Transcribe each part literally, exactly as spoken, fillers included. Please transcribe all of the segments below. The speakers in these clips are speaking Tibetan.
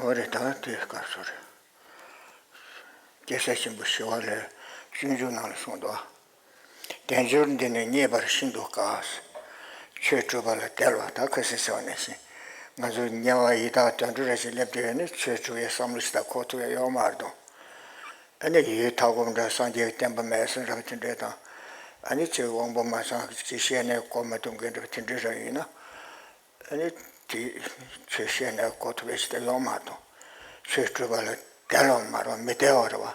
འོ་རེད། ད་དེའི་སྐབས་སུ་རེད། སྐྱེས་ས་ཆེན་པོ་ཞི་བ་ལྷས་སྤྱོད་འཇུག་ནང་ལ་གསུངས་འདུག་དལ་འབྱོར་འདི་ནི་རྙེད་པར་ཤིན་ཏུ་དཀའ། ཆོས་སྒྲུབ་པ་ལ་དལ་བ། ད་ཁ་སང་ཟེར་བ་ནང་བཞིན། ང་ཚོ་དམྱལ་བ་ཡི་དྭགས་དུད་འགྲོ་ར་ཞིག་སླེབས་དུས་ནི་ཆོས་སྒྲུབ་པའི་བསམ་བློ་ཞིག་ད་འཁོར་ཐུབ་ཡ་ཡོད་མ་རེད་དོ། ཨ་ནི་ཡུལ་མཐའ་སྐོར་འདྲ་སངས་རྒྱས་བསྟན་པ་མེད་ཟེར་འདྲ་བ་དེ་འདྲས་དང་། ཨ་ནི་ཅིག་དབང་པོ་མ་ཚང་ཅིག་བཤད་ནས་གོ་མ་ཐུབ་མཁན་འདྲ་བ་དེ་འདྲས་ར་ཡིན་ན། ཨ་ནི་དེ་ཆོས་བཤད་ནས་གོ་ཐུབ་པའི་ཞིག་ད་ཡོད་མ་རེད་དོ། ཆོས་སྒྲུབ་པ་ལ་དལ་བ་མ་རེད་བ། མི་དལ་བ་རེད་བ།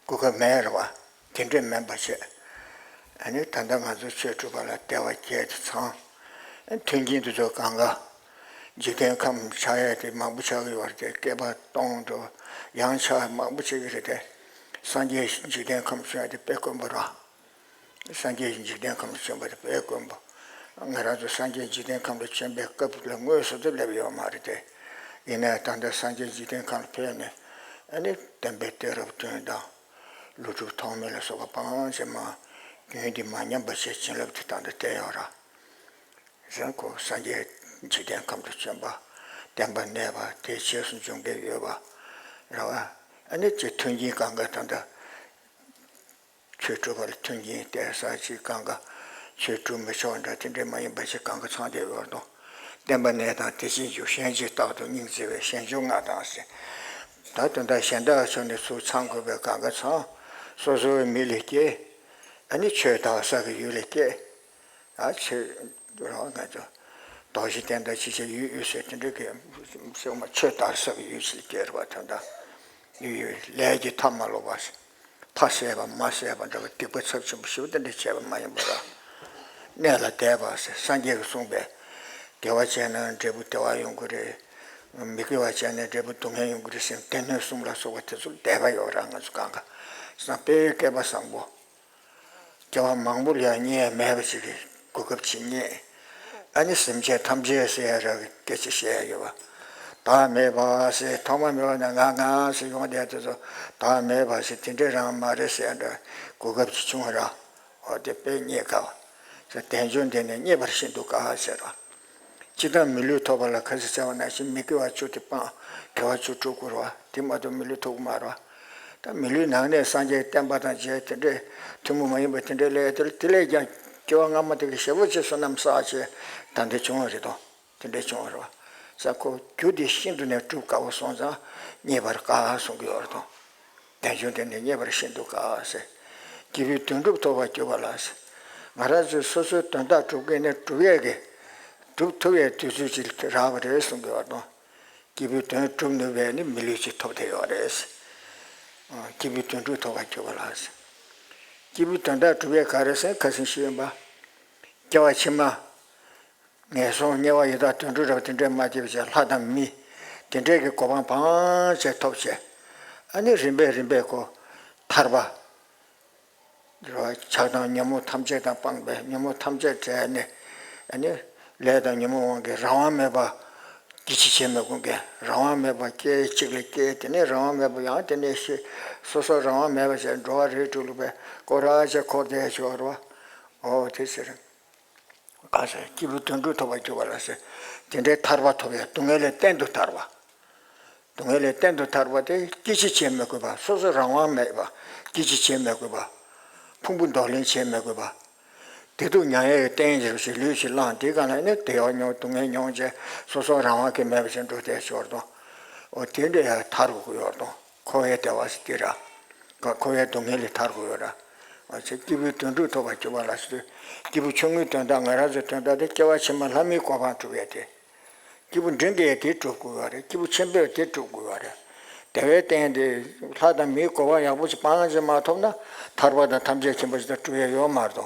གོ་སྐབས་མེད་རེད་བ། དེ་འདྲས་མིན་པ་བྱས། ཨ་ནི་ད་ལྟ་ང་ཚོ་ཆོས་སྒྲུབ་པ་ལ་དལ་བ་བརྒྱད་དེ་ཚང་། མཐུན་རྐྱེན་དེ་ཚོ་གང་ག་འཇིག་རྟེན་ཁམས་ཆགས་ཡས་དེ་མང་པོ་ཆགས་ཀྱི་ཡོད་རེད་དེ། བསྐལ་པ་སྟོང་དུ་ཡང་ཆགས་མང་པོ་ཆགས་ཀྱི་རེད་དེ། སངས་རྒྱས་འཇིག་རྟེན་ཁམས་བྱུང་ཡས་དེ་དཔེ་དཀོན་པོ་རེད། སངས་རྒྱས་འཇིག་རྟེན་ཁམས་ལ་བྱོན་པ་དེ་དཔེ་དཀོན་པོ། ང་རང་ཚོ་སངས་རྒྱས་འཇིག་རྟེན་ཁམས་ལ་བྱོན་པའི་སྐབས་ལ་དངོས་སུ་དུ་སླེབས་ཡོད་མ་རེད་དེ། ཡིན་ནའི་ད་ལྟ་སངས་རྒྱས་འཇིག་རྟེན་ཁམས་ལ་ཕེབས་ནས། ཨ་ནི་བསྟན་པའི་གཏད་རབས་བསྟུན་དང་། ཀླུ་སྒྲུབ་ཐོགས་མེད་ལ་སོགས་པ་སྤང་བྱས་མ། རྒྱུན་འདི་མ་ཉམས་པ་བྱས་བྱིན་རླབས་དེ་ད་ལྟ་བསྟན་ཡོད་ར། གཞན་ཁོ་སངས་རྒྱས་འཇིག་རྟེན་ཁམས་སུ་བྱོན་པ། བསྟན་པ་གནས་པ་དེ་རྗེས་སུ་འཇུག་མཁན་ཡོད་པ་རེད་བ། ཨ་ནི་ཅིག་མཐུན་རྐྱེན་གང་ག་ད་ལྟ། ཆོས་སྒྲུབ་པར་མཐུན་རྐྱེན་གཏད་ས་ཅིག་གང་ག། ཆོས་སྒྲུབ་མི་ཆོག་འདྲ་དེ་འདྲས་མ་ཡིན་པ་ཞིག་གང་ག་ཚང་བསྡད་ཡོད་དོ། བསྟན་པ་གནས་དང་དེ་བཞིན་བཞུགས། གཞན་གྱིས་རྟག་ཏུ་སྙིང་བརྩེ་བའི་ཞིང་བཅུ་ལྔ་དང་ཟེར། ད་དོན་དག་གཞན་དག་ཕྱོགས་ནས་ཚུར་ཚང་དགོས་པའི་གང་ག་ཚང་། སོ་སོའི་མི་ལ་སྐྱེ། ཨ་ནི་ཆོས་དག་ས་གི་ཡུལ་ལ་སྐྱེ། ཨ་ཆོས་རང་ང་ཚོ་རྡོ་རྗེ་གདན་དང་ཅི་བྱ་ཡུལ་ཡུལ་ཟེར་དེ་འདྲ་གི་སེམས་མ་ཆོས་དག་ས་གི་ཡུལ་ཞིག་སྐྱེ་ར་བ། ད་ལྟ་ཡུལ་ཡུལ་ལས་ཀྱི་མཐའ་མ་ལོག་པ། ཕ་བསད་པ་མ་བསད་པ་འདྲ་བ་སྡིག་པ་ཚབས་ཆེན་པོ་ཞེ་པོ་དེ་འདྲ་བྱས་པ་མ་ཡིན་པ་ར། གནས་ལ་དད་པ་ཟེར་སངས་རྒྱས་ཀྱིས་གསུངས་པའི། དགེ་བ་བྱས་ན་འབྲས་བུ་བདེ་བ་ཡོང་གི་རེད། མི་དགེ་བ་བྱས་ན་འབྲས་བུ་སྡུག་བསྔལ་ཡོང་གི་རེད་ཟེར་སྡེ་སྣོད་གསུམ་ལ་སོགས་པ་དེ་ཚོར་དད་པ་ཡོད་ར། ང་ཚོ་གང་ག་སང་དཔེ་སྐལ་པ་བཟང་པོ། སྐྱེ་བ་མང་པོ་ལ་ཡང་རྙེད་མེད་པ་ཞིག་གི་གོ་སྐབས་ཅིག་རྙེད། ཨ་ནི་སེམས་ཅན་ཐམས་ཅད་ཟེར་ཡ་ར་གི་སྐད་ཆ་བཤད་ཡ་ཡོད་པ། བདག་མེད་པ་ཟེར་ཐོག་མ་མེད་པ་ནས་ང་ང་ཟེར་ཡོང་བསྡད་དེ་ཚོ་བདག་མེད་པ་ཟེར་དེ་འདྲས་རང་མ་རེད་ཟེར་ཡ་འདྲ་གོ་སྐབས་ཅིག་བྱུང་བ་ར། འོ་དེ་དཔེ་རྙེད་དཀའ་བ། ཟེར་དལ་འབྱོར་འདི་ནི་རྙེད་པར་ཤིན་ཏུ་དཀའ་ཟེར་ར། སྤྱིར་བཏང་མི་ལུས་ཐོབ་པ་ལ་ཁ་སང་བྱ་བ་ནང་བཞིན་མི་དགེ་བ་བཅུ་དེ་སྤང་། དགེ་བ་བཅུ་སྒྲུབ་དགོས་རེད་བ། དེ་མ་གཏོགས་མི་ལུས་ཐོབ་ཀྱི་མ་རེད་བ། ད་མི་ལུས་ནང་ནས་སངས་རྒྱས་བསྟན་པ་དང་མཇལ། དེ་འདྲས་ཐུན་མོང་མ་ཡིན་པ་དེ་འདྲས་སླེབས་དེ་དེ་ལས་ཀྱང་སྐྱེ་བ་སྔ་མ་དེ་གི་ཞེ་པོ་ཅིག་བསོད་ནམས་བསགས་བྱས་ད་འདི་བྱུང་བ་རེད་དོ། དེ་འདྲས་བྱུང་བ་རེད་བ། ས་ཁོ་རྒྱུ་དེ་ཤིན་ཏུ་ནས་སྒྲུབ་དཀའ་བ་སོང་ཙང་རྙེད་པར་དཀའ་གསུང་གི་ཡོད་རེད་དོ། དལ་འབྱོར་འདི་ནི་རྙེད་པར་ཤིན་ཏུ་དཀའ་ཟེར། སྐྱེས་བུའི་དོན་སྒྲུབ་ཐོབ་པར་གྱུར་པ་ལ་ཟེར། ང་རང་ཚོས་སོ་སོའི་དོན་དག་སྒྲུབ་མཁན་ནི་སྒྲུབ་ཡས་ཀྱི། སྒྲུབ་ཐུབ་ཡས་དུས་ཚོད་ཅིག་རག་པ་རེད་གསུང་གི་ཡོད་དོ། སྐྱེས་བུའི་དོན་སྒྲུབ་ནུས་པའི་ནི་མི་ལུས་ཅིག་ཐོབ་བསྡད་ཡོད་རེད་ཟེར། སྐྱེས་བུའི་དོན་སྒྲུབ་ཐོབ་པར་གྱུར་པ་ལ་ཟེར། སྐྱེས་བུའི་དོན་དག་སྒྲུབ་ཡས་ག་རེ་ཟེར་ཁ་སང་ཞུས་ཡིན་པ། སྐྱེ་བ་ཕྱི་མ། ངན་སོང་དམྱལ་བ་ཡི་དྭགས་དུད་འགྲོ་རབ་དེ་འདྲས་མ་སྐྱེས་པ་བྱས་ལྷ་དང་མི། དེ་འདྲས་ཀྱི་གོ་འཕང་སྤང་བྱས་ཐོབ་བྱས། ཨ་ནི་རིམ་པས་རིམ་པས་ཁོ་ཐར་པ། ཆགས་སྡང་ཉོན་མོངས་ཐམས་ཅད་དང་སྤངས་པས་ཉོན་མོངས་ཐམས་ཅད་བྲལ་ནས། ཨ་ནི་ལས་དང་ཉོན་མོངས་དབང་གིས་རང་དབང་མེད་པ། སྐྱེ་འཆི་བྱེད་མི་དགོས་མཁན། རང་དབང་མེད་པ་སྐྱེ་གཅིག་ལ་སྐྱེ་དེ་ནས་རང་དབང་མེད་པ་ཡང་དེ་ནས་ཤི། སོ་སོ་རང་དབང་མེད་པ་བྱས་འགྲོ་བ་རིགས་དྲུག་ལ་བས་སྐོར་ར་བྱས་འཁོར་བསྡད་ཆོག་རོ། འོ་དེ་ཟེར། ག་ཟེར་སྐྱེས་བུ་དོན་སྒྲུབ་ཐོབ་པར་གྱུར་པ་ལ་ཟེར། དེ་འདྲའི་ཐར་པ་ཐོབ་ཡ་སྡུག་བསྔལ་ལས་གཏན་དུ་ཐར་བ། སྡུག་བསྔལ་ལས་གཏན་དུ་ཐར་བ་དེ་སྐྱེ་འཆི་བྱེད་མི་དགོས་པ་སོ་སོ་རང་དབང་མེད་པ་སྐྱེ་འཆི་བྱེད་མི་དགོས་པ། ཕུང་པོ་གདོང་ལེན་བྱེད་མི་དགོས་པ། བདེ་སྡུག་མྱང་ཡས་རྟེན་ཞིག་ལུས་ཤིག་བླངས་དེའི་སྒང་ལ་ནི་བདེ་བ་མྱོང་སྡུག་བསྔལ་མྱོང་བྱས་སོ་སོ་རང་དབང་གིས་མེད་པ་ཞིག་འགྲོ་བསྡད་ཤོར་དང་། འོ་དེ་འདྲ་ཡང་ཐར་དགོས་ཀྱི་ཡོད་དང་འཁོར་བའི་བདེ་བ་ཟེར་དེ་ར། འཁོར་བའི་སྡུག་བསྔལ་ལས་ཐར་དགོས་ཡོད་ར། འོ་ཚེ་སྐྱེས་བུའི་དོན་སྒྲུབ་ཐོབ་པར་གྱུར་པ་ལ་ཟེར་དུས་སྐྱེས་བུ་ཆུང་ངུའི་དོན་དག་ང་རང་ཚོའི་དོན་དག་དེ་སྐྱེ་བ་ཕྱི་མ་ལྷ་མིའི་གོ་འཕང་སྒྲུབ་ཡས་དེ། སྐྱེས་བུ་འབྲིང་གིས་དེ་སྒྲུབ་དགོས་པ་རེད། སྐྱེས་བུ་ཆེན་པོས་དེ་སྒྲུབ་དགོས་པ་རེད། དེ་བས་བརྟེན་ཏེ་ལྷ་དང་མིའི་གོ་འཕང་ཡག་པོ་ཞིག་སྤང་ཞིག་མ་ཐོབ་ན་ཐར་པ་དང་ཐམས་ཅད་མཁྱེན་པ་ཞིག་དང་སྒྲུབ་ཡས་ཡོད་མ་རེད་དོ།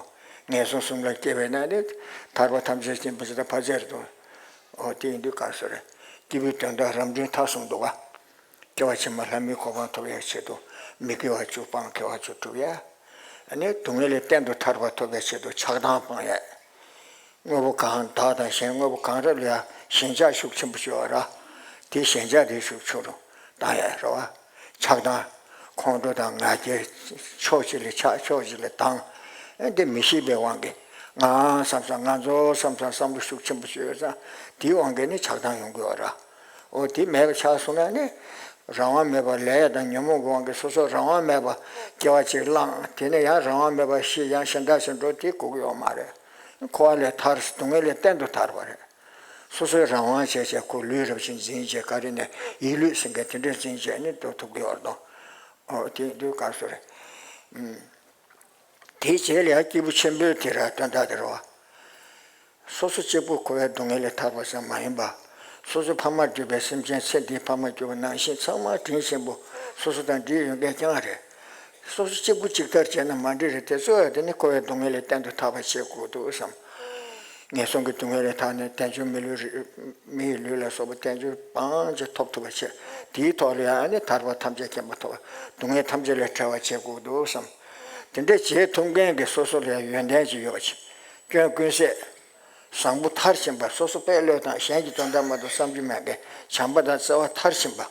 ངན་སོང་གསུམ་ལ་སྐྱེ་བས་ན་ནི་ཐར་པ་ཐམས་ཅད་མཁྱེན་པ་ཞིག་དང་ཕལ་ཆེར་རེད་དོ། འོ་དེ་ཡིན་དུས་ག་སོ་རེད། སྐྱེས་བུའི་དོན་དག་རབ་འབྲིང་ཐ་གསུམ་འདུག་ག་སྐྱེ་བ་ཕྱི་མ་ལྷ་མིའི་གོ་འཕང་ཐོབ་ཡས་ཆེད་དུ་མི་དགེ་བ་བཅུ་སྤང་དགེ་བ་བཅུ་སྒྲུབ་ཡས། ཨ་ནི་སྡུག་བསྔལ་ལས་གཏན་དུ་ཐར་པ་ཐོབ་ཡས་ཆེད་དུ་ཆགས་སྡང་སྤང་ཡས། དངོས་པོ་གང་བདག་དང་གཞན་དངོས་པོ་གང་རེད་ལ་ཡང་ཞེན་ཆགས་ཤུགས་ཆེན་པོ་ཞིག་ཡོད་ར། དེ་ཞེན་ཆགས་དེ་ཤུགས་ཆུང་རུ་བཏང་ཡས་རེད་བ། ཆགས་སྡང་། ཁོང་ཁྲོ་དང་ང་རྒྱལ། ཕྱོགས་གཅིག་ལ་ཆགས་ཕྱོགས་གཅིག་ལ་སྡང་། ཨེ་འདི་མི་ཤེས་པའི་དབང་གིས་ང་བསམ་ཙང་ང་ཚོ་བསམ་ཙང་བསམ་བློ་ཤུགས་ཆེན་པོ་ཞིག་ཡོད་ཙང་དེའི་དབང་གིས་ནི་ཆགས་སྡང་ཡོང་གི་ཡོད་ར། འོ་དེ་མེད་པ་ཆགས་སོང་ན་ནི། རང་དབང་མེད་པར་ལས་དང་ཉོན་མོངས་ཀྱི་དབང་གིས་སོ་སོ་རང་དབང་མེད་པར་སྐྱེ་བ་གཅིག་བླངས། དེ་ནས་ཡང་རང་དབང་མེད་པར་ཤི། ཡང་གཞན་དག་ཅིག་འགྲོ། དེ་དགོས་ཀྱི་ཡོད་མ་རེད། འཁོར་བ་ལས་ཐར། སྡུག་བསྔལ་ལས་གཏན་དུ་ཐར་བ་རེད། སོ་སོའི་རང་དབང་བྱས་བྱས་ཁོ་ལུས་རབ་ཅིག་འཛིན་བྱས། ག་རེ་ནས་ཡིད་ལུས་ཟེར་མཁན་དེ་འདྲ་འཛིན་བྱས་ནི་འགྲོ་ཐུབ་ཀྱི་ཡོད་རེད་དོ། འོ་དེ་ཡིན་དུས་ག་སུ་རེད། དེའི་རྗེས་ལ་ཡང་སྐྱེས་བུ་ཆེན་པོའི་དེ་ར་དོན་དག་དེ་རེད་བ། སོ་སོ་གཅིག་པུ་འཁོར་བའི་སྡུག་བསྔལ་ལས་ཐར་བ་ཙམ་མ་ཡིན་པ། སོ་སོ་ཕ་མར་གྱུར་པའི་སེམས་ཅན་ཚེ་འདིའི་ཕ་མར་གྱུར་པ་ནང་བཞིན་ཚང་མ་དྲིན་ཆེན་པོ། སོ་སོ་དང་འདྲིས་ཡོད་མཁན་རྐྱང་རེད། སོ་སོ་གཅིག་པུ་གཅིག་ལྟར་བྱས་ན་མ་འགྲིག་རེད་དེ། གཙོ་བོ་དེ་ནི་འཁོར་བའི་སྡུག་བསྔལ་ལས་གཏན་དུ་ཐར་བ་བྱེད་དགོས་འདུག་བསམ། ངན་སོང་གི་སྡུག་བསྔལ་ལས་ཐར་ནས་དལ་འབྱོར་མི་ལུས་རི། མི་ཡི་ལུས་ལ་སོགས་པ་དལ་འབྱོར་མང་ཆེ་ཐོབ་ཐུབ་པ་བྱེད། དེའི་ཐོག་ལ་ཡང་ནི་ཐར་པ་ཐམས་ཅད་མཁྱེན་པ་ཐོབ། སྡུག་བསྔལ་ཐམས་ཅད་ལས་བྲལ་བ་བྱེད་དགོས་འདུག་བསམ། དེ་འདྲ་བྱེད་ཐུབ་མཁན་གྱི་སོ་སོ་ལ་ཡང་ཡོན་ཏན་ཅིག་ཡོད་པ་ཅིག་སྐྱོན་ཀུན་ཟད། བཟང་པོ་མཐར་ཕྱིན་པ། སོ་སོ་དཔེ་བློས་བཏང་། གཞན་གྱི་དོན་དག་མ་གཏོགས་བསམ་རྒྱུ་མེད་མཁན། བྱམས་པ་དང་བརྩེ་བ་མཐར་ཕྱིན་པ།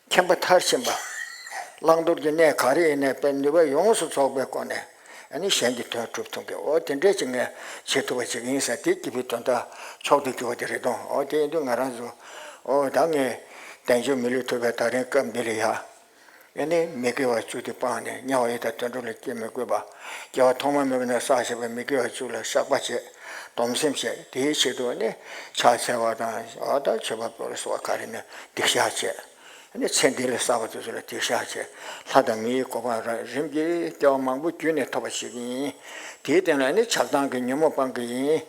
མཁྱེན་པ་མཐར་ཕྱིན་པ། བླང་དོར་གྱི་གནས་ག་རེ་ཡིན་ནའི་དཔེ་ནུས་པ་ཡོངས་སུ་རྫོགས་པའི་སྒོ་ནས་ཨ་ནི་གཞན་གྱི་དོན་སྒྲུབ་ཐུབ་མཁན། འོ་དེ་འདྲས་ཅིག་ངས་བྱེད་ཐུབ་པ་ཅིག་ཡིན་ཟེར། དེ་སྐྱེས་བུའི་དོན་དག་མཆོག་ཏུ་གྱུར་པ་དེ་རེད་དོ། འོ་དེ་ཡིན་དུས་ང་རང་ཚོ། འོ་ད་ངས་དལ་འབྱོར་མི་ལུས་ཐོབ་པའི་ད་རིང་སྐབས་འདི་ལ་ཡ། ཨ་ནི་མི་དགེ་བ་བཅུ་དེ་སྤངས་ནས་དམྱལ་བ་ཡི་དྭགས་དུད་འགྲོ་ལ་སྐྱེ་མི་དགོས་པ། སྐྱེ་བ་ཐོག་མ་མེད་པ་ནས་བསགས་བཞག་པའི་མི་དགེ་བ་བཅུ་ལ་བཤགས་པ་བྱས། སྡོམ་སེམས་བྱས། དེའི་ཆེད་དུ་ནི་ཕྱག་འཚལ་བ་དང་། འོ་ད་མཆོད་པ་ཕུལ་བ་སོགས་ག་རེ་ནས་སྡིག་བཤགས་བྱས། ཨ་ནི་ཚེ་འདི་ལ་བསགས་པ་དེ་ཚོ་ལ་སྡིག་བཤགས་བྱས། ལྷ་དང་མིའི་གོ་འཕང་རིམ་གྱིས་སྐྱེ་བ་མང་པོ་བརྒྱུད་ནས་ཐོབ་པ་ཞིག་ཡིན། དེའི་སྟེང་ལ་ནི་ཆགས་སྡང་གི་ཉོན་མོངས་སྤང་གི་ཡིན།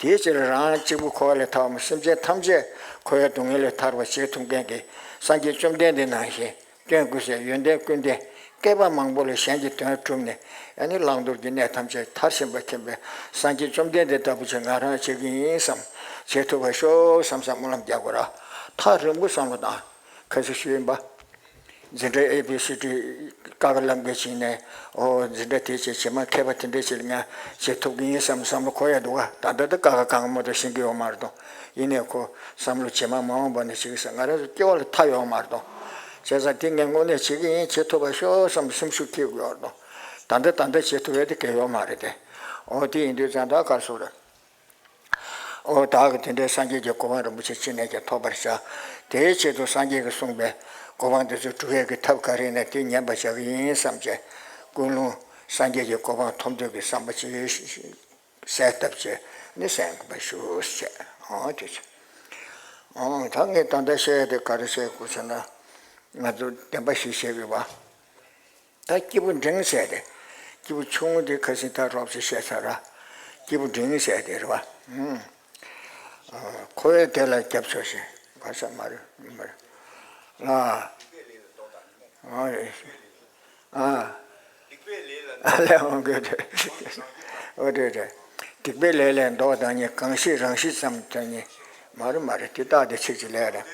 དེའི་ཕྱིར་རང་གཅིག་པུ་འཁོར་བ་ལས་ཐར་བ་མ། སེམས་ཅན་ཐམས་ཅད་འཁོར་བའི་སྡུག་བསྔལ་ལས་ཐར་བར་བྱེད་ཐུབ་མཁན་གྱི་སངས་རྒྱས་བཅོམ་ལྡན་འདས་ནང་བཞིན། སྐྱོན་ཀུན་ཟད། ཡོན་ཏན་ཀུན་ལྡན། བསྐལ་པ་མང་པོ་ལ་གཞན་གྱི་དོན་བསྒྲུབས་ནས། ཨ་ནི་བླང་དོར་གྱི་གནས་ཐམས་ཅད་མཐར་ཕྱིན་པ་མཁྱེན་པའི་སངས་རྒྱས་བཅོམ་ལྡན་འདས་ལྟ་བུ་ཅིག་ང་རང་བྱེད་ཀྱི་ཡིན་བསམ། བྱེད་ཐུབ་པར་ཤོག་བསམ་བསམ་སྨོན་ལམ་རྒྱག་དགོས་ར། ཐག་རིང་པོ་བསམ་བློ་བཏང་། ཁ་སང་ཞུས་ཡིན་པ། འཛིན་གྲྭ་ཨེ་བི་སི་ཌི་ཀ་ཁ་ལབ་མཁན་ཅིག་ནས། འོ་འཛིན་གྲྭ་དེ་བྱས། རྗེས་མ་མཁས་པ་དེ་འདྲ་ཞིག་ལ་ང་བྱེད་ཐུབ་ཀྱི་ཡིན་བསམ་བསམ་བློ་འཁོར་ཡ་འདུག་ག་ད་ལྟ་ད་ཀ་ཁ་གང་མ་གཏོགས་ཤེས་ཀྱི་ཡོད་མ་རེད་དོ། ཡིན་ནའི་ཁོ་བསམ་བློ་རྗེས་མ་མ་འོངས་པ་ནས་བྱེད་ཀྱི་ཟེར། ང་རང་ཚོ་སྐྱེ་བ་ལ་མཐའ་ཡོད་མ་རེད་དོ། བྱས་ཙང་དེ་ངས་དངོས་གནས་བྱེད་ཀྱི་ཡིན། བྱེད་ཐུབ་པར་ཤོག་བསམ་སེམས་ཤུགས་སྐྱེ་དགོས་རེད་དོ། ད་ལྟ་ད་ལྟ་བྱེད་ཐུབ་ཡ་དེ་གལ་ཡོད་མ་རེད་དེ། འོ་དེ་ཡིན་དུས་ཙང་ད་ག་རེ་ཟེར་དགོས་རེད། འོ་བདག་གིས་དེ་འདྲའི་སངས་རྒྱས་ཀྱི་གོ་འཕང་རིན་པོ་ཆེ་ཅི་ནས་ཀྱང་ཐོབ་པར་བྱ། དེའི་ཆེད་དུ་སངས་རྒྱས་ཀྱིས་གསུངས་པའི་གོ་འཕང་དེ་ཚོ་སྒྲུབ་ཡས་ཀྱི་ཐབས་ག་རེ་ཡིན་ན་དེ་ཉན་པར་བྱ་གི་ཡིན་བསམ་བྱས། ཀུན་སློང་སངས་རྒྱས་ཀྱི་གོ་འཕང་ཐོབ་འདོད་ཀྱི་བསམ་པ་ཅིག་གསལ་བཏབ་བྱས་ནས་གསན་དགོས་པ་ཞུ་བྱས། འོ་དེ་ཚོ། འོ་ད་ངས་ད་ལྟ་བཤད་ཡ་དེ་ག་རེ་བཤད་དགོས་ཟེར་ན། ང་ཚོ་བདེན་པ་ཞིག་བཤད་དགོས་པ། ད་སྐྱེས་བུ་འབྲིང་ཟེར་ཏེ། སྐྱེས་བུ་ཆུང་ངུ་དེ་ཁ་སང་ད་རོབ་ཙམ་བཤད་ཚར་ར། སྐྱེས་བུ་འབྲིང་ཟེར་ཏེ་རེད་བ། ཨུམ། ཨ། འཁོར་བའི་བདེ་ལ་རྒྱབ་ཕྱོགས་ཤིང་། ག་ས་མ་རེད་མ་རེད། ལ། ཨ་རེད། ཨ། ལས་འོང་གི་རེད། འོ་རེད་རེད། སྡིག་པའི་ལས་ལས་བཟློག་བདག་ཉིད། གང་ཞིག་རང་བཞིན་ཙམ་དོན་གཉེར། མ་རེད་མ་རེད། དེ་རྟགས་དེ་ཚིག་གཅིག་ལས་རེད།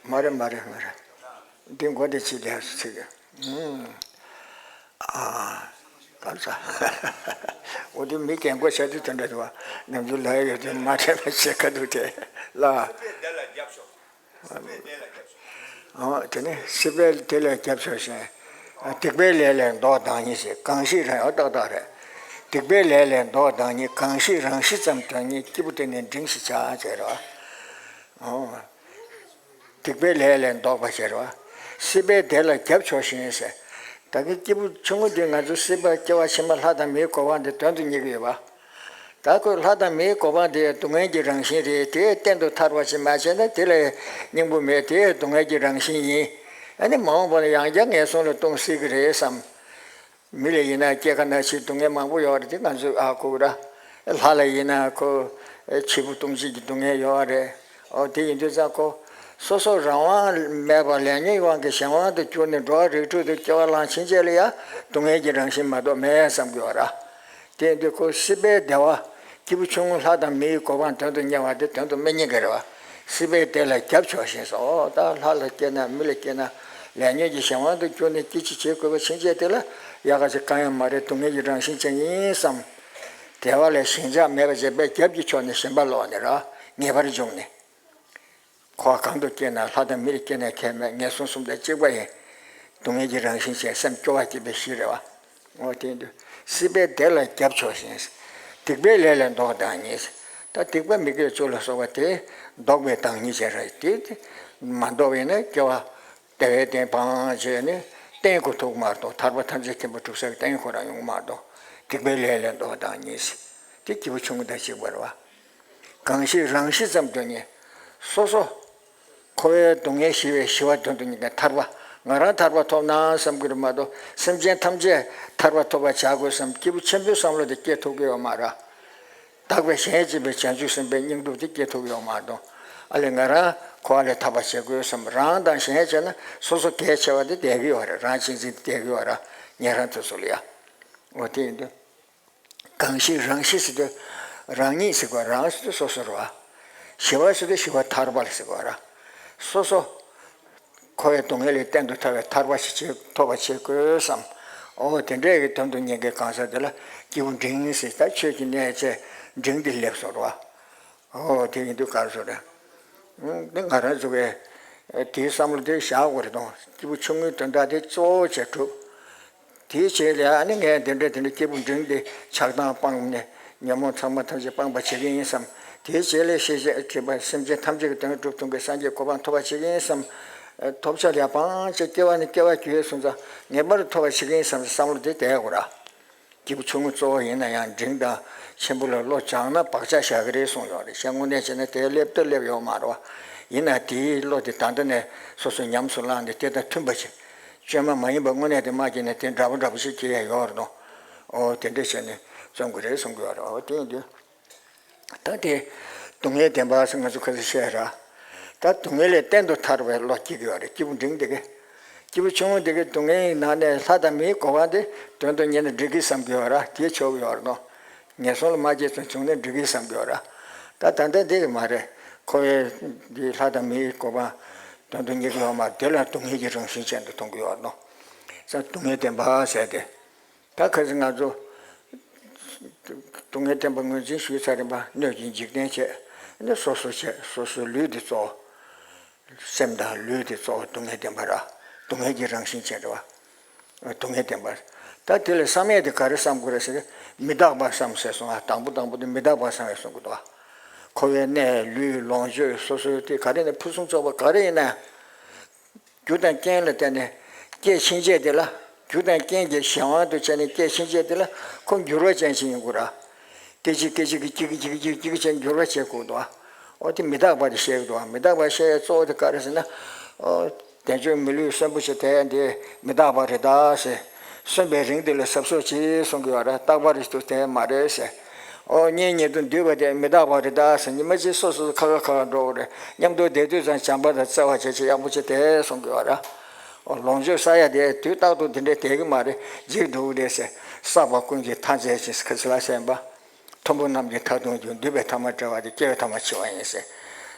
མ་རེད་མ་རེད་མ་རེད། འདི་མགོ་འདི་ཅི་ལས་སུ་ཚིག་གི། ཨ། གང་ས། འོ་དེ་མི་རྒན་གོག་བྱ་དུས་དེ་འདྲ་དུ་བ། ནམ་རྒྱུན་ལ་ཡོད་དུས་མ་དྲན་པ་བྱེད་ཁ་འདུག་དེ། ལ། འོ་དེ་ནི་སྲིད་པའི་བདེ་ལ་རྒྱབ་ཕྱོགས་ཤིང་། སྡིག་པའི་ལས་ལས་བཟློག་བདག་ཉིད་ཟེར། གང་ཞིག་རང་། འོ་ཏག་ཏག་རེད། སྡིག་པའི་ལས་ལས་བཟློག་བདག་ཉིད། གང་ཞིག་རང་བཞིན་ཙམ་དོན་གཉེར། སྐྱེས་བུ་དེ་ནི་འབྲིང་ཞེས་བྱ། ཟེར་རོ། འོ། སྡིག་པའི་ལས་ལས་བཟློག་པ་ཟེར་བ། སྲིད་པའི་བདེ་ལ་རྒྱབ་ཕྱོགས་ཤིང་ཟེར། ད་གིན་སྐྱེས་བུ་ཆུང་ངུ་འདི་ང་ཚོ་སྲིད་པ་སྐྱེ་བ་ཕྱི་མ་ལྷ་དང་མིའི་གོ་འཕང་འདི་དོན་དུ་གཉེར་གྱི་ཡོད་པ། ད་ཁོས་ལྷ་དང་མིའི་གོ་འཕང་འདི་སྡུག་བསྔལ་གྱི་རང་བཞིན་རེད། དེ་གཏན་དུ་ཐར་བ་ཞིག་མ་བྱས་ན་དེ་ལས་སྙིང་པོ་མེད། དེ་སྡུག་བསྔལ་གྱི་རང་བཞིན་ཡིན། ཨ་ནི་མ་འོངས་པ་ལ་ཡང་བསྐྱར་ངན་སོང་ལ་ལྟུང་སྲིད་ཀྱི་རེད་བསམ། མི་ལ་ཡིན་ན་སྐྱེ་རྒ་ན་འཆིའི་སྡུག་བསྔལ་མང་པོ་ཡོད་རེད། དེ་ང་ཚོས་ཧ་གོ་གི་ར། ལྷ་ལ་ཡིན་ན་ཁོ་འཆི་འཕོ་ལྟུང་བྱེད་ཀྱི་སྡུག་བསྔལ་ཡོད་རེད། འོ་དེ་ཡིན་དུས་ཙང་ཁོ་སོ་སོ་རང་དབང་མེད་པར་ལས་ཉོན་གྱི་དབང་གིས་གཞན་དབང་དུ་གྱུར་ནས་འགྲོ་བ་རིགས་དྲུག་ཏུ་སྐྱེ་བ་བླངས་ཕྱིན་ཆད་ལ་ཡང་སྡུག་བསྔལ་གྱི་རང་བཞིན་མ་གཏོགས་མེད་བསམ་གྱི་ཡོད་ར། དེ་ཡིན་དུས་ཁོ་སྲིད་པའི་བདེ་བ། སྐྱེས་བུ་ཆུང་ངུ་ལྷ་དང་མིའི་གོ་འཕང་དོན་དུ་གཉེར་བ་དེ་དོན་དུ་མི་གཉེར་གི་རེད་བ། སྲིད་པའི་བདེ་ལ་རྒྱབ་ཕྱོགས་ཤིང་ཟེར། འོ་ད་ལྷ་ལ་སྐྱེས་ན་མི་ལ་སྐྱེས་ན་ལས་ཉོན་གྱི་གཞན་དབང་དུ་གྱུར་ནས་སྐྱེ་འཆི་བྱེད་དགོས་པ་ཕྱིན་ཆད་དེ་ལ་ཡག་ག་ཅིག་གང་ཡང་མ་རེད། སྡུག་བསྔལ་གྱི་རང་བཞིན་ཅན་ཡིན་བསམ། བདེ་བ་ལས་ཞེན་ཆགས་མེད་པ་བྱས་པའི་རྒྱབ་ཀྱི་ཕྱོགས་ནས་ཞེན་པ་ལོག་ནས་ར་ངེས་པར་འབྱུང་ནས། འཁོར་བ་གང་དུ་སྐྱེས་ན་ལྷ་དང་མིར་སྐྱེས་ན་ཁྱད་མེད། ངན་སོང་གསུམ་དང་གཅིག་པ་ཡིན། སྡུག་བསྔལ་གྱི་རང་བཞིན་ཅན་སེམས་སྐྱོ་བ་སྐྱེད་པའི་གཞི་རེད་བ། འོ་དེ་ཡིན་དུས་སྲིད་པའི་བདེ་ལ་རྒྱབ་ཕྱོགས་ཤིང་། སྡིག་པའི་ལས་ལས་བཟློག་བདག་ཉིད། ད་སྡིག་པ་མི་དགེ་བཅུ་ལ་སོགས་པ་དེ་ལྡོག་པའི་བདག་ཉིད་ཅན་རེད། དེ་དེ་མ་ལྡོག་པ་ཡིན་ན་སྐྱེ་བ་དེ་བས་བརྟན་སྤང་བྱས་ནས་བརྟན་དགོས་ཐུག་མ་གཏོགས། ཐར་པ་ཐམས་ཅད་མཁྱེན་པ་གྲུབ་ས་གི་བརྟན་ཁོ་རང་ཡོང་མ་གཏོགས། སྡིག་པའི་ལས་ལས་ལྡོག་པ་བདག་ཉིད་ཟེར། དེ་སྐྱེས་བུ་ཆུང་ངུ་དང་གཅིག་པ་རེད་བ། གང་ཞིག་རང་ཤི་ཙམ་དུ་ནི། སོ་སོ། འཁོར་བའི་སྡུག་བསྔལ་ཞི་བའི་ཞི་བ་དོན་དུ་གཉེར་མཁན་ཐར་པ། ང་རང་ཐར་པ་ཐོབ་ན་བསམ་གྱི་རེད་མ་གཏོགས། སེམས་ཅན་ཐམས་ཅད་ཐར་པ་ཐོབ་པར་བྱ་དགོས་བསམ། སྐྱེས་བུ་ཆེན་པོའི་བསམ་བློ་དེ་སྐྱེ་ཐུབ་ཀྱི་ཡོད་མ་རེད། དག་པའི་གཞན་གཅེས་པའི་བྱང་ཆུབ་སེམས་དཔའི་སྙིང་སྟོབས་དེ་སྐྱེ་ཐུབ་ཀྱི་ཡོད་མ་གཏོགས། ཨ་ལས་ང་རང་འཁོར་བ་ལས་ཐར་པ་བྱེད་དགོས་བསམ། རང་དང་གཞན་བྱས་ན་སོ་སོ་གལ་ཆེ་བ་དེ་བསྡད་ཀྱི་ཡོད་རེད། རང་གཅེས་འཛིན་དེ་བསྡད་ཀྱི་ཡོད་རེད། ཉན་རང་དུ་སུ་ལ་ཡ། འོ་དེ་ཡིན་དུས། གང་ཞིག་རང་ཤི་ཟེར་དུས། རང་ཉིད་ཟེར་བ། རང་ཟེར་དུས་སོ་སོ་རེད་བ། ཞི་བ་ཟེར་དུས་ཞི་བ་ཐར་པ་ལ་ཟེར་བ་རེད། སོ་སོ། འཁོར་བའི་སྡུག་བསྔལ་ལས་གཏན་དུ་ཐར་བའི་ཐར་པ་ཞིག་བྱེད་ཐོབ་པ་བྱེད་དགོས་བསམ། འོ་དེ་འདྲའི་གི་དོན་དུ་གཉེར་མཁན་གང་ཟག་དེ་ལ་སྐྱེས་བུ་འབྲིང་ཟེར། ད་ཆོས་ཀྱི་གནས་བཅས་འབྲིང་དུ་སླེབས་སོང་རེད་བ། འོ་དེ་ཡིན་དུས་ག་རེ་ཟེར་རེད། འདི་ང་རང་ཚོ་གིས་དེའི་བསམ་བློ་དེ་བཞག་དགོས་རེད་དང་། སྐྱེས་བུ་ཆུང་ངུའི་དོན་དག་དེ་གཙོ་བོ་བྱས་གྲུབ། དེའི་རྗེས་ལ་ཨ་ནི་ངས་འདི་འདྲ་འདི་འདྲ་སྐྱེས་བུ་འབྲིང་དེ་ཆགས་སྡང་སྤངས་ནས་ཉོན་མོངས་ཚང་མ་ཐམས་ཅད་སྤངས་པ་བྱེད་ཀྱི་ཡིན་བསམ། དེའི་རྗེས་ལ་ཤེས་བྱ་སྒྲིབ་པ་སེམས་ཅན་ཐམས་ཅད་ཀྱི་དོན་སྒྲུབ་ཐུབ་མཁན་སངས་རྒྱས་གོ་འཕང་ཐོབ་པ་བྱེད་ཀྱི་ཡིན་བསམ། ཐོབ་བྱ་ལ་སྤང་བྱ་སྐྱེ་བ་ནས་སྐྱེ་བ་བརྒྱུད་སོང་ཙང་ངེས་པར་དུ་ཐོབ་པ་བྱེད་ཀྱི་ཡིན་བསམ་བསམ་བློ་དེ་གཏད་དགོས་ར། སྐྱེས་བུ་ཆུང་ངུ་གཙོ་བོ་ཡིན་ན་ཡང་འབྲིང་དང་ཆེན་པོ་ལ་བློ་སྦྱངས་ན་བག་ཆགས་བཞག་གི་རེད་གསུངས་ཡོད་རེད། བྱས་དངོས་གནས་བྱས་ན་དེ་སླེབས་ད་སླེབས་ཡོད་མ་རེད་བ། ཡིན་ན་དེའི་བློ་དེ་ད་ལྟ་ནས་སོ་སོས་ཉམས་སུ་བླངས་ཏེ་དེ་དང་མཐུན་པ་བྱེད། བཅོས་མ་མ་ཡིན་པ་དངོས་གནས་དེ་མ་སྐྱེས་ན་དེ་འདྲ་པོ་འདྲ་པོ་ཞིག་སྐྱེ་ཡ་ཡོད་རེད་དོ། ཨོ་དེ་འདྲ་བྱས་ནས་བརྩོན་དགོས་རེད་གསུང་གི་ཡོད་རེད། ཨོ་དེ་ཡིན་དུས། ད་དེ་སྡུག་བསྔལ་བདེན་པ་ཟེར་ང་ཚོ་ཁ་སང་བཤད་ར། ད་སྡུག་བསྔལ་ལས་གཏན་དུ་ཐར་བའི་བློ་སྐྱེ་གི་ཡོད་རེད། སྐྱེས་བུ་འབྲིང་དེ་གས། སྐྱེས་བུ་ཆུང་ངུ་དེ་གས་སྡུག་བསྔལ་ནང་ནས་ལྷ་དང་མིའི་གོ་འཕང་དེ་དོན་དུ་གཉེར་ན་འགྲིག་གི་བསམ་གི་ཡོད་ར། དེ་ཆོག་གི་ཡོད་རེད་དོ། ངན་སོང་ལ་མ་སྐྱེས་ཙང་བྱུང་ན་འགྲིག་གི་བསམ་གི་ཡོད་ར། ད་ད་ལྟ་དེ་གས་མ་རེད། འཁོར་བའི་འདི་ལྷ་དང་མིའི་གོ་འཕང་དོན་དུ་གཉེར་གི་ཡོད་མ་རེད། དེ་ལ་སྡུག་བསྔལ་གྱི་རང་བཞིན་ཅན་དུ་མཐོང་གི་ཡོད་རེད་དོ། ས་སྡུག་བསྔལ་བདེན་པ་ཟེར་ཏེ། ད་ཁ་སང་ང་ཚོ་སྡུག་བསྔལ་བདེན་པ་ངོས་འཛིན་ཞུས་ཚར་རིམ་པ་སྣོད་ཀྱི་འཇིག་རྟེན་བྱས་ནས་སོ་སོ་བྱས། སོ་སོའི་ལུས་འདི་གཙོ་བོ། སེམས་དང་ལུས་འདི་གཙོ་བོ་སྡུག་བསྔལ་བདེན་པ་ར། སྡུག་བསྔལ་གྱི་རང་བཞིན་ཅན་རེད་བ། སྡུག་བསྔལ་བདེན་པ། ད་དེ་ལས་བསམ་ཡས་དེ་ག་རེ་བསམ་དགོས་རེད་ཟེར་ན། མི་རྟག་པ་བསམ་ཟེར་སོང་ང་། དང་པོ་དང་པོ་དེ་མི་རྟག་པ་བསམ་ཡས་གསུང་གི་འདུག་བ། འཁོར་བའི་གནས་ལུས་ལོངས་སྤྱོད་སོ་སོའི་དེ་ག་རེ་ནས་ཕུན་སུམ་ཚོགས་པ་ག་རེ་ཡིན་ན། རྒྱུ་དང་རྐྱེན་ལ་བརྟེན་ནས་སྐྱེད་ཕྱིན་ཆད་དེ་ལ། རྒྱུ་དང་རྐྱེན་གྱི་གཞན་དབང་དུ་བྱས་ནས་སྐྱེད་ཕྱིན་ཆད་དེ་ལ་ཁོ་འགྱུར་བ་ཅན་ཞིག་ཡིན་དགོས་ར། སྐད་ཅིག་སྐད་ཅིག་གིས་གཅིག་གིས་གཅིག་གིས་གཅིག་གིས་བྱས་འགྱུར་བ་བྱེད་དགོས་འདུག་བ། འོ་དེ་མི་རྟག་པ་དེ་བཤད་ཀྱི་འདུག་བ། མི་རྟག་པ་བཤད་ཡའི་གཙོ་བོ་དེ་ག་རེ་ཟེར་ན། ཨོ། དལ་འབྱོར་མི་ལུས་གསོན་པོ་ཞིག་དེ་འདི་མི་རྟག་པ་རེད་ད་ཟེར། གསོན་པའི་རིང་དེ་ལ་གཟབ་གཟབ་བྱེད་གསུང་གི་ཡོད་ར། རྟག་པ་རེད་འདུག་དེ་མ་རེད་ཟེར། ཨོ་གཉེན་ཉེ་དུ་འདུས་པ་དེ་མི་རྟག་པ་རེད་ད་ཟེར། ཉི་མ་གཅིག་སོ་སོ་ཁ་ཁ་ཁ་ཁ་འགྲོ་གི་རེད། མཉམ་དུ་བསྡད་དུས་ཙང་བྱམས་པ་དང་བརྩེ་བ་བྱེད་ཆེད་ཡག་པོ་བྱེད་དེ་གསུང་གི་ཡོད་ར། ཨོ་ལོངས་སྤྱོད་ས་ཡ་དེ་དུས་རྟག་ཏུ་དེ་འདྲས་བསྡད་ཀྱི་མ་རེད། འཇིག་འགྲོ་གི་རེད་ཟེར། བསགས་པ་ཀུན་གྱི་མཐའ་མཛད་ཅིང་ཁ་ཆེ་ལ་གསན་པ། མཐོན་པོ་རྣམས་ཀྱི་མཐར་ལྟུང་ཞིང་། འདུས་པའི་ཐ་མ་བྲལ་བ་དེ་སྐྱེ་བའི་ཐ་མ་འཆི་བ་ཡིན་ཟེར།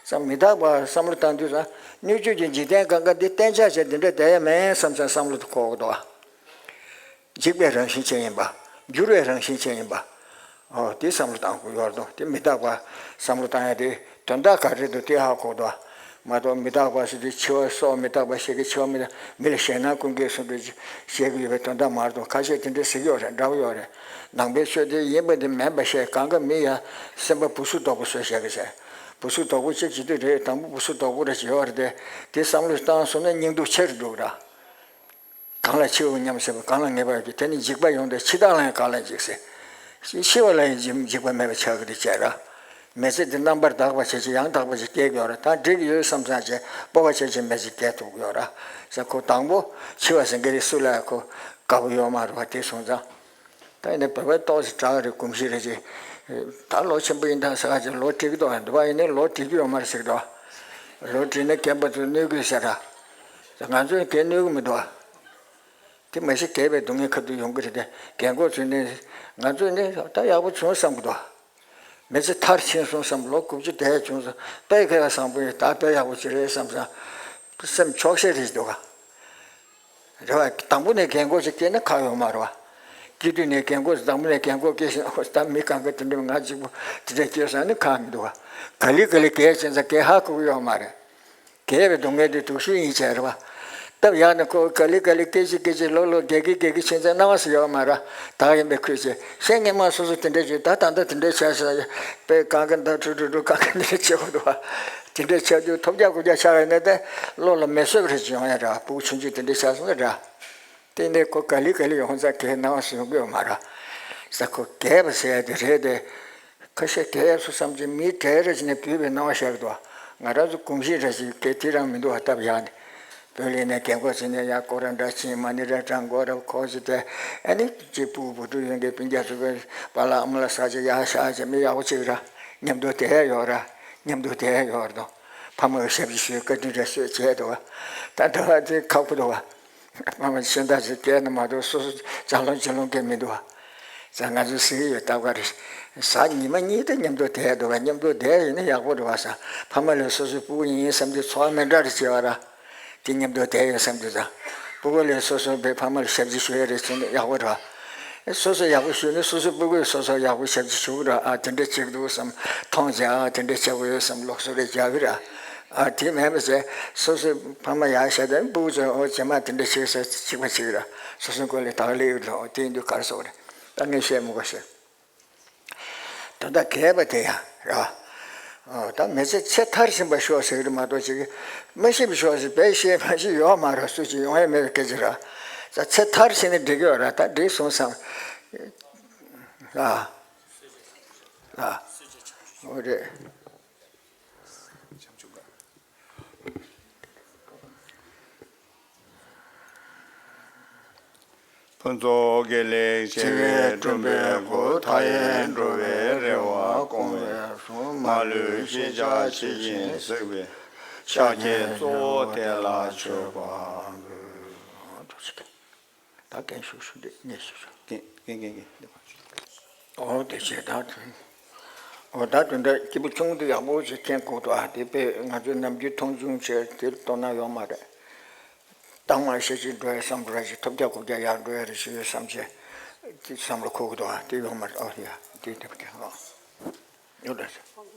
ཙམ་མི་རྟག་པ་བསམ་བློ་བཏང་དུས་ཙང་སྣོད་བཅུད་ཀྱི་འཇིག་རྟེན་གང་ག་འདི་གཏན་འཇགས་བྱས་འདི་འདྲ་བསྡད་ཡ་མིན་བསམ་ཙང་བསམ་བློ་དེ་འཁོར་གི་འདུག་བ། འཇིག་པའི་རང་བཞིན་ཅན་ཡིན་པ། འགྱུར་བའི་རང་བཞིན་ཅན་ཡིན་པ། ཨོ་དེ་བསམ་བློ་བཏང་དགོས་ཡོད་རེད་འདུག་དེ་མི་རྟག་པ་བསམ་བློ་བཏང་ཡ་དེ་དོན་དག་ག་རེ་འདུག་དེ་ཧ་གོ་འདུག་བ། མ་གཏོགས་མི་རྟག་པ་ཟེར་དུས་འཆི་བ་སྲོག་མི་རྟག་པ་ཞིག་གི་འཆི་བ་མི་རྟག་མི་ལ་ཞེད་སྣང་ཀུན་གྱིས་གསུངས་པའི་བཤད་ཀྱི་ཡོད་པའི་དོན་དག་མ་རེད་འདུག་ཁ་ཤས་དེ་འདྲ་ཟེར་གྱི་ཡོད་རེད། འདྲ་པོ་ཡོད་རེད། ནང་པའི་ཆོས་དེ་ཡིན་པ་དེ་མིན་པ་བཤད། གང་ག་མི་ཡ་སེམས་པ་བུ་སུ་དོག་པོ་བཟོས་བཤད་གི་ཟེར། བུ་སུ་དོག་པོ་གཅིག་བྱེད་དུས་རེད། དང་པོ་བུ་སུ་དོག་པོ་རེ་ཅིག་ཡོད་རེད་དེ། དེ་བསམ་བློ་བཏང་སོང་ན་སྙིང་སྡུག་ཆེ་རུ་འགྲོ་གི་ར། གང་ལ་འཆི་འོ་སྙམ་སེམས་པ་གང་ལ་ངེས་པར་སྐྱེ། དེ་ནི་འཇིགས་པ་ཡོང་དུས་འཆི་བདག་ལ་ཡང་གང་ལ་འཇིགས་ཟེར། ཤི་ཤི་བ་ལ་ཡང་འཇིགས་འཇིགས་པ་མེད་པ་ཆགས་ཀྱི་རེད་ཅེས་ར། མི་ཚེ་འདི་རྣམ་པར་དག་པ་བྱས་ཀྱི་ཡང་དག་པ་ཞིག་སྐྱེ་གི་ཡོད་ར། ད་འགྲིག་གི་ཡོད་བསམ་ཙང་བྱས་སྤོབས་པ་བྱས་ཀྱི་མི་ཚེ་སྐྱེལ་ཐུབ་ཀྱི་ཡོད་ར། ཟེར་ཁོ་དང་པོ་འཆི་བ་ཟེར་མཁན་རིགས་སུ་ལ་ཡང་ཁོ་དགའ་པོ་ཡོད་མ་རེད་བ། དེ་སོང་ཙང་། ད་ཡིན་ན་བོད་པའི་ཏོག་ཙམ་དྲག་རེད། གོམས་གཤིས་རེད་ཅེ། ད་ལོ་ཆེན་པོ་ཡིན་ད་ཟེར་ག་ཅིག་ལོ་དྲིག་གི་འདུག་བ། འདི་པ་ཡིན་ནའི་ལོ་དྲིག་གི་ཡོད་མ་རེད་ཟེར་གི་འདུག་ལོ་དྲིག་ན་རྒན་པ་ཚོ་གནོད་གི་ཟེར་ར། ང་ཚོས་རྒན་གནོད་གི་མི་འདུག་བ། དེ་མ་གཞི་རྒས་པའི་སྡུག་བསྔལ་ཁ་ཐུག་ཡོང་གི་རེད་དེ། རྒན་གོག་ཚོས་ནི་ང་ཚོས་ནི་ད་ཡག་པོ་བྱུང་བསམ་གི་འདུག་མི་ཚེ་མཐར་ཕྱིན་སོང་བསམ། ལོ་དགུ་བཅུ་དེ་བྱུང་སོང་། དཔེ་ཁ་བ་བཟང་པོ་ཡིན། ད་དཔེ་ཡག་པོ་ཅིག་རེད་བསམ་སོང་། སེམས་ཆོག་ཤེས་རེད་འདུག་ག་རེད་བ། དང་པོ་ནས་རྒན་གོག་ཅིག་སྐྱེས་ན་ཁག་ཡོད་མ་རེད་བ། སྐྱེས་དུས་ནས་རྒན་གོག་དང་པོ་ནས་རྒན་གོག་སྐྱེས་ཤིང་། ད་མི་གང་ག་དེ་འདྲ་ང་གཅིག་པུ་དེ་འདྲ་སྐྱེས་སོང་ནི་ཁག་མི་འདུག་ག་ག་ལེ་ག་ལེ་རྒས་ཕྱིན་ཙང་རྒས་ཧ་གོ་གི་ཡོད་མ་རེད། རྒས་པའི་སྡུག་བསྔལ་དེ་དུག་ཤོས་ཡིན་བྱས་རེད་བ། སྟབས་ཡག་ནས་ཁོ་ག་ལེ་ག་ལེ་སྐད་ཅིག་སྐད་ཅིག་ལོ་ལོ་རྒས་ཀི་རྒས་ཀི་ཕྱིན་ཚེ་སྣང་བ་སུ་ཡོད་མ་ར། བདག་ཡིན་པའི་ཁུལ་བྱས་ཤེས་སྔན་མ་སོ་སོ་དེ་འདྲས་བྱོས། ད་ད་ལྟ་དེ་འདྲས་བྱས་ཤག་པས་གང་ག་འདའ་དྲུག་དྲུག་དྲུག་གང་ག་འདི་འདྲས་བྱེད་དགོས་འདུག་བ། དེ་འདྲས་བྱས་དུས་ཐོབ་རྒྱག་རྐུབ་རྒྱག་ཆགས་ཡོད་ན་དེ་བློ་ལ་མི་བཟོད་པ་རེ་ཅིག་ཡོང་ཡ་ར། སྤུ་གུ་ཆུང་ཆུང་དེ་འདྲས་བྱས་སོང་ན་ར། དེ་ནས་ཁོ་ག་ལེ་ག་ལེ་ཡོང་ཙང་གའི་སྣང་བ་སུ་ཡོང་གི་ཡོད་མ་ར། ས་ཁོ་རྒས་པ་ཟེར་ཡ་དེ་རེད་དེ། ཁ་ཤས་རྒས་ཡ་སུ་བསམ་གྱི་མི་གྲལ་རེ་ཅིག་ནས་བུད་པའི་སྣང་བ་ཤར་གི་འདུག་ང་རང་ཚོ་གོམས་གཤིས་རེ་ཅིག་གལ་ཏེ་རང་མི་འདུག་བ། སྟབས་ཡག་ནས་བོད་གླིང་ནས་རྒན་གོག་ཅིག་ནས་ཡ་ཀོ་ར་འདྲ་ཅིག་མ་ཎི་ར་འདྲ་མགོ་ར་ཁོག་ཅིག་དེ། ཨ་ནི་ཅིག་སྤུ་གུ་བུ་ཕྲུག་ཡོད་མཁན་སྤུན་ཀྱག་ཚོ་གི་པཱ་ལགས་ཨ་མ་ལགས་ས་ཆ་ཡག་ཤག་ཅིག་མི་ཡག་པོ་ཅིག་ར། མཉམ་དུ་བསྡད་ཡ་ཡོད་ར། མཉམ་དུ་བསྡད་ཡ་ཡོད་ར་དང་། ཕ་མ་གི་ཞབས་ཕྱི་ཞུས་བཀའ་དྲིན་རེ་གསོས་བྱས་འདུག་བ། ད་ད་བ་དེ་ཁག་པོ་འདུག་བ། ཨ་མ་གཞན་དག་ཅིག་སྐྱེས་ན་མ་གཏོགས་སོ་སོ་ཅ་ལོང་ཅི་ལོང་སྐྱེས་མི་འདུག་བ། ཙང་ང་ཚོ་ཟེར་གྱི་ཡོད་སྟབས་ཀ་རེད། གཟའ་ཉི་མ་གཉིས་དེ་མཉམ་དུ་བསྡད་འདུག་བ། མཉམ་དུ་བསྡད་ཡིན་ན་ཡག་པོ་རེད་བ། ས་ཕ་མ་ལས་སོ་སོའི་སྤུ་གུ་ཡིན་བསམ་དུས་ཚོར་བ་མི་འདྲ་རེ་སྐྱེ་བ་ར། དེ་མཉམ་དུ་བསྡད་ཡོད་བསམ་དུས་ཙང་། སྤུ་གུ་ལས་སོ་སོ་བའི་ཕ་མ་ལ་ཞབས་ཕྱི་ཞུ་ཡ་རེ་བྱས་ན་ཡག་པོ་རེད་བ། སོ་སོ་ཡག་པོ་ཞུས་ནས་སོ་སོའི་སྤུ་གུས་སོ་སོ་ཡག་པོ་ཞབས་ཕྱི་ཞུ་གི་རེད། ཨ་དེ་འདྲ་བྱེད་ཀྱི་འདུག་བསམ། མཐོང་བྱས་ཨ་དེ་འདྲ་བྱེད་དགོས་ཡོད་བསམ་ལུགས་སྲོལ་རེ་རྒྱག་གི་རེད། ཨ་དེ་མེད་པ་བྱས་སོ་སོའི་ཕ་མ་ཡག་ཤ་དང་སྤུ་གུ་ཚོ་ཨོ་རྗེས་མ་དེ་འདྲ་བྱེད་ས་གཅིག་པ་བྱེད་ཀྱི་རེད། སོ་སོའི་སྐོར་ལས་ད་ག་ལེ་ཡོད་རེད། ཨོ་དེ་ཡིན་དུས་ག་རེ་ཟེར་དགོས་རེད། ད་ངས་བཤད་མི་དགོས་ཤེས། ད་ལྟ་རྒས་པ་དེ་ཡང་རེད་བ། ཨོ་ད་མི་ཚེ་ཚེ་མཐར་ཕྱིན་པ་ཤོག་ཟེར་གི་རེད་མ་གཏོགས་ཅིག་མ་ཤི་བ་ཤོག་ཟེར་བས་ཤེས་མ་ཤི་ཡོད་མ་རེད། སུ་ཅིག་ཡོང་ཡ་མེད་པའི་སྐད་ཆ་རེད། ད་ཚེ་མཐར་ཕྱིན་ནས་འགྲིག་གི་ཡོད་རེད། ད་འགྲིག་སོང་བསམ། ཨ་ཨ་འོ་རེད། ཕུན་ཚོགས་དགེ་ལེགས་བྱེ་བས་བསྐྲུན་པའི་སྐུ། མཐའ་ཡས་འགྲོ་བའི་རེ་བ་སྐོང་བའི་གསུང་། མ་ལུས་ཤེས་བྱ་ཇི་བཞིན་གཟིགས་པའི་ཤཱཀྱའི་གཙོ་བོ་དེ་ལ་མཆོད་པ། ད་རྒན་ཞུ་ཞུ་འདི་ངས་ཞུ་ཞུ། རྒན་རྒན་རྒན་རྒན། འོ་དེ་བྱས་ད་དུས། འོ་ད་དུས་འདྲ་སྐྱིད་པོ་ཆུང་དུ་ཡག་པོ་ཞིག་མཁྱེན་དགོས་འདུག་ཨ་དེ་དཔེ་ང་ཚོས་ནམ་རྒྱུན་མཐོང་ཆུང་བྱས་དེ་ལྟོས་ན་ཡོད་མ་རེད། གཏའ་མར་ཤེས་ཀྱི་འགྲོ་ཡ་བསམ་འགྲོ་ཡ་ཞིག་ཐོབ་རྒྱག་གོ་རྒྱག་ཡག་འགྲོ་ཡ་རེད་ཞུ་ཡོད་བསམ་བྱས། དེ་བསམ་བློ་འཁོར་གི་འདུག་ཨ་དེ་ཡོད་མ་རེད། ཨོ་ཡ་དེ་དེ་བ་དེ་ཨོ། ཡོད་རེད།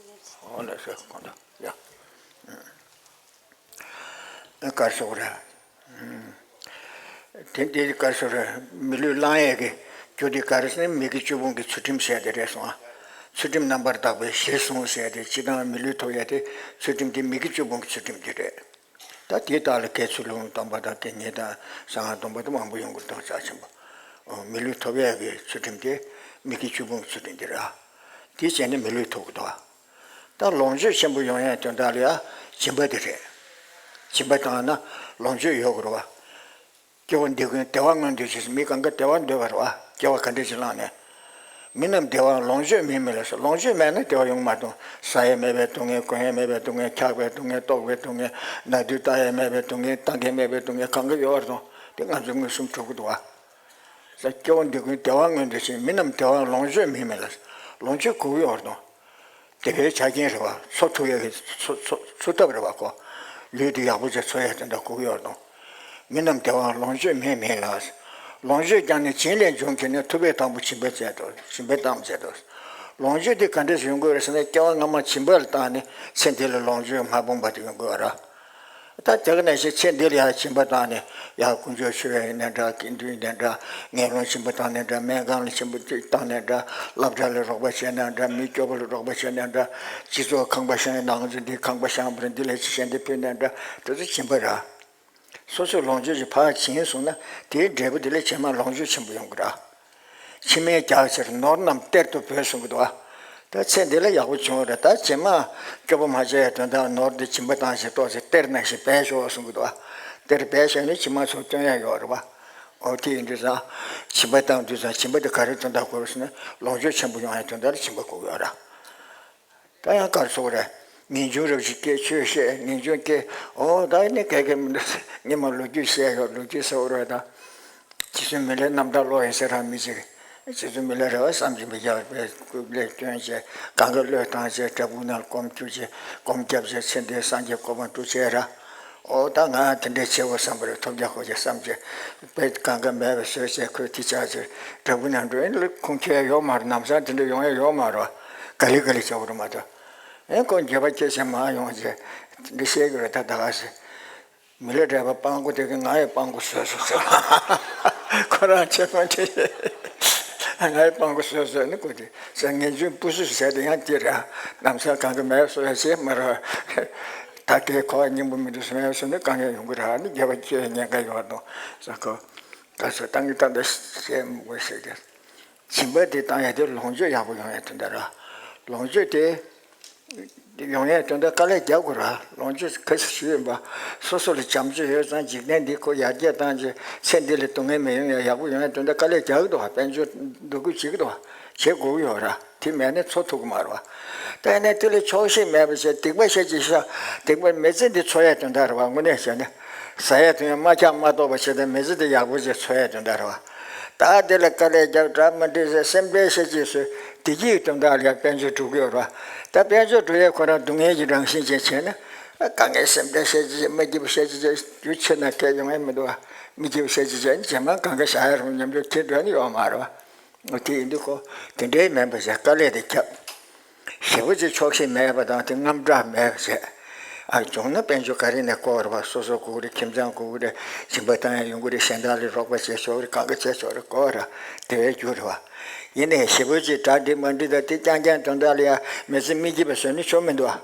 ཨོ་ལགས་སོ་ཁོང་ད་ཡ། ཨ་དཀར་སོག་རེད། དེ་འདི་དཀར་སོག་རེད། མི་ལུས་བླང་ཡས་ཀྱི་རྒྱུ་དེ་ག་རེ་ཟེར་ན་མི་དགེ་བཅུ་སྤོང་གི་ཚུལ་ཁྲིམས་ཟེར་དེ་རེད་སོང་ཨ། ཚུལ་ཁྲིམས་རྣམ་པར་དག་པའི་གཞིར་བཟུང་ཟེར་དེ་སྤྱིར་བཏང་མི་ལུས་ཐོབ་ཡས་དེ་ཚུལ་ཁྲིམས་དེ་མི་དགེ་བཅུ་སྤོང་གི་ཚུལ་ཁྲིམས་དེ་རེད། ད་དེའི་རྟགས་ལ་དགེ་ཚུལ་སློང་སྡོམ་པ་དང་དགེ་བསྙེན་དང་གསང་སྔགས་སྡོམ་པ་དེ་མང་པོ་ཡོང་གི་འདུག་རྩ་ཆེན་པོ། མི་ལུས་ཐོབ་ཡས་ཀྱི་ཚུལ་ཁྲིམས་དེ་མི་དགེ་བཅུ་སྤོང་གི་ཚུལ་ཁྲིམས་དེ་རེད་ཨ། དེ་བྱས་ནས་མི་ལུས་ཐོབ་ཀྱི་འདུག་ད་ལོངས་སྤྱོད་ཆེན་པོ་ཡོང་ཡས་དོན་དག་ལ་ཡ་སྦྱིན་པ་དེ་རེད། སྦྱིན་པ་བཏང་ན་ལོངས་སྤྱོད་ཡོང་གི་རེད་བ། སྐྱེ་བོ་འདི་ཀུན་བདེ་བ་མངོན་འདོད་ཅེས། མི་གང་ག་བདེ་བ་འདོད་པ་རེད་བ། སྐྱེ་བ་ག་འདྲ་ཞིག་བླངས་ནས། མི་རྣམས་བདེ་བའང་ལོངས་སྤྱོད་མེད་མིན་ལ་ཟེར། ལོངས་སྤྱོད་མེད་ན་བདེ་བ་ཡོང་མ་ཐུབ། ཟ་ཡས་མེད་པའི་སྡུག་བསྔལ། གོན་ཡས་མེད་པའི་སྡུག་བསྔལ། འཁྱག་པའི་སྡུག་བསྔལ། ལྟོགས་པའི་སྡུག་བསྔལ། ནག་དུས་ལྟ་ཡས་མེད་པའི་སྡུག་བསྔལ། ལྟ་མཁན་མེད་པའི་སྡུག་བསྔལ། གང་ག་ཡོད་པ་རེད་དང་། དེ་ང་ཚོའི་མངོན་སུམ་གྲུབ་ཀྱི་འདུག་བ། ས་སྐྱེ་བོ་འདི་ཀུན་བདེ་བ་མངོན་འདོད་ཅིང་། མི་རྣམས་བདེ་བའང་ལོངས་སྤྱོད་མེད་མིན་ལ། ལོངས་སྤྱོད་དགོས་ཀྱི་ཡོད་རེད་དང་། བདེ་བའི་ཆ་རྐྱེན་རེད་བ། འཚོ་ཐུབ་ཡ་གི་འཚོ་འཚོ་འཚོ་ཐབས་རེད་བ་ཁོ། ལུས་འདི་ཡག་པོ་བྱས་འཚོ་ཡ་དེ་འདྲ་དགོས་ཀྱི་ཡོད་རེད་དང་། མི་རྣམས་བདེ་བའང་ལོངས་སྤྱོད་མེད་མིན་ལ། ལོངས་སྤྱོད་ཀྱང་ནི་སྦྱིན་ལས་འབྱུང་གི་ནི། ཐུབ་པས་དང་པོ་སྦྱིན་པ་མཛད་དོ། སྦྱིན་པས་དང་པོ་མཛད་དོ། ལོངས་སྤྱོད་འདི་ག་འདྲས་སུ་ཡོང་དགོས་རེད་ཟེར་ན་སྐྱེ་བ་སྔ་མ་སྦྱིན་པ་ལ་བཏང་ནས་ཚེ་འདི་ལ་ལོངས་སྤྱོད་མ་སྤངས་པ་དེ་ཡོང་དགོས་ར། ད་དེ་ག་ནང་བཞིན་ཚེ་འདི་ལ་ཡང་སྦྱིན་པ་བཏང་ནས་ཡང་དཀོན་མཆོག་མཆོད་པ་ཡིན་ན་འདྲ། དགེ་འདུན་ཡིན་ན་འདྲ། ངན་སློང་སྦྱིན་པ་བཏང་ན་འདྲ། སྨན་ཁང་ལ་སྦྱིན་པ་བཏང་ན་འདྲ། སློབ་གྲྭ་ལ་རོགས་པ་བྱས་ན་འདྲ། མི་སྐྱོ་པོ་ལ་རོགས་པ་བྱས་ན་འདྲ། སྤྱི་ཚོགས་ཁང་པ་བཞེངས་ན་ང་ཚོ་འདི་ཁང་པ་བཞེངས་པ་རེད། འདི་ལ་ཅི་བྱས་འདི་ཕུལ་ན་འདྲ། དེ་ཚོ་སྦྱིན་པ་ར། སོ་སོའི་ལོངས་སྤྱོད་ཀྱི་ཕར་བྱིན་སོང་ན་དེའི་འབྲས་བུ་དེ་ལས་རྗེས་མ་ལོངས་སྤྱོད་ཆེན་པོ་ཡོང་གི་ར། ཕྱི་མའི་རྒྱགས་ཕྱིར་ནོར་རྣམས་གཏེར་དུ་བོས་གསུང་གི་འདུག་བ། ད་ཚེ་འདི་ལ་ཡག་པོ་བྱུང་བ་རེད། ད་རྗེས་མ་སྐྱོ་པོ་མ་བྱས་ཡ་དོན་དག་ནོར་འདི་སྦྱིན་པ་བཏང་ཞིག་ཏོག་ཙེ་གཏེར་ནང་བཞིན་སྦས་ཤོག་གསུང་གི་འདུག་བ། གཏེར་སྦས་བཞག་ནས་རྗེས་མ་ཚུར་བཏོན་ཡ་ཡོད་རེད་བ། འོ་དེ་ཡིན་དུས་ཙང་སྦྱིན་པ་བཏང་དུས་ཙང་སྦྱིན་པ་འདི་ག་རེ་དོན་དག་དགོས་ཟེར་ན་ལོངས་སྤྱོད་ཆེན་པོ་ཡོང་ཡ་དོན་དག་ལ་སྦྱིན་པ་དགོས་ཀྱི་ཡོད་རེད། ད་ཡང་གར་སོང་རེད། ངེས་འབྱུང་རབ་ཞིག་སྐྱེས། ཆོས་བཤད། ངེས་འབྱུང་སྐྱེས། འོ་ད་ནི་ག་གེ་མི་འདུག་ངས་མ་ལོ་རྒྱུས་བཤད་ཡོད། ལོ་རྒྱུས་ཟེར་བ་རེད་ད། རྗེ་བཙུན་མི་ལའི་རྣམ་ཐར་ཀློག་ཡིན་ཟེར་ར་མི་ཅིག་རྗེ་བཙུན་མི་ལ་རེ་བ་བསམ་གྱིས་མི་ཁྱབ་པའི་སྐུ་ལས་བསྐྱོན་བྱས་གང་ག་བློས་བཏང་བྱས་བྲག་ཕུག་ནང་སྒོམ་བཅུག་བྱས་སྒོམ་བརྒྱབ་བྱས་ཚེ་འདིའི་སངས་རྒྱས་གོ་འཕང་ཐོབ་བྱས་ར། འོ་ད་ང་དེ་འདྲའི་ཆེ་བོ་བསམ་པ་རེད། ཐོབ་རྒྱག་ཁོ་རྒྱག་བསམ་བྱས་དཔེ་གང་ག་མེད་པ་བཟོས་བྱས་ཁོས་དེ་ཆགས་བྱས་བྲག་ཕུག་ནང་འགྲོ་ཡིན་ལ་ཁུངས་འཁྱོལ་ཡ་ཡོད་མ་རེད། ལམ་སང་དེ་འདྲ་ཡོང་ཡ་ཡོད་མ་རེད། ག་ལེ་ག་ལེ་བྱ་བ་རེད་མ་གཏོགས། ཨེ་ཁོ་འགྱོད་པ་སྐྱེས་བྱས་མར་ཡོང་བྱས་འདི་བཤད་གི་རེད། ད་ད་ག་ཟེ། མི་ལ་རས་པ་སྤྲང་པོ་དེ་གིས་ང་ཡི་སྤྲང་པོ་བཟོས་སོང་ཟེར། ཁོ་རང་ཆེ་མ་འདྲི། ང་ཡི་སྤྲང་པོ་བཟོས་སོང་ནི་ཁོ་དེ་ཟེར། ངན་ཇུས་སྤུ་སུ་ཟེར་དེ་ཡང་དེ་རེད། ལམ་སང་གང་གི་མེད་སོ་ཡ་བྱེད་མ་ར། ད་དེ་ཁོ་སྙིང་པོ་མི་འདུག་སོང་ཡ་སོང་ནི་གང་ཡང་ཡོང་གི་ར་ནི་རྒྱལ་བ་སྐྱེ་ཉེན་ཁ་ཡོད་དོ་ཟེར། ཁོ་ད་སོ་ཏང་གི་ཏང་ད་བཤད་མི་དགོས་ཟེར་དེ། སྦྱིན་པ་དེ་བཏང་ཡ་དེ་ལོངས་སྤྱོད་ཡག་པོ་ཡོང་ཡ་དོན་དག་ར། ལོངས་སྤྱོད་དེ་ཡོང་ཡ་དོན་དག་དཀའ་ལས་རྒྱག་དགོས་ར། ལོངས་སྤྱོད་ག་ཚོད་ཞུས་ཡིན་པ། སོ་སོ་ལ་བྱམས་བརྩེ་ཡོད་ཙང་འཇིག་རྟེན་འདི་ཁོ་ཡར་རྒྱས་བཏང་རྗེས་ཚེ་འདི་ལ་སྡུག་བསྔལ་མི་ཡོང་ཡ་ཡག་པོ་ཡོང་ཡ་དོན་དག་དཀའ་ལས་རྒྱག་གི་འདུག་བ། དཔལ་འབྱོར་འདུ་འགོད་བྱེད་ཀྱི་འདུག་བ། བྱེད་དགོས་ཀྱི་ཡོད་ར། དེ་མེད་ན་འཚོ་ཐུབ་ཀྱི་མ་རེད་བ། ད་ཡིན་ན་དེ་ལ་ཆོག་ཤེས་མེད་པ་བྱས་སྡིག་པ་བཤད་ཀྱི་ཤ། སྡིག་པ་མི་ཚེ་འདི་འཚོ་ཡ་དོན་དག་རེད་བ། དངོས་གནས་བྱས་ན། ཟ་ཡ་འཐུང་ཡ་མ་འཁྱག་མ་ལྟོགས་པ་བྱས་ཏེ་མི་ཚེ་འདི་ཡག་པོ་ཅིག་འཚོ་ཡ་དོན་དག་རེད་བ། ད་དེ་ལ་དཀའ་ལས་རྒྱབ་གྲབས་མ་འགྲིག་ཟེར་སེམས་ཁྲལ་བཤད་ཀྱི་བཟོས་བདེ་སྐྱིད་ཀྱི་དོན་དག་ལ་ཡང་དཔལ་འབྱོར་འགྲོ་གི་ཡོད་རེད་བ། ད་དཔལ་འབྱོར་འགྲོ་ཡས་ཁོ་རང་སྡུག་བསྔལ་གྱི་རང་བཞིན་ཅན་བྱས་ན། དཀའ་ངལ་སེམས་ཁྲལ་བཤད་ཀྱི་བྱས་མི་སྐྱིད་པོ་བཤད་ཀྱི་བྱས་རྒྱུ་ཆེ་ན་སྐད་ཡོང་ཡ་མི་འདུག་བ། མི་སྐྱིད་པོ་བཤད་ཀྱི་བྱས་ནི་རྗེས་མ་གང་ག་བཞག་ཡ་རུང་མཉམ་དུ་ཁྱེར་འགྲོ་ནི་ཡོད་མ་རེད་བ། དེ་ཡིན་དུས་ཁོ་དེ་འདྲའི་མིན་པ་ཞིག་དཀའ་ལས་དེ་ཁྱབ། ཞེ་པོ་ཅིག་ཆོག་ཤེས་མེད་པ་དང་དེ་རྔམ་སྐྲག་མེད་པ་བྱས། ཨ་བྱུང་ན་དཔལ་འབྱོར་ག་རེ་ནས་བསྐོར་བ། སོ་སོ་དགོས་རེད། ཁྱིམ་ཚང་དགོས་རེད། སྦྱིན་པ་བཏང་ཡང་ཡོང་གི་རེད། གཞན་དག་ལ་རོགས་པ་བྱེད་ཆོག་རེད། གང་ག་བྱེད་ཆོག་རེད། བསྐོར་ར་དེ་བས་རྒྱུ་རེད་བ། ཡིན་ནའི་ཞེ་པོ་ཅིག་གྲ་སྒྲིག་མ་འགྲིག་ད་དེ་རྐྱང་རྐྱང་དོན་དག་ལ་ཡང་མི་ཚེ་མི་སྐྱིད་པ་བཟོས་ནི་ཆོག་མི་འདུག་བ།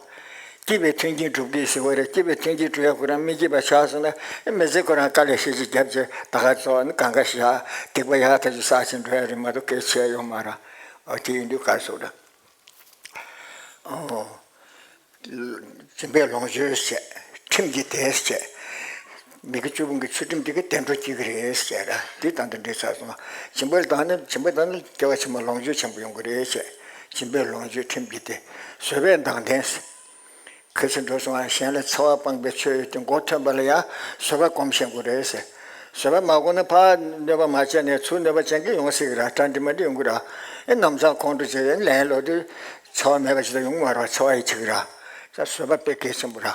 སྐྱིད་པའི་མཐུན་རྐྱེན་སྒྲུབ་ཀྱི་ཟེར་བ་རེད། སྐྱིད་པའི་མཐུན་རྐྱེན་སྒྲུབ་ཡ་ཁོ་རང་མི་སྐྱིད་པ་ཆགས་སོང་ན་མི་ཚེ་ཁོ་རང་དཀའ་ལས་ཤེས་ཀྱི་རྒྱབ་ཀྱི་ད་ག་ཚོ་ནི་གང་ག་ཤ་སྡིག་པ་ཡག་ཐག་ཆོད་བསགས་ཕྱིན་འགྲོ་ཡ་རེད་མ་གཏོགས་སྐད་ཆ་ཡོད་མ་རེད། ཨོ་དེ་ཡིན་དུས་ག་སོགས་རེད། ཨོ། སྦྱིན་པས་ལོངས་སྤྱོད་བྱས། ཁྲིམས་ཀྱིས་དེས་བྱས། མི་དགེ་བཅུ་སྤོང་གི་ཚུལ་ཁྲིམས་དེ་གིས་བདེ་འགྲོ་སྐྱེ་གི་རེད་ཟེར་ར། འདི་དང་དེ་འདྲའི་ཚར་སོང་། སྦྱིན་པ་བཏང་ན་སྦྱིན་པ་བཏང་ན་སྐྱེ་བ་ཕྱི་མ་ལོངས་སྤྱོད་ཆེན་པོ་ཡོང་གི་རེད་ཟེར། སྦྱིན་པས་ལོངས་སྤྱོད་ཁྲིམས་ཀྱིས་དེ། བཟོད་པས་མདངས་ལྡན་ཟེར། གལ་སྲིད་འགྲོ་སོང་བ་གཞན་ལ་འཚེ་བ་སྤངས་པའི་ཆོས་ཡོད་དེ་མགོ་ཐོན་པ་ལ་ཡང་བཟོད་པ་སྒོམ་ཤེས་དགོས་རེད་ཟེར། བཟོད་པ་མ་སྒོམ་ན་ཕར་གནོད་པ་མ་བྱས་ནས་ཚུར་གནོད་པ་ཅན་གྱི་ཡོང་སྲིད་ཀྱི་ར། གྲ་འགྲིག་མ་འགྲིག་ཡོང་གི་ར། ཨེ་ནམ་སང་ཁོང་ཁྲོ་བྱས་ཡོད་ལན་ལོག་དུས་འཚེ་བ་མེད་པ་ཞིག་ད་ཡོང་གི་མ་རེད་བ། འཚེ་བ་ཡི་ཆེ་གི་ར། ས་བཟོད་པ་དཔེ་གལ་ཆེན་པོ་ར།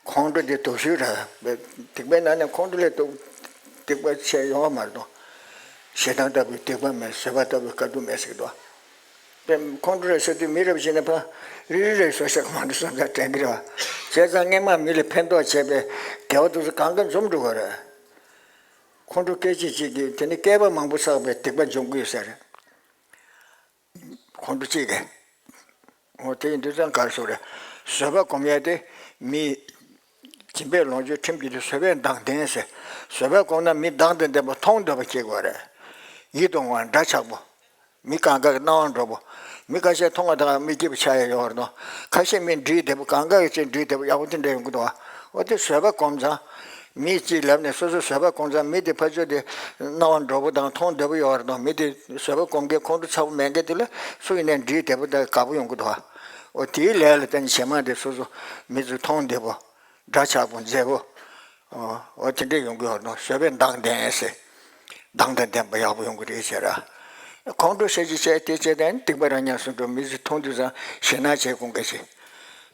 ཁོང་ཁྲོ་དེ་སྡུག་ཤོས་ར། སྡིག་པའི་ནང་ནས་ཁོང་ཁྲོ་ལས་སྡུག་སྡིག་པ་ཆེ་ཡོང་བ་མ་རེད་དོ། ཞེ་སྡང་ལྟ་བུའི་སྡིག་པ་མེད། བཟོད་པ་ལྟ་བུའི་དཀའ་སྡུག་མེད་ཟེར་གི་འདུག་དཔེ་ཁོང་ཁྲོ་རེད་ཟེར་དུས་མི་རབས་ཤིག་ནས་ཕར་རི་རི་རེད་བཟོ་ཤག་མང་དུ་བསམ་ཚར་དྲན་གི་རེད་བ། བྱས་ཙང་སྔས་མ་མི་ལ་ཕན་ཐོགས་བྱས་པའི་དགེ་བ་དེ་ཚོ་གང་ག་འཇོམས་འགྲོ་གི་རེད། ཁོང་ཁྲོ་སྐད་ཅིག་གཅིག་གིས་དེ་ནི་བསྐལ་པ་མང་པོ་བསགས་པའི་སྡིག་པ་འཇོམས་གི་ཡོད་ས་རེད། ཁོང་ཁྲོ་གཅིག་གིས། འོ་དེ་ཡིན་དུས་ཙང་གར་སོ་རེད། བཟོད་པ་སྒོམ་ཡས་དེ་མི། སྦྱིན་པས་ལོངས་སྤྱོད་ཁྲིམས་ཀྱིས་དེ་བཟོད་པས་མདངས་ལྡན་ཟེར། བཟོད་པ་སྒོམ་ན་མི་མདངས་དང་ལྡན་པ་མཐོང་འདོད་པ་སྐྱེ་དགོས་རེད། ཡིད་དུ་འོང་བ་འདྲ་ཆགས་པོ། མི་གང་ག་གི་སྣང་བ་འགྲོ་པོ། མི་ཁ་ཤས་མཐོང་བ་དང་མི་སྐྱིད་པ་ཆགས་ཡ་ཡོད་རེད་དོ། ཁ་ཤས་མི་འདྲིས་བདེ་པོ། གང་ག་གི་ཅིག་འདྲིས་བདེ་པོ་ཡག་པོ་དེ་འདྲ་ཡོང་གི་འདུག་བ། འོ་དེ་བཟོད་པ་སྒོམ་ཙང་། མི་གཅིག་ལབ་ནས་སོ་སོ་བཟོད་པ་སྒོམ་ཙང་མི་དེ་ཕར་ཕྱོགས་དེ་སྣང་བ་འགྲོ་པོ་དང་མཐོང་བདེ་པོ་ཡོད་རེད་དོ། མི་དེ་བཟོད་པ་སྒོམ་མཁན་ཁོང་ཁྲོ་ཚ་པོ་མེད་མཁན་དེ་ལ་སུ་ཡིན་ནའི་འདྲིས་བདེ་པོ་དང་དགའ་པོ་ཡོང་གི་འདུག་བ། འོ་དེའི་ལས་ལ་བརྟེན་ནས་གཞན་མ་དེ་སོ་སོ་མི་ཚོ་མཐོང་བདེ་པོ། འདྲ་ཆགས་པོ་མཛེས་པོ། འོ་འོ་དེ་འདྲས་ཡོང་གི་ཡོད་རེད་དོ། བཟོད་པས་མདངས་ལྡན་ཟེར། མདངས་དང་ལྡན་པ་ཡག་པོ་ཡོང་གི་རེད་ཟེར་ར། ཁོང་ཁྲོ་ཤ་ཅིག་བྱས་དེ་བྱས་དང་སྡིག་པ་རང་ཉམས་སུ་འགྲོ། མི་ཚོས་མཐོང་དུས་ཙང་ཞེད་སྣང་བྱེད་དགོས་མཁན་ཞིག་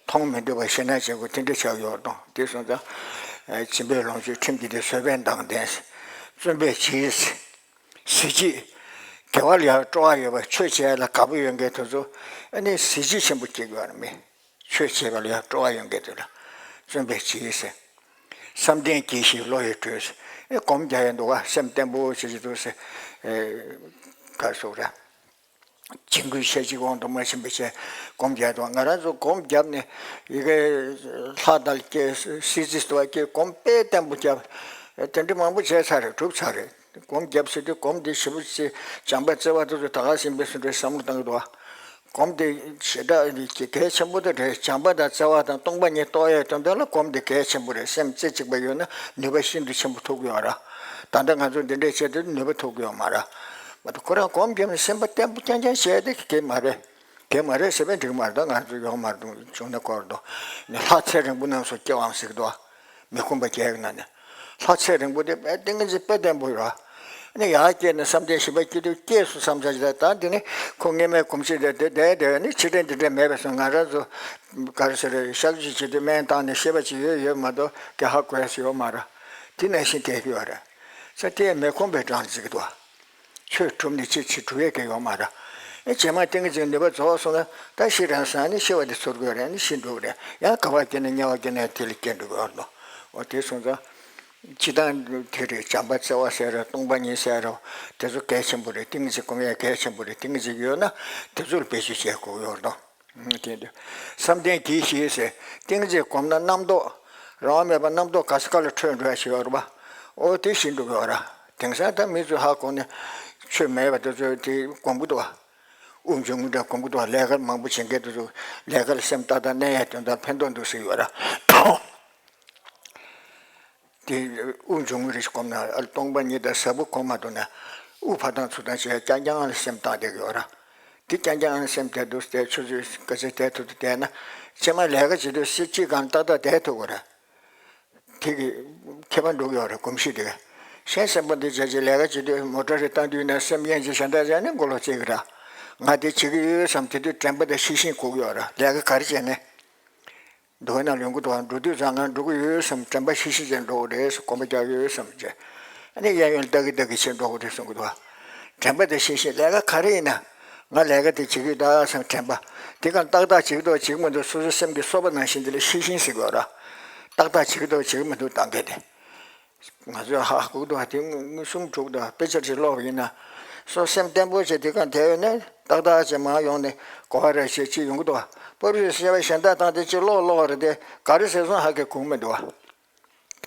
མཐོང་མི་འདོད་པ་ཞེད་སྣང་བྱེད་དགོས་དེ་འདྲ་ཆགས་ཡོད་རེད་དོ། དེ་སོང་ཙང་། སྦྱིན་པས་ལོངས་སྤྱོད་ཁྲིམས་ཀྱིས་དེ། བཟོད་པས་མདངས་ལྡན་ཟེར། བརྩོན་པས་གྱིས་ཟེར། གཟི་བརྗིད། དགེ་བ་ལ་ཡང་སྤྲོ་བ་ཡོད་པ། ཆོས་བྱས་ལ་དགའ་པོ་ཡོད་མཁན་དེ་ཚོ་ཨ་ནི་གཟི་བརྗིད་ཆེན་པོ་སྐྱེ་དགོས་པ་རེད་མི། ཆོས་བྱེད་པ་ལ་ཡང་སྤྲོ་བ་ཡོད་མཁན་དེ་ལ་བརྩོན་པས་གྱིས་ཟེར། བསམ་གཏན་གྱིས་ཤིག་བློ་ཡིས་གྲོས་ཟེར། ཨེ་སྒོམ་རྒྱག་ཡ་འདུག་ག་སེམས་བརྟན་པོ་བྱེད་ཀྱི་འདུག་ཟེར། ཨེ་ག་རེ་ཟེར་དགོས་རེད། འཇིགས་སྐུལ་ཤེས་བྱའི་དབང་དུ་མ་ཕྱིན་པ་བྱས་སྒོམ་རྒྱག་འདུག་ང་རང་ཚོ་སྒོམ་བརྒྱབ་ནས་ཡི་གེ་ལྷ་དང་སྐྱེ་སྲིད་རྩེ་དུ་བ་སྐྱེ་སྒོམ་དཔེ་བརྟན་པོ་བརྒྱབ། ཨེ་དེ་འདྲ་མང་པོ་བྱས་ཚར་རེད། གྲུབ་ཚར་རེད། སྒོམ་བརྒྱབ་ཟེར་དུས་སྒོམ་འདི་ཞེ་པོ་ཅིག་བྱམས་པ་བརྩེ་བ་དེ་ཚོ་ད་ག་ཟིན་པའི་སུ་འདྲའི་བསམ་བློ་བཏང་གི་འདུག་བ། སྒོམ་འདི་ཞེ་དྲག་གལ་ཆེན་པོ་དེ་རེད། བྱམས་པ་དང་བརྩེ་བ་དང་སྟོང་པ་ཉིད་རྟོགས་ཡས་དོན་དག་ལ་སྒོམ་འདི་གལ་ཆེན་པོ་རེད། སེམས་རྩེ་གཅིག་པ་ཡོད་ན་ནུས་པ་ཤིན་ཏུ་ཆེན་པོ་ཐོབ་ཀྱི་ཡོད་ར། ད་ལྟ་ང་ཚོ་འདི་འདྲས་བྱས་དུས་ནུས་པ་ཐོབ་ཀྱི་ཡོད་མ་ར། མ་གཏོགས་ཁོ་རང་སྒོམ་བརྒྱབ་ནས་སེམས་པ་བརྟན་པོ་རྐྱང་རྐྱང་བྱས་ཏེ་གལ་མ་རེད། དེ་མ་རེད་ཟེར་བས་འགྲིག་མ་རེད། ད་ང་ཚོ་ཡོང་མ་རེད་འདུག་བྱུང་ན་ཁོ་རེད་འདུག་ནི་ལྷ་ཚེ་རིང་པོ་རྣམས་སུ་སྐྱེ་བའམ་ཟེར་གི་འདུག་མི་ཁོམ་པ་བརྒྱད་ཀྱི་ནང་ནས་ལྷ་ཚེ་རིང་པོ་དེ་དཔེ་ཏིང་ངེ་འཛིན་དཔེ་བརྟན་པོ་ཡོད་ར། ནི་ཡར་སྐྱེས་ནས་བསམ་གཏན་བཞི་པ་སྐྱེ་དུས་སྐྱེས་སུ་བསམ་བྱ་ཞིག་ད་དེ་ནི་ཁོ་སྔས་མའི་གོམས་གཤིས་དེ་དེ་དེ་དེ་ནི་ཕྱི་དྲན་འདི་འདྲ་མེད་པས་སོང་། ང་རང་ཚོ་ག་རེ་ཟེར་རེད། གཤག་བཅོས་བྱེད་དུས་སྨན་བཏང་ནས་ཤེས་པ་ཅིག་ཡོད་ཡོད་མ་གཏོགས་དེ་ཧ་གོ་ཡ་ཞིག་ཡོད་མ་ར། དེ་ནང་བཞིན་བསྡད་ཀྱི་ཡོད་རེད། ས་དེ་མི་ཁོམ་པའི་གྲངས་ཟེར་གི་འདུག་ཆོས་གྲུབ་ནས་ཅི་ཕྱིར་གྲུབ་ཡས་ཀྱི་ཡོད་མ་རེད། ཨེ་རྗེས་མ་ཏིང་ངེ་འཛིན་ནུས་པ་རྫོགས་སོང་ན་ད་ཤི་རན་ས་ནི་ཤི་བ་དེ་ཚོར་དགོས་རེད། ནི་ཤི་འགྲོ་གི་རེད། ཡང་ག་བ་སྐྱེ་ན་དམྱལ་བ་སྐྱེ་ན་དེ་ལ་སྐྱེ་འགྲོ་གི་ཡོད་རེད། འོ་དེ་སོང་ཙང་། སྤྱིར་བཏང་དེ་རེད། བྱམས་པ་བརྩེ་བ་ཟེར་ར་སྟོང་པ་ཉིད་ཟེར་ར་དེ་ཚོ་གལ་ཆེན་པོ་རེད། ཏིང་འཛིན་སྒོམ་ཡ་གལ་ཆེན་པོ་རེད། ཏིང་འཛིན་ཡོད་ན་དེ་ཚོ་ལ་བེད་སྤྱོད་བྱེད་དགོས་ཡོད་རེད་དོ། དེ་འདྲ། བསམ་གཏན་གྱིས་ཞེས་ཟེར། ཏིང་འཛིན་སྒོམ་ན་རྣམ་རྟོག་རང་དབང་མེད་པ་རྣམ་རྟོག་ག་ས་ག་ལ་འཕྲོས་འགྲོ་ཡ་ཞིག་ཡོད་རེད་པ། ཨོ་དེ་ཤེས་འགྲོ་གི་ཡོད་ར། དེང་སང་ད་མི་ཚོས་ཧ་གོ་ནས་ཆོས་མེད་པ་དེ་ཚོ་དེ་སྒོམ་གི་འདུག་བ། དབུགས་འབྱུང་རྔུབ་འདྲ་སྒོམ་གི་འདུག་བ། ལས་ཀ་མང་པོ་བྱེད་མཁན་དེ་ཚོ་ལས་ཀ་ལ་སེམས་ཏག་ཏག་གནས་ཡ་དོན་དག་ཕན་ཐོགས་འདུག་ཟེར་ཡོད་ར། དེ་དབུགས་འབྱུང་རེ་སྒོམ་ན་སྟོང་པ་ཉིད་དང་ཟབ་པོ་གོ་མ་ཐུབ་ན་དབུགས་འཕར་སྟངས་ཚུར་སྟངས་བྱས་རྐྱང་རྐྱང་ལ་སེམས་བཏང་བསྡད་ཀྱི་ཡོད་ར། དེ་རྐྱང་རྐྱང་ལ་སེམས་བསྡད་འདུག་སྟེ་ཆུ་ཚོད་ག་ཚོད་བསྡད་ཐུབ་ཐུབ་བསྡད་ན་ཕྱི་མ་ལས་ཀ་བྱེད་དུས་སྲིད་སྤྱི་གང་ཏག་ཏག་བསྡད་ཐུབ་དགོས་ར། དེ་གི་ཁྱད་པར་འགྲོ་གི་ཡོད་རེད། གོམས་གཤིས་དེ་ག་གཞན་སེམས་པ་འདི་བྱས་རྗེས་ལས་ཀ་བྱེད་དུས་མོ་ཊ་རེ་བཏང་དུས་ན་སེམས་ཡན་ཆད་གཞན་དག་བྱས་ནས་མགོ་ལོག་བྱེད་ཀྱི་ར། ང་དེ་བྱེད་ཀྱི་ཡོད་བསམ་དེ་དུས་དྲན་པ་དང་ཤེས་བཞིན་སྒུག་ཡོད་ར། ལས་ཀ་ག་རེ་བྱས་ནས། འདུག་ན་ལོན་གི་འདུག་འགྲོ་དུས་ཙང་ང་འགྲོ་གི་ཡོད་བསམ་དྲན་པ་ཤེས་བཞིན་བྱས་འགྲོ་གི་རེད་བསམ་སྒོམ་པ་རྒྱག་གི་ཡོད་བསམ་བྱས། ཨ་ནི་གཡས་གཡོན་ལྟ་གི་ལྟ་གི་བྱས་འགྲོ་གི་རེད་གསུང་གི་འདུག་དྲན་པ་དང་ཤེས་བཞིན་ལས་ཀ་ག་རེ་ཡིན་ན། ང་ལས་ཀ་དེ་བྱེད་ཀྱི་ཡོད་ད་བསམ་དྲན་པ། དེ་གང་ཏག་ཏག་བྱེད་ཀྱི་འདུག་བྱེད་ཀྱི་མི་འདུག་སོ་སོའི་སེམས་ཀྱི་གསོ་བ་ནང་བཞིན་དེ་ལ་ཤེས་བཞིན་ཟེར་དགོས་ར། ཏག་ཏག་བྱེད་ཀྱི་འདུག་བྱེད་ཀྱི་མི་འདུག་བཏང་མཁན་དེ། ང་ཚོས་ཧ་གོ་གི་འདུག་དེ་མངོན་སུམ་གྲུབ་འདུག་དཔེ་ཆ་ཞིག་ཀློག་པ་ཡིན་ན། སོ་སེམས་བརྟན་པོ་བྱས་དེ་གང་དེ་ཡོད་ན་ཏག་ཏག་བྱས་མར་ཡོང་ནས་གོ་བ་རེ་བྱེད་ཅིག་ཡོང་གི་འདུག་པར་རིས་བཤད་པ་གཞན་དག་དང་དེ་ཅིག་ཀློག་ཀློག་རེད་དེ་ག་རེ་ཟེར་སོང་ཧ་གི་གོ་གི་མི་འདུག་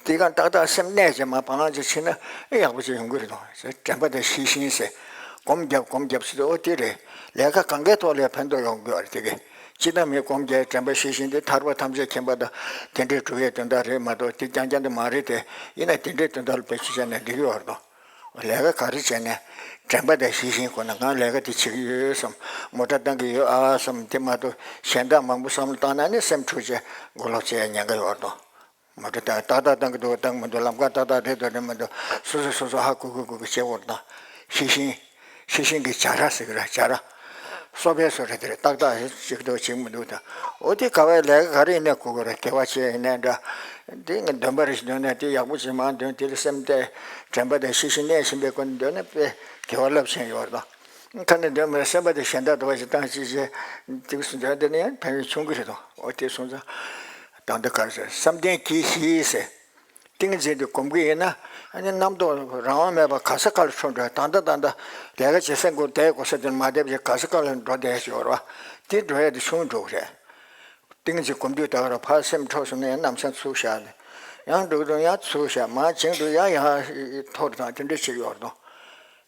དེ་གང་ཏག་ཏག་སེམས་གནས་བྱས་མར་བང་ཅིག་ཕྱིན་ན་ཨེ་ཡག་པོ་ཅིག་ཡོང་གི་རེད་དོ། དྲན་པ་དང་ཤེས་བཞིན་ཟེར། སྒོམ་རྒྱབ་སྒོམ་རྒྱབ་ཟེར་དུས་ཨོ་དེ་རེད། ལས་ཀ་གང་གའི་ཐོག་ལ་ཕན་ཐོགས་ཡོང་གི་ཡོད་རེད་དེ་གས། སྤྱིར་བཏང་མི་སྒོམ་རྒྱབ་དྲན་པ་ཤེས་བཞིན་དེ་ཐར་པ་ཐམས་ཅད་མཁྱེན་པ་དང་དེ་འདྲའི་གྲུབ་ཡས་དོན་དག་རེད་མ་གཏོགས་དེ་རྐྱང་རྐྱང་དེ་མ་རེད་དེ། ཡིན་ན་དེ་འདྲའི་དོན་དག་ལ་བེད་སྤྱོད་བྱས་ན་འགྲིག་གི་ཡོད་རེད་དོ། ལས་ཀ་ག་རེ་བྱས་ནས་དྲན་པ་དང་ཤེས་བཞིན་ཁོ་ན་ང་ལས་ཀ་དེ་བྱེད་ཀྱི་ཡོད་བསམ། མོ་ཊ་བཏང་གི་ཡོད་ཨ་བསམ་དེ་མ་གཏོགས་གཞན་དག་མང་པོ་བསམ་བློ་བཏང་ན་ནི་སེམས་འཁྲུག་བྱས་མགོ་ལོག་བྱེད་ཡ་ཉེན་ཁ་ཡོད་རེད་དོ། མོ་ཊ་ཏག་ཏག་ཏག་ཏག་བཏང་གི་འདུག་བཏང་མི་འདུག་ལམ་ཁ་ཏག་ཏག་རེད་འདུག་རེད་མི་འདུག་སོ་སོ་སོ་སོ་ཧ་གོ་གི་གོ་གི་བྱེད་དགོས་དང་། ཤེས་བཞིན། ཤེས་བཞིན་གྱི་བྱ་ར་ཟེར་གི་ར་བྱ་ར། གསོ་བའི་བཟོ་རེད་དེ་རེད་ཏག་ཏག་བྱེད་ཀྱི་འདུག་བྱེད་མི་འདུག་དང་། འོ་དེ་ག་བའི་ལས་ཀ་ག་རེ་ཡིན་ནའི་གོ་གི་རེད་དགེ་བ་བྱས་ཡིན་ནའི་འདྲ། དེ་ངས་འདོན་པ་རེ་ཞིག་འདོན་ནས་དེ་ཡག་པོ་བྱེད་མ་འདོན་དེ་ལ་སེམས་གཏད། དྲན་པ་དང་ཤེས་བཞིན་གནས་བཞིན་པའི་སྒོ་ནས་འདོན་ན་དཔེ་དགེ་བ་རླབས་ཆེན་ཡོད་རེད་དང་། ཁ་ནས་འདོན་མི་སེམས་པ་དེ་གཞན་དག་འདྲ་བ་ཞིག་བཏང་ཅིག་བྱས། དེ་གསུང་བྱ་དེ་ནི་ཡང་ཕན་ཡོན་ཆུང་གི་རེད་དོ། འོ་དེ་སོང་ཙང་། ད་འདི་གར་ཟེར་བསམ་གཏན་གྱིས་ཞེས་ཟེར། ཏིང་འཛིན་དུ་གོམས་ཀྱི་ཡིན་ན། ཨ་ནི་རྣམ་རྟོག་རང་དབང་མེད་པར་ག་ས་ག་ལ་འཕྲོ་འགྲོ་ད་ལྟ་ད་ལྟ་ལས་ཀ་བྱེད་སའི་སྒོ་བསྡད་དགོས་ས་དེར་མ་བསྡད་པ་ཞིག་ག་ས་ག་ལ་འགྲོ་བསྡད་ཀྱི་ཡོད་རེད་བ། དེ་འགྲོ་ཡ་དེ་ཆུང་འགྲོ་གི་རེད། ཏིང་འཛིན་གོམས་དུས་ད་ག་རང་ཕར་སེམས་འཕྲོ་སོང་ན་ཡང་ནམ་སང་ཚུར་བཞག་ནས། ཡང་འགྲོ་གི་འདུག་ཡང་ཚུར་བཞག་མར་བྱིངས་འདུག་ཡང་ཡང་འཐོར་དང་དེ་འདྲ་བྱེད་ཀྱི་ཡོད་རེད་དོ།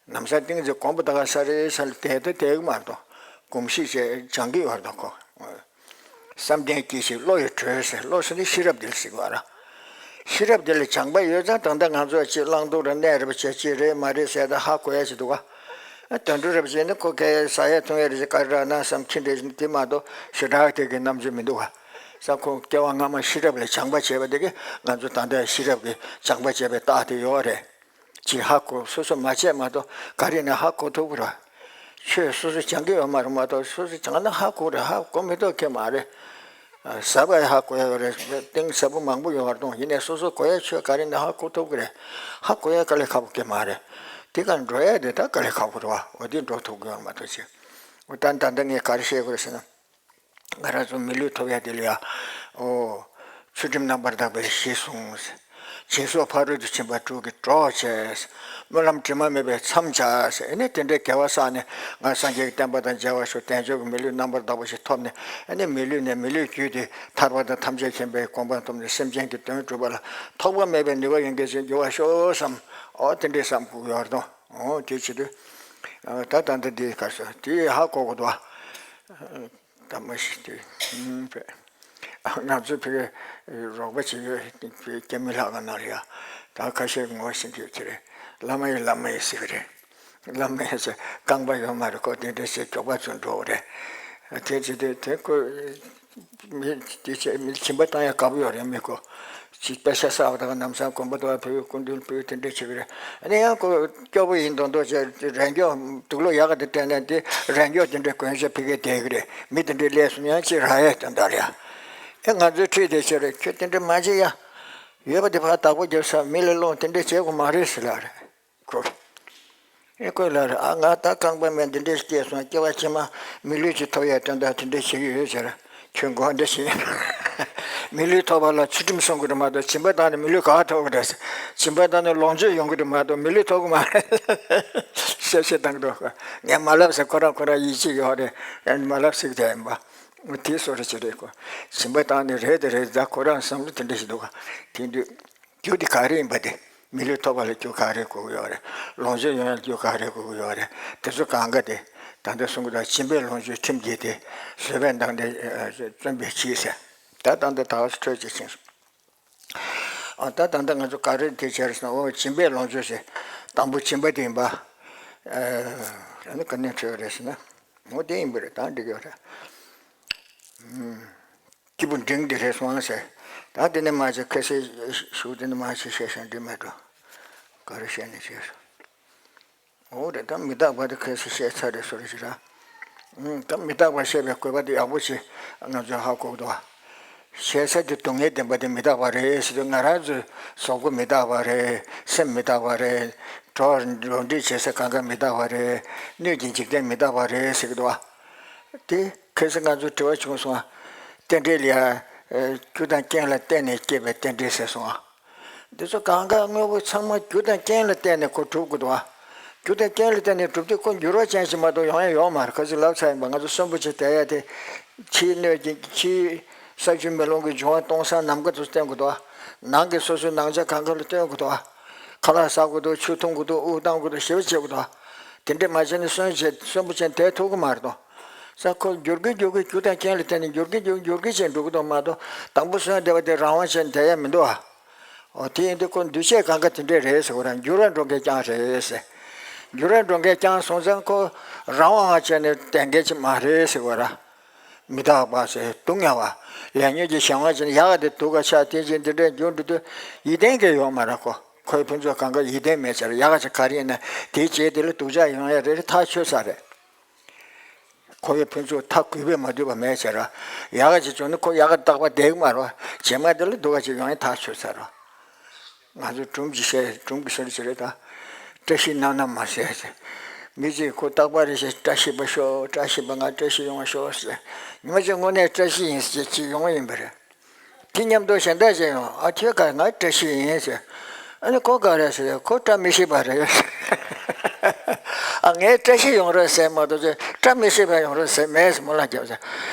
ནམ་སང་ཏིང་འཛིན་གོམས་པ་ད་ག་ས་རེ་ས་ལ་དེ་ལྟ་དེ་གི་མ་གཏོགས་གོམས་གཤིས་བྱས་སྦྱང་གི་ཡོད་རེད་ཁོ། བསམ་གཏན་གྱིས་ཤིག་བློ་ཡི་གྲོས་ཟེར་བློ་ཟེར་ནི་ཤེས་རབ་དེ་ལ་ཟེར་གི་ཡོད་རེད། ཤེས་རབ་དེ་ལ་སྦྱངས་པ་ཡོད་ཙང་ད་ལྟ་ང་ཚོ་ཅིག་བླང་དོར་རེད་གནས་རེད་པ་བྱས་ཅི་རེད་མ་རེད་ཟེར་ད་ཧ་གོ་ཡ་ཅིག་འདུག་ག་དོན་འགྲུབ་རེད་པ་བྱས་ནི་ཁོ་གས་ཟ་ཡ་འཐུང་ཡ་རེད་ཅིག་ག་རེ་རག་ན་བསམ་ཁྱི་འདྲེ་ཅིག་དེ་མ་གཏོགས་ཞེ་དྲག་དེ་གི་རྣམ་དཔྱོད་མི་འདུག་ག་ས་ཁོ་སྐྱེ་བ་སྔ་མ་ཤེས་རབ་ལ་སྦྱངས་པ་བྱས་པ་དེ་གི་ང་ཚོ་ད་ལྟ་ཤེས་རབ་ཀྱི་སྦྱངས་པ་བྱས་པའི་རྟགས་དེ་ཡོད་རེད། ཅིག་ཧ་གོ་སོ་སོ་མ་བྱས་མ་གཏོགས་ག་རེ་ཡིན་ན་ཧ་གོ་ཐུབ་ཀྱི་རེད། ཆོས་སོ་སོ་སྦྱང་གི་ཡོད་མ་རེད་མ་གཏོགས་སོ་སོ་སྦྱངས་ན་ཧ་གོ་རེད་ཧ་གོ་མི་ཐུབ་ཁྱད་མ་རེད། ཟབ་པ་ཧ་གོ་ཡ་ཡོད་རེད་གཏིང་ཟབ་པོ་མང་པོ་ཡོད་རེད་དང་ཡིན་ནའི་སོ་སོ་གོ་ཡ་ཆོས་ག་རེ་ཡིན་ན་ཧ་གོ་ཐུབ་ཀྱི་རེད། ཧ་གོ་ཡ་དཀའ་ལས་ཁག་པོ་ཁྱད་མ་རེད། དེ་ག་འགྲོ་ཡ་དེ་ད་དཀའ་ལས་ཁག་པོ་རེད་བ་འོ་དེ་འགྲོ་ཐུབ་ཀྱི་ཡོད་རེད་མ་གཏོགས་ཅིག་འོ་ད་ད་ལྟ་ངས་ག་རེ་བཤད་དགོས་རེད་ཟེར་ན། ང་རང་ཚོ་མི་ལུས་ཐོབ་ཡ་དེ་ལ་ཡ། ཨོ། ཚུལ་ཁྲིམས་རྣམ་པར་དག་པའི་གཞི་བཟུང་། སྦྱིན་སོགས་ཕ་རོལ་ཏུ་ཕྱིན་པ་དྲུག་གི་གྲོགས་བྱས། སྨོན་ལམ་དྲི་མ་མེད་པའི་མཚམས་སྦྱར། ཨེ་ནས་དེ་འདྲའི་དགེ་བ་བསགས་ནས་ང་སངས་རྒྱས་ཀྱི་བསྟན་པ་དང་མཇལ་བར་ཤོག་དལ་འབྱོར་གྱི་མི་ལུས་རྣམ་པར་དག་པ་ཞིག་ཐོབ་ནས་ཨེ་ནས་མི་ལུས་ནས་མི་ལུས་བརྒྱུད་དེ་ཐར་པ་དང་ཐམས་ཅད་མཁྱེན་པའི་གོ་འཕང་ཐོབ་ནས་སེམས་ཅན་གྱི་དོན་སྒྲུབ་པ་ལ་ཐོགས་པ་མེད་པའི་ནུས་པ་ཡོད་མཁན་ཞིག་འགྱུར་བར་ཤོག་བསམ། ཨོ་དེ་འདྲའི་བསམ་དགོས་ཡོད་རེད་དོ། ཨོ་དེ་བྱེད་དུས། ད་ད་འདི་འདི་ག་སོ་དེ་ཧ་གོ་དགོས་དོ། ད་མ་གཞི་དེ། ང་ཚོའི་ཕ་གིའི་རོགས་པ་བྱེད་ཡོད་སྐྱ་མི་ལྷག་ག་ན་རེད་ཡ། ད་ཁ་ཤས་ངོ་ཤེས་ཀྱི་ཡོད་ཀྱི་རེད། བླ་མ་ཡིན་བླ་མ་ཡིན་ཟེར་གི་རེད། བླ་མ་ཡིན་ཟེར་རྐང་པ་ཡོད་མ་རེད་ཁོ་དེ་འདྲ་ཟེར་མགྱོགས་པ་ཚུར་འགྲོ་གི་རེད། དེ་བྱེད་དུས་དེ་ཁོ། མི་དེ་བྱས་མི་སྦྱིན་པ་བཏང་ཡ་དགའ་པོ་ཡོད་རེད་མི་ཁོ། ཅིག་དཔེ་ཆ་བསགས་པ་དང་ནམ་སང་དགོན་པ་དང་བོད་སྐུ་མདུན་བོད་དེ་འདྲ་བྱེད་ཀྱི་རེད། ཨ་ནི་ཡང་ཁོ་སྐྱོ་པོ་ཡིན་མདོག་མདོག་བྱས་རས་འགྱོག་དུག་ལོག་ཡག་ག་དེ་སྤྲད་ནས་དེ་རས་འགྱོག་དེ་འདྲ་གོན་བྱས་ཕ་གིར་བསྡད་ཀྱི་རེད། མི་དེ་འདྲ་སླེབས་སོང་ཡང་ཅིག་རག་ཡས་དོན་དག་རེད་ཨ། ཨེ་ང་ཚོའི་ཁྲིད་དེ་བྱས་རེད་ཁྱོད་དེ་འདྲ་མ་བྱེད་ཡ། ཡོད་པ་དེ་ཕར་བདག་པོ་རྒྱབ་ས་མི་ལ་སློང་དེ་འདྲ་བྱེད་དགོས་མ་རེད་ཟེར་ལ་རེད། ཁོ། ཨེ་ཁོས་ལབ་རེད་ཨ་ང་ད་རྐང་པ་མེད་འདི་འདྲས་སྐྱེས་སོང་སྐྱེ་བ་ཕྱི་མ་མི་ལུས་ཅིག་ཐོབ་ཡས་དོན་དག་དེ་འདྲས་བྱེད་ཀྱི་ཡོད་ཟེར། ཁྱོད་མགོ་འདྲ་ཞིག་ཡིན། མི་ལུས་ཐོབ་པ་ལ་ཚུལ་ཁྲིམས་སྲུང་དགོས་རེད་མ་གཏོགས་སྦྱིན་པ་བཏང་ནས་མི་ལུས་ག་པར་ཐོབ་ཀྱི་རེད། སྦྱིན་པ་བཏང་ནས་ལོངས་སྤྱོད་ཡོང་གི་རེད་མ་གཏོགས་མི་ལུས་ཐོབ་ཀྱི་མ་རེད། བཤད་བཤད་བཏང་འདུག་ངས་མ་ལབ་ཟེར། ཁོ་རང་ཁོ་རང་ཡིད་ཆེས་ཡོད་རེད། ཡང་མ་ལབ་ཟེར་གྱི་ཡིན་པ། དེའི་བཟོ་འདྲ་ཅིག་རེད་ཁོ། སྦྱིན་པ་བཏང་ནས་རེད་དེ་རེད། ད་ཁོ་རང་བསམ་བློ་དེ་འདྲ་ཞིག་འདུག་དེ་དུས། རྒྱུ་དེ་ག་རེ་ཡིན་པ་དེ། མི་ལུས་ཐོབ་པ་ལ་རྒྱུ་ག་རེ་དགོས་ཀྱི་ཡོད་རེད། ལོངས་སྤྱོད་ཡོང་ཡ་རྒྱུ་ག་རེ་དགོས་ཀྱི་ཡོད་རེད། དེ་ཚོ་གང་ག་དེ། ད་ལྟ་གསུང་གི་འདུག་སྦྱིན་པས་ལོངས་སྤྱོད་ཁྲིམས་ཀྱིས་བདེ། བཟོད་པས་འདང་བརྟན་བརྩོན་པས་ཕྱིས་ཟེར། ད་ད་ལྟ་ད་ག་སེ་འཕྲོས་ཅིག་ཕྱིན་སོང་། ཨ་ད་ད་ལྟ་ང་ཚོ་ག་རེ་དེ་བྱས་རེད་ཟེར་ན། འོ་སྦྱིན་པས་ལོངས་སྤྱོད་ཟེར། དང་པོ་སྦྱིན་པ་དེ་ཡིན་པ། ཨ་ནི་ག་ནས་འཕྲོས་རེད་ཟེར་ན། འོ་དེ་ཡིན་པ་རེད། ད་འགྲིག་གི་ཡོད་རེད། སྐྱིད་པོ་འབྲིང་དེ་རེད་སོང་ཟེར། ད་དེ་ནས་མ་བྱས། ཁ་སེ་ཞུ་དེ་ནས་མ་བྱས་བཤད་ཤང་འདི་མེད་འགྲོ། ག་རེ་བཤད་ནས་བྱས་སོང་། འོ་རེད། ད་མི་རྟག་པ་དེ་ཁ་སེ་བཤད་ཚར་རེད་སོ་རེད་ཅི་ར། ཨུམ། ད་མི་རྟག་པ་བཤད་པའི་དགོས་པ་དེ་ཡག་པོ་ཅིག་ང་ཚོས་ཧ་གོ་གི་འདུག་བཤད་ས་དེ་སྡུག་བསྔལ་བདེན་པ་དེ་མི་རྟག་པ་རེད་ཟེར་དུས། ང་རང་ཚོའི་གཟུགས་པོ་མི་རྟག་པ་རེད། སེམས་མི་རྟག་པ་རེད། གྲོགས་འགྲོགས་འདྲིས་བྱེད་ས་གང་ག་མི་རྟག་པ་རེད། སྣོད་ཀྱི་འཇིག་རྟེན་མི་རྟག་པ་རེད་ཟེར་གི་འདུག་བ། དེ་ཁ་སང་ང་ཚོ་དྲི་བ་བྱུང་སོང་ང་། རྟེན་འབྲེལ་ལ་ཡ། རྒྱུ་དང་རྐྱེན་ལ་བརྟེན་ནས་སྐྱེས་པའི་རྟེན་འབྲེལ་ཟེར་སོང་ང་། འདི་ཚོ་གང་ག་དངོས་པོ་ཚང་མ་རྒྱུ་དང་རྐྱེན་ལ་བརྟེན་ནས་ཁོ་གྲུབ་དགོས་འདུག་བ། རྒྱུ་དང་རྐྱེན་ལ་བརྟེན་ནས་གྲུབ་དུས་ཁོ་འགྱུར་བ་ཅན་ཞིག་མ་གཏོགས་ཡོང་ཡ་ཡོད་མ་རེད། ཁ་སང་ལབ་ཚར་ཡིན་པ། ང་ཚོ་གསོན་པོ་ཅིག་བསྡད་ཡ་དེ། ཕྱིའི་སྣོད་ཀྱི་ཕྱིའི་ས་ཆུ་མེ་རླུང་གི་འབྱུང་བ་སྟོང་སང་ནམ་མཁའ་ཚོ་བརྟེན་དགོས་འདུག་བ། ནང་གི་སོ་སོའི་ནང་ཆ་གང་ག་ལ་བརྟེན་དགོས་འདུག་བ། ཁ་ལག་ཟ་དགོས་འདུག་ཆུ་འཐུང་དགོས་འདུག་དབུགས་གཏོང་དགོས་འདུག་ཞེ་པོ་བྱེད་དགོས་འདུག་བ། དེ་འདྲས་མ་བྱས་ན་གསོན་བྱས་གསོན་པོ་བྱས་བསྡད་ཐུབ་ཀྱི་མ་རེད་དོ། ས་ཁོ་འགྱུར་གི་འགྱུར་གི་རྒྱུ་དང་རྐྱེན་ལ་བརྟེན་ནས་འགྱུར་གི་འགྱུར་འགྱུར་གི་བྱས་འགྲོ་གི་འདུག་མ་གཏོགས། དང་པོ་གསོན་བསྡད་པ་དེ་རང་དབང་བྱས་བསྡད་ཡ་མི་འདུག་ཨ། འོ་དེ་ཡིན་དུས་ཁོ་འདུས་བྱས་གང་ག་དེ་འདྲས་རེད་ཟེར་བ་ར། འགྱུར་བ་འགྲོ་མཁན་རྐྱང་རེད་ཟེར། འགྱུར་བ་འགྲོ་མཁན་རྐྱང་སོང་ཙང་ཁོ་རང་དབང་བྱས་ནས་བསྡད་མཁན་ཅིག་མ་རེད་ཟེར་བ་ར། མི་རྟག་པ་ཟེར་སྡུག་བསྔལ་བ། ལས་ཉོན་གྱི་གཞན་དབང་བྱས་ནས་ཡག་ག་དེ་སྡུག་ག་ཆགས། དེ་བཞིན་དེ་འདྲས་འགྱུར་འགྲོ་དུས་ཡིད་བརྟན་མཁན་ཡོད་མ་རེད་ཁོ། ཁོའི་ཕུན་ཚོགས་གང་ག་ཡིད་བརྟན་མེད་ཟེར། ཡག་ག་ཅིག་ག་རེ་ཡིན་ན་དེའི་རྗེས་དེ་ལ་སྡུག་ཅག་ཡོང་ཡ་རེ་རེ་ཐག་ཆོད་ས་རེད། ཁོ་བོའི་ཕུན་ཚོགས་མཐའ་གུས་པས་མ་བསྡུས་པ་མེད་ཟེར་ར། ཡག་ག་ཅིག་བྱུང་ན་ཁོ་ཡག་ག་རྟག་པར་བསྡད་ཀྱི་མ་རེད་བ། རྗེས་མ་དེ་ལ་སྡུག་ག་ཅིག་ཡོང་ཡ་ཐག་ཆོད་ས་རེད། ང་ཚོ་སྒྲུང་གི་བཤད། སྒྲུང་གི་བཤད་ཅིག་རེད་ད། བཀྲ་ཤིས་སྣང་ན་མ་ཟེར་ཟེར། མི་གཅིག་ཁོ་རྟག་པར་རེ་བཞིན་བཀྲ་ཤིས་པ་ཤོག་བཀྲ་ཤིས་པ། ང་བཀྲ་ཤིས་ཡོང་བ་ཤོག་ཟེར། ཉི་མ་གཅིག་དངོས་གནས་བཀྲ་ཤིས་ཡིན་ཟེར་ཅིག་ཡོང་བ་ཡིན་པ་རེད། དེ་མཉམ་དུ་གཞན་དག་ཅིག་ཡོང་། ཨ་ཁྱོད་ག་རེ། ང་བཀྲ་ཤིས་ཡིན་ཟེར། ཨ་ནི་ཁོ་ག་རེ་ཟེར། ཁོ་བཀྲ་མི་ཤིས་པ་རེད། ཨ་ངས་བཀྲ་ཤིས་ཡོང་རོགས་ཟེར་མ་གཏོགས་ཅིག་བཀྲ་མི་ཤིས་པ་ཡོང་རོགས་ཟེར་མེད་ཟེར་སྨོན་ལམ་རྒྱབ་ཟེར།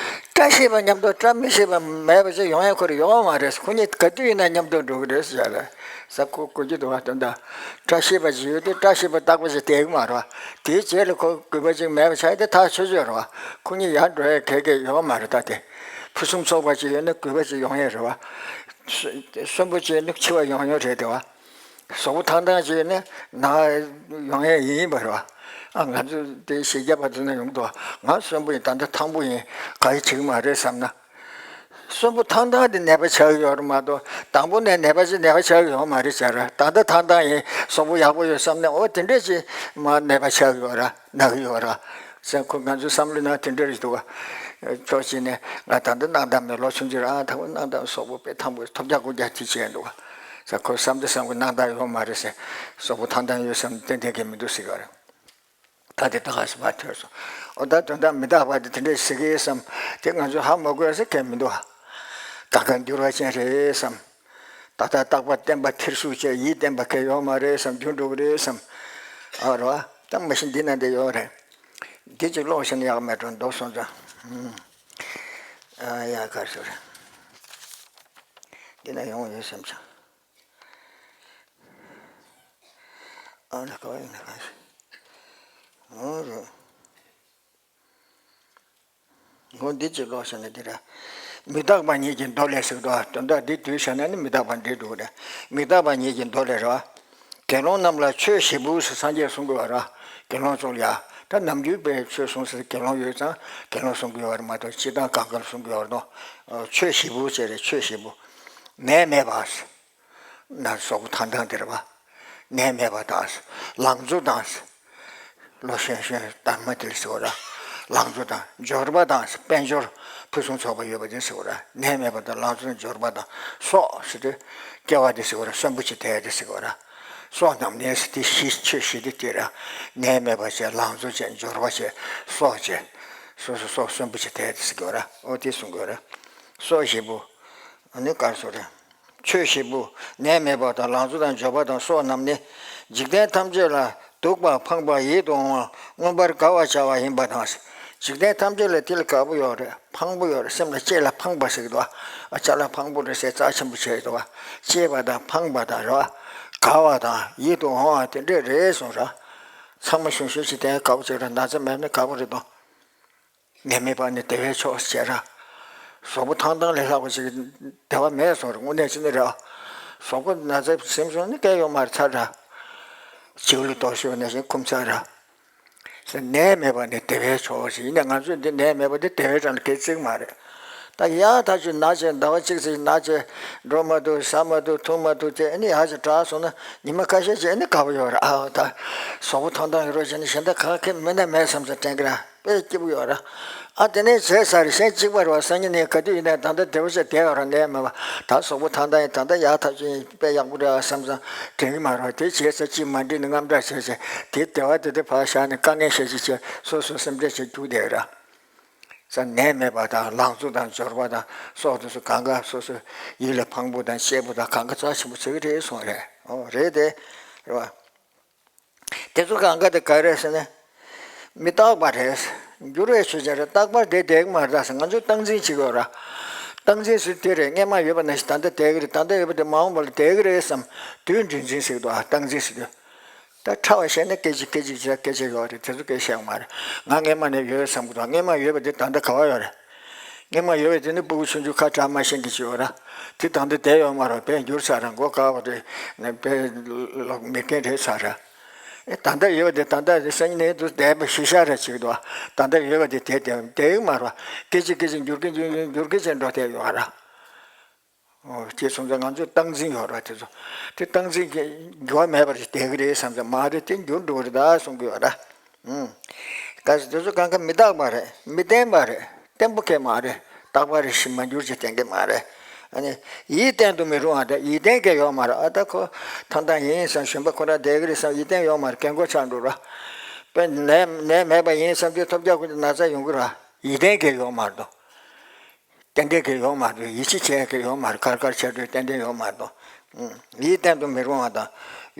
བཀྲ་ཤིས་པ་མཉམ་དུ་བཀྲ་མི་ཤིས་པ་མེད་པ་ཅིག་ཡོང་ཡ་ཁོ་རང་ཡོད་མ་རེད། ཁོ་གཉིས་ག་དུས་ཡིན་ན་མཉམ་དུ་འགྲོ་གི་རེད་ཟེར་རེད། ཟེར་ཁོ་གོ་རྒྱུ་འདུག་བ། དོན་དག་བཀྲ་ཤིས་པ་ཅིག་ཡོད་དུས་བཀྲ་ཤིས་པ་རྟག་པ་ཅིག་བསྡད་ཀྱི་མ་རེད་བ། དེའི་རྗེས་ལ་ཁོ་གུས་པ་ཅིག་མེད་པ་ཆགས་ཡ་དེ་ཐག་ཆོད་ཆོད་རེད་བ། ཁོ་གཉིས་ཡར་འགྲོ་ཡ་ག་གེ་ཡོད་མ་རེད། ད་དེ་ཕུན་སུམ་ཚོགས་པ་ཅིག་ཡོད་ན་གུས་པ་ཅིག་ཡོང་ཡ་རེད་བ། གསོན་པོ་ཅིག་ཡོད་ན་འཆི་བ་ཡོང་ཡ་རེད་དེ་བ། གཟུགས་པོ་ཐང་ཐང་ཅིག་ཡོད་ན་ན་ཡོང་ཡ་ཡིན་པ་རེད་བ། ཨ་ང་ཚོ་དེ་གཞིས་ཆགས་པ་ཚོ་ན་ཡོང་འདུག་ང་གསོན་པོ་ཡིན། ད་ལྟ་ཐང་པོ་ཡིན། ག་ཡེ་བྱེད་ཀྱི་མ་རེད་བསམ་ན། གསོན་པོ་ཐང་ཐང་དེ་ནད་པ་ཆགས་ཀྱི་ཡོད་རེད་མ་གཏོགས། དང་པོ་ནས་ནད་པ་ཅིག་ནད་པ་ཆགས་ཀྱི་ཡོད་མ་རེད་ཟེར་ར། ད་ལྟ་ཐང་ཐང་ཡིན། གཟུགས་པོ་ཡག་པོ་ཡོད་བསམ་ནས། འོ་དེ་འདྲས་ཅིག་མ་ནད་པ་ཆགས་ཀྱི་ཡོད་ར། ན་གི་ཡོད་ར། ཟེར་ཁོ་ང་ཚོའི་བསམ་བློའི་ནང་དེ་འདྲ་རེད་འདུག་ག་ཕྱོགས་གཅིག་ནས་ང་ད་ལྟ་སྣང་དག་མེད། ལོ་ཆུང་ཆུང་རང་ཐང་པོ་སྣང་དག་གཟུགས་པོ་དཔེ་ཐང་པོ་ཐོབ་རྒྱག་རྐུབ་རྒྱག་དེ་བྱས་འདུག་ག་ཟེར་ཁོ་བསམ་དུ་བསམ་གི་སྣང་དག་ཡོད་མ་རེད་ཟེར། གཟུགས་པོ་ཐང་ཐང་ཡོད་བསམ་ཏན་ཏན་གི་མི་འདུག་ཟེར་གི་རེད། ད་དེ་ད་ག་ཟེར་བ་ཐོས་སོང་། ཨོ་ད་དོན་དག་མི་རྟག་པ་དེ་དེ་འདྲ་ཟེར་གི་བསམ། དེ་ང་ཚོས་ཧ་མ་གོ་ཟེར་མཁན་མི་འདུག་ག་གང་ག་འགྱུར་བ་ཅན་རེད་བསམ། ད་ལྟ་རྟག་པ་བརྟན་པ་ཐེར་ཟུག་བྱས་ཡིད་བརྟན་པ་གང་ཡོད་མ་རེད་བསམ། འགྱུར་འགྲོ་གི་རེད་བསམ། ཨ་རོ། ད་མ་གཞི་འདི་ན་འདི་ཡོད་རེད། འདི་གཅིག་ཀློག་ཤེས་ན་ཡག་མེད་འགྲོ་འདུག་སོང་ཙང་། ཨ་ཡ་གར་སོ་རེད། འདི་ན་ཡོང་ཡོད་བསམ་ཙང་། ཨ་ན་ག་བ་ཡིན་ན་ག་ཞིག་ཨོ་རོ། ངོ་འདི་གཅིག་ཀློག་བྱས་ན་འདི་རེད། མི་རྟག་པ་ཉིད་ཀྱི་མདོ་ལས་ཟེར་གི་འདུག་དོན་དག་འདི་བསྡུས་བྱས་ན་ནི་མི་རྟག་པ་འདྲེས་འགྲོ་གི་རེད། མི་རྟག་པ་ཉིད་ཀྱི་མདོ་ལས་རེད་བ། དགེ་སློང་རྣམས་ལ་ཆོས་བཞི་པོ་ཟེར་སངས་རྒྱས་གསུང་གི་ཡོད་རེད། དགེ་སློང་ཚོ་ལ་ཡ། ད་ནམ་རྒྱུན་པའི་ཆོས་གསུང་ཟེར་དགེ་སློང་ཡོད་ཙང་དགེ་སློང་གསུང་གི་ཡོད་རེད་མ་གཏོགས་སྤྱིར་བཏང་གང་ག་ལ་གསུང་གི་ཡོད་རེད་དོ། ཆོས་བཞི་པོ་ཟེར་རེད། ཆོས་བཞི་པོ། ནད་མེད་པ། ན་སོགས་ཐང་ཐང་དེ་རེད་བ། ནད་མེད་པ་དང་། ལང་ཚོ་དང་། ལོ་གཞོན་གཞོན་དར་མ་དེ་ལ་ཟེར་བ་ར། ལང་ཚོ་དང་འབྱོར་པ་དང་དཔལ་འབྱོར་ཕུན་སུམ་ཚོགས་པ་ཡོད་པ་དེ་ཟེར་བ་ར། ནད་མེད་པ་དང་ལང་ཚོ་དང་འབྱོར་པ་དང་སོགས་ཟེར་ཏེ། སྐྱེ་བ་དེ་ཟེར་བ་ར། གསོན་པོ་ཅིག་དེ་དེ་ཟེར་བ་ར། སོགས་རྣམས་ནད་ཟེར་ཏེ་བཞི་ཆོས་བཞི་དེ་དེ་ར། ནད་མེད་པ་བྱས། ལང་ཚོ་བྱས། འབྱོར་པ་བྱས། སོགས་བྱས། སོ་སོ་སྲོག་གསོན་པོ་ཅིག་དེ་ཟེར་གྱི་ཡོད་ར། ཨོ་དེ་གསུང་གི་ཡོད་ར། སྲོག་བཞི་པོ། ཨ་ནི་ག་རེ་ཟེར་རེད། ཆོས་བཞི་པོ། ནད་མེད་པ་དང་ལང་ཚོ་དང་འབྱོར་པ་དང་སྲོག་རྣམས་ནི། འཇིག་རྟེན་ཐམས་ཅད་ལ་སྡུག་པ་ཕངས་པ་ཡིད་དུ་འོང་བ་མངོན་པར་དགའ་བར་བྱ་བ་ཡིན་པ་དང་། འཇིག་རྟེན་ཐམས་ཅད་ལ་དེ་ལ་དགའ་པོ་ཡོད་རེད། ཕངས་པོ་ཡོད་རེད། སེམས་ལ་གཅེས་ལ་ཕངས་པ་ཟེར་གྱི་འདུག་ཨ་ཅག་ལ་ཕངས་པོ་རེད་ཟེར་རྩ་ཆེན་པོ་བྱས་འདུག་བ། གཅེས་པ་དང་ཕངས་པ་དང་རེད་བ། དགའ་བ་དང་ཡིད་དུ་འོང་བ་དེ་འདྲས་རེད་གསུངས་ར། ཚང་མ་ཞུམ་ཞུམ་ཞིག་དེ་དགའ་པོ་བྱེད་ར། ན་ཚ་མེད་ན་དགའ་པོ་རེད་དོ། ནད་མེད་པ་ནི་བདེ་བའི་མཆོག་ཟེར་ར། གཟུགས་པོ་ཐང་ཐང་ལས་ལྷག་པ་ཞིག་བདེ་བ་མེད་སོང་ར། དངོས་གནས་ཅི་ནི་ར། གཟུགས་པོ་ན་ཚ་ཟིན་སོང་ནི་སྐད་ཡོད་མ་རེད་ཚར་ར། བྱིའུ་ལ་དོགས་ཤོར་ནས་བཞིན་འཁུམ་ཚར་ར། ནད་མེད་པ་ནི་བདེ་བའི་མཆོག་ཟེར། ཡིན་ནའི་ང་ཚོས་འདི་ནད་མེད་པ་འདི་བདེ་བའི་གྲས་ལ་སྐད་བརྩི་གི་མ་རེད། ད་ཡག་ཐག་ཆོད་ན་ཆེ་ཟླ་བ་གཅིག་ཙམ་ན་ཆེ་འགྲོ་མ་ཐུབ་ཟ་མ་ཐུབ་འཐུང་མ་ཐུབ་བྱས་ཨ་ནི་ཡག་ཅིག་དྲག་སོང་ན་ཉི་མ་ཁ་ཤས་ཅིག་ཨ་ནི་དགའ་པོ་ཡོད་ར། ཨ་ད་གཟུགས་པོ་ཐང་ཐང་ཡོད་རོགས་བྱས་ནས་གཞན་དག་ག་གེ་མེད་ན་མེད་བསམ་ས་དྲན་གི་ར། དཔེ་སྐྱིད་པོ་ཡོད་ར། ཨ་དེ་ནས་བྱས་ཚར་གཞན་གཅིག་པ་རེད་བ། སང་ཉིན་ནས་ག་དུས་ཡིན་ནའི་ད་ལྟ་བདེ་པོ་ཞིག་བསྡད་ཡོད་ར། ནད་མེད་པ་ད་གཟུགས་པོ་ཐང་ཐང་ཡིན། ད་ལྟ་ཡག་ཐག་ཆོད་ཡིན། དཔེ་ཡག་པོ་རེད་བ་བསམ་ཙང་དྲན་གི་མ་རེད་བ། དེ་བྱས་ཚར་ཅིག་མ་འགྲིག་ནས་དངངས་སྐྲག་བྱས་བྱས་དེ་བདེ་བ་དེ་དེ་ཕར་བཞག་ནས་དཀའ་ངལ་བཤད་ཅིག་བྱས་སོ་སོ་སེམས་ཁྲལ་བྱས་རྒྱུག་བསྡད་ཡོད་ར། ས་ནད་མེད་པ་དང་ལང་ཚོ་དང་འབྱོར་པ་དང་སྲོག་དེ་ཚོ་གང་ག་སོ་སོའི་ཡིད་ལ་ཕངས་པོ་དང་གཅེས་པོ་དང་གང་ག་རྩ་ཆེན་པོ་བྱེད་ཀྱི་རེད་གསུངས་རེད། ཨོ་རེད་དེ། རེད་བ། དེ་ཚོ་གང་ག་དེ་ག་རེ་ཟེར་ན། མི་རྟག་པ་རེད། འགྱུར་བའི་ཆོས་ཅན་རེད། རྟག་པར་དེ་བསྡད་ཀྱི་མ་རེད་ཟེར། ང་ཚོས་སྟངས་འཛིན་བྱེད་ཀྱི་ཡོད་ར། སྟངས་འཛིན་ཟེར་དེ་རེད། སྔས་མ་ཡོད་པ་ནང་བཞིན་ད་ལྟ་བསྡད་ཀྱི་རེད། ད་ལྟ་ཡོད་པ་དེ་མ་འོངས་པ་ལ་བསྡད་ཀྱི་རེད་བསམ། དུས་འདྲི་འཛིན་ཟེར་གྱི་འདུག་ཨ་སྟངས་འཛིན་ཟེར་དུས། ད་ཕྲ་བ་བཤད་ན་སྐད་ཅིག་སྐད་ཅིག་བྱས་སྐད་ཆ་ཡོད་རེད། དེ་ཚོ་སྐད་བཤད་ཡོང་མ་རེད། ང་སྔས་མ་ནས་ཡོད་བསམ་གྱི་འདུག་སྔས་མ་ཡོད་པ་དེ་ད་ལྟ་ག་བ་ཡོད་རེད། སྔས་མ་ཡོད་པ་དེ་ནི་སྤུ་གུ་ཆུང་ཆུང་ཁ་གྲག་མ་ཤེས་མཁན་ཅིག་ཡོད་ར། དེ་ད་ལྟ་བསྡད་ཡོད་མ་རེད། དཔེ་འགྱུར་ཚར་ར། མགོ་དཀར་བ་རེད། དཔེ་ལོག་མེད་མཁན་རེད་ཚར་ར། ཨེ་ད་ལྟ་ཡོད་པ་དེ་ད་ལྟ་དེ་སང་ཉིན་ནས་དུ་བསྡད་པ་ཞུ་ཤ་ར་ཅིག་འདུག་ད་ལྟ་ཡོད་པ་དེ་དེ་བསྡད་བསྡད་ཡོད་མ་རེད། སྐད་ཅིག་སྐད་ཅིག་འགྱུར་གི་འགྱུར་གི་འགྱུར་གི་བྱས་འགྲོ་བསྡད་ཡོད་ར། ཨོ་ཅེས་སོང་ཙང་ང་ཚོས་སྟངས་འཛིན་ཡོད་ར། དེ་ཚོ་དེ་སྟངས་འཛིན་གྱི་འགྱུར་བ་མེད་པར་བསྡད་ཀྱི་རེད་བསམ་ཙང་མ་རེད། དེ་འགྱུར་འགྲོ་གི་རེད་ད་གསུང་གི་ཡོད་ར། ཨུམ། གལ་སྲིད་དེ་ཚོ་གང་ག་མི་རྟག་པ་རེད། མི་བརྟན་པ་རེད། བརྟན་པོ་གང་མ་རེད། རྟག་པ་རེད་ཞེས་མ་འགྱུར་ཅེས་བསྟན་གྱི་མ་རེད། ཨ་ནི་ཡིད་བརྟན་དུ་མི་རུང་བ་དང་ཡིད་བརྟན་གང་ཡོད་མ་རེད། ཨ་ད་ཁོ་ཐང་ཐང་ཡིན་བསམ། གཞོན་པ་ཁོ་རང་བསྡད་ཀྱི་རེད་བསམ་ཡིད་བརྟན་ཡོད་མ་རེད། རྒན་གོག་ཆགས་འགྲོ་ར། དཔེ་ནད་ནད་མེད་པ་ཡིན་བསམ་དུས་ཐོབ་རྒྱག་ཁོ་ན་ཚ་ཡོང་གི་ར། ཡིད་བརྟན་གང་ཡོད་མ་རེད་དོ། ཏན་ཏན་གང་ཡོད་མ་རེད། ཡིད་ཆེས་བྱེད་མཁན་ཡོད་མ་རེད། གར་གར་བྱེད་འགྲོ་ཏན་ཏན་ཡོད་མ་རེད་དོ། ཡིད་བརྟན་དུ་མི་རུང་བ་དང་།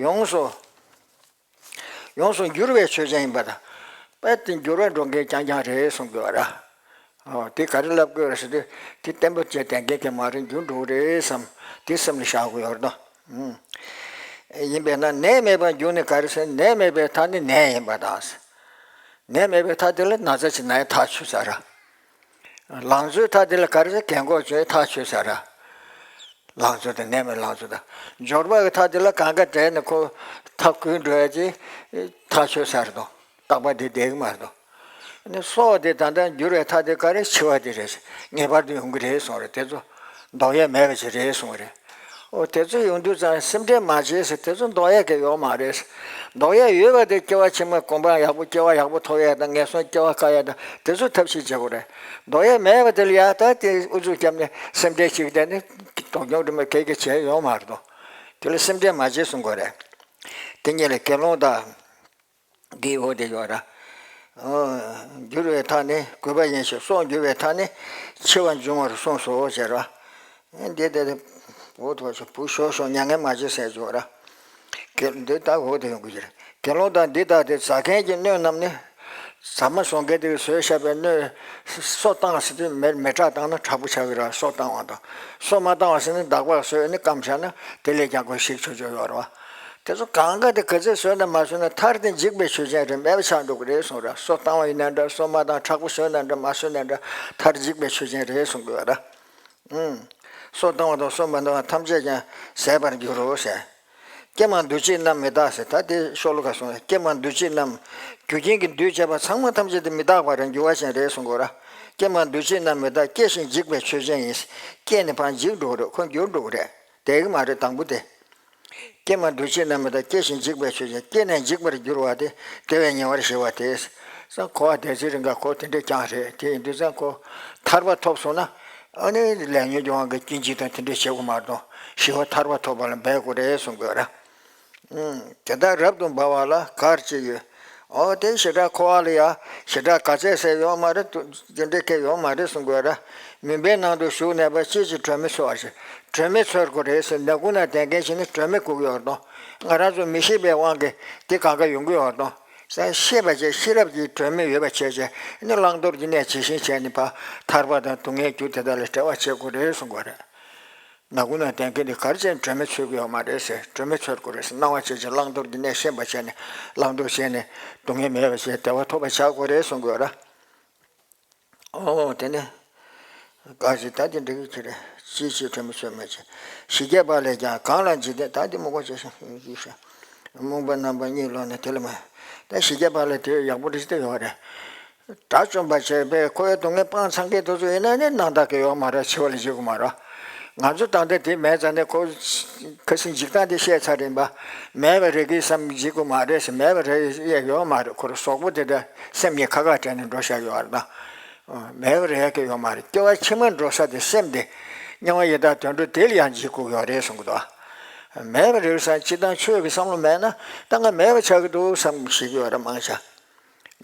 ཡོངས་སུ་ཡོངས་སུ་འགྱུར་བའི་ཆོས་ཅན་ཡིན་པ་དང་། དཔེ་དེ་འགྱུར་བ་འགྲོ་མཁན་རྐྱང་རྐྱང་རེད་གསུང་དགོས་པ་ར། ཨོ་དེ་ག་རེ་ལབ་དགོས་རེད་ཟེར་དུས་དེ་བརྟན་པོ་བྱས་ཏན་ཏན་གང་མ་རེད། འགྱུར་འགྲོ་གི་རེད་བསམ། དེ་སེམས་ལ་བཞག་དགོས་ཡོད་རེད་དོ། ཡིན་པས་ན་ནད་མེད་པར་འགྱུར་ནི་ག་རེ་ཟེར། ནད་མེད་པའི་མཐའ་ནི་ནད་ཡིན་པ་དང་། ནད་མེད་པའི་མཐའ་དེ་ལ་ན་ཚ་ཅིག་ན་ཡང་ཐག་ཆོད་ས་ར། ལང་ཚོའི་མཐའ་དེ་ལ་ག་རེ་ཟེར། རྒན་གོག་ཚོའི་ཐག་ཆོད་ས་ར། ལང་ཚོ་དང་ནད་མེད་ལང་ཚོ་དང་། འབྱོར་པ་གི་མཐའ་དེ་ལ་གང་ག་བྲལ་ནས་ཁོ་མཐའ་འཁོལ་འགྲོ་ཡ་ཅིག་ཐག་ཆོད་ས་རེད་དོ། རྟག་པ་དེ་བསྡད་ཀྱི་མ་རེད་དོ། ཨ་ནི་སྲོག་དེ་ད་ལྟ་འགྱུར་བའི་མཐའ་དེ་ག་རེ་འཆི་བ་དེ་རེད། ངེས་པར་དུ་ཡོང་གི་རེད་གསུངས་རེད། དེ་ཚོ་ལྡོག་ཡ་མེད་པ་ཅིག་རེད་གསུངས་རེད། ཨོ་དེ་ཚོ་ཡོང་དུས་ཙང་སེམས་ཁྲལ་མ་བྱེད་ཟེར། དེ་ཚོ་ལྡོག་ཡ་གི་ཡོད་མ་རེད། ལྡོག་ཡ་ཡོད་པ་དེ་སྐྱེ་བ་ཕྱི་མ་གོ་འཕང་ཡག་པོ་སྐྱེ་བ་ཡག་པོ་ཐོབ་ཡ་དང་ངན་སོང་སྐྱེ་བ་བཀག་ཡ་དང་དེ་ཚོ་ཐབས་ཤེས་བྱེད་དགོས་རེད། ལྡོག་ཡ་མེད་པ་དེ་ལ་ཡ་ད་དེ་ཨུ་ཚུགས་བརྒྱབ་ནས་སེམས་ཁྲལ་བྱེད་ཀྱི་བསྡད་ནས་དོགས་སློང་དེ་མ་གལ་གལ་བྱས་ཡོད་མ་རེད་དོ། དེ་ལ་སེམས་ཁྲལ་མ་བྱེད་གསུང་དགོས་རེད། དེ་གཉིས་ལ་དགེ་སློང་དང་། འདིའི་འོག་དེ་ཡོད་ར། འོ། འགྱུར་བའི་མཐའ་ནི་རྒུད་པ་ཡིན་ཞིང་སྲོག་འགྱུར་བའི་མཐའ་ནི་འཆི་བ་འབྱུང་བར་གསུངས་སོ་ཟེར་བ། འདི་དེ་དེ་འོག་ཏུ་བ་ཞོ་བུ་ཞོ་ཞོ་མྱ་ངན་མ་བྱེད་ཟེར་ཡོད་ར། གེ་འདི་ལྟ་འོག་ཏུ་ཡོང་གི་ཡོད་རེད། དགེ་སློང་དག་འདི་ལྟ་སྟེ་ཟ་མཁན་གྱི་སྣོད་རྣམས་ནི། ཟ་མ་བཟོ་མཁན་དེ་གིས་བཟོས་བཞག་པའི་སྣོད། སོ་བཏང་ཟེར་དུས་མེ་མེ་ཁྲག་བཏང་ན་དྲག་པོ་ཆགས་ཀྱི་ར། སོ་བཏང་བ་དང་། སོ་མ་བཏང་བ་ཟེར་ན་འདག་པ་བཟོས་ནི་སྐམ་བཞག་ན་དེ་ལས་ཀྱང་ཁོ་ཞིག་ཆོག་ཆོག་ཡོད་རེད་བ། དེ་ཚོ་གང་ག་དེ་ག་ཚོད་བཟོས་ན་མ་བཟོས་ན་མཐར་དེ་འཇིག་པའི་ཆོས་ཅན་རེད། མེད་པ་ཆགས་འགྲོ་གི་རེད་གསུངས་ར། སོ་བཏང་བ་ཡིན་ན་འདྲ། སོ་མ་བཏང་དྲག་པོ་བཟོས་ན་འདྲ། མ་བཟོས་ན་འདྲ། མཐར་འཇིག་པའི་ཆོས་ཅན་རེད་གསུང་དགོས་ར། ཨུམ། སོ་བཏང་བ་དང་སོ་མ་བཏང་བ་ཐམས་ཅད་ཀྱང་ཟད་པར་འགྱུར་རོ་ཟེར། ཀྱེ་མ་འདུ་བྱེད་རྣམས་མི་རྟག་ཟེར། ད་དེ་ཤོ་ལོ་ཀ་གསུངས། ཀྱེ་མ་འདུ་བྱེད་རྣམས། རྒྱུ་རྐྱེན་གྱིས་འདུས་བྱས་པ་ཚང་མ་ཐམས་ཅད་དེ་མི་རྟག་པ་རེད། འགྱུར་བ་ཅན་རེད་གསུང་དགོས་ར། ཀྱེ་མ་འདུ་བྱེད་རྣམས་མི་རྟག། སྐྱེ་ཞིང་འཇིག་པའི་ཆོས་ཅན་ཡིན། སྐྱེས་ནས་ཕར་འཇིག་འགྲོ་གི་རེད། ཁོ་འགྱུར་འགྲོ་གི་རེད། བསྡད་ཀྱི་མ་རེད་དང་པོ་དེ། ཀྱེ་མ་འདུ་བྱེད་རྣམས་མི་རྟག། སྐྱེ་ཞིང་འཇིག་པའི་ཆོས་ཅན། སྐྱེས་ནས་འཇིག་པར་འགྱུར་བ་སྟེ། དེ་བས་ཉེ་བར་ཞི་བ་སྟེ། ཙང་ཁོ་བ་དེ་ཚེ་རིང་ག་ཁོ་དེ་འདྲས་ཀྱང་རེད། དེ་ཡིན་དུས་ཙང་ཁོ་ཐར་པ་ཐོབ་སོང་ན། ཨ་ནི་ལས་ཉོན་གྱི་དབང་གིས་སྐྱེ་འཇིག་དང་དེ་འདྲས་བྱེད་དགོས་མ་གཏོགས་ཞི་བ་ཐར་པ་ཐོབ་པ་ལ་འབད་དགོས་རེད་གསུང་དགོས་ར། ཨུམ། དེ་དག་རབ་ཏུ་འབར་བ་ལ་གར་ཅི་ཡོད། ཨོ་དེ་ཞེ་དྲག་ཁོ་བ་ལ་ཡ་ཞེ་དྲག་ག་ཚད་ཟེར་ཡོད་མ་རེད། དེ་འདྲའི་སྐད་ཡོད་མ་རེད་གསུང་དགོས་ར། མུན་པའི་ནང་དུ་ཞུགས་གནས་པ་ཅི་ཞིག་དྲོད་མེད་འཚོལ་བ་ཞིག་དྲོད་མེད་འཚོལ་དགོས་རེད་ཟེར། ནག་ཁུང་ནང་བསྡད་མཁན་ཞིག་ནི་དྲོད་མེད་སྒུག་ཡོད་དོ། ང་རང་ཚོ་མི་ཤེས་པའི་དབང་གིས་དེ་གང་ག་ཡོང་གི་ཡོད་དོ། ཤེས་པ་བྱས་ཤེས་རབ་ཀྱིས་དྲོད་མེད་ཡོད་པ་བྱས་བྱས་ནི་བླང་དོར་གྱི་གནས་ཇི་བཞིན་བྱས་ནས་ཕར་ཐར་པ་དང་སྡུག་བསྔལ་རྒྱུ་དེ་དག་ལ་བྲལ་བ་བྱེད་དགོས་རེད་གསུང་དགོས་རེད། ནག་ཁུང་ནང་བསྡད་མཁན་དེ་ག་རེ་བྱས་ནས་དྲོད་མེད་འཚོལ་གྱི་ཡོད་མ་རེད་ཟེར། དྲོད་མེད་འཚོལ་དགོས་རེད་ཟེར། སྣང་བ་བྱས་བྱས་བླང་དོར་གྱི་གནས་ཤེས་པ་བྱས་ནས་བླང་དོར་བྱས་ནས་སྡུག་བསྔལ་མེད་པ་བྱས་བདེ་བ་ཐོབ་པ་བྱ་དགོས་རེད་གསུང་གི་ཡོད་ར། ཨོ་དེ་ནས་ག་ཞིག་ད་དེ་འགྲིག་གི་རེད། ཅིའི་ཕྱིར་དྲོད་མེད་འཚོལ་མ་བྱེད། ཞི་རྒྱས་པ་ལས་ཀྱང་གང་ལ་འཇིག་རྟེན། ད་དེ་མི་གོ་བྱས་ཤིང་རྨོངས་པ་རྣམ་པ་གཉིད་ལོག་ནས་དེ་ལ་མ། ད་ཞི་རྒྱས་པ་ལས་དེ་ཡག་པོ་རེད་ཟེར་ཡོད་རེད། དགྲ་བཅོམ་པ་བྱས་པས་ཁོའི་སྡུག་བསྔལ་སྤང་ཚང་མཁན་དེ་ཚོ་ཡིན་ན་ནི་སྣང་དག་གི་ཡོད་མ་རེད། འཆི་བ་ལ་འཇིགས་དགོས་མ་རེད། ང་ཚོ་ད་ལྟ་དེ་མེད་ཙང་ནས་ཁོ་ཁ་སང་འཇིག་སྟངས་དེ་བཤད་ཚར་ཡིན་པ། མེད་པ་རེད་ཀི་བསམ་འཇིགས་དགོས་མ་རེད་ཟེར། མེད་པ་རེད་ཡ་ཡོད་མ་རེད། ཁོ་རང་གཟུགས་པོ་དེ་དང་སེམས་གཉིས་ཁ་ཁ་བྲལ་ནས་འགྲོ་བཞག་ཡོད་རེད་ད། མེད་པ་རེད་ཀི་ཡོད་མ་རེད། སྐྱེ་བ་ཕྱི་མར་འགྲོ་ས་དེ་སེམས་དེ་དམྱལ་བ་ཡི་དྭགས་དུད་འགྲོ་དེ་ལ་ཡང་འཇིགས་དགོས་ཡོད་རེད་གསུང་གི་འདུག་མེད་པ་རེད་བསམ་སྤྱིར་བཏང་ཆོས་ཀྱི་བསམ་བློ་མེད་ན་ད་ང་མེད་པ་ཆགས་ཀྱི་འདུག་བསམ་ཞིག་ཡོད་རེད་མང་ཆ།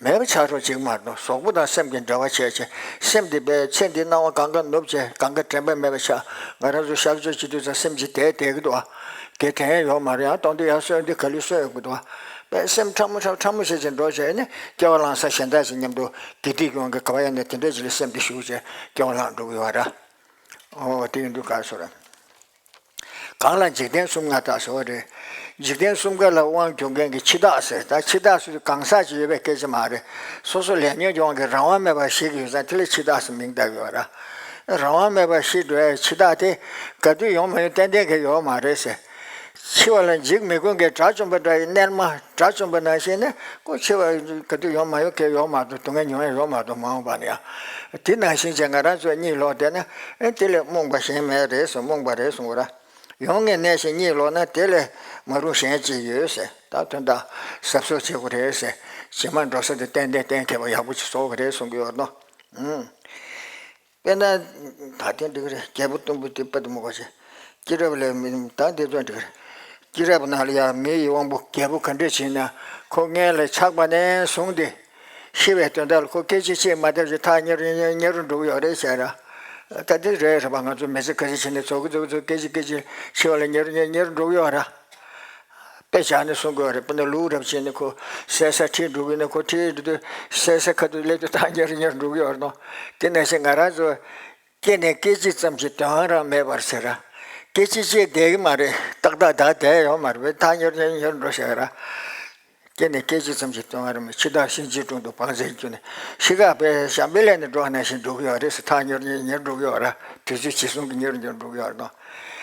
མེད་པ་ཆགས་རོགས་བྱེད་ཀྱི་མ་རེད། གཟུགས་པོ་དང་སེམས་ཀྱི་འབྲེལ་བ་བྱས་བྱས་སེམས་འདི་པས་ཚེ་འདི་སྣང་བ་གང་ག་ནུབ་བྱས་གང་ག་དྲན་པ་མེད་པ་ཆགས། ང་རང་ཚོ་གཤགས་བཅོས་བྱེད་དུས་ཙང་སེམས་ཀྱི་དེ་བསྡད་ཀྱི་འདུག་ཨ། དེ་དྲན་ཡ་ཡོད་མ་རེད། ཡང་གཏོང་དུས་ཡར་གསོན་འདི་ག་ལུས་གསོན་ཡོང་གི་འདུག་ཨ། པས་སེམས་ཕྲ་མོ་ཕྲ་ཕྲ་མོ་བྱས་བྱས་འགྲོ་བྱས་ནས་སྐྱེ་བ་བླངས་ས་གཞན་དག་ཅིག་མཉམ་དུ་དགེ་སྡིག་ཡོང་གི་ག་བ་ཡང་ནས་དེ་འདྲ་ཅིག་ལ་སེམས་འདི་ཞུགས་བྱས་སྐྱེ་བ་བླངས་འགྲོ་གི་ཡོད་ར། ཨོ་དེ་ཡིན་དུས་ག་སོ་ར། གང་ལ་འཇིག་རྟེན་གསུམ་ཀ་དག་ཟེར་བ་རེད། འཇིག་རྟེན་གསུམ་ཀ་ལ་དབང་བསྒྱུར་མཁན་གྱི་འཆི་བདག་ཟེར། ད་འཆི་བདག་ཟེར་དུས་གང་ཟག་ཅིག་ཡོད་པའི་སྐད་ཆ་མ་རེད། སོ་སོ་ལས་ཉོན་གྱི་དབང་གིས་རང་དབང་མེད་པར་ཤི་གི་ཡོད་ཙང་དེ་ལ་འཆི་བདག་ཟེར་མིང་བཏགས་ཡོད་ར། རང་དབང་མེད་པར་ཤི་འགྲོ་ཡའི་འཆི་བདག་དེ་ག་དུས་ཡོང་མ་ཡོང་ཏན་ཏན་གྱི་ཡོད་མ་རེད་ཟེར། འཆི་བ་ལ་འཇིགས་མི་དགོས་མཁན་དགྲ་བཅོམ་པ་འདྲ་ཡི་གནས་མ། དགྲ་བཅོམ་པ་ནང་བཞིན་ནི་ཁོ་འཆི་བ་ག་དུས་ཡོང་མ་ཡོང་གལ་ཡོད་མ་གཏོགས་སྡུག་བསྔལ་མྱོང་ཡ་ཡོད་མ་གཏོགས་མ་འོངས་པ་ནས་ཡང་། དེ་ནང་བཞིན་བྱས་ང་རང་ཚོ་གཉིད་ལོག་བསྡད་ན་ཨེ་དེ་ལས་རྨོངས་པ་གཞན་མེད་རེད་གསུངས། རྨོངས་པ་རེད་གསུངས་ར། ཡོང་ངས་གནས་ཤིང་གཉིད་ལོག་ན་དེ་ལས་མ་རུང་གཞན་ཅིག་ཡོད་ཟེར། ད་དོན་དག་གཟབ་གཟབ་བྱེད་དགོས་རེད་ཟེར། རྗེས་མ་འགྲོ་ས་དེ་ཏན་ཏན་གཏན་འཁེལ་བ་ཡག་པོ་ཅིག་བཟོ་དགོས་རེད་གསུང་གི་ཡོད་དོ། ཨུམ། དཔེར་ན། ད་དེ་འགྲིག་རེད། རྒྱལ་པོ་གཏུམ་པོ་དེ་དཔེ་དུ་མི་གོ་ཆེ། སྐྱེས་རབས་ལས་མི་ད་འདི་ཚོ་འགྲིག་རེད། སྐྱེས་རབས་ནང་ལ་ཡང་མི་ཡི་དབང་པོ་རྒྱལ་པོ་ག་འདྲས་བྱས་ན་ཁོ་མངལ་ལ་ཆགས་པ་ནས་བཟུང་སྟེ། ཤི་བའི་དོན་དག་ལ་ཁོ་སྐད་ཅིག་ཅིག་མ་བསྡད་ཅིག་ཐག་ཉེ་རུ་ཉེ་རུ་ཉེ་རུ་འགྲོ་གི་ཡོད་རེད་ཟེར་ར། ད་འདི་རེད་རེད་པ། ང་ཚོ་མི་ཚེ་ག་ཚོད་བྱས་ནས་རྫོགས་ཀྱི་རྫོགས་ཀྱི་རྫོགས་སྐད་ཅིག་སྐད་ཅིག་ཤི་བ་ལ་ཉེ་རུ་ཉེ་ཉེ་རུ་འགྲོ་གི་ཡོད་ར། དཔེ་བཞག་ནས་གསུང་དགོས་རེད། དཔེར་ན་ལུག་རབས་ཅིག་ནི་ཁོ་བསད་ས་ཁྲིད་འགྲོ་གི་ནི་ཁོ་ཁྲིད་འགྲོ་དུས་བསད་ས་ཁ་ཐུག་སླེབས་དུས་ཐག་ཉེ་རུ་ཉེ་རུ་འགྲོ་གི་ཡོད་རེད་དོ། དེ་ནང་བཞིན་ང་རང་ཚོ་སྐྱེས་ནས་སྐད་ཅིག་ཙམ་གྱི་དོན་རང་མེད་པར་ཟེར་ར། སྐད་ཅིག་ཅིག་བསྡད་ཀྱི་མ་རེད། ཏག་ཏག་ད་བསྡད་ཡོད་མ་རེད། ཐག་ཉེ་རུ་ཉེ་རུ་ཉེ་རུ་འགྲོ་བཞག་ར། སྐྱེས་ནས་སྐད་ཅིག་ཙམ་གྱི་དོན་རང་མེད། འཆི་བདག་གཤིན་རྗེའི་དྲུང་དུ་བང་མཛད་རྒྱུ་ནི་ཤི་ཁ་པའི་ཞབས་པད་ལས་ནས་འགྲོ་བ་ནང་བཞིན་འགྲོ་གི་ཡོད་རེད་ཟེར། ཐག་ཉེ་རུ་ཉེ་རུ་ཉེ་རུ་འགྲོ་གི་ཡོད་ར། དུས་ཚོད་ཇི་བཟུང་གི་ཉེ་རུ་ཉེ་རུ་འགྲོ་གི་ཡོད་རེད་དོ།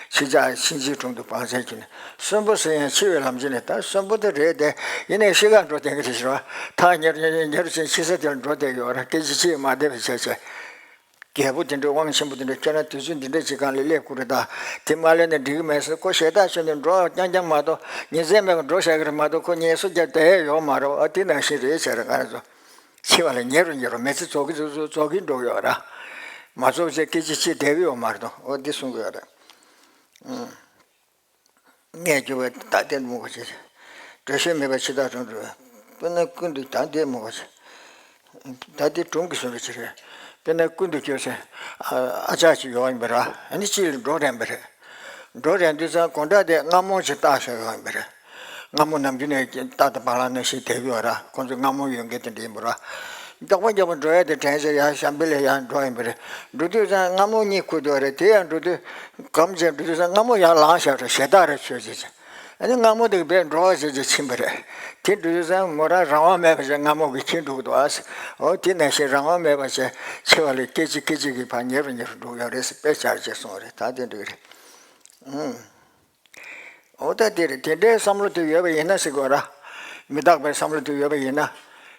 འཆི་བདག་གཤིན་རྗེའི་དྲུང་དུ་བང་མཛད་ཀྱི་ནི། གསོན་པོ་ཟེར་ཡང་འཆི་བའི་ལམ་ཆེན་ནི། ད་གསོན་པོ་དེ་རེད་དེ། ཡིན་ནའི་ཤི་ཁ་འགྲོ་བསྡད་ཀྱི་རེད་ཟེར་བ། ཐག་ཉེ་རུ་ཉེ་རུ་ཉེ་རུ་ཕྱིན་འཆི་ས་དེར་འགྲོ་བསྡད་ཀྱི་ཡོད་ར། སྐད་ཅིག་ཅིག་མ་བསྡད་པའི་བྱས་བྱས། རྒྱལ་པོ་དེ་འདྲའི་དབང་ཆེན་པོ་དེ་འདྲ་ཁྱོད་རང་དུས་ཚོད་འདི་འདྲ་ཅིག་སྒང་ལ་སླེབས་དགོས་རེད་ད། དེ་མ་སླེབས་ན་འགྲིག་གི་མེད་ཟེར། ཁོ་ཞེ་དྲག་ཤོད་ནས་འགྲོ་རྐྱང་རྐྱང་མ་གཏོགས་ཉིན་མཚན་མེད་པར་འགྲོ་བཞག་གི་རེད་མ་གཏོགས་ཁོ་ངལ་གསོ་རྒྱབ་བསྡད་ཡ་ཡོད་མ་རེད། ཨ་དེ་ནང་བཞིན་རེད་བྱས་ར། ང་རང་ཚོ་འཆི་བ་ལ་ཉེ་རུ་ཉེ་རུ་མི་ཚེ་རྫོགས་ཀྱི་རྫོགས་ཀྱི་རྫོགས་ཀྱི་འགྲོ་གི་ཡོད་ར། མ་རྫོགས་བྱས་སྐད་ཅིག་ཅིག་བསྡད་ཀྱི་ཡོད་མ་རེད་དོ། ཨོ་འདི་གསུང་གི་ཡོད་རེད། ཨུམ། གནས་གྱུར་པའི་ད་ལྟའི་མུ་ག་ཅེ། འགྲོ་ཤེས་མེད་པའི་འཆི་བདག་དྲུང་དུ། དཔེར་ན་ཀུན་ཏུ་ད་ལྟའི་མུ་ག་ཅེ། ད་ལྟའི་དྲུང་གི་བཟོ་འདྲ་ཅིག་རེད། དཔེར་ན་ཀུན་ཏུ་སྐྱོ་ཟེར། ཨ་ཅག་ཅིག་ཡོད་ཡིན་པ་ར། ཨ་ནི་ཅིག་ལ་འགྲོ་རན་པ་རེད། འགྲོ་རན་དུས་ཙང་དགོང་དག་དེ་རྔ་མོང་ཅིག་བཏགས་བཞག་ཡོད་ཡིན་པ་རེད། རྔ་མོང་ནམ་རྒྱུན་ནས་རྟ་དང་བ་ལང་ནང་བཞིན་བསྡད་ཀྱི་ཡོད་ར། ཁོང་ཚོ་རྔ་མོང་ཡོད་མཁན་དེ་འདྲ་ཡིན་པ་ར། མགྱོགས་པོ་མགྱོགས་པོ་འགྲོ་ཡ་དེ་དྲན་བྱས་ཡར་ཞབས་པད་ལ་ཡར་འགྲོ་ཡིན་པ་རེད། འགྲོ་དུས་ཙང་རྔ་མོང་གཉིད་ཁུག་འདུག་རེད། དེ་ཡར་འགྲོ་དུས་གམ་བྱས་འགྲོ་དུས་ཙང་རྔ་མོང་ཡར་ལངས་བཞག་རེད། ཞེ་དྲག་རེད་ཆོས་བྱེད་ཅིང་། ཨ་ནི་རྔ་མོང་དེ་གི་བས་འགྲོ་བ་བྱེད་ཅིང་ཕྱིན་པ་རེད། དེ་འགྲོ་དུས་ཙང་མོ་རང་རང་དབང་མེད་པ་བྱས་རྔ་མོང་གིས་ཁྱེར་འགྲོ་གི་འདུག་ཨ། འོ་དེ་ནང་བཞིན་རང་དབང་མེད་པ་བྱས་འཆི་བ་ལ་སྐད་ཅིག་སྐད་ཅིག་གིས་ཕར་ཉེ་རུ་ཉེ་རུ་འགྲོ་གི་ཡོད་རེད་ཟེར་དཔེ་ཆ་རེ་བྱས་གསུངས་པ་རེད། ད་དེ་འགྲིག་གི་རེད། ཨང་། འོ་ད་དེ་རེད། དེ་འདྲའི་བསམ་བློ་དེ་ཡོད་པ་ཡིན་ན་ཟེར་དགོས་ར། མི་རྟག་པའི་བསམ་བློ་དེ་ཡོད་པ་ཡིན་ན།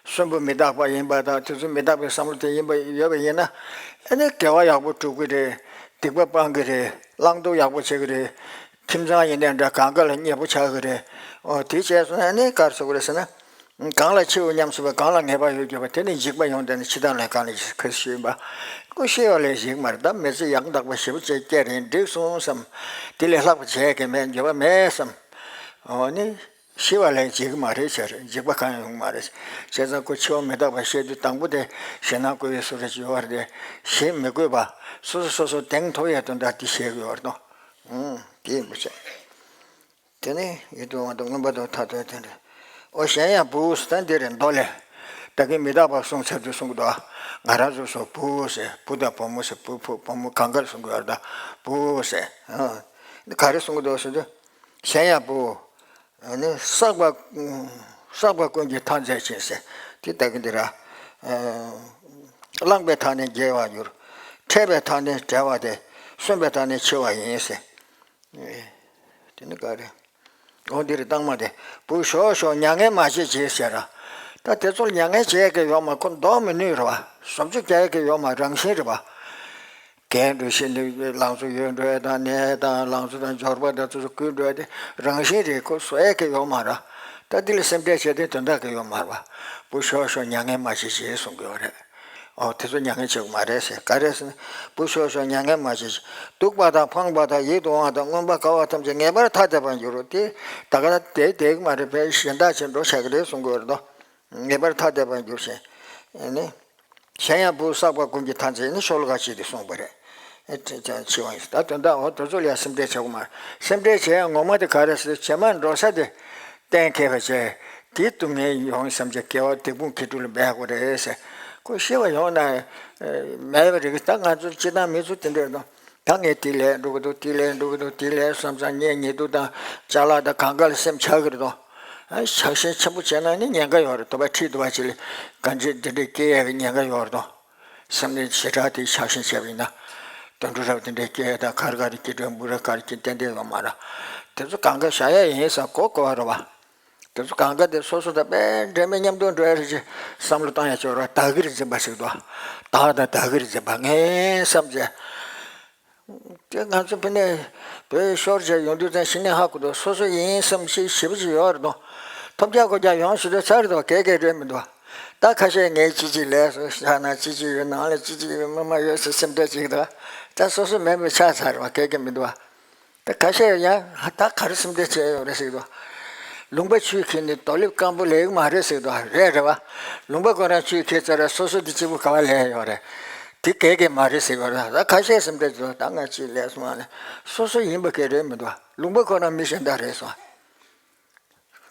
གསོན་པོ་མི་རྟག་པ་ཡིན་པ་དང་དུས་ཚོད་མི་རྟག་པའི་བསམ་བློ་དེ་ཡིན་པ་ཡོད་པ་ཡིན་ན། ཨ་ནི་དགེ་བ་ཡག་པོ་སྒྲུབ་ཀྱི་རེད། སྡིག་པ་སྤང་གི་རེད། བླང་དོར་ཡག་པོ་བྱེད་ཀྱི་རེད། ཁྱིམ་ཚང་ཡིན་ནའི་འདྲ་གང་ག་ལ་མཉེས་པོ་ཆགས་ཀྱི་རེད། འོ་དེ་བྱས་སོང་ན་ཨ་ནི་ག་རེ་ཟེར་དགོས་རེད་ཟེར་ན། གང་ལ་འཆི་བ་སྙམ་སྲིད་པ། གང་ལ་ངེས་པར་ཡོད་གྱུར་པ། དེ་ནི་འཇིགས་པ་ཡོངས་བྲལ་ནས་འཆི་བདག་ལ་གང་ལ་ཁ་ཞུས་པ། ཀུ་ཤེས་པ་ལས་ཞིག་མ་རེད། ད་མི་ཚེ་ཡང་དག་པ་ཞེ་པོ་ཅིག་སྐྱེལ་རན་འགྲིག་སོང་བསམ། དེ་ལས་ལྷག་པ་བྱས་ཀྱི་མེད། འགྱོད་པ་མེད་བསམ། འོ་ནི། ཤི་བ་ལས་འཇིགས་ཀྱི་མ་རེད་ཟེར། འཇིགས་པ་གང་ཡང་ཡོང་གི་མ་རེད། བྱས་ཙང་ཁོ་འཆི་བ་མི་རྟག་པ་བཤད་དུས་དང་པོ་དེ་ཞེད་སྣང་སྐུལ་བའི་བཟོ་འདྲ་ཅིག་ཡོད་རེད་དེ། ཞེད་མི་དགོས་པ། སོ་སོ་སོ་སོ་དེང་ཐོག་ཡ་དོན་དག་དེ་བཤད་ཀྱི་ཡོད་རེད་དོ། ཨང་། དེ་ཡིན་པ་བྱས། དེ་ནས་ཡིད་དུ་འོང་དང་མངོན་པ་དང་ཐ་དད་དེ་འདྲ། ཨོ་གཞན་ཡང་བུ་ཟེར་ད་འདི་རེད་མདོ་ལས། ད་གིན་མི་རྟག་པ་གསུངས་ཚར་དུས་གསུང་གི་འདུག་ང་རང་ཚོ་སོ་བུ་ཟེར་བུ་དང་བུ་མོ་ཟེར་བུ་བུ་བུ་མོ་གང་ག་ལ་གསུང་གི་ཡོད་རེད་ད། བུ་ཟེར། ཨང་། འདི་ག་རེ་གསུང་གི་འདུག་ཟེར་དུས། གཞན་ཡང་བུ། ནི་བསགས་པ། བསགས་པ་ཀུན་གྱི་མཐའ་མཛད་ཅིང་ཟེར། དེ་ལྟ་གི་འདི་ར། བླངས་པའི་མཐའ་ནི་རྒྱས་པར་འགྱུར། འཕྲད་པའི་མཐའ་ནི་བྲལ་བ་སྟེ། གསོན་པའི་མཐའ་ནི་འཆི་བ་ཡིན་ཟེར། དེ་ནི་ག་རེ། འོ་འདི་རེད་རྟགས་མ་དེ། བུ་ཞོག་ཞོག་མྱ་ངན་མ་བྱེད་ཅིག་ཟེར་ར། ད་དེ་ཚོར་མྱ་ངན་བྱེད་ཀྱི་ཡོད་མ་ཁོ་ལྡོག་མི་ནུས་རེད་བ། བཟོ་བཅོས་རྒྱག་ཀྱི་ཡོད་མ་རང་བཞིན་རེད་བ། རྒན་འགྲོ་ཤེས་ནི་ལང་ཚོ་ཡོད་འགྲོ་ཡ་དང་ནད་དང་ལང་ཚོ་དང་འབྱོར་པ་དང་ཚོ་ཚོ་ཀུན་འགྲོ་ཡ་དེ་རང་བཞིན་རེད། ཁོ་བཟོ་ཡ་གི་ཡོད་མ་ར། ད་འདི་ལ་སེམས་ཁྲལ་བྱས་ཏེ་དོན་དག་གི་ཡོད་མ་ར་བ། བུ་ཞོག་ཞོག་མྱ་ངན་མ་བྱེད་ཅེས་གསུང་གི་ཡོད་རེད། ཨོ་དེ་ཚོ་མྱ་ངན་བྱེད་དགོས་མ་རེད་ཟེར་ག་རེ་ཟེར་ན། བུ་ཞོག་ཞོག་མྱ་ངན་མ་བྱེད་ཅེས། སྡུག་པ་དང་ཕངས་པ་དང་ཡིད་དུ་འོང་བ་དང་མངོན་པར་དགའ་བ་ཐམས་ཅད་ངེས་པར་ཐ་དད་པར་འགྱུར་རོ། དེ་ད་ག་ད་དེ་བསྡད་ཀྱི་མ་རེད། བས་གཞན་དག་ཅིག་འགྲོ་བྱ་གི་རེད་གསུང་གི་ཡོད་རེད་དོ། ངེས་པར་ཐ་དད་པར་འགྱུར་ཞིང་། ནི། གཞན་ཡང་བུ་བསགས་པ་ཀུན་གྱི་མཐའ་མཛད་ནི་ཤོ་ལོ་ཀ་གཅིག་དེ་གསུངས་པ་རེད། ཨེ་ཅེ་ཅེ་འཆི་བ་ཡིན། ད་དོན་དག་འོ་དེ་ཚོ་ལ་ཡང་སེམས་ཁྲལ་བྱེད་དགོས་མ་རེད། སེམས་ཁྲལ་བྱེད་ཡ་ངོ་མ་དེ་ག་རེ་ཟེར་བྱེ་མ་འགྲོ་ས་དེ་གཏན་འཁེལ་བ་བྱས། དེ་སྡུག་བསྔལ་ཡོང་བསམ་བྱས་དགེ་བ་སྡིག་སྤོང་དགེ་སྒྲུབ་ལ་འབད་དགོས་རེད་ཟེར། ཁོ་ཤི་བ་ཡོང་ན་མེད་པ་རེད། ད་ང་ཚོ་སྤྱིར་བཏང་མི་ཚོ་དེ་འདྲ་རེད་དོ། ད་ངས་དེ་ལས་འགྲོ་གི་འདུག་དེ་ལས་འགྲོ་གི་འདུག་དེ་ལས་བསམ་ཙང་ངའི་ཉེ་དུ་དང་ཅ་ལག་དང་གང་ག་ལ་སེམས་ཆགས་ཀྱི་རེད་དོ། ཨ་ཆགས་ཞེན་ཆེན་པོ་བྱས་ན་ནི་ཉེན་ཁ་ཡོད་རེད། དོ་བ་ཁྲིད་དུ་བ་ཅི་ལས་གང་ཅི་འདི་འདྲའི་སྐྱེ་ཡས་ཀྱི་ཉེན་ཁ་ཡོད་རེད་དོ། སེམས་ནི་ཞེ་དྲག་དེ་ཆགས་ཞེན་བྱས་པ་ཡིན་ན། དུད་འགྲོ་རབ་དེ་འདྲའི་སྐྱེ་ཡས་དང་གར་གར་སྐྱེ་དྲན་འབུ་ར་གར་སྐྱེ་ཏན་ཏན་ཡོད་མ་རེད། དེ་ཚོ་གང་ག་བཞག་ཡས་ཡིན་ས་གོ་གོ་བ་རེད་བ། དེ་ཚོ་གང་ག་དེ་སོ་སོ་དང་དཔེ་འབྲེལ་མེད་མཉམ་དུ་འགྲོ་ཡ་རེད་ཅེས་བསམ་བློ་བཏང་ཡ་ཆོག་ར། བདག་གིར་འཛིན་པ་ཞིག་ཏུ། བདག་དང་བདག་གིར་འཛིན་པ་ངས་བསམ་བྱས། དེ་ང་ཚོ་ཕ་ནས་བོད་ཤོར་བྱས་ཡོང་དུས་ཙང་ཤི་ནས་ཧ་གོ་འདུག་སོ་སོ་ཡིན་བསམ་ཤེས་ཞེ་པོ་ཅིག་ཡོད་རེད་དོ། ཐོབ་རྒྱག་ཁོ་རྒྱག་ཡོང་ཞུ་དུས་ཚར་རེད་དོ། གས་གས་རེད་མི་འདུག་ད་ཁ་ཤས་ངས་ཅི་ཅི་ལས་སོ་ཤ་ན་ཅི་ཅི་ཡོད་ནང་ལ་ཅི་ཅི་ཡོད་མི་མ་ཡོད་ཟེར་སེམས་ཁྲལ་ཅིག་འདུག་ད་སོ་སོ་མེད་པའི་ཆ་ཚར་བ་གས་གས་མི་འདུག་ད་ཁ་ཤས་ཡང་ད་ག་རེ་སེམས་ཁྲལ་བྱས་ཡོད་རེད་ཟེར་གི་འདུག་ལུང་པ་ཆུས་ཁྱེར་ནས་རྡོ་ལེབ་སྐམ་པོ་ལས་གི་མ་རེད་ཟེར་གི་འདུག་རེད་རེད་བ། ལུང་པ་ཁོ་རང་ཆུས་ཁྱེར་ཚར་ར་སོ་སོ་དེ་གཅིག་པུ་ག་བ་ལས་ཡོད་རེད། དེ་གས་གས་མ་རེད་ཟེར་གི་རེད། ད་ཁ་ཤས་སེམས་ཁྲལ་བྱས་འདུག་ད་ང་ཅིག་ལས་སོང་ཨ་ནི་སོ་སོ་ཡིན་པ་གས་རེད་མི་འདུག་ལུང་པ་ཁོ་རང་མི་གཞན་དག་རེད་སོང་།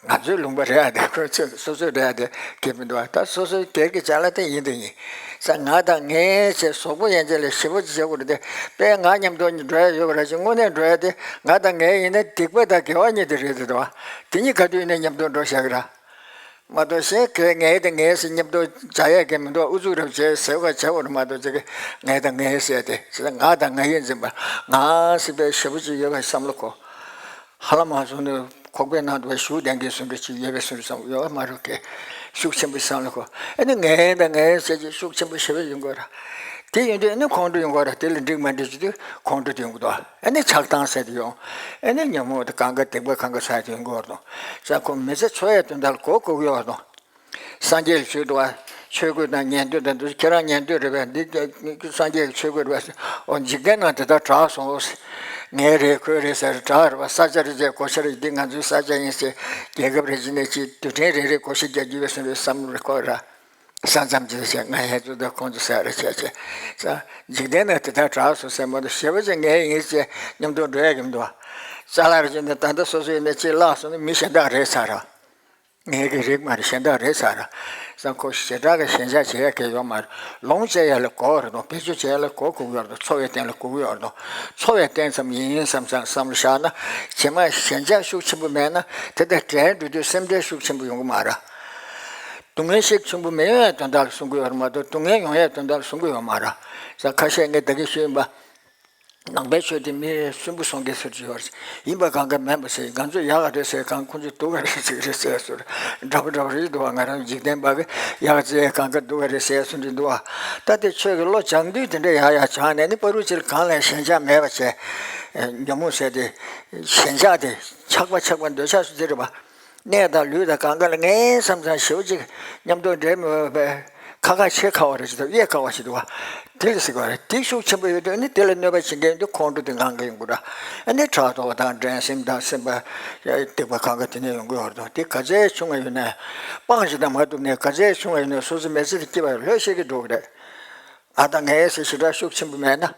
ང་ཚོའི་ལུང་པ་རེད་ཨ་དེ་ཁོ་ཚོས་སོ་སོའི་རེད་ཨ་དེ་གས་མི་འདུག་ད་སོ་སོའི་སྒེར་གྱི་ཅ་ལག་དེ་ཡིན་དེ་ཡིན། ས་ང་དང་ངའི་ཆེད་གཟུགས་པོ་ཡན་ཆད་ལ་ཞེ་པོ་ཅིག་བྱེད་དགོས་རེད་དེ། དཔེ་ང་མཉམ་དུ་འགྲོ་ཡ་ཡོད་པ་རེད་ཅེས་དངོས་གནས་འགྲོ་ཡ་དེ་ང་དང་ངའི་ཡིན་ན་སྡིག་པ་དང་དགེ་བ་གཉིས་དེ་རེད་དེ་འདུག་དེ་གཉིས་ག་དུས་ཡིན་ན་མཉམ་དུ་འགྲོ་བཞག་གི་ར། མ་གཏོགས་གཞན་གས་ངའི་དང་ངའི་ཟེར་མཉམ་དུ་བྱ་ཡ་གས་མི་འདུག་ཨུ་ཚུགས་རབ་བྱས་ཟེར་བ་བྱ་བར་མ་གཏོགས་ཅིག་གི་ངའི་དང་ངའི་ཟེར་དེ་ང་དང་ང་ཡིན་འཛིན་པ་ང་ཟེར་བའི་ཞེ་པོ་ཅིག་ཡོད་པའི་བསམ་བློ་གོ། ཧ་ལམ་ང་ཚོ་ནི་ཁོག་པའི་ནང་དུ་བ་ཤུགས་ལྡན་གྱི་བཟོ་འདྲ་ཅིག་ཡོད་པའི་བཟོ་འདྲ་བསམ་ཡོད་མ་རེད་གས། ཤུགས་ཆེན་པོའི་བསམ་བློ་གོ། ཨ་ནི་ངའི་དང་ངའི་ཟེར་གྱི་ཤུགས་ཆེན་པོ་ཞེ་པོ་ཡོང་གི་ར། དེ་ཡོང་དུས་ཨ་ནི་ཁོང་ཁྲོ་ཡོང་གི་ར། དེ་ལ་འགྲིག་མ་འགྲིག་ཅིག་དུས་ཁོང་ཁྲོ་དེ་ཡོང་གི་འདུག་ཨ་ནི་ཆགས་སྡང་ཟེར་དེ་ཡོང་། ཨ་ནི་ཉོན་མོངས་དེ་གང་ག་སྡིག་པ་གང་ག་ཟེར་དེ་ཡོང་གི་ར་འདུག་ས་ཁོ་མི་ཚེ་འཚོ་ཡའི་དོན་དག་ལ་གོ་དགོས་ཀྱི་ཡོད་ར་འདུག་སངས་རྒྱས་ཀྱི་ཆོས་འདུག་བ། ཆོས་གོས་དང་ཉན་ཐོས་དང་འདུག་ཁྱེད་རང་ཉན་ཐོས་རེད་པས། འདི་སངས་རྒྱས་ཀྱི་ཆོས་གོས་རེད་པས། འོ་འཇིག་རྟེན་ན་དེ་ལྟར་གྲགས་སོང་། ངའི་རེད་ཁོའི་རེད་ཟེར་གྲགས་རེད་པ། ས་ཆ་རེ་ཅེས་བགོ་བཤའ་རེ་འདི་ང་ཚོའི་ས་ཆ་ཡིན་ཟེར། རྒྱལ་ཁབ་རེ་ཅིག་ནས་ཅིག་རྡུལ་ཕྲན་རེ་རེ་བགོ་བཤའ་རྒྱག་རྒྱུ་བས་སོང་རེད་བསམ་རེ་ཁོ་ར། ས་མཚམས་ཅིག་བྱས་ང་ཧེ་ཚོ་དང་ཁོང་ཚོ་ཟེར་རེ་བྱས་བྱས། ས་འཇིག་རྟེན་ན་དེ་ལྟར་གྲགས་སོང་ཟེར་མ་གཏོགས་ཞེ་པོ་ཅིག་ངའི་ཡིན་ཟེར་མཉམ་དུ་འགྲོ་ཡ་གི་མི་འདུག་བ། ཅ་ལག་རེ་ཅིག་ནས་ད་ལྟ་སོ་སོ་ཡིན་ན་ཅིག་བརླག་སོང་ན་མི་གཞན་དག་རེད་ཟེར་ར། ངའི་གི་རིགས་མ་རེད། གཞན་དག་རེད་ཟེར། ས་ཁོ་ཞེ་དྲག་གི་ཞེན་ཆགས་བྱེད་ཡ་གི་ཡོད་མ་རེད། ལོངས་སྤྱད་ཡ་ལ་གོ་རེད་དོ། བེད་སྤྱོད་བྱེད་ཡ་ལ་གོ་དགོས་ཡོད་རེད་དོ། འཚོ་བའི་རྟེན་ལ་གོ་དགོས་ཡོད་རེད་དོ། འཚོ་བའི་རྟེན་ཙམ་ཡིན་བསམ་ཙང་བསམ་བློ་བཞག་ན་ཇི་མ་ཞེན་ཆགས་ཤུགས་ཆེན་པོ་མེད་ན་དེ་དང་བྲལ་འགྲོ་དུས་སེམས་ཁྲལ་ཤུགས་ཆེན་པོ་ཡོང་གི་མ་རེད། སྡུག་བསྔལ་ཤུགས་ཆེན་པོ་མི་ཡོང་ཡ་དོན་དག་ལ་གསུང་གི་ཡོད་རེད་མ་གཏོགས་སྡུག་བསྔལ་ཡོང་ཡ་དོན་དག་ལ་གསུང་གི་ཡོད་མ་རེད། ས་ཁ་ཤས་ངས་ད་གིན་ཞུས་ཡིན་པ། ནང་པའི་ཆོས་དེ་མི་སུན་པོ་སོང་གི་ཟེར་གྱི་ཡོད་རེད། ཡིན་པ་གང་ག་མིན་པ་ཟེར། ང་ཚོས་ཡག་ག་རེད་ཟེར་གང་ཁོང་ཚོས་སྡུག་ག་རེད་ཟེར་གི་རེད་ཟེར་སོང་། འདྲ་པོ་འདྲ་པོ་རེད་འདུག་བ། ང་རང་འཇིག་རྟེན་པ་གི་ཡག་ཟེར་གང་ག་སྡུག་ག་རེད་ཟེར་སོང་རེད་འདུག་བ། ད་དེ་ཆོས་ཀྱི་བློ་སྦྱང་དུས་དེ་འདྲ་ཡག་ཡག་སྦྱངས་ནས་ནི་བར་དུ་ཅིག་གང་ལ་ཞེན་ཆགས་མེད་པ་བྱས། ཉོན་མོངས་ཟེར་དེ་ཞེན་ཆགས་དེ་ཆགས་པ་ཆགས་པ་འདོད་ཆགས་སུ་དེ་རེད་པ། གནས་དང་ལུས་དང་གང་ག་ལ་ངའི་བསམ་ཙང་ཞེ་པོ་ཅིག་མཉམ་དུ་འབྲེལ་མི་འོས་པའི་ ཁ་ཁ་ཆེ་ཁ་བ་རེ་ཞིག་དང་གཡས་ཁ་བ་ཞིག་འདུག་བ། དེ་ལ་ཟེར་གི་རེད། དེ་ཤུགས་ཆེན་པོ་ཡོད་དུས་ནི་དེ་ལ་གནོད་པ་བྱེད་མཁན་དེ་ཁོང་ཁྲོ་དེ་ངང་གིས་ཡོང་གི་ར། ཨ་ནི་ཕྲག་དོག་དང་འགྲན་སེམས་དང་སེམས་པ་སྡིག་པ་གང་ག་དེ་ནས་ཡོང་གི་ཡོད་རེད་དོ། དེ་ག་ཚད་ཆུང་བ་ཡོད་ནའི་སྤང་ཞིག་དང་མ་ཐུབ་ནའི་ག་ཚད་ཆུང་བ་ཡོད་ནའི་སོ་སོ་མི་ཚེ་དེ་སྐྱིད་པ་ལྷོད་ཤེས་ཀྱི་འགྲོ་གི་རེད། ང་དང་ངའི་ཟེར་ཞེ་དྲག་ཤུགས་ཆེན་པོ་མེད་ན།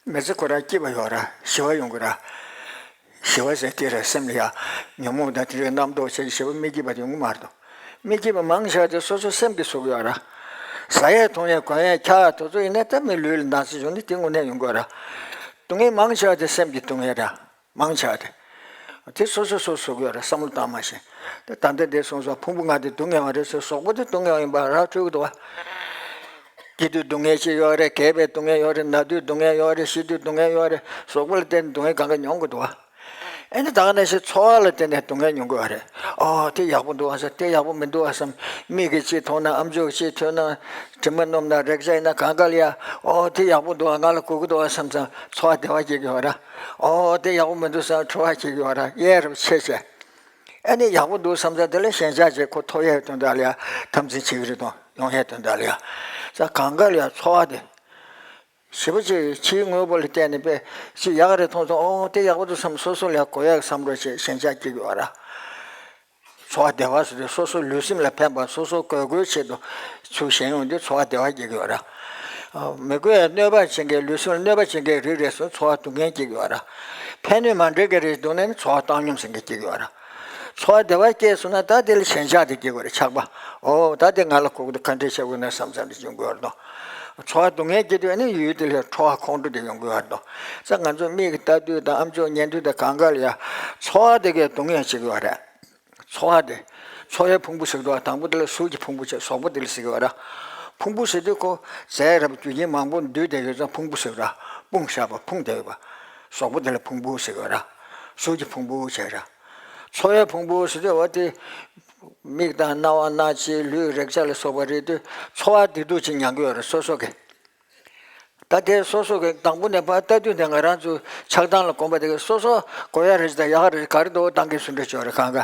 མི་ཚེ་ཁོ་རང་སྐྱིད་པ་ཡོད་ར། ཞི་བ་ཡོང་གི་ར། ཞི་བ་ཟེར་དེ་ར་སེམས་ལ་ཡ་ཉོན་མོངས་དང་དེ་འདྲའི་རྣམ་རྟོག་བྱས་ཞི་བ་མི་སྐྱིད་པ་དེ་ཡོང་གི་མ་རེད་དོ། མི་སྐྱིད་པ་མང་ཆེ་བ་དེ་སོ་སོ་སེམས་ཀྱིས་བཟོ་གི་ཡོད་ར། ཟ་ཡས་འཐུང་ཡས་གོན་ཡས་འཁྱག་ཡས་དེ་ཚོ་ཡིན་ན་ད་མི་ལུས་ལ་ན་ཚ་བྱུང་ནས་དེ་དངོས་གནས་ཡོང་གི་ཡོད་ར། སྡུག་བསྔལ་མང་ཆེ་བ་དེ་སེམས་ཀྱི་སྡུག་བསྔལ་ར། མང་ཆེ་བ་དེ། དེ་སོ་སོ་སོ་སོ་བཟོ་གི་ཡོད་ར། བསམ་བློ་བཏང་མ་ཤེས། དེ་ད་ལྟ་འདི་སོང་ཙང་ཕུང་པོ་ལྔ་དེ་སྡུག་བསྔལ་བ་རེད་ཟེར། གཟུགས་པོ་དེ་སྡུག་བསྔལ་བ་ཡིན་པ་ར་འཕྲོད་ཀྱི་འདུག་བ། སྐྱེ་དུས་སྡུག་བསྔལ་ཅིག་ཡོད་རེད། རྒས་པའི་སྡུག་བསྔལ་ཡོད་རེད། ན་དུས་སྡུག་བསྔལ་ཡོད་རེད། ཤི་དུས་སྡུག་བསྔལ་ཡོད་རེད། གཟུགས་པོ་ལ་བརྟེན་ནས་སྡུག་བསྔལ་གང་ག་མྱོང་གི་འདུག་བ། ཨེ་ནི་ད་ག་ནང་བཞིན་འཚོ་བ་ལ་བརྟེན་ནས་སྡུག་བསྔལ་མྱོང་གི་ཡོད་རེད། ཨོ་དེ་ཡག་པོ་འདུག་བསམ། དེ་ཡག་པོ་མི་འདུག་བསམ། མིག་གིས་གཅིག་མཐོང་ན་ཨམ་ཅོག་གཅིག་ཐོས་ན། དྲི་མ་སྣོམ་ན། རེག་བྱ་ཡིན་ན་གང་ག་ལ་ཡ། ཨོ་དེ་ཡག་པོ་འདུག་བ། ང་ལ་དགོས་ཀྱི་འདུག་བསམ་ཙང་འཚོ་བ་བདེ་བ་སྐྱེ་གི་ཡོད་ར། ཨོ་དེ་ཡག་པོ་མི་འདུག་བསམ། འཁྲུལ་བ་སྐྱེ་གི་ཡོད་ར། གཡས་རབ་ཆེ་ཆེ། ཨ་ནི་ཡག་པོ་འདུག་བསམ་ཙང་དེ་ལ་ཞེན་ཆགས་བྱས་ཁོ་ཐོབ་ཡས་དོན་དག་ལ་ཡ་འཐབ་འཛིང་བྱེད་ཀྱི་རེད་དོ། ཡོང་ཡས་དོན་དག་ལ་ཡ། ས་གང་ག་ལ་ཡ་འཚོ་བ་དེ། ཞེ་པོ་ཅིག་ཕྱིའི་དངོས་པོ་ལ་བརྟེན་ནས་པས་ཅིག་ཡག་རེད་མཐོང་སོང་། ཨོ་དེ་ཡག་པོ་འདུག་བསམ། སོ་སོ་ལ་ཡ་དགོས་ཡག་བསམ་རོགས་བྱས་ཞེན་ཆགས་སྐྱེ་གི་ཡོད་ར། འཚོ་བ་བདེ་བ་ཟེར་དུས་སོ་སོ་ལུས་སེམས་ལ་ཕན་པ། སོ་སོ་དགོས་དགོས་ཆེད་དུ་ཚུར་ཞེན་ཡོང་དུས་འཚོ་བ་བདེ་བ་སྐྱེ་གི་ཡོད་ར། མི་དགོས་ཡ་གནོད་པ་བྱེད་མཁན། ལུས་སེམས་ལ་གནོད་པ་བྱེད་མཁན་རིགས་རེ་ཟུང་འཚོ་བ་སྡུག་བསྔལ་སྐྱེ་གི་ཡོད་ར། ཕན་གནོད་མ་འདྲེས་མཁན་རིགས་འདུག་ན་ནི་འཚོ་བ་བཏང་སྙོམས་ཟེར་མཁན་སྐྱེ་གི་ཡོད་ར། འཚོ་བ་བདེ་བ་སྐྱེས་སོང་ན་ད་དེ་ལ་ཞེན་ཆགས་དེ་སྐྱེ་དགོས་རེད། ཆགས་པ། ཨོ་ད་དེ་ང་ལ་དགོས་ཀྱི་འདུག་ག་འདྲས་བྱེད་དགོས་ན་བསམ་བསམ་རེ་ཡོང་གི་ཡོད་རེད་དོ། འཚོ་བ་སྡུག་བསྔལ་སྐྱེ་དུས་ཨ་ནི་ཡུལ་དེ་ལ་ཁྲོ་བ་ཁོང་ཁྲོ་དེ་ཡོང་གི་ཡོད་རེད་དོ། ས་ང་ཚོ་མིག་གིས་ལྟ་དུས་དང་ཨམ་ཅོག་ཉན་དུས་དང་གང་ག་ལ་ཡ་འཚོ་བ་དེ་གས་སྡུག་བསྔལ་བྱེད་ཀྱི་ཡོད་རེད། འཚོ་བ་དེ། འཚོ་བའི་ཕུང་པོ་ཟེར་གི་འདུག་དང་པོ་དེ་ལ་གཟུགས་ཀྱི་ཕུང་པོ་བྱས། གཟུགས་པོ་དེ་ལ་ཟེར་གི་ཡོད་ར། ཕུང་པོ་ཟེར་དུས་ཁོ་རྫས་རབ་རྒྱུ་རྐྱེན་མང་པོ་འདུས་བསྡད་ཡོད་ཙང་ཕུང་པོ་ཟེར་གི་ར། སྤུངས་བཞག་པ་ཕུང་བསྡད་ཡོད་པ། གཟུགས་པོ་དེ་ལ་ཕུང་པོ་ཟེར་གི་ཡོད་ར། གཟུགས་ཀྱི་ཕུང་པོ་བྱས་ར། འཚོ་བའི་ཕུང་པོ་ཟེར་དུས་འོ་དེ། མིག་དང་རྣ་བ་སྣ་ལྕེ་ལུས་རེག་བྱ་ལ་སོགས་པ་རེད་དུས་འཚོ་བ་བདེ་སྡུག་ཅིག་མྱང་གི་ཡོད་རེད་སོ་སོ་གི། ད་དེ་སོ་སོ་གི་དང་པོ་ནས་ཕར་ལྟ་དུས་ནས་ང་རང་ཚོ་ཆགས་སྡང་ལ་གོམས་པ་དེ་གི་སོ་སོ་དགོས་ཡ་རེད་ཅིག་དང་ཡག་རེད་ག་རེ་འདུག་བཏང་གི་སུ་འདྲ་ཅོག་རེད་གང་ག་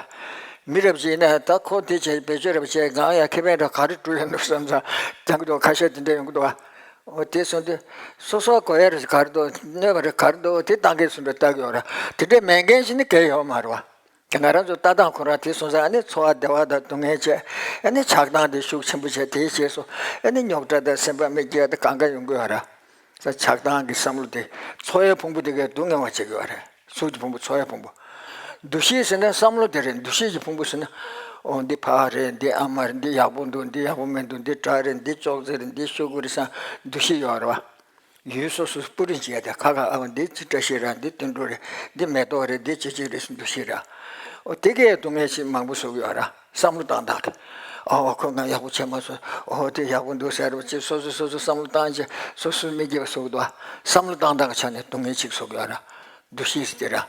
མི་རབས་ཅིག་ཡིན་ན་ད་ཁོ་དེ་བྱས་བེད་སྤྱོད་རབས་བྱས་ང་ཡ་ཁེ་ཕན་འདྲ་ག་རེ་སྤྲོད་ཡོད་འདུག་བསམ་ཙང་བཏང་གི་འདུག་ཁ་ཤས་དེ་འདྲ་ཡོང་གི་འདུག་བ། འོ་དེ་སོང་དུས་སོ་སོ་དགོས་ཡ་རེད་ག་རེ་འདུག་གནོད་པ་རེད་ག་རེ་འདུག་དེ་བཏང་གི་སུ་འདྲ་ལྟ་གི་ཡོད་རེད། དེ་འདྲ་མེད་མཁན་ཞིག་ནི་གལ་ཡོད་མ་རེད་བ། དེ་ང་རང་ཚོ་ལྟ་སྟངས་ཁོ་རང་དེ་སོང་ཙང་ཨ་ནི་འཚོ་བ་བདེ་བ་དང་སྡུག་བསྔལ་བྱས། ཨ་ནི་ཆགས་སྡང་དེ་ཤུགས་ཆེན་པོ་བྱས། དེའི་རྗེས་སུ་ཨ་ནི་རྙོག་དྲ་དང་སེམས་པ་མི་སྐྱིད་པ་དེ་གང་ག་ཡོང་གི་ཡོད་ར། ས་ཆགས་སྡང་གི་བསམ་བློ་དེ་འཚོ་བའི་ཕུང་པོ་དེ་གས་སྡུག་བསྔལ་བ་བྱེད་ཀྱི་ཡོད་རེད། གཟུགས་ཀྱི་ཕུང་པོ་འཚོ་བའི་ཕུང་པོ། འདུ་ཤེས་ཟེར་ན་བསམ་བློ་དེ་རེད། འདུ་ཤེས་ཀྱི་ཕུང་པོ་ཟེར་ན། ཨོ་འདི་ཕ་རེད། འདི་ཨ་མ་རེད། འདི་ཡག་པོ་འདུག་འདི་ཡག་པོ་མི་འདུག་འདི་དགྲ་རེད། འདི་ཅོག་ཙེ་རེད། འདི་ཤོག་གུ་རེད་བསམ་འདུ་ཤེས་ཡོད་རེད་བ། ཡུལ་སོ་སོ་སྤུ་རིས་བྱས་ཏེ་ཁ་ཁ་ཨ་བ་འདི་ཅི་བཀྲ་ཤིས་ར། འདི་དུད་འགྲོ་རེད། འདི་མེ་ཏོག་རེད། འདི་ཅི་ཅི་རེད་ཟེར་འདུ་ཤེས་ར། ཨོ་དེ་གས་སྡུག་བསྔལ་ཞིག་མང་པོ་བཟོ་གི་ཡོད་ར། བསམ་བློ་བཏང་སྟངས་དེ། ཨོ་ཁོ་ང་ཡག་པོ་བྱས་མ་སོང་། ཨོ་དེ་ཡག་པོ་འདུག་ཟེར་བ་ཅིག་སོ་སོ་སོ་སོ་བསམ་བློ་བཏང་བྱས་སོ་སོ་མི་སྐྱིད་པ་བཟོ་གི་འདུག་བ། བསམ་བློ་བཏང་སྟངས་ཀྱི་ཆ་ནས་སྡུག་བསྔལ་ཞིག་བཟོ་གི་ཡོད་ར། འདུ་ཤེས་ཟེར་དེ་ར།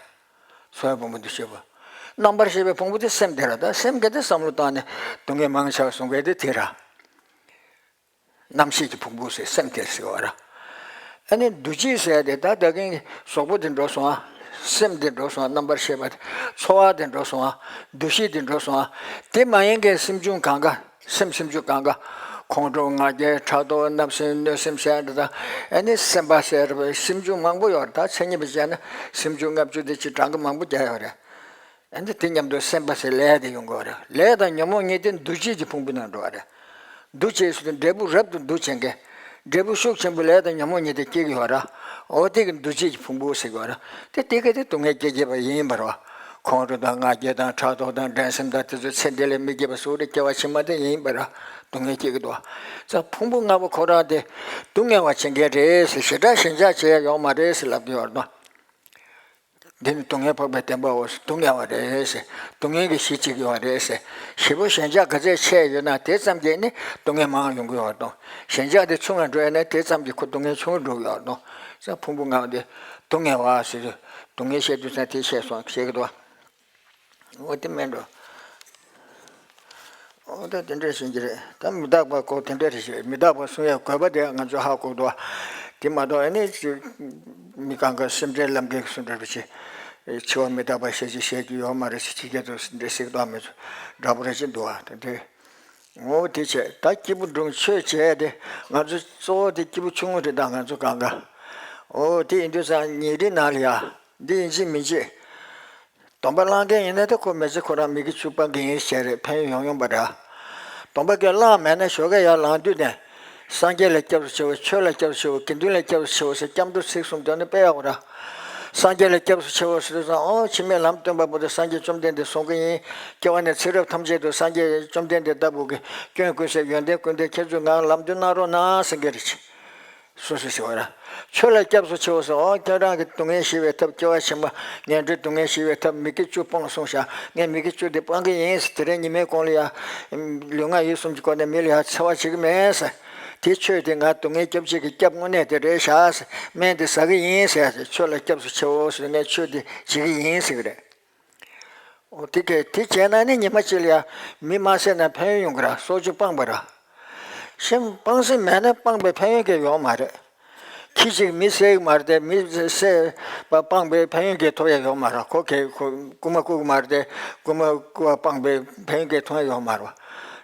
འཚོ་བའི་ཕུང་པོ་འདུ་ཤེས་པ། རྣམ་པར་ཤེས་པའི་ཕུང་པོ་དེ་སེམས་དེ་ར། ད་སེམས་གལ་ཏེ་བསམ་བློ་བཏང་ནས་སྡུག་བསྔལ་མང་ཆེ་བ་བཟོ་མཁན་དེ་དེ་ར། རྣམ་ཤེས་ཀྱི་ཕུང་པོ་ཟེར་སེམས་དེ་ཟེར་བ་ར། ཨ་ནི་འདུ་བྱེད་ཟེར་ཡ་དེ་ད་ད་གིན་གཟུགས་པོ་དེ་འགྲོ་སོང་ཨ། སེམས་དེ་འགྲོ་སོང་ཨ། རྣམ་པར་ཤེས་པ་དེ། ཚོར་བ་དེ་འགྲོ་སོང་ཨ། འདུ་ཤེས་དེ་འགྲོ་སོང་ཨ། དེ་མ་ཡིན་མཁན་སེམས་བྱུང་གང་ག་སེམས་སེམས་བྱུང་གང་ག་ཁོང་ཁྲོ་ང་རྒྱལ་ཕྲག་དོག་བརྣབ་སེམས་གནོད་སེམས་ཟེར་ཡ་དེ་དང་། ཨ་ནི་སེམས་པ་ཟེར་བའི་སེམས་བྱུང་མང་པོ་ཡོད་རེད། ད་མཚན་ཉིད་པ་བྱས་ན་སེམས་བྱུང་ལྔ་བཅུ་དེ་ཅིག་གྲངས་ཀ་མང་པོ་རྒྱག་ཡོད་རེད། ཨ་ནི་དེ་མཉམ་དུ་སེམས་པ་ཟེར་ལས་དེ་ཡོང་གི་ཡོད་རེད། ལས་དང་ཉོན་མོངས་གཉིས་དེ་འདུ་བྱེད་ཀྱི་ཕུང་པོ་ནང་འགྲོ་བ་རེད། འདུ་བྱེད་ཟེར་དུས་འབྲས་བུ་རབ་ཏུ་འདུ་བྱེད་མཁན། འབྲས་བུ་ཤུགས་ཆེན་པོ་ལས་དང་ཉོན་མོངས་གཉིས་དེ་སྐྱེ་གི་ཡོད་རེད། འོ་དེ་གི་འདུ་བྱེད་ཀྱི་ཕུང་པོ་ཟེར་གི་ཡོད་རེད། དེ་དེ་ག་དེ་སྡུག་བསྔལ་སྐྱེ་བྱེད་པ་ཡིན་པ་རེད་བ། ཁོང་ཁྲོ་དང་ང་རྒྱལ་དང་ཕྲག་དོག་དང་འགྲན་སེམས་དང་དེ་ཚོ་ཚེ་འདི་ལས་མི་སྐྱིད་པ་སོགས་དེ་སྐྱེ་བ་ཕྱི་མ་དེ་ཡིན་པ་རེད། སྡུག་བསྔལ་སྐྱེ་གི་འདུག་བ། ཙང་ཕུང་པོ་ལྔ་པོ་ཁོ་རང་དེ་སྡུག་བསྔལ་བ་བྱེད་མཁན་རེད་ཟེར་ཞེ་དྲག་ཞེན་ཆགས་བྱེད་ཡ་ཡོད་མ་རེད་ཟེར་ལབ་གི་ཡོད་རེད་དོ། འདི་ནི་སྡུག་བསྔལ་འཕགས་པའི་བདེན་པའོ་ཟེར། སྡུག་བསྔལ་བ་རེད་ཟེར། སྡུག་བསྔལ་གྱི་གཞི་གཅིག་ཡོད་རེད་ཟེར། ཞེ་པོ་ཞེན་ཆགས་ག་ཚད་ཆེ་ཡོད་ན་དེ་ཙམ་གྱིས་ནི་སྡུག་བསྔལ་མང་ཡོང་གི་ཡོད་དོ། ཞེན་ཆགས་དེ་ཆུང་ང་འགྲོ་ཡ་ན་དེ་ཙམ་གྱིས་ཁོ་སྡུག་བསྔལ་ཆུང་འགྲོ་གི་ཡོད་དོ། ཙང་ཕུང་པོ་ལྔ་དེ་སྡུག་བསྔལ་བ་ཟེར། སྡུག་བསྔལ་བཤད་དུས་ཙང་དེ་བཤད་སོང་བཤད་ཀྱི་འདུག་བ། འོ་དེ་མིན་འགྲོ། འོ་ད་དེ་འདྲ་ཤེས་ཀྱི་རེད། ད་མི་རྟག་པ་ཁོ་དེ་འདྲ་རེད་ཤེས། མི་རྟག་པ་གསུང་ཡའི་དགོས་པ་དེ་ང་ཚོས་ཧ་གོ་འདུག་བ། དེ་མ་གཏོགས་ཨ་ནི་ཅིག་མི་གང་ག་སེམས་ཁྲལ་ལམ་ཁའི་གསུང་འདྲ་བ་ཞིག་འཆི་བ་མི་རྟག་པ་ཞེ་ཅིག་བཤད་རྒྱུ་ཡོད་མ་རེད་ཟེར། ཕྱི་རྒྱལ་དུ་འདྲ་ཞིག་གཏོགས་མི་ཚོ་འདྲ་པོ་རེ་ཅིག་འདུག་བ། དེ་འདྲའི་ འོ་དེ་བྱས་ད་སྐྱིད་པོ་འགྲོ་ཆོས་བྱས་ཏེ་ང་ཚོ་གཙོ་བོ་དེ་སྐྱིད་པོ་ཆུང་ངུ་རེད་ད་ང་ཚོ་གང་ག་འོ་དེ་ཡིན་དུས་ཙང་ཉིན་རེའི་ནང་ལ་ཡ་འདི་ཡིན་གཅིག་མིན་གཅིག་སྡོམ་པ་བླང་མཁན་ཡིན་ན་ད་ཁོ་མི་ཚེ་ཁོ་རང་མི་དགེ་བཅུ་སྤང་གི་ཡིན་ཟེར་རེད་ཕན་ཡོན་ཡོང་ཡོང་པ་འདྲ། སྡོམ་པ་སྐད་བླངས་མེད་ན་ཞོགས་ཀས་ཡར་ལངས་དུས་ནས་སངས་རྒྱས་ལ་སྐྱབས་སུ་མཆིའོ། ཆོས་ལ་སྐྱབས་སུ་མཆིའོ། དགེ་འདུན་ལ་སྐྱབས་སུ་མཆིའོ་ཟེར་སྐྱབས་འགྲོ་ཚིག་གསུམ་འདོན་ནས་དཔེ་ཡག་པོ་ར། སངས་རྒྱས་ལ་སྐྱབས་སུ་མཆིའོ་ཟེར་དུས་ཙང་ཨོ་འཆི་མེད་ལམ་སྟོན་པ་པོ་དེ་སངས་རྒྱས་བཅོམ་ལྡན་འདས་གསུང་གི་ཡིན། སྐྱེ་བ་ནས་ཚེ་རབས་ཐམས་ཅད་དུ་སངས་རྒྱས་བཅོམ་ལྡན་འདས་ལྟ་བུ་གི་སྐྱོན་ཀུན་ཟད་ཡོན་ཏན་ཀུན་ལྡན་ཁྱེད་ཚོས་ང་ལམ་སྟོན་གནང་རོགས་གནང་ཟེར་གྱི་རེད། སོ་སོ་ཞེས་པ་ར། ཆོས་ལ་སྐྱབས་སུ་མཆིའོ་ཟེར་ཨོ་ཁྱེད་རང་གི་སྡུག་བསྔལ་ཞི་བའི་ཐབས། སྐྱེ་བ་ཕྱི་མ་ངན་འགྲོའི་སྡུག་བསྔལ་ཞི་བའི་ཐབས་མི་དགེ་བཅུ་སྤོང་གསུངས་ཤག་ངས་མི་དགེ་བཅུ་དེ་སྤང་གི་ཡིན་ཟེར་དེ་རིང་ཉི་མའི་གོང་ལ་ཡ། ལུས་ངག་ཡིད་གསུམ་གྱི་སྒོ་ནས་མི་ལ་ཡ་འཚེ་བ་བྱེད་ཀྱི་མེད་ཟེར། དེ་ཆོས་དེ་ང་སྡུག་བསྔལ་སྐྱོབ་བྱེད་ཀྱི་སྐྱབས་དངོས་གནས་དེ་རེད་ཤག་ཟེར། སྨན་དེ་ཟ་གི་ཡིན་ཟེར་ཡ་ཟེར། ཆོས་ལ་སྐྱབས་སུ་མཆིའོ་ཟེར་ངས་ཆོས་དེ་བྱེད་ཀྱི་ཡིན་ཟེར་གི་རེད། འོ་དེ་གས་དེ་བྱས་ན་ནི་ཉི་མ་གཅིག་ལ་ཡ་མི་མ་བསད་ན་ཕན་ཡོན་ཡོང་གི་ར་སྲོག་གཅོད་སྤངས་པ་ར། གཞན་སྤང་སྲིད་མེད་ན་སྤངས་པའི་ཕན་ཡོན་གས་ཡོང་མ་རེད། ཁྱི་གཅིག་མི་བསད་ཀྱི་མ་རེད་དེ་མི་བསད་པ་སྤངས་པའི་ཕན་ཡོན་གས་ཐོབ་ཡ་ཡོང་མ་རེད། ཁོ་གས་ཁོ་རྐུ་མ་རྐུ་གི་མ་རེད་དེ་རྐུ་མ་རྐུ་བ་སྤངས་པའི་ཕན་ཡོན་གས་ཐོབ་ཡ་ཡོང་མ་རེད།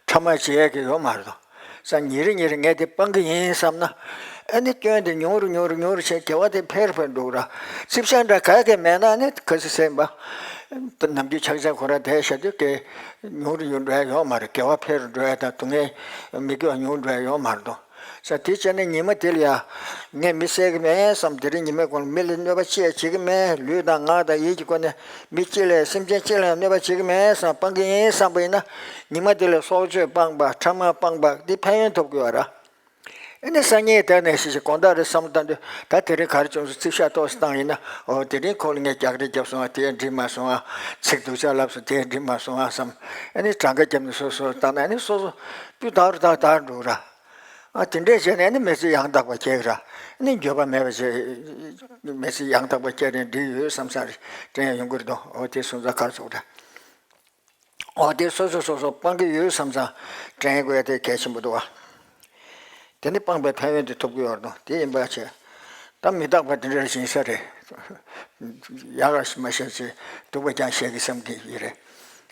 ཕྲ་མ་བྱེད་ཡ་གས་ཡོང་མ་རེད་དོ། ས་ཉིན་རེ་ཉིན་རེ་ངས་དེ་སྤང་གི་ཡིན་བསམ་ན། ཨ་ནི་སྐྱོན་དེ་ཉུང་རུ་ཉུང་རུ་ཉུང་རུ་བྱས་དགེ་བ་དེ་འཕེལ་འཕེལ་འགྲོ་གི་ར། རྩིབ་ཤ་འདྲ་ག་གེ་མེད་ན་ནི་ག་སི་སེམས་པ། ནམ་རྒྱུན་ཆག་ཆག་ཁོ་ར་བསྡད་བཞག་དུས་དེ་ཉུང་རུ་ཉུང་རུ་འགྲོ་ཡ་ཡོད་མ་རེད། དགེ་བ་འཕེལ་རུ་འགྲོ་ཡ་དང་སྡུག་བསྔལ་མི་དགེ་བ་ཉུང་རུ་འགྲོ་ཡ་ཡོད་མ་རེད་དོ། ས་དེ་བྱས་ནས་ཉི་མ་དེ་ལ་ཡ། ངས་མི་བསད་གི་མེད་བསམ་དེ་རིང་ཉི་མའི་གོང་ལ་མི་ལ་གནོད་པ་ཅི་ཡང་བྱེད་གི་མེད། ལུས་དང་ངག་དང་ཡིད་ཀྱི་སྒོ་ནས་མི་གཅིག་ལ་སེམས་ཅན་གཅིག་ལ་ཡང་གནོད་པ་བྱེད་གི་མེད་བསམ་སྤང་གི་ཡིན་བསམ་པ་ཡིན་ན། ཉི་མ་དེ་ལ་སྲོག་གཅོད་སྤངས་པ་ཕྲ་མ་སྤངས་པ་འདི་ཕན་ཡོན་ཐོབ་དགོས་པ་ར། ཨ་ནི་སང་ཉིན་དེ་ནས་ཤི་ཞིག་དགོང་དག་རེ་བསམ་བློ་བཏང་དུས་ད་དེ་རིང་ག་རེ་བྱུང་སོང་རྩིབ་ཤ་ཏོག་ཙམ་བཏང་ཡིན་ན་ཨོ་དེ་རིང་ཁོ་ལ་ངས་རྒྱག་རེས་རྒྱབ་སོང་ཨ་དེ་འགྲིག་མ་སོང་ཨ་ཚིག་སྡུག་ཅག་ལབ་སོང་དེ་འགྲིག་མ་སོང་ཨ་བསམ་ཨ་ནི་གྲངས་ཀ་བརྒྱབ་ནས་སོ་སོ་བཏང་ན་ཨ་ནི་སོ་སོ་སྤུས་དག་རུ་དག་དག་འགྲོ་ར། ཨ་དེ་འདྲས་བྱས་ནས་ཨ་ནི་མི་ཚེ་ཡང་དག་པ་སྐྱེལ་ར། ཨ་ནི་འགྱོད་པ་མེད་པ་བྱས་མི་ཚེ་ཡང་དག་པ་སྐྱེལ་རན་འགྲིག་ཡོད་བསམ་བསམ་རེ་དྲན་ཡོང་གི་རེད་དོ། ཨོ་དེ་སོང་ཙང་ག་རེ་ཟེར་དགོས་རེད། འོ་དེ་སོ་སོ་སོ་སོ་སྤང་གི་ཡོད་བསམ་ཙང་དྲན་དགོས་ཡ་དེ་གལ་ཆེན་པོ་འདུག་བ། དེ་ནི་སྤངས་པའི་ཕན་ཡོན་དེ་ཐོབ་ཀྱི་ཡོད་རེད་དོ། དེ་ཡིན་པ་བྱས། ད་མི་རྟག་པ་དེ་འདྲ་ཞིག་ཡིན་ས་རེད། ཡག་ག་ཞིག་མ་བཤད་ཚེ་སྡུག་པ་ཀྱང་བཤད་ཀྱི་བསམ་གྱི་ཡོད་རེད།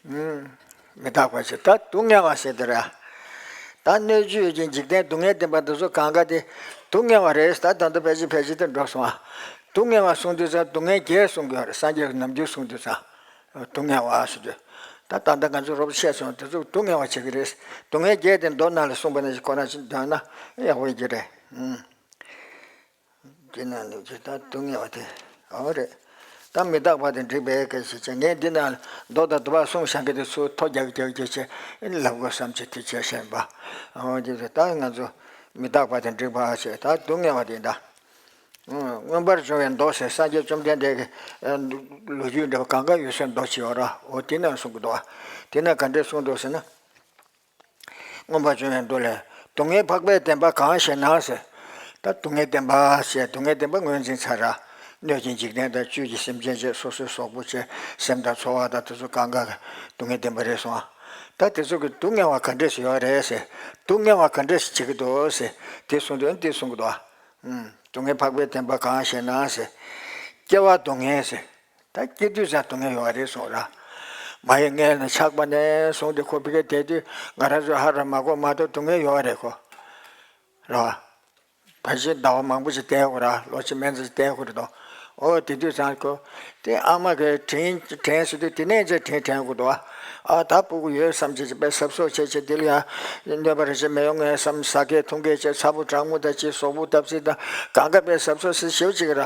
ཨུམ། མི་རྟག་པ་ཞིག་ད་སྡུག་བསྔལ་བ་ཟེར་དེ་ར། ད་སྣོད་བཅུད་ཀྱི་འཇིག་རྟེན་སྡུག་བསྔལ་བདེན་པ་འདི་ཚོ་གང་ག་དེ་སྡུག་བསྔལ་བ་རེད། ད་ད་ལྟ་ཕལ་ཆེར་ཕལ་ཆེར་དེ་འགྲོ་སོང་ཨ། སྡུག་བསྔལ་བ་གསུང་དུས་ཙང་སྡུག་བསྔལ་བརྒྱད་གསུང་གི་ཡོད་རེད། སངས་རྒྱས་ཀྱི་ནམ་རྒྱུན་གསུང་དུས་ཙང་། སྡུག་བསྔལ་བ་ཟེར་དུས། ད་ད་ལྟ་ང་ཚོ་རོབ་བཤད་སོང་དེ་ཚོ་སྡུག་བསྔལ་བ་བྱེད་ཀྱི་རེད། སྡུག་བསྔལ་བརྒྱད་དེ་མདོ་ནང་ལ་གསུངས་པ་ནང་བཞིན་ཁོ་རང་ཅིག་འདོན་ན་ཡག་པོ་ཡིན་གྱི་རེད། ཨུམ། འདི་ནང་ལ་ཅིག་ད་སྡུག་བསྔལ་བ་དེ་འོ་རེད། ད་མི་རྟག་པ་དེ་འགྲིག་པའི་སྐད་ཆ་བྱས་ངས་འདི་ནང་མདོ་དང་སྡུད་པ་གསུངས་བཞག་གི་དེ་ཚོ་ཐོ་རྒྱག་རྒྱག་རྒྱག་བྱས་ལབ་དགོས་བསམ་བྱས་དེ་བྱས་བཤད་པ། འོ་དེ་ད་ང་ཚོ་མི་རྟག་པ་དེ་འགྲིག་པ་བྱས་ད་སྡུག་བསྔལ་བ་དེ་ད། མངོན་པར་བྱུང་བའི་མདོ་ཟེར་སངས་རྒྱས་བཅོམ་ལྡན་འདས་ཀྱི་ལོ་རྒྱུས་འདྲ་བ་གང་ག་ཡོད་སའི་མདོ་ཅིག་ཡོད་ར། འོ་དེ་ནང་གསུང་གི་འདུག་བ། དེ་ནང་ག་འདྲས་གསུངས་འདུག་ཟེར་ན། མངོན་པར་བྱུང་བའི་མདོ་ལས། སྡུག་བསྔལ་འཕགས་པའི་བདེན་པ་གང་ཞེ་ན་ཟེར། ད་སྡུག་བསྔལ་བདེན་པ་ཞེས་སྡུག་བསྔལ་བདེན་པ་ངོས་འཛིན་ཚར་ར། སྣོད་ཀྱི་འཇིག་རྟེན་དང་བཅུད་ཀྱི་སེམས་ཅན་བཅས་སོ་སོའི་གཟུགས་པོ་བཅས་སེམས་དང་ཚོར་བ་དང་དེ་ཚོ་གང་ག་གི་སྡུག་བསྔལ་བདེན་པ་རེད་གསུངས་ཨ། ད་དེ་ཚོ་གི་སྡུག་བསྔལ་བ་ག་འདྲས་ཞིག་ཡོད་རེད་ཟེར། སྡུག་བསྔལ་བ་ག་འདྲས་ཞིག་བྱེད་ཀྱི་འདུག་ཟེར། དེ་གསུངས་དུས་འདི་གསུང་གི་འདུག་ཨ། སྡུག་བསྔལ་འཕགས་པའི་བདེན་པ་གང་ཞེ་ན་ཟེར། སྐྱེ་བ་སྡུག་བསྔལ་ཟེར། ད་སྐྱེ་དུས་ཙང་སྡུག་བསྔལ་ཡོད་རེད་གསུངས་ར། མ་ཡི་མངལ་ནས་ཆགས་པ་ནས་བཟུང་སྟེ་ཁོ་ཕ་གིར་བསྡད་དུས་ང་རང་ཚོས་ཧ་ར་མ་གོ་མ་གཏོགས་སྡུག་བསྔལ་ཡོད་རེད་ཁོ། རེད་བ། ཕལ་ཆེར་ཟླ་བ་མང་པོ་ཞིག་བསྡད་དགོས་ར་ལོ་གཅིག་མན་ཙམ་ཞིག་བསྡད་དགོས་རེད་དོ། ཨོ་དེ་དུས་ཙང་ཁོ། དེ་ཨ་མ་གིས་དྲན་དྲན་ཟེར་དུས་དེ་ནས་ཅིག་དྲན་དྲན་དགོས་འདུག་བ། ཨ་ད་སྤུ་གུ་ཡོད་བསམ་བྱས་ཅིག་དཔེ་གཟབ་གཟབ་བྱས་བྱས་དེ་ལ་ཡང་གནོད་པ་རེ་ཞིག་མི་ཡོང་ངས་བསམ་ཟ་མཁན་འཐུང་མཁན་བྱས་ཚ་པོ་གྲང་མོ་དང་ཅིག་གཟུགས་པོ་བརྡབ་གསིག་དང་གང་ག་དཔེ་གཟབ་གཟབ་ཟེར་ཞེ་པོ་ཅིག་ར།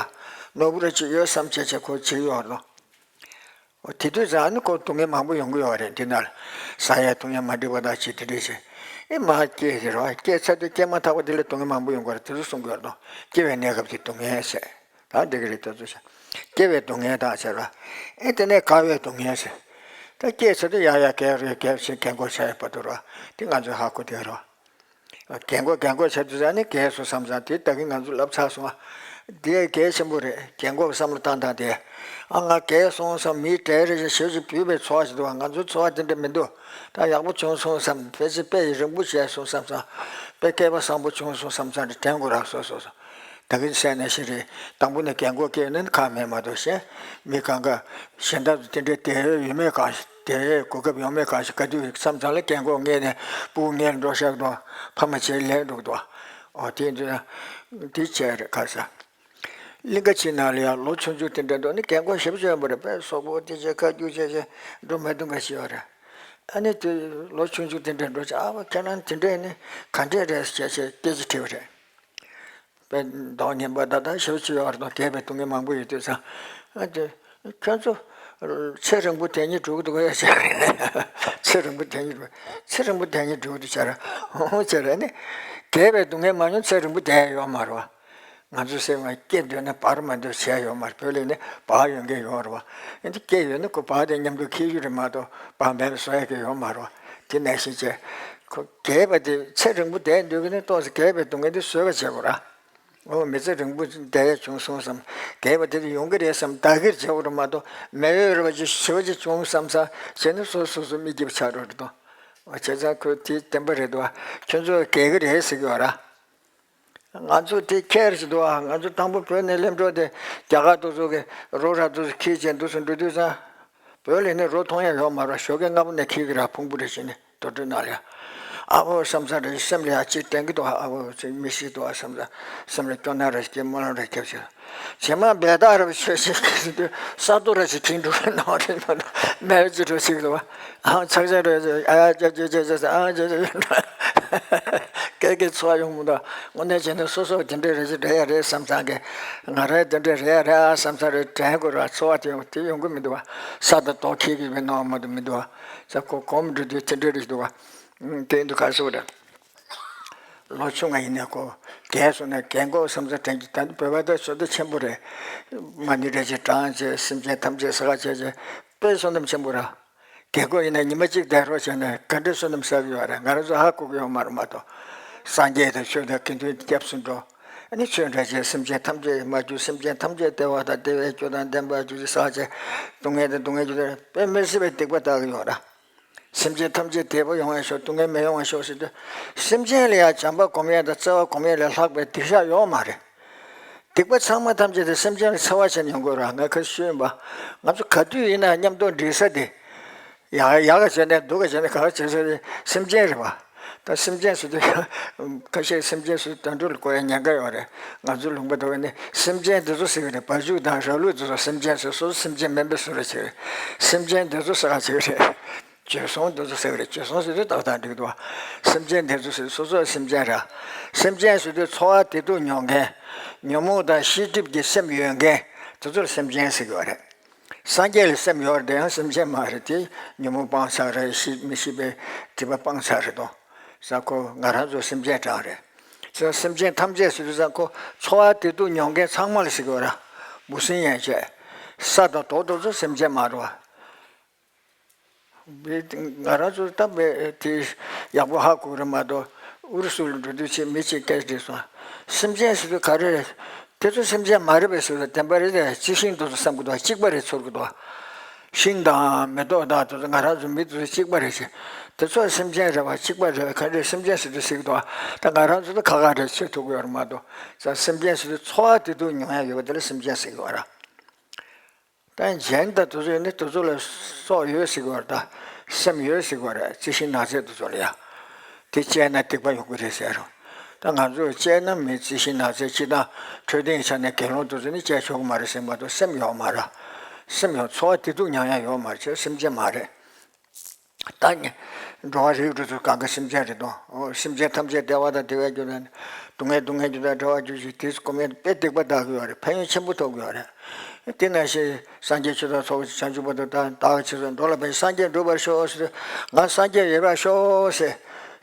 ནོར་བུ་རེ་ཅིག་ཡོད་བསམ་བྱས་བྱས་ཁོ་བྱེད་ཡོད་རེད་དོ། དེ་དུས་ཙང་ནི་ཁོ་སྡུག་བསྔལ་མང་པོ་ཡོང་གི་ཡོད་རེད་འདི་ན་ལ། ཟ་ཡ་འཐུང་ཡ་མ་འགྲིག་པ་དང་ཅི་དེ་འདྲས་བྱས། ཨེ་མ་སྐྱེས་ཟེར་བ་སྐྱེས་ཚར་དུས་སྐྱེས་མ་ཐག་པ་དེ་ལ་སྡུག་བསྔལ་མང་པོ་ཡོང་གི་རེད་དེ་ཚོ་གསུང་གི་ཡོད་རེད་དོ། སྐྱེ་བའི་གནས་སྐབས་ཀྱི་སྡུག་བསྔལ་ཟེར། ད་འདི་གི་རེད་དེ་ཚོ་བྱས། སྐྱེ་བའི་སྡུག་བསྔལ་དང་ཟེར་བ། ཨེ་དེ་ནས་རྒ་བའི་སྡུག་བསྔལ་ཟེར། ད་སྐྱེས་ཚར་དུས་ཡར་ཡར་རྒས་རེད་རྒས་ཞེས་རྒས་འཁོགས་ཆགས་ཡོད་པ་དུ་ར། དེ་ང་ཚོས་ཧ་གོ་བསྡད་རོགས། རྒན་གོག་རྒན་གོག་བྱས་དུས་ཙང་ནི་རྒས་སོང་བསམ་ཙང་དེ་ད་གིན་ང་ཚོ་ལབ་ཚར་སོང་ཨ། དེ་གལ་ཆེན་པོ་རེད་རྒན་གོག་བསམ་བློ་བཏང་སྟངས་དེ། ཨ་ང་རྒས་སོང་བསམ་མིའི་གྲལ་རེ་བཞིན་ཞེ་པོ་ཅིག་བུད་པའི་ཚོར་བ་ཞིག་འདུག་བ་ང་ཚོའི་ཚོར་བ་དེ་འདྲ་མི་འདུག་ད་ཡག་པོ་བྱུང་སོང་བསམ་ཕལ་ཆེར་དཔེ་ཡི་རིང་པོ་བྱས་སོང་བསམ་ཙང་། དཔེ་སྐལ་པ་བཟང་པོ་བྱུང་སོང་བསམ་ཙང་དྲན་དགོས་རག་སོ་སོ་སོ། ད་གིན་བཤད་ནས་ཤི་རེད་དང་པོ་ནས་རྒན་གོག་སྐྱེས་ནས་ཁག་མེད་མ་གཏོགས་གཞན། མི་གང་ག་གཞན་དག་ཚོ་དེ་འདྲའི་དེ་ཡོད་མེད་གང་ཤེས། དེ་གོ་སྐབས་ཡོང་མེད་གང་ཞིག་ག་དུས་བསམ་ཙང་ལ་རྒན་གོག་ངེས་ནས་སྤུ་གུ་ངེས་འགྲོ་ཤག་དང་ཕ་མ་བྱས་ལེན་འགྲོ་གི་འདུག་ཨོ་དེ་འདྲ་དེ་བྱས་རེད་ག་ས། གླིང་ག་ཕྱི་ནང་ལ་ཡང་ལོ་ཆུང་ཆུང་དེ་འདྲ་འགྲོ་ནི་རྒན་གོག་ཞེ་པོ་ཅིག་ཡོད་པ་རེད་པས། སོག་པོ་དེ་བྱས་ཁ་རྒྱུག་བྱས་བྱས་འགྲོ་མ་ཐུབ་འགའ་ཞིག་ཡོད་རེད། ཨ་ནི་དེ་ལོ་ཆུང་ཆུང་དེ་འདྲ་འགྲོ་བྱས་ཨ་བ་ཁྱེད་རང་དེ་འདྲས་ནི་ག་འདྲས་རེད་ཟེར་བྱས་བྱས་སྐད་ཆ་དྲིས་པ་རེད། པའི་མདོག་ངན་པ་ད་ལྟ་ཞེ་པོ་ཅིག་ཡོད་རེད་དང་རྒས་པའི་སྡུག་བསྔལ་མང་པོ་ཡོད་དུས་ཙང་། ཨ་ཅེ། ཁྱོད་ཚོ་ཚེ་རིང་པོ་དེ་ཉིད་འགྲོ་གི་འདུག་ཡ་ཟེར། ཚེ་རིང་པོ་དེ་ཉིད་འགྲོ། ཚེ་རིང་པོ་དེ་ཉིད་འགྲོ་གི་འདུག་ཟེར། འོང་ཟེར་ནི། རྒས་པའི་སྡུག་བསྔལ་མ་མྱོང་ཚེ་རིང་པོ་བསྡད་ཡ་ཡོད་མ་རེད་བ། ང་ཚོ་སེམས་ལ་སྐྱེ་འདོད་ན་བར་མ་འདོད་བྱས་ཡོད་མ་རེད། བོད་ལས་ནི་བག་ཡོད་མཁན་ཡོད་རེད་བ། ཨ་འདི་སྐྱེ་ཡོད་ན་ཁོ་བག་དེ་མཉམ་དུ་འཁྱེར་རྒྱུ་རེད་མ་གཏོགས་བག་མེད་པ་བཟོ་ཡ་གི་ཡོད་མ་རེད་བ། དེ་ནང་བཞིན་བྱས། ཁོ་རྒས་པ་དེ་ཚེ་རིང་པོ་བསྡད་འདོད་ཀྱི་ནི་ཏོག་ཙམ་རྒས་པའི་སྡུག་བསྔལ་དེ་བཟོད་པ་བྱེད་དགོས་ར། འོ་མི་ཚེ་རིང་པོ་བསྡད་ཡ་བྱུང་སོང་བསམ། རྒས་པ་དེ་དུ་ཡོང་གི་རེད་བསམ་བདག་གིར་བྱེད་དགོས་རེད་མ་གཏོགས་མེད་འོས་རེད་པ་ཅིག་ཞི་བ་ཅིག་བྱུང་བསམ་ས་བྱས་ན་སོ་སོ་སོ་མི་སྐྱིད་པ་ཆགས་འགྲོ་རེད་དོ། བྱས་ཙང་ཁོས་དེ་བདེན་པ་རེད་དོ། ཁྱོད་ཚོ་རྒས་གི་རེད་ཟེར་གི་ཡོད་ར། ང་ཚོ་དེ་ཁྱེར་ཅིག་འདུག་ཨ། ང་ཚོ་དང་པོ་བོད་ནས་སླེབས་འགྲོ་དེ་རྒྱ་གར་དུ་ཚོ་གི་རོ་ར་དུ་ཚོ་ཁྱེར་བྱས་འདུག་སེ་འགྲོ་དུས་ཙང་། བོད་ལ་ནི་རོ་མཐོང་ཡ་ཡོད་མ་རེད། ཞོགས་ཀས་སྔ་པོ་ནས་འཁྱེར་གི་ར་ཕུང་པོ་རེ་བྱས་ནས། དུར་ཁྲོད་ནང་ལ་ཡ། ཨ་ཕོ་བསམ་ས་རེ་སེམས་ལ་ཡ་ཅིག་དྲན་གི་འདུག་ཨ་ཕོ་ཚེ་མི་ཤི་འདུག་ཨ་བསམ་ས་སེམས་ལ་སྐྱོ་སྣང་རེ་སྐྱེ་སྨོན་ལམ་རེ་སྐྱབས་ཤིག་རྗེས་མ་འབད་ཐག་རེ་ཆོད་ཤིག་གི་དུས་ས་རྡོ་རེ་ཞིག་ཁེངས་འགྲོ་གི་ནང་རེ་མ་གཏོགས་མེད་པ་ཅིག་འགྲོ་ཞིག་འདུག་ཨ་ཚགས་ཚགས་རེ་ཨ་ཅག་ཅག་ཅག་ཅག་ཨ་ཅག་ཅག་སྐད་ཀྱི་འཚོ་བ་ཡོང་མི་འདུག་དངོས་གནས་བྱས་ན་སོ་སོ་དེ་འདྲའི་རེ་ཞིག་རེ་ཡ་རེད་བསམ་ཙང་གི་ང་རེ་དེ་འདྲའི་རེ་ཡ་རེད་ཨ་བསམ་ས་རེ་དྲན་དགོས་ར་འཚོ་བ་དེ་ཡོང་དེ་ཡོང་གི་མི་འདུག་བ། ས་དང་རྡོ་ཁེངས་གི་མི་ནང་མ་གཏོགས་མི་འདུག་བ། ས་ཁོ་གོམ་འགྲོ་དུས་དེ་འདྲའི་རེ་ཞིག་འདུག་བ། དེ་འདུག་ག་སོ་རེད། ལོ་ཆུང་ང་ཡིན་ནའི་ཁོ་རྒས་སོང་ན་རྒན་གོག་བསམ་ས་དྲན་གྱི་ད་ནི་བོད་པ་དག་ཚོ་ད་ཆེན་པོ་རེད། མ་ཎི་རེ་ཅིག་བགྲངས་བྱས་སེམས་ཅན་ཐམས་ཅད་ས་ག་བྱས་བྱས་དཔེ་བསོད་ནམས་ཆེན་པོ་ར། རྒན་གོག་ཡིན་ན་ཉི་མ་གཅིག་བསྡད་རོགས་བྱས་ན་ག་འདྲའི་བསོད་ནམས་བསགས་ཀྱི་ཡོད་རེད། ང་རང་ཚོ་ཧ་གོ་གི་ཡོད་མ་རེད་མ་གཏོགས། སངས་རྒྱས་དང་ཆོས་དང་དགེ་འདུན་སྐྱབས་སུ་འགྲོ། ཨ་ནི་ཆོས་འདྲ་བྱས་སེམས་ཅན་ཐམས་ཅད་མ་གྱུར་སེམས་ཅན་ཐམས་ཅད་བདེ་བ་དང་བདེ་བའི་རྒྱུ་དང་ལྡན་པར་གྱུར་ཅིག་ཟེར་བྱས། སྡུག་བསྔལ་དང་སྡུག་བསྔལ་གྱི་དོན་དཔེ་མི་སྲིད་པའི་སྡིག་པ་བསགས་ཀྱི་ཡོད་རེད། སེམས་ཅན་ཐམས་ཅད་བདེ་བ་ཡོང་བར་ཤོག་སྡུག་བསྔལ་མི་ཡོང་བར་ཤོག་ཟེར་དུས། སེམས་ཅན་ལ་ཡང་བྱམས་པ་སྒོམ་ཡས་དང་བརྩེ་བ་སྒོམ་ཡས་ལས་ལྷག་པའི་སྡིག་བཤགས་ཡོད་མ་རེད། སྡིག་པ་ཚང་མ་ཐམས་ཅད་དེ་སེམས་ཅན་ལ་འཚེ་བ་བྱས་ནས་ཡོང་དགོས་ར། ང་ཁ་ཤུ་ཡིན་པ། ང་ཚོ་ག་དུས་ཡིན་ན་མཉམ་དུ་འགྲིག་ས་དེ། ཡག་ཡག་ག་བྱས་ནས་སྡུག་ག་བྱས་ནས་ག་བ་བྱེད་ས་དེ་སེམས་ཅན་རེད་པ། ད་སེམས་ཅན་ཟེར་དུས་ཁ་ཤས་སེམས་ཅན་ཟེར་དུས་དོན་འགྲུབ་ལ་གོ་ཡ་ཉེན་ཁ་ཡོད་རེད། ང་ཚོ་ལུང་པ་དུ་བ་ནི་སེམས་ཅན་དེ་ཚོ་ཟེར་གི་རེད། བ་ཕྱུགས་དང་ར་ལུག་དེ་ཚོ་སེམས་ཅན་ཟེར། སོ་སོ་སེམས་ཅན་མིན་པའི་བཟོ་འདྲ་བྱེད་གི་རེད། སེམས་ཅན་དེ་ཚོ་ཟེར་ག་བྱེད་གི་རེད། བྱོལ་སོང་དེ་ཚོ་ཟེར་གི་རེད། བྱོལ་སོང་ཟེར་དུས་ཏག་ཏག་འགྲིག་འདུག་བ། སེམས་ཅན་དེ་ཚོ་ཟེར་སོ་སོ་སེམས་ཅན་ར། སེམས་ཅན་ཟེར་དུས་ཚོར་བ་བདེ་སྡུག་མྱོང་མཁན། ཉོན་མོངས་དང་ཤེས་སྒྲིབ་ཀྱི་སེམས་ཡོད་མཁན་དེ་ཚོར་སེམས་ཅན་ཟེར་གི་བ་རེད། སངས་རྒྱས་ལ་སེམས་ཡོད་རེད་དེ་ཡང་སེམས་ཅན་མ་རེད། དེ་ཉོན་མོངས་སྤངས་ཚར་རེད། ཤེས་མི་ཤེས་པའི་སྒྲིབ་པ་སྤངས་ཚར་རེད་དོ། ས་ཁོ་ང་རང་ཚོ་སེམས་ཅན་གྲངས་རེད། ས་སེམས་ཅན་ཐམས་ཅད་ཟེར་དུས་ས་ཁོ་ཚོར་བ་བདེ་སྡུག་མྱོང་མཁན་ཚང་མ་ལ་ཟེར་གི་བ་ར། འབུ་སྲིན་ཡན་ཆད། ས་དང་རྡོ་དེ་ཚོ་སེམས་ཅན་མ་རེད་བ། ང་རང་ཚོ་ད་དཔེ་དེ་ཡག་པོ་ཧ་གོ་རེད་མ་གཏོགས་ཨུ་རུ་སུ་ལ་འགྲོ་དུས་ཆེད་མི་གཅིག་སྐད་བྲིས་སོང་། སེམས་ཅན་ཟེར་དུས་ག་རེ་རེད། དེ་ཚོ་སེམས་ཅན་མ་རེད་པས་ཟེར་བ་བདེན་པ་རེད་དེ་རྩི་ཤིང་དེ་ཚོ་བསམ་གི་འདུག་གཅིག་པ་རེད་ཚོར་གི་འདུག་ཤིང་དང་མེ་ཏོག་དང་དེ་ཚོ་ང་རང་ཚོ་མི་དེ་ཚོ་གཅིག་པ་རེད་ཟེར། དེ་ཚོ་སེམས་ཅན་རེད་བ། གཅིག་པ་རེད་བ། ག་རེ་སེམས་ཅན་ཟེར་དུས་ཟེར་གི་འདུག་ད་ང་རང་ཚོ་ད་ཁ་ཁ་རེད་ཆོད་ཐུབ་གི་ཡོད་རེད་མ་གཏོགས་ས་སེམས་ཅན་ཟེར་དུས་ཚོར་བ་བདེ་སྡུག་མྱོང་ཡ་ཡོད་པ་དེ་ལ་སེམས་ཅན་ཟེར་གི་ཡོད་ར། ད་གཞན་དང་དེ་ཚོ་ཡིན་ན་དེ་ཚོ་ལ་སྲོག་ཡོད་ཟེར་གི་བ་རེད། ད་སེམས་ཡོད་ཟེར་གི་བ་རེད། རྩི་ཤིང་ནགས་ཚལ་དེ་ཚོ་ལ་ཡ། དེ་བཅད་ན་སྡིག་པ་ཡོང་གི་རེད་ཟེར་རོ། ད་ང་ཚོས་བཅད་ན་མི་རྩི་ཤིང་ནགས་ཚལ་སྤྱིར་བཏང་འཕྲོད་བསྟེན་ཆ་ནས་དགེ་སློང་དེ་ཚོ་ནི་བཅད་ཆོག་གི་མ་རེད་ཟེར་མ་གཏོགས་སེམས་ཡོད་མ་རེད། སེམས་ཡོད་ཚོར་བ་བདེ་སྡུག་མྱོང་ཡ་ཡོད་མ་རེད། སེམས་ཅན་མ་རེད། ད་ནི་འགྲོ་བ་རིགས་དྲུག་ཚོ་གང་ག་སེམས་ཅན་རེད་དོ། འོ་སེམས་ཅན་ཐམས་ཅད་བདེ་བ་དང་བདེ་བའི་རྒྱུ་དང་། སྡུག་བསྔལ་སྡུག་བསྔལ་རྒྱུ་དང་བྲལ་བའི་རྒྱུ་ཞིག་དེ་སྒོམ་ཡས་དཔེ་སྡིག་པ་བསགས་ཀྱི་ཡོད་རེད། ཕན་ཡོན་ཆེན་པོ་ཐོབ་ཀྱི་ཡོད་རེད། དེ་ནང་བཞིན་སངས་རྒྱས་ཆོས་དང་ཚོགས་ཀྱི་བྱང་ཆུབ་པ་དང་བདག་གི་ཆོས་སུ་འགྲོ་ལ་ཕན་ཕྱིར་སངས་རྒྱས་འགྲུབ་པར་ཤོག་ཟེར། ང་སངས་རྒྱས་ཡོད་པར་ཤོག་ཟེར་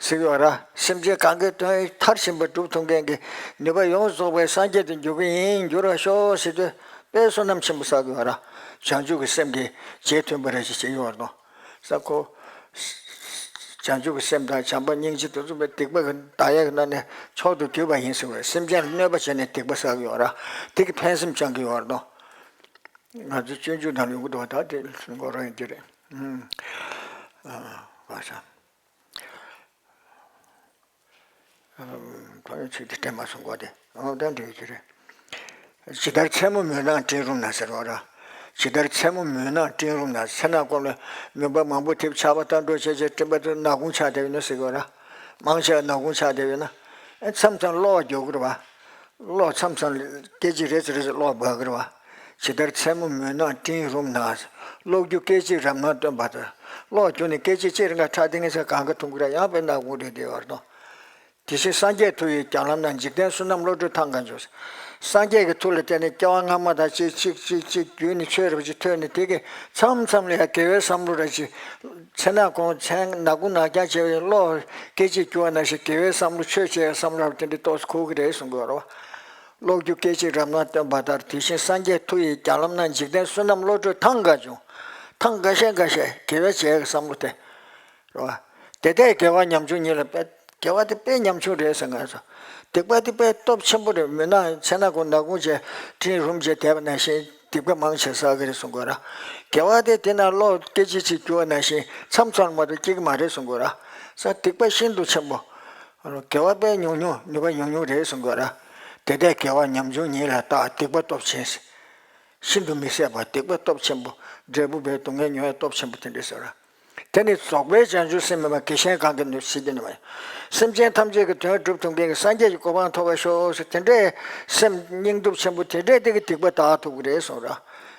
ཟེར་གྱི་ཡོད་རེད། སེམས་ཅན་གང་གི་དོན་མཐར་ཕྱིན་པ་སྒྲུབ་ཐུབ་མཁན་གྱི་ནུས་པ་ཡོངས་རྫོགས་པའི་སངས་རྒྱས་དུ་འགྱུར་གྱི་ཡིན། འགྱུར་བར་ཤོག་ཟེར་དུས་དཔེ་བསོད་ནམས་ཆེན་པོ་བསགས་ཀྱི་ཡོད་རེད། བྱང་ཆུབ་ཀྱི་སེམས་ཀྱི་རྗེས་མཐུན་པ་རེ་ཞིག་བྱེད་ཀྱི་ཡོད་རེད་དོ། ས་ཁོ། བྱང་ཆུབ་ཀྱི་སེམས་དང་བྱམས་པ་སྙིང་རྗེ་དེ་ཚོ་བས་སྡིག་པ་གི་བདག་ཡས་ཀྱི་ནང་ནས་མཆོག་ཏུ་གྱུར་པ་ཡིན་ཟེར་བས། སེམས་ཅན་ལ་གནོད་པ་བྱས་ནས་སྡིག་པ་བསགས་ཀྱི་ཡོད་ར། དེ་གི་ཕན་སེམས་བཅངས་ཀྱི་ཡོད་ར་དོ། ང་ཚོ་སྤྱོད་འཇུག་ནང་ཡོང་གི་འདུག་ད་དེ་འགོ་རང་ཡིན་གྱི་རེད། ཨ་ག་ས། ཕ་ཡུལ་ཚིག་དེ་དྲན་མ་སོང་གོ་དེ། ཨོ་ད་འགྲིག་གི་རེད། ཇི་ལྟར་མཚན་མོ་མུན་ནག་སྤྲིན་རུམ་ན་ཟེར་བ་ར། ཇི་ལྟར་མཚན་མོ་མུན་ནག་སྤྲིན་རུམ་ན། ཚེ་ནག་གོང་ལ་མུན་པ་མང་པོ་ཐེབས། ཆར་པ་ལྟར་འགྲོ་བྱས་བྱས། སྤྲིན་པ་དེ་ནག་ཁུང་ཆགས་བསྡད་ཡོད་ན་ཟེར་གྱི་ཡོད་ར། མང་ཆེ་བ་ནག་ཁུང་ཆགས་བསྡད་ཡོད་ན། ཨེ་མཚམས་མཚམས་གློག་རྒྱུག་གི་རེད་བ། གློག་མཚམས་མཚམས་སྐད་ཅིག་རེ་ཙམ་རེ་ཙམ་གློག་འབར་གི་རེད་བ། ཇི་ལྟར་མཚན་མོ་མུན་ནག་སྤྲིན་རུམ་ན། གློག་འགྱུ་སྐད་ཅིག་རབ་སྣང་སྟོན་པ་ལྟར། གློག་རྒྱུག་ནས་སྐད་ཅིག་ཅིག་རིང་ག་ཁྲག་ལྡིང་ས་གང་ག་འཐུང་གི་རེད། ཡང་དཔེ་ནག་ཁུང་རེད་བསྡད་ཡོད་རེད་དོ། དེ་བཞིན་སངས་རྒྱས་མཐུ་ཡིས་བརྒྱ་ལམ་ན། འཇིག་རྟེན་བསོད་ནམས་བློ་གྲོས་ཐང་ག་འབྱུང་། སངས་རྒྱས་ཀྱི་མཐུ་ལ་བརྟེན་ནས་སྐྱེ་བ་སྔ་མ་དང་གཅིག་གཅིག་གཅིག་གཅིག་བརྒྱུད་ནས་ཆོས་རབ་ཅིག་ཐོས་ནས། དེ་གི་མཚམས་མཚམས་ལ་ཡང་དགེ་བའི་བསམ་བློ་ར་ཅིག་ཚེ་ནག་གོང་མཚན་ནག་ཁུང་ནག་རྐྱང་བྱས་པའི་གློག་སྐད་ཅིག་རྒྱུ་བ་ནང་བཞིན་དགེ་བའི་བསམ་བློ་ཆོས་བྱས་པའི་བསམ་བློ་ར་དེ་འདྲའི་ཏོག་ཙམ་འཁོར་གི་རེད་གསུང་གི་ཡོད་རེད་བ། གློག་འགྱུ་སྐད་ཅིག་རབ་སྣང་སྟོན་པ་ལྟར། དེ་བཞིན་སངས་རྒྱས་མཐུ་ཡིས་བརྒྱ་ལམ་ན། འཇིག་རྟེན་བསོད་ནམས་བློ་གྲོས་ཐང་ག་འབྱུང་། ཐང་འགའ་ཤས་འགའ་ཤས་དགེ་བ་བྱས་ཀྱི་བསམ་བློ་དེ། རེད་བ། དེ་ལྟས་དགེ་བ་ཉམ་ཆུང་ཉིད་ལ་དཔེ། དགེ་བ་དེ་དཔེ་ཉམ་ཆུང་རེད་ཟེར་ང་ཚོ། སྡིག་པ་དེ་དཔེ་སྟོབས་ཆེན་པོ་རེད། མུན་ནག་ཚེ་ནག་ཁུང་ནག་ཁུང་བྱས་སྤྲིན་རུམ་བྱས་བསྡད་པ་ནང་བཞིན་སྡིག་པ་མང་ཆེ་བསགས་ཀྱི་རེད་གསུང་དགོས་ར། དགེ་བ་དེ་དེ་ན་གློག་སྐད་ཅིག་ཅིག་རྒྱུ་བ་ནང་བཞིན་མཚམས་མཚམས་མ་གཏོགས་སྐྱེ་གི་མ་རེད་གསུང་དགོས་ར། ས་སྡིག་པ་ཤིན་ཏུ་ཆེན་པོ། དགེ་བ་དཔེ་ཉུང་ཉུང་ནུས་པ་ཉུང་ཉུང་རེད་གསུང་དགོས་ར། དེ་ལྟས་དགེ་བ་ཉམ་ཆུང་ཉིད་ལ་བརྟག་སྡིག་པ་སྟོབས་ཆེན། ཤིན་ཏུ་མི་བཟད་པ། སྡིག་པ་སྟོབས་ཆེན་པོ། འབྲས་བུ་བས་སྡུག་བསྔལ་མྱོང་བའི་སྟོབས་ཆེན་པོ་དེ་འདྲ་ཟེར་བ། དེ་ནི་རྫོགས་པའི་བྱང་ཆུབ་སེམས་མེད་པ། དགེ་གཞན་གང་གིས་ནུས་ཤེས་ཀྱི་ནི་མ་ཡིན། སེམས་ཅན་ཐམས་ཅད་ཀྱི་དོན་སྒྲུབ་ཐུབ་མཁན་གྱི་སངས་རྒྱས་ཀྱི་གོ་འཕང་ཐོབ་པར་ཤོག་ཟེར། དེ་འདྲའི་སེམས་སྙིང་སྟོབས་ཆེན་པོ་དེ་འདྲས་དེ་གི་སྡིག་པ་དག་ཐུབ་ཀྱི་རེད་གསུངས་ར།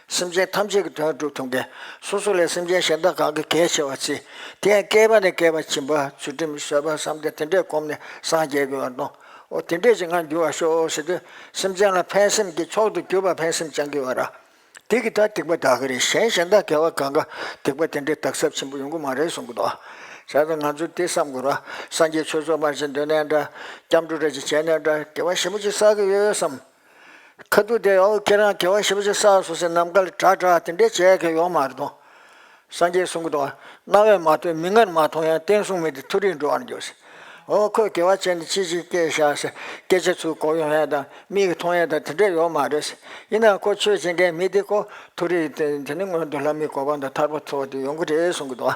སེམས་ཅན་ཐམས་ཅད་ཀྱི་དོན་སྒྲུབ་ཐུབ་མཁན། སོ་སོ་ལས་སེམས་ཅན་གཞན་དག་གང་གི་གལ་ཆེ་བ་བརྩི། དེ་ཡང་བསྐལ་པ་ནས་བསྐལ་པ་སྦྱིན་པ་ཚུལ་ཁྲིམས་བཟོད་པ་བསམ་གཏན་དེ་འདྲས་བསྒོམས་ནས་སངས་རྒྱས་དགོས་པར་མཐོང་། འོ་དེ་འདྲས་ཅིག་ང་འགྱུར་བར་ཤོག་ཟེར་དུས། སེམས་ཅན་ལ་ཕན་སེམས་ཀྱི་མཆོག་ཏུ་གྱུར་པ་ཕན་སེམས་བཅང་གི་ཡོད་ར། དེ་གི་ད་སྡིག་པ་དག་གི་རེད། གཞན་གཞན་དག་དགེ་བ་གང་ག་སྡིག་པ་དེ་འདྲའི་དག་ཚབས་ཆེན་པོ་ཡོང་གི་མ་རེད་གསུང་གི་འདུག་བྱས་ཙང་ང་ཚོས་དེ་བསམ་དགོས་ར། སངས་རྒྱས་ཆོས་ཚོགས་མར་ཕྱིན་འདོན་ནའི་འདྲ། སྐྱབས་འགྲོ་འདྲ་ཅིག་བྱས་ནའི་འདྲ། དགེ་བ་ཞེ་པོ་ཅིག་བསགས་ཀྱི་ཡོད་བསམ། ཁ་ཐུག་དེ་ཨོ་ཁྱེད་རང་དགེ་བ་ཞེ་པོ་ཅིག་བསགས་སོང་ཟེར་ནམ་མཁའ་ལ་གྲགས་གྲགས་དེ་འདྲས་བྱས་ཀྱི་ཡོད་མ་རེད་དོ། སངས་རྒྱས་གསུང་གི་འདུག་རྣ་བས་མ་ཐོས་མིག་སྔར་མ་མཐོང་ཡང་། བསྟན་སྲུང་མི་དེ་མཐོ་རིས་འགྲོ་བར་འགྱུར་ཟེར། ཨོ་ཁོས་དགེ་བ་བྱས་ནས་ཅི་ཞིག་སྐྱེས་བཞག་ཟེར་སྐད་ཆ་ཚུར་གོ་ཡོང་ཡ་དང་མིག་གིས་མཐོང་ཡ་དང་དེ་འདྲས་ཡོད་མ་རེད་ཟེར། ཡིན་ནའང་ཁོ་ཆོས་བྱེད་མཁན་མི་དེ་ཁོ་མཐོ་རིས་དེ་དེ་ནི་སྔོན་དུ་ལྷ་མིའི་གོ་འཕང་དང་ཐར་པ་ཐོབ་པ་དེ་ཡོང་གི་རེད་གསུང་གི་འདུག་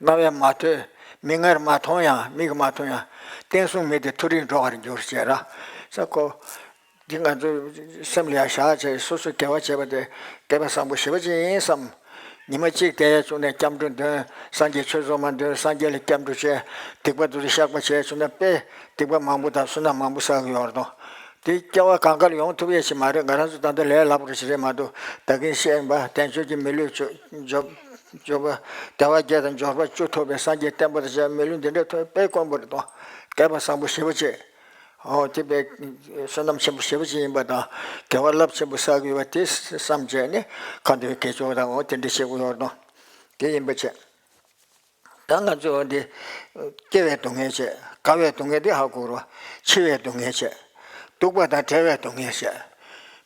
རྣ་བས་མ་ཐོས། མིག་སྔར་མ་མཐོང་ཡང་། མིག་གིས་མ་མཐོང་ཡང་། བསྟན་སྲུང་མི་དེ་མཐོ་རིས་འགྲོ་བར་འགྱུར་ཟེར་ར། ས་ཁོ། འདི་ང་ཚོ་སེམས་ལ་ཡང་བཞག་བྱས་སོ་སོས་དགེ་བ་བྱས་པ་དེ་སྐལ་པ་བཟང་པོ་ཞེ་པོ་ཅིག་ཡིན་བསམ། ཉི་མ་གཅིག་བསྡད་ཡས་བྱུང་ནས་སྐྱབས་འགྲོ་འདོན། སངས་རྒྱས་ཆོས་ཚོགས་མར་འདོན། སངས་རྒྱས་ལ་སྐྱབས་འགྲོ་བྱས། སྡིག་པ་དེ་ཚོ་བཤགས་པ་བྱས་བྱུང་ན་དཔེ་སྡིག་པ་མང་པོ་དང་བསོད་ནམས་མང་པོ་བསགས་ཀྱི་ཡོད་རེད་དོ། དེ་སྐྱེ་བ་གང་ག་ལ་ཡོང་ཐུབ་ཡས་ཞིག་མ་རེད། ང་རང་ཚོ་ད་ལྟ་ལས་སླ་པོ་རེ་ཞིག་རེད་མ་གཏོགས། ད་གིན་བཤད་ཡིན་པ་དལ་འབྱོར་གྱི་མི་ལུས་འབྱོར་འབྱོར་པ་དལ་བ་བརྒྱད་དང་འབྱོར་པ་བཅུ་ཐོབ་པའི་སངས་རྒྱས་བསྟན་པ་དང་བཅས་པའི་མི་ལུས་འདི་འདྲ་ཐོབ་པའི་དཔེ་དཀོན་པོ་རེད་དོ། སྐལ་པ་བཟང་པོ་ཞེ་པོ་ཅིག་ཨོ་དེ་དཔེ་བསོད་ནམས་ཆེན་པོ་ཞེ་པོ་ཅིག་ཡིན་པ་དང་དགེ་བ་རླབས་ཆེན་པོ་བསགས་ཀྱི་ཡོད་པ་དེ་བསམ་བྱས་ནས་ཁ་འདོན་དགེ་སྦྱོར་དང་འོ་དེ་འདྲ་བྱེད་དགོས་ཡོད་རེད་དོ། དེ་ཡིན་པ་བྱས། ད་ང་ཚོས་འོ་འདི་སྐྱེ་བའི་སྡུག་བསྔལ་བྱས། རྒ་བའི་སྡུག་བསྔལ་དེ་ཧ་གོ་རོགས། འཆི་བའི་སྡུག་བསྔལ་བྱས། སྡུག་པ་དང་བྲལ་བའི་སྡུག་བསྔལ་བྱས།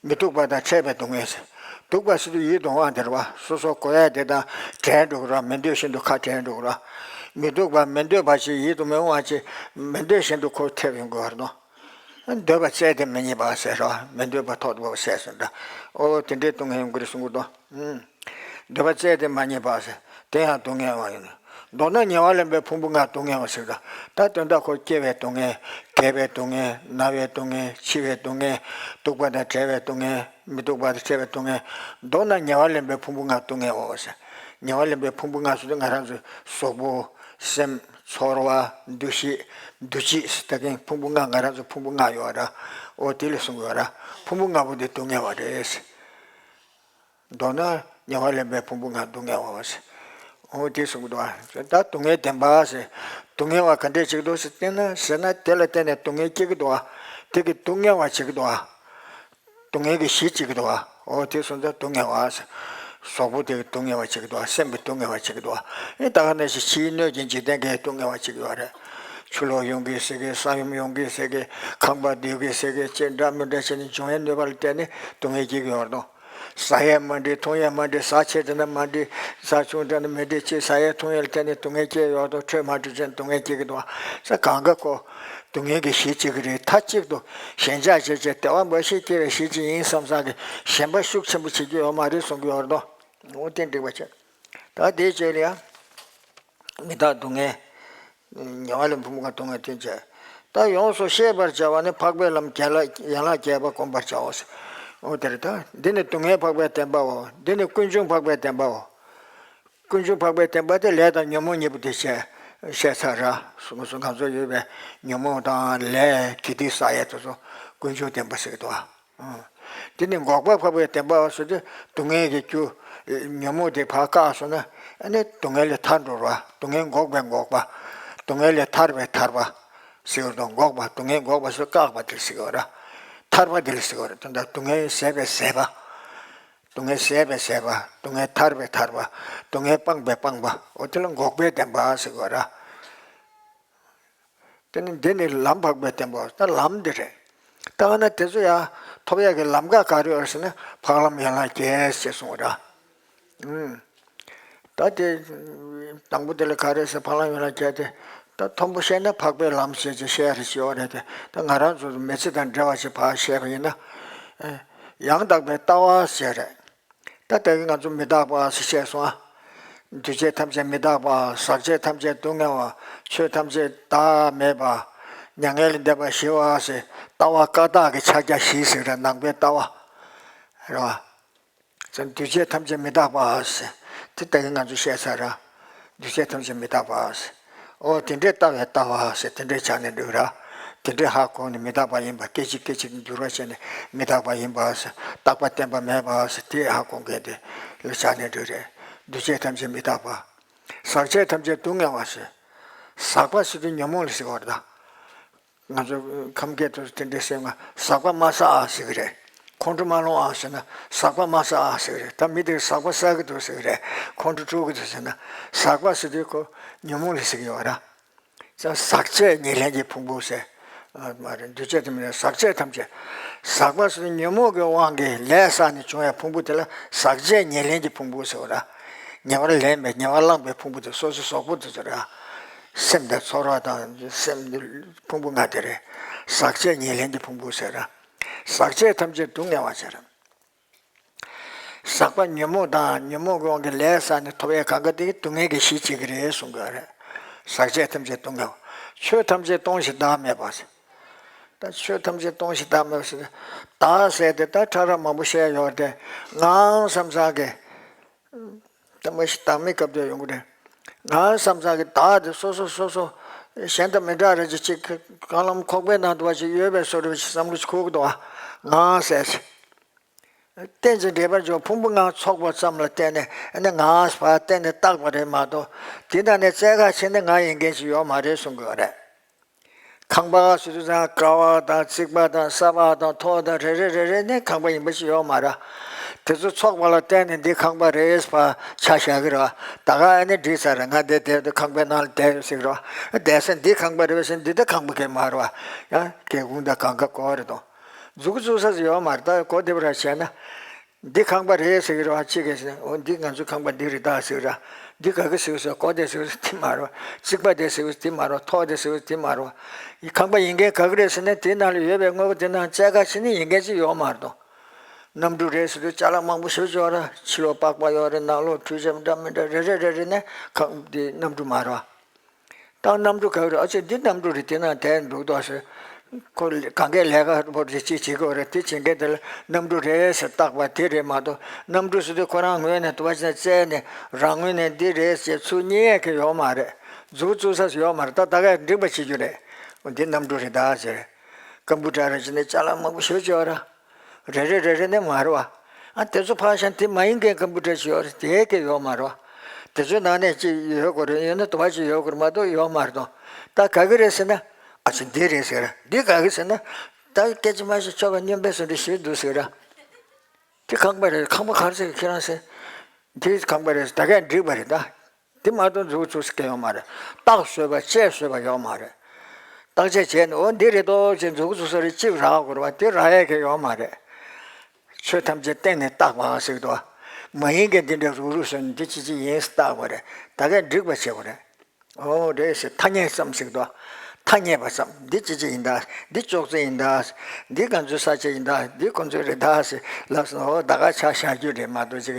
མི་སྡུག་པ་དང་ཕྲད་པའི་སྡུག་བསྔལ་བྱས། སྡུག་པ་ཟེར་དུས་ཡིད་དུ་འོང་བ་དེ་རེད་བ། སོ་སོ་དགོས་ཡ་དེ་དང་བྲལ་འགྲོ་གི་རེད་བ། མི་འདོད་བཞིན་དུ་ཁ་བྲལ་འགྲོ་གི་རེད་བ། མི་སྡུག་པ་མི་འདོད་པ་ཞིག་ཡིད་དུ་མི་འོང་བ་ཅིག་མི་འདོད་བཞིན་དུ་ཁོ་ཐེབས་ཡོང་གི་ཡོད་རེད་དོ། འདོད་པ་བཙལ་ཏེ་མི་རྙེད་པ་ཟེར་རོ། མི་འདོད་པ་ཐོག་ཏུ་བབས་ཟེར་སོང་འདྲ། ཨོ་དེ་འདྲའི་སྡུག་བསྔལ་ཡོང་གི་རེད་གསུང་གི་འདུག་ཨུམ། འདོད་པ་བཙལ་ཏེ་མ་རྙེད་པ་ཟེར། དེ་ཡང་སྡུག་བསྔལ་བ་ཡིན། མདོར་ན་ཉེ་བར་ལེན་པའི་ཕུང་པོ་ལྔ་སྡུག་བསྔལ་བ་ཟེར་འདྲ། ད་དོན་དག་ཁོ་སྐྱེ་བའི་སྡུག་བསྔལ། རྒས་པའི་སྡུག་བསྔལ། ན་བའི་སྡུག་བསྔལ། འཆི་བའི་སྡུག་བསྔལ། སྡུག་པ་དང་བྲལ་བའི་སྡུག་བསྔལ། མི་སྡུག་པ་དང་བྲལ་བའི་སྡུག་བསྔལ། མདོར་ན་ཉེ་བར་ལེན་པའི་ཕུང་པོ་ལྔ་སྡུག་བསྔལ་བའོ་ཟེར། ཉེ་བར་ལེན་པའི་ཕུང་པོ་ལྔ་ཟེར་དུས་ང་རང་ཚོའི་གཟུགས་པོ། སེམས། ཚོར་བ། འདུ་ཤེས། འདུ་བྱེད་ཟེར་ད་གིན་ཕུང་པོ་ལྔ་ང་རང་ཚོ་ཕུང་པོ་ལྔ་ཡོད་ར། ཨོ་དེ་ལ་གསུང་གི་ཡོད་ར། ཕུང་པོ་ལྔ་པོ་དེ་སྡུག་བསྔལ་བ་རེད། མདོར་ན་ཉེ་བར་ལེན་པའི་ཕུང་པོ་ལྔ་སྡུག་བསྔལ་བ་ཟེར། ཨོ་དེ་གསུང་གི་འདུག་ཨ། ད་སྡུག་བསྔལ་བདེན་པ་ཟེར། སྡུག་བསྔལ་བ་ག་འདྲས་ཅིག་འདུག་ཟེར་བལྟས་ན་ཟེར་ན་དེ་ལ་བརྟེན་ནས་སྡུག་བསྔལ་སྐྱེ་གི་འདུག་ཨ། དེ་གི་སྡུག་བསྔལ་བ་བྱེད་ཀྱི་འདུག་ཨ། སྡུག་བསྔལ་གྱི་གཞི་བྱེད་ཀྱི་འདུག་ཨ། ཨོ་དེ་སོང་ཙང་སྡུག་བསྔལ་བ་ཟེར། གཟུགས་པོ་དེ་གི་སྡུག་བསྔལ་བ་བྱེད་ཀྱི་འདུག་ཨ། སེམས་ཀྱི་སྡུག་བསྔལ་བ་བྱེད་ཀྱི་འདུག་ཨ། ཨེ་ད་ག་ནང་བཞིན་ཕྱིའི་སྣོད་ཀྱི་འཇིག་རྟེན་གྱི་སྡུག་བསྔལ་བ་བྱེད་ཀྱི་ཡོད་རེད། ཆུ་ལོག་ཡོང་གི་ཟེར་གི། ས་ཡོམ་ཡོང་གི་ཟེར་གི། ཁང་པ་རྡོལ་གི་ཟེར་གི། ཅེས་འདྲ་མི་འདྲ་བྱས་ནས་འབྱུང་བའི་གནོད་པ་ལ་བརྟེན་ནས་སྡུག་བསྔལ་སྐྱེ་གི་ཡོད་རེད་དོ། ཟ་ཡས་མ་འགྲིག་འཐུང་ཡས་མ་འགྲིག་ཟ་ཆེ་དྲགས་ན་མ་འགྲིག་ཟ་ཆུང་དྲགས་ན་མི་འགྲིག་ཅེས་ཟ་ཡས་འཐུང་ཡས་ལ་བརྟེན་ནས་སྡུག་བསྔལ་སྐྱེ་ཡོད་དོ། འཕྲོད་མ་གྲུབ་ཅན་སྡུག་བསྔལ་སྐྱེ་གི་འདུག་ཨ། ས་གང་ག་ཁོ། སྡུག་བསྔལ་གྱི་གཞི་གཅིག་གི་རེད། མཐའ་གཅིག་ཏུ་ཞེན་ཆགས་བྱས་བྱས་བདེ་བ་འབའ་ཞིག་སྐྱེ་བའི་གཞི་གཅིག་ཡིན་བསམ་བསམ་གྱི་ཞེན་པ་ཤུགས་ཆེན་པོ་བྱེད་རྒྱུ་ཡོད་མ་རེད་གསུང་གི་ཡོད་རེད་དོ། འོ་དེ་འགྲིག་པ་བྱས། ད་དེའི་རྗེས་ལ་ཡང་། མི་རྟག་སྡུག་བསྔལ། ཉེ་བར་ལེན་ཕུང་པོ་ལྔ་སྡུག་བསྔལ་དོན་བྱས། ད་ཡོངས་སུ་ཤེས་པར་བྱ་བ་ནི་འཕགས་པའི་ལམ་རྒྱལ་ལ་ཡན་ལག་བརྒྱད་པ་བསྒོམ་པར་བྱའོ། འོ་དེ་རེད་ད། འདི་ནི་སྡུག་བསྔལ་འཕགས་པའི་བདེན་པའོ། འདི་ནི་ཀུན་འབྱུང་འཕགས་པའི་བདེན་པའོ། ཀུན་འབྱུང་འཕགས་པའི་བདེན་པ་དེ་ལས་དང་ཉོན་མོངས་གཉིས་པོ་དེ་བཤད་བཤད་ཚར་ར། སོ་སོ་ང་ཚོ་ཡོད་པའི་ཉོན་མོངས་དང་ལས་དགེ་སྡིག་བསགས་ཡས་དེ་ཚོ་ཀུན་འབྱུང་བདེན་པ་ཟེར་གྱི་འདུག་ཨ། འདི་ནི་འགོག་པ་འཕགས་པའི་བདེན་པའོ་ཟེར་དུས་སྡུག་བསྔལ་གྱི་རྒྱུ་ཉོན་མོངས་དེ་ཕར་བཀག་སོང་ན་ཨ་ནི་སྡུག་བསྔལ་ལས་ཐར་འགྲོ་ར། སྡུག་བསྔལ་འགོག་པའི་འགོག་པ། སྡུག་བསྔལ་ལས་ཐར་པའི་ཐར་པ་ཟེར་གྱི་འདུག་འགོག་པ། སྡུག་བསྔལ་འགོག་པ་ཟེར་བཀག་པ་དེ་ལ་ཟེར་གྱི་ཡོད་ར། ཐར་པ་དེ་ལ་ཟེར་གྱི་ཡོད་ར། དེ་འདྲ་སྡུག་བསྔལ་ཟད་པའི་ཟད་པ། སྡུག་བསྔལ་ཟད་པའི་ཟད་པ། སྡུག་བསྔལ་ཐར་པའི་ཐར་པ། སྡུག་བསྔལ་སྤངས་པའི་སྤངས་པ། འོ་དེ་ལ་འགོག་པའི་བདེན་པ་ཟེར་གྱི་ཡོད་ར། དེ་ནི་འདི་ནི་ལམ་འཕགས་པའི་བདེན་པ། ད་ལམ་འདི་རེད། ད་ན་དེ་ཚོ་ཡང་ཐོབ་ཡག་གི་ལམ་ཁ་ག་རེ་ཡོད་ཟེར་ན་འཕགས་ལམ་ཡན་ལག་བརྒྱད་ཅེས་གསུངས་པ་འདྲ། ཨུམ། ད་དེ་དང་པོ་དེ་ལ་ག་རེ་ཟེར། འཕགས་ལམ་ཡན་ལག་བརྒྱད་དེ། ད་མཐོན་པོ་བཤད་ན་འཕགས་པའི་ལམ་ཞེས་ཀྱང་བཤད་རེ་ཞིག་ཡོད་རེད་དེ། ད་ང་རང་ཚོ་མི་ཚེ་དང་འབྲེལ་བ་ཞིག་ཕར་བཤད་པ་ཡིན་ན། ཡང་དག་པའི་ལྟ་བ་ཞེས་རེད། ད་ལྟ་གི་ང་ཚོ་མི་རྟག་པ་ཞེས་བཤད་སོང་ཨ། འདུས་བྱས་ཐམས་ཅད་མི་རྟག་པ། ཟག་བཅས་ཐམས་ཅད་སྡུག་བསྔལ་བ། ཆོས་ཐམས་ཅད་བདག་མེད་པ། མྱ་ངན་ལས་འདས་པ་ཞི་བ་ཟེར། ལྟ་བ་བཀའ་རྟགས་ཀྱི་ཕྱག་རྒྱ་བཞི་ཟེར་ར། ནང་པའི་ལྟ་བ་རེད་བ། འདུས་བྱས་ཐམས་ཅད་མི་རྟག་པ་ཟེར། དེ་ལྟ་གི་ང་ཚོ་བཤད་ཚར་ར། འདུས་བྱས་ཐམས་ཅད་མི་རྟག་པ་ཟེར། ཨོ་དེ་འདྲའི་ལྟ་བའི་ལྟ་བ་ཟེར། དེ་འདྲའི་ཆ་ནས་འགྲོ་ར། དེ་འདྲའི་ཧ་གོ་ནས་མི་རྟག་པ་ཡིན་པ། སྐད་ཅིག་སྐད་ཅིག་འགྱུར་བ་བྱས་ནས་མི་རྟག་པ་ཡིན་པ་ཟེར། རྟག་པ་བརྟན་པ་མེད་པ་ཟེར། དེ་ཧ་གོ་མཁན་དེ་ལ་ཆ་ནས་འགྲོ་རེད། འདུས་བྱས་ཐམས་ཅད་མི་རྟག་པ། ཟག་བཅས་ཐམས་ཅད་སྡུག་བསྔལ་བ་ཟེར། ཟག་པ་ཟེར་དུས་ཉོན་མོངས་ལ་ཟེར་བ་རེད་ད། ང་ཚོ་ཁམས་སྐད་དུ་དེ་འདྲའི་སེམས་ལ་ཟག་པ་མ་ཟ་ཨ་ཟེར་གི་རེད། ཁོང་ཁྲོ་མ་ལངས་ཨ་ཟེར་ན་ཟག་པ་མ་ཟ་ཨ་ཟེར་གི་རེད། ད་མི་དེ་ཟག་པ་ཟ་གི་འདུག་ཟེར་གི་རེད། ཁོང་ཁྲོ་སྤྲོ་གི་འདུག་ཟེར་ན། ཟག་པ་ཟེར་དུས་ཁོ་ཉོན་མོངས་ལ་ཟེར་གི་ཡོད་ར། ཟག་བཅས་ཉེར་ལེན་གྱི་ཕུང་པོ་ཟེར། ཨ་མ་རེད། འདུས་བྱས་དེ་མིན་ན་ཟག་བཅས་ཐམས་ཅད། ཟག་པ་ཟེར་དུས་ཉོན་མོངས་ཀྱི་དབང་གིས་ལས་བསགས་ནས་བྱུང་བའི་ཕུང་པོ་དེ་ལ་ཟག་བཅས་ཉེར་ལེན་གྱི་ཕུང་པོ་ཟེར་བ་ར། ཉེ་བར་ལེན་པའི་ཉེ་བར་བླངས་པའི་ཕུང་པོ་དེ་སོ་སོ་གཟུགས་པོ་དེ་ཚོ་ར། སེམས་དང་ཚོར་བ་དང་སེམས་ཕུང་པོ་ལྔ་དེ་རེད། ཟག་བཅས་ཉེར་ལེན་གྱི་ཕུང་པོ་ཟེར་ར། ཟག་བཅས་ཐམས་ཅད་སྡུག་བསྔལ་བ་ཟེར། ཟག་པ་ཉོན་མོངས་དང་ཉོན་མོངས་ཀྱི་དབང་གིས་ལས་བསགས་ནས་ཐོབ་ཡས་གང་ག་དེ་གི་སྡུག་བསྔལ་གྱི་གཞི་བྱེད་ཀྱི་རེད་གསུང་གི་རེད། ཟག་བཅས་ཐམས་ཅད་སྡུག་བསྔལ་བ། ཆོས་ཐམས་ཅད་སྟོང་ཞིང་བདག་མེད་པ་ཟེར། ད་ཆོས་ཐམས་ཅད་སྟོང་ཞིང་བདག་མེད་པ་ཟེར། བདག་ཟེར་དེ་ད་ཕྲ་རགས་མང་པོ་བཤད་ཡོད་དེ། ངའང་བསམ་བསམ་གི། ད་མ་གཞི་བདག་མེད་སྐབས་དེ་ཡོང་གི་རེད། ང་བསམ་བསམ་གི་བདག་དེ་སོ་སོ་སོ་སོ་གཞན་དང་མི་འདྲ་རེ་ཅིག་ཅིག་གང་ལམ་ཁོག་པའི་ནང་དུ་བ་ཞིག་ཡོད་པའི་བཟོ་འདྲ་ཞིག་བསམ་བློ་ཞིག་འཁོར་གི་འདུག་བ། ང་ཟེར་ཞིག་རྟེན་ཅིང་འབྲེལ་པར་འབྱུང་ཕུང་པོ་ལྔ་ཚོགས་པ་ཙམ་ལ་བརྟེན་ནས་ཨ་ནི་ང་ཕར་བརྟེན་ནས་བཏགས་པ་རེད་མ་གཏོགས། དེ་དང་ནི་བཙལ་ག་ཕྱིན་ན་ང་ཡིན་མཁན་ཞིག་ཡོད་མ་རེད་གསུང་གི་ཡོད་རེད། ཁང་པ་ཟེར་དུས་ཙང་ཀ་བ་དང་རྩིག་པ་དང་ས་པ་དང་ཐོག་དང་རེ་རེ་རེ་རེ་ནས་ཁང་པ་ཡིན་པ་ཞིག་ཡོད་མ་རེད། དེ་ཚོ་ཚོགས་པ་ལ་བརྟེན་ནས་འདི་ཁང་པ་རེད་ཕར་ཆ་བཞག་གི་རེད་བ། ད་ག་ཨ་ནི་བསྒྲིགས་ཚར་རེད། ང་འདི་བསྡད་དུས་ཁང་པའི་ནང་ལ་བསྡད་ཡོད་ཟེར་གི་རེད་བ། བསྡད་ས་འདི་ཁང་པ་རེད་བ་ཟེར་ན་འདི་ད་ཁང་པ་གང་ཡང་མ་རེད་བ། ཡང་སྒེའུ་ཁུང་དང་གང་ག་གོ་རེད་དོ། མཛུབ་གུ་བཙུགས་ས་ཡོད་མ་རེད། ད་གོ་བདེ་པོ་ར་བྱས་ན། འདི་ཁང་པ་རེད་ཟེར་གི་རེད་བ། གཅིག་གིས་ཟེར། འོ་འདི་ང་ཚོའི་ཁང་པ་འདི་རེད་ད་ཟེར་གི་ར། འདི་ག་གི་ཟེར་གི་ཟེར། གོ་བདེ་ཟེར་གི་ཟེར་དེ་མ་རེད་བ། རྩིག་པ་བདེ་ཟེར་གི་ཟེར་དེ་མ་རེད་བ། ཐོག་བདེ་ཟེར་གི་ཟེར་དེ་མ་རེད་བ། ཡི་ཁང་པ་ཡིན་མཁན་ག་གི་རེད་ཟེར་ན་དེའི་ནང་ལ་ཡོད་པའི་དངོས་པོ་དེ་ནང་བཙལ་ག་ཕྱིན་ན་ཡིན་མཁན་ཅིག་ཡོད་མ་རེད་དོ། གནམ་གྲུ་རེད་ཟེར་དུས་ཅ་ལག་མང་པོ་ཞེ་པོ་ཅིག་ཡོད་ར། ཕྱི་ལོགས་པགས་པ་ཡོད་རེད། ནང་ལོགས་འཕྲུལ་ཆས་འདྲ་མི་འདྲ་རེ་རེ་རེ་རེ་ནས་ཁང་འདི་གནམ་གྲུ་མ་རེད་བ། ད་གནམ་གྲུ་ག་རེ། ཨ་ཅེ་འདི་གནམ་གྲུ་རེད། དེ་ན་དེར་འདུག་དོ་ཟེར། ཁོ་གང་གས་ལས་ཀ་པོ་རེ་ཅིག་བྱེད་དགོས་རེད། དེ་བྱེད་མཁན་དེ་ལ་གནམ་གྲུ་རེད་ཟེར་བཏགས་པ་དེ་རེད་མ་གཏོགས། གནམ་གྲུ་ཟེར་དུས་ཁོ་རང་ངོས་ནས་དུ་བ་ཅན་བཙལ་ནས་རང་ངོས་ནས་འདི་རེད་ཟེར་ཚུར་རྙེད་ཡས་ཀྱི་ཡོད་མ་རེད། མཛུབ་གུ་བཙུགས་ས་ཡོད་མ་རེད། ད་ད་གས་འགྲིག་པ་བྱེད་རྒྱུ་རེད། འོ་འདི་གནམ་གྲུ་རེད་ད་ཟེར། ཀམ་པུ་ཊར་རེ་བྱས་ནས་ཅ་ལག་མང་པོ་ཞེ་པོ་ཅིག་ཡོད་ར། རེ་རེ་རེ་རེ་ནས་མ་རེད་བ། ཨ་དེ་ཚོ་ཕར་བཞག་དེ་མ་ཡིན་མཁན་ཀམ་པུ་ཊར་ཅིག་ཡོད་རེད། དེ་གས་ཡོད་མ་རེད་བ། དེ་ཚོའི་ནང་ནས་ཅིག་ཡོད་དགོས་རེད། ཡོད་ན་དུ་བ་ཅིག་ཡོད་དགོས་རེད་མ་གཏོགས་ཡོད་མ་རེད་དོ། ད་ག་གི་རེད་ཟེར་ན། ཨ་ཅེ་འདི་རེད་ཟེར། འདི་ག་གི་ཟེར་ན། ད་སྐད་ཆ་མ་བཤད་ཆོག་པ་སྨྱོན་པའི་བཟོ་འདྲ་ཞིག་འདུག་ཟེར་ར། འདི་ཁང་པ་རེད། ཁང་པ་ག་རེ་ཟེར་ཁྱེད་རང་ཟེར། འདི་ཁང་པ་རེད། ད་གས་འགྲིག་པ་རེད་ད། དེ་མ་གཏོགས་མཛུབ་གུ་བཙུགས་ས་གང་ཡོད་མ་རེད། བརྟག་བཟོས་པ་དཔྱད་བཟོས་པ་ཡོད་མ་རེད། བརྟག་དཔྱད་བྱས་ནས་འོ་འདི་རེད་དོ་ཅེས་མཛུབ་གུ་བཙུགས་ས་རེ་གཅིག་རག་དགོས་རེད་བ། དེ་རག་ཡས་ཀྱི་ཡོད་མ་རེད། ཆོས་ཐམས་ཅད་བརྟེན་ནས་བཏགས་པ་ཟེར་གི་འདུག་མ་ཡིན་མཁན་འདི་འདྲ་རུག་རུག་བཟོས་ནས་འདི་ཅི་ཅི་ཡིན་ཟེར་བཏགས་པ་རེད། ད་གས་འགྲིག་པ་བྱེད་དགོས་རེད། འོ་རེད་ཟེར། ཐ་སྙད་ཙམ་ཟེར་གི་འདུག་ཐ་སྙད་པ་ཙམ། འདི་ཅི་ཅི་ཡིན་ད། འདི་ཅོག་ཙེ་ཡིན་ད། འདི་ང་ཚོའི་ས་ཆ་ཡིན་ད། འདི་ཁོ་ཚོའི་རེད་ད་ཟེར་ལབ་སོང་། འོ་ད་ག་ཆ་བཞག་རྒྱུ་རེད་མ་གཏོགས་ཅིག་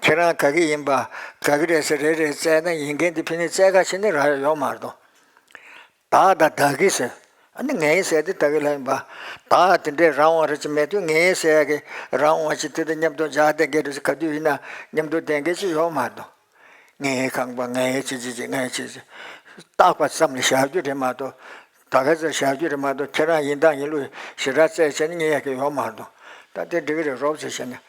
ཁྱེད་རང་ག་གི་ཡིན་པ། ག་གི་རེད་ཟེར་རེ་རེ་བཙལ་ན་ཡིན་མཁན་འདི་ཕི་ནས་བཙལ་ག་ཕྱིན་ནས་རག་ཡོད་མ་རེད་དོ། བདག་དང་བདག་གི་ཟེར། ཨ་ནི་ངའི་ཟེར་དེ་ད་གི་ལ་ཡིན་པ། བདག་དེ་འདྲའི་རང་དབང་རེ་ཅིག་མེད་དུས་ངའི་ཟེར་ཡ་གི་རང་དབང་ཅིག་དེ་དང་མཉམ་དུ་འཇགས་བསྡད་མཁན་རེ་ཅིག་ག་དུས་ཡིན་ན་མཉམ་དུ་བསྡད་མཁན་ཅིག་ཡོད་མ་རེད་དོ། ངའི་ཁང་པ་ངའི་ཅི་ཅི་ཅི་ངའི་ཅི་ཅི། བཏགས་པ་ཙམ་ལ་བཞག་རྒྱུ་རེད་མ་གཏོགས། ད་ག་ཚོད་བཞག་རྒྱུ་རེད་མ་གཏོགས་ཁྱེད་རང་ཡིན་དང་ཡིན་ལུགས་ཞེ་དྲག་རྩད་བྱས་ནས་རྙེད་ཡ་གི་ཡོད་མ་རེད་དོ། ད་དེ་འགྲིག་གི་རེད་རོབ་ཙམ་བྱས་ནས།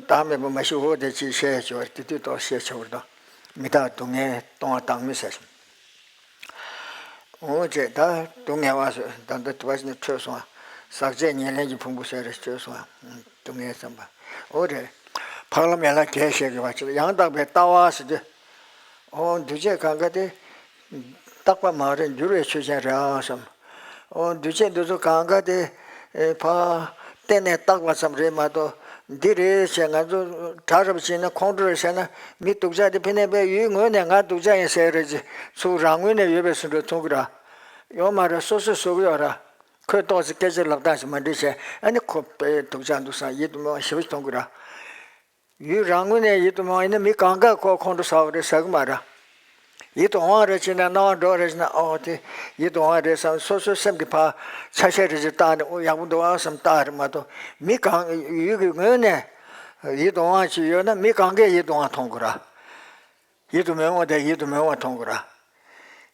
བདག་མེད་པ་མ་ཤི་འོ་དེ་ཅིག་བཤད་ཡ་ཆེ་བ་དེ་དུས་ཐོག་བཤད་ཆེ་བར་དོ། མི་རྟག་སྡུག་བསྔལ་སྟོང་བ་བདག་མེད་ཟེར། འོ་ཅེས་ད་སྡུག་བསྔལ་བ་ཟེར་ད་ལྟ་དུ་བ་ཞིག་ནས་འཕྲོས་སོང་བ། ཟག་བཅས་ཉེར་ལེན་གྱི་ཕུང་པོ་ཟེར་རེ་འཕྲོས་སོང་བ། སྡུག་བསྔལ་བསམ་པ། འོ་རེད། འཕགས་ལམ་ཡན་ལག་བརྒྱད་བཤད་དགོས་པ་ཅིག་ཡང་དག་པའི་ལྟ་བ་ཟེར་དུས། འོ་འདུས་བྱས་གང་ག་དེ། རྟག་པ་མ་རེད་འགྱུར་བའི་ཆོས་ཅན་རེད་ཨ་བསམ། འོ་འདུས་བྱས་འདི་ཚོ་གང་ག་དེ། ཨེ་ཕ། གཏན་ནས་རྟག་པ་ཙམ་རེད་མ་གཏོགས། འདི་རེད་ཅེས་ང་ཚོ་གྲ་རབ་བྱས་ན་ཁོང་ཁྲོ་རེ་བྱས་ན་མི་སྡུག་ཅག་དེ་ཕི་ནས་པའི་ཡུལ་ངོས་ནས་ང་སྡུག་ཅག་ཡིན་ཟེར་རེད་ཅེས་ཚུར་རང་ངོས་ནས་ཡོད་པའི་སུ་འགྲོ་མཐོང་གི་ར། ཡོད་མ་རེད་སོ་སོས་བཟོ་གི་ཡོད་ར། ཁོས་ཏོག་ཙམ་སྐད་ཆ་ལབ་སྟངས་ཤིག་མ་འགྲིག་བྱས་ཨ་ནི་ཁོ་དཔེ་སྡུག་ཅག་འདུག་བསམ་ཡིད་དུ་མི་འོང་ཞེ་པོ་ཞིག་མཐོང་གི་ར། ཡུལ་རང་ངོས་ནས་ཡིད་དུ་མི་འོང་ཡིན་ན་མི་གང་ག་ཁོ་ཁོང་ཁྲོ་ཟ་བ་རེད་ཟ་གི་མ་རེད། ཡིད་དུ་འོང་བ་རེད་ཅེ་ན་སྣང་བ་འགྲོ་བ་རེད་ཅེ་ན་ཨོ་དེ་ཡིད་དུ་འོང་བ་རེད་བསམ་སོ་སོའི་སེམས་ཀྱི་ཕར་ཆ་ཤས་རེ་ཅིག་བཏགས་ནས་ཨོ་ཡག་པོ་འདུག་ཨ་བསམ་བཏགས་རེད་མ་གཏོགས་མི་གང་ཡུལ་གྱི་ངོས་ནས་ཡིད་དུ་འོང་བ་ཅིག་ཡོད་ན་མི་གང་གས་ཡིད་དུ་འོང་བ་མཐོང་དགོས་ར། ཡིད་དུ་མི་འོང་བ་དང་ཡིད་དུ་མི་འོང་བ་མཐོང་དགོས་ར།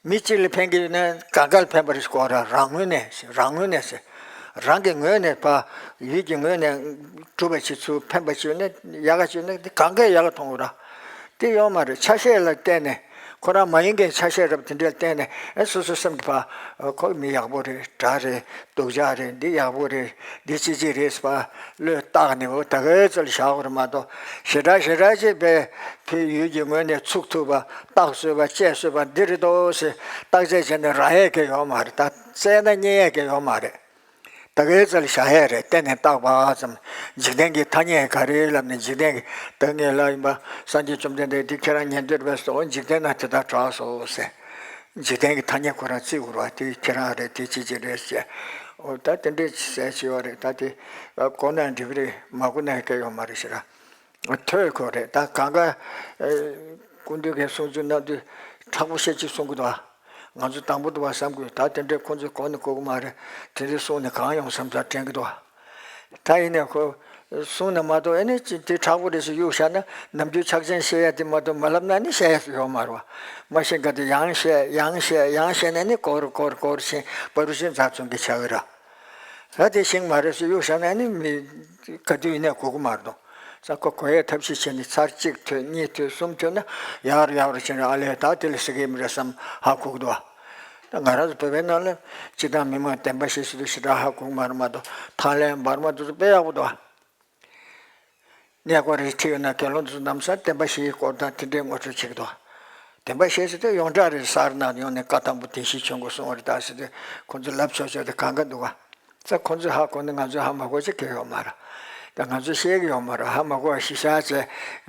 མི་གཅིག་ལ་ཕན་གྱི་ཡོད་ན་གང་ག་ལ་ཕན་པ་རེད་ཟེར་གོ་ར་རང་ངོས་ནས་རང་ངོས་ནས་ཟེར། རང་གི་ངོས་ནས་ཕ་ཡུལ་གྱི་ངོས་ནས་གྲུབ་པ་ཅིག་ཚུར་ཕན་པ་ཅིག་ཡོད་ན་ཡག་ག་ཅིག་ཡོད་ན་དེ་གང་གས་ཡག་ག་མཐོང་དགོས་ར། དེ་ཡོད་མ་རེད་ཆ་ཤས་ལ་བརྟེན་ནས་ཁོ་རང་མ་ཡིན་མཁན་ཆ་ཤས་རབ་དེ་འདྲ་ལ་བརྟེན་ནས་ཨེ་སོ་སོའི་སེམས་ཀྱི་ཕ་ཁོ་མི་ཡག་པོ་རེད་དགྲ་རེད་སྡུག་ཅག་རེད་འདི་ཡག་པོ་རེད་འདི་ཅི་ཅི་རེད་ཟེར་ཕ་བློས་བཏགས་ནས་འོ་ད་གའི་ཚོད་ལ་བཞག་དགོས་རེད་མ་གཏོགས་ཞེ་དྲག་ཞེ་དྲག་ཅིག་པའི་ཕའི་ཡུལ་གྱི་ངོས་ནས་ཚུགས་ཐུབ་པ་རྟགས་བཟོས་པ་བཅས་བཟོས་པ་འདི་རེད་དོ་ཞེས་བརྟག་དཔྱད་བྱས་ནས་རག་ཡས་ཀྱི་ཡོད་མ་རེད་ད་བཙལ་ན་རྙེད་ཡས་ཀྱི་ཡོད་མ་རེད། ད་གའི་རྩ་ལ་བཞག་ཡས་རེད་གཏན་ནས་བཏགས་པ་ཙམ། འཇིག་རྟེན་གྱི་ཐ་སྙད་ག་རེ་ལབ་ནས་འཇིག་རྟེན་གྱི་བདག་ཉིད་ལ་ཡིན་པ་སངས་རྒྱས་བཅོམ་ལྡན་འདས་འདི་ཁྱེད་རང་ཉན་འདོད་པས་སོ་འཇིག་རྟེན་ན་དེ་ལྟར་གྲགས་སོ་ཟེར། འཇིག་རྟེན་གྱི་ཐ་སྙད་ཁོ་རང་བརྩི་དགོས་རེད་བ་དེ་ཁྱེད་རང་རེད་དེ་ཅི་ཅི་རེད་ཟེར། འོ་ད་དེ་འདྲས་ཟེར་བྱས་པ་རེད་ད་དེ་གོ་ན་འགྲིག་གི་རེད་མ་གོ་ན་སྐད་ཡོད་མ་རེད་ཟེར། ཐོས་ཁོ་རེད་ད་གང་ག་ཨེ། སྐུ་མདུན་གྱི་གསུང་ཚུལ་གནང་དུས་མཁྲེགས་པོ་བཤད་ཅིག་གསུང་གི་འདུག་ཨ། ང་ཚོ་དང་པོ་འདུག་བ་བསམ་དགོས་ད་དེ་འདྲའི་ཁོང་ཚོས་གོ་ནི་གོ་གི་མ་རེད་དེ་འདྲའི་གསུང་ནས་གང་ཡོང་བསམ་ཚར་དྲན་གི་འདུག་ཨ། ད་ཡིན་ནས་ཁོ་གསུང་ནས་མ་གཏོགས་ཨེ་ནི་ཅི་དེ་མཁྲེགས་པོ་རེད་ཟེར་གཡུག་བཞག་ན་ནམ་རྒྱུན་ཕྱག་ཆེན་བཤད་ཡ་དེ་མ་གཏོགས་མ་ལབ་ན་ནི་བཤད་ཡ་ཡོད་མ་རེད་བ། མ་ཤེས་ག་དེ་ཡང་བཤད་ཡང་བཤད་ཡང་བཤད་ནས་ནི་གོར་གོར་གོར་ཕྱིན་པ་རུ་ཕྱིན་འཛག་ཚུན་གི་ཆགས་གི་ར། ད་དེ་ཤིང་མ་རེད་ཟེར་གཡུག་བཞག་ན་ནི་མི་ག་དུས་ཡིན་ནའི་གོ་གི་མ་རེད་དོ། ས་ཁོ་གོ་ཡའི་ཐབས་ཤེས་བྱས་ནས་ཚར་གཅིག་ཐོས་གཉིས་ཐོས་གསུམ་ཐོས་ན་ཡག་རུ་ཡག་རུ་ཕྱིན་ར་ཨ་ལས་ད་དེ་ལས་སྲིད་གི་མི་རེད་བསམ་ཧ་གོ་གི་འདུག་བ། ད་ང་རང་ཚོ་བོད་པའི་ནང་ལ་སྤྱི་བཏང་མི་མང་བདེན་པ་བཞི་ཟེར་དུས་ཞེ་དྲག་ཧ་གོ་གི་མ་རེད་མ་གཏོགས་ཐང་ལྷའི་འབར་མ་དེ་ཚོ་དཔེ་ཡག་པོ་འདུག་བ། གནས་སྐོར་རེ་ཁྲིད་ཡོད་ན་དགེ་སློང་དེ་ཚོ་ནམ་སང་བདེན་པ་བཞིའི་སྐོར་དང་དེ་འདྲའི་ངོ་སྤྲོད་བྱེད་ཀྱི་འདུག་བ། བདེན་པ་བཞི་ཟེར་དུས་ཡོངས་གྲགས་རེད་ས་ར་ནང་ཡོང་ནས་བཀའ་དང་པོ་བདེན་བཞིའི་ཆོས་འཁོར་གསུང་བ་རེད་ད་ཟེར་དུས་ཁོང་ཚོ་ལབ་ཆོག་ཆོག་དེ་གང་ག་འདུག་བ། ཙ་ཁོང་ཚོས་ཧ་གོ་ནས་ང་ཚོས་ཧ་མ་གོ་ཅིག་གི་ཡོད་མ་རེད། ད་ང་ཚོས་ཤེས་ཀྱི་ཡོད་མ་རེད་ཧ་མ་གོ་བ་ཞི་ཤ་བྱས་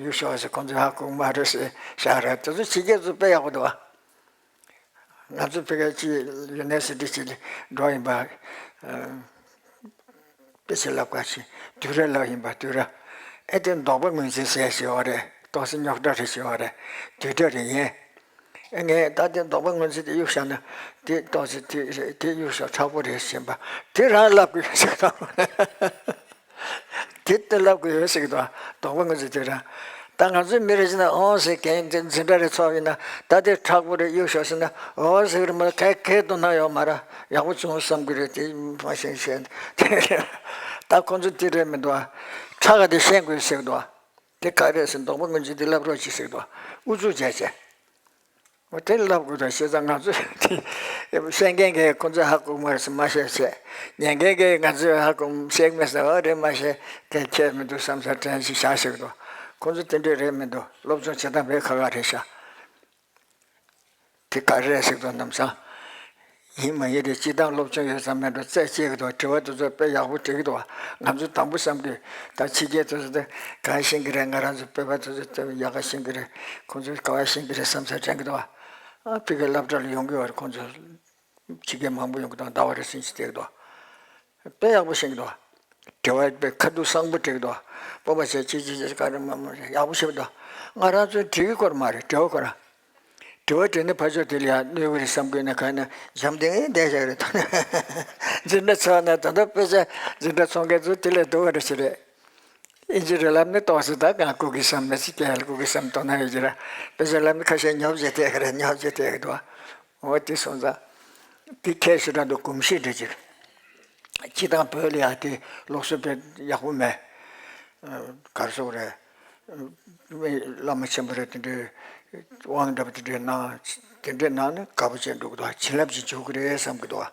ཡུལ་ཤོག་ཟེར་ཁོང་ཚོས་ཧ་གོ་གི་མ་རེད་ཟེར་བཞག་རེད་དེ་ཚོ་ཕྱི་རྒྱལ་ཚོ་དཔེ་ཡག་པོ་འདུག་བ། ང་ཚོ་ཕ་གི་ཅིག་ཡུ་ནི་ཝར་སི་ཊི་ཅིག་ལ་འགྲོ་ཡིན་པ། དཔེ་ཆ་ལབ་ག་ཅིག་དུས་ར་ལབ་ཡིན་པ་དུས་ར། ཨེ་དེ་ལྡོག་པ་ངོས་འཛིན་ཟེར་ཞེས་པ་རེད་ཏོག་ཙམ་རྙོག་དྲ་རེད་ཞེས་པ་རེད་དུས་དྲ་རེད་ཡིན། ཨེ་ངས་ད་དེ་ལྡོག་པ་ངོས་འཛིན་དེ་གཡུག་བཞག་ན་དེ་ཏོག་ཙམ་དེ་རེད་དེ་གཡུག་བཞག་མཁྲེགས་པོ་རེད་ཞེས་པ་དེ་རང་ལབ་དགོས་ཞིག་དང་། དེ་ལྟར་ལབ་དགོས་ཡོད་ཟེར་གྱི་འདུག་ལྡོག་པ་ངོས་འཛིན་དེ་རང་། ད་ང་ཚོའི་མི་རེ་ཞིག་ན་ཨོང་ཟེར་མཁན་དེ་འཛིན་གྲྭ་རེ་ཚོགས་ཡིན་ན་ད་དེ་མཁྲེགས་པོ་རེད་གཡུག་ཞོག་ཟེར་ན་ཨོ་ཟེར་གྱི་རེད་མ་གཏོགས་གའི་གའི་དོ་སྣང་ཡོད་མ་རེད་ཡག་པོ་བྱུང་བསམ་གྱི་རེད་དེ་མ་ཤེས་ཤེས་དེ་རེད། ད་ཁོང་ཚོ་དེ་རེད་མི་འདུག་ཁྲག་ག་དེ་ཤེས་དགོས་ཟེར་གྱི་འདུག་དེ་ག་རེད་ཟེར་ལྡོག་པ་ངོས་འཛིན་དེ་ལབ་རོགས་གྱིས་ཟེར་གྱི་འདུག་ཨུ་ཚུགས་བྱས་བྱས། འོ་དེ་ལབ་དགོས་དང་བྱས་ཙང་ང་ཚོས་དེ་བཤད་མཁན་གྱིས་ཁོ་ཚོས་ཧ་གོ་མ་རེད་ཟེར་མ་བཤད་བྱས། ཉན་མཁན་གྱིས་ང་ཚོས་ཧ་གོ་བཤད་མེད་ཟེར་འོ་རེད་མ་བཤད་གལ་ཁྱད་མི་འདུག་བསམ་ས་དྲན་ཞིག་བཞག་ཞིག་འདུག་ཁོ་ཚོ་དེ་འདྲས་རེད་མི་འདུག་སློབ་སྦྱོང་བྱེད་སྟངས་དཔེ་ཁག་ཁག་རེད་ཤག་དེ་ག་རེ་རེད་ཟེར་དུས་ནམ་སང་། ཡིན་མ་ཡིན་རེད་སྤྱིར་བཏང་སློབ་སྦྱོང་ཡོད་ཙམ་མེད་འགྲོ་རྩད་གཅོད་ཀྱི་འདུག་དྲི་བ་དེ་ཚོ་དཔེ་ཡག་པོ་དྲི་གི་འདུག་ང་ཚོ་དང་པོ་བསམ་གི་ད་ཕྱི་རྒྱལ་དེ་ཚོ་དེ་ག་ཤེས་ཀྱི་རེད་ང་རང་ཚོ་བོད་པ་དེ་ཚོ་དེ་ཡག་ག་ཤེས་ཀྱི་རེད་ཁོང་ཚོ་ག་བ་ཤེས་ཀྱི་རེད་བསམ་ས་དྲན་གི་འདུག་ཨ་ཕ་གི་སློབ་གྲྭ་ལ་ཡོང་གི་ཡོད་རེད་ཁོང་ཚོ་ཕྱི་རྒྱལ་མང་པོ་ཡོང་གི་འདུག་ཟླ་བ་རེ་ཟིན་ཅིག་བསྡད་ཀྱི་འདུག་དཔེ་ཡག་པོ་ཤེས་ཀྱི་འདུག་དྲི་བ་དཔེ་ཁ་ཐུག་བཟང་པོ་དྲི་གི་འདུག་སྤོབས་པ་བྱས་ཅི་ཅི་ཅི་ག་རེ་མ་མ་རེད་ཡག་པོ་ཤེས་ཀྱི་འདུག་ང་རང་ཚོའི་དྲི་གི་སྐོར་མ་རེད་དྲི་བ་ཁོ་རང་། དྲི་བ་དྲིས་ནས་ཕར་ཕྱོགས་དེ་ལ་ཡང་གནོད་གི་རེད་བསམ་དགོས་ན་གང་ན་འཇམ་ཐིང་ངེ་བསྡད་བཞག་རེད་དོ། འཛིན་གྲྭ་ཚོགས་ན་ད་ལྟ་དཔེ་ཆ་འཛིན་གྲྭ་ཚོགས་མཁན་ཚོ་དེ་ལས་སྡུག་བ་རེད་ཤི་རེད། ཨིན་ཇི་རེད་ལབ་ནས་ཏོག་ཙམ་ད་གང་གོ་གི་བསམ། མི་ཚེ་སྐྱེལ་གོ་གི་བསམ་དོ་སྣང་ཡོད་ཀྱི་ར། དཔེ་ཆ་ལབ་ནས་ཁ་ཤས་ཉོབ་བྱས་བསྡད་གི་རེད། ཉོབ་བྱས་བསྡད་གི་འདུག་འོ་དེ་སོང་ཙང་། དེ་ཁས་ཤི་ར་འདུག་གོམས་གཤིས་འདྲ་ཅིག་སྤྱི་བཏང་བོད་ལ་ཡ་དེ་ལུགས་སྲོལ་དཔེ་ཡག་པོ་མེད། གར་སོགས་རེད། བླ་མ་ཆེན་པོ་རེད། དེ་འདྲའི་དབང་འདྲ་པོ་དེ་འདྲའི་གནང་། དེ་འདྲའི་གནང་ན་དགའ་པོ་བྱས་འགྲོ་གི་འདུག་བྱིན་རླབས་ཅིག་འཇུག་གི་རེད་བསམ་གི་འདུག་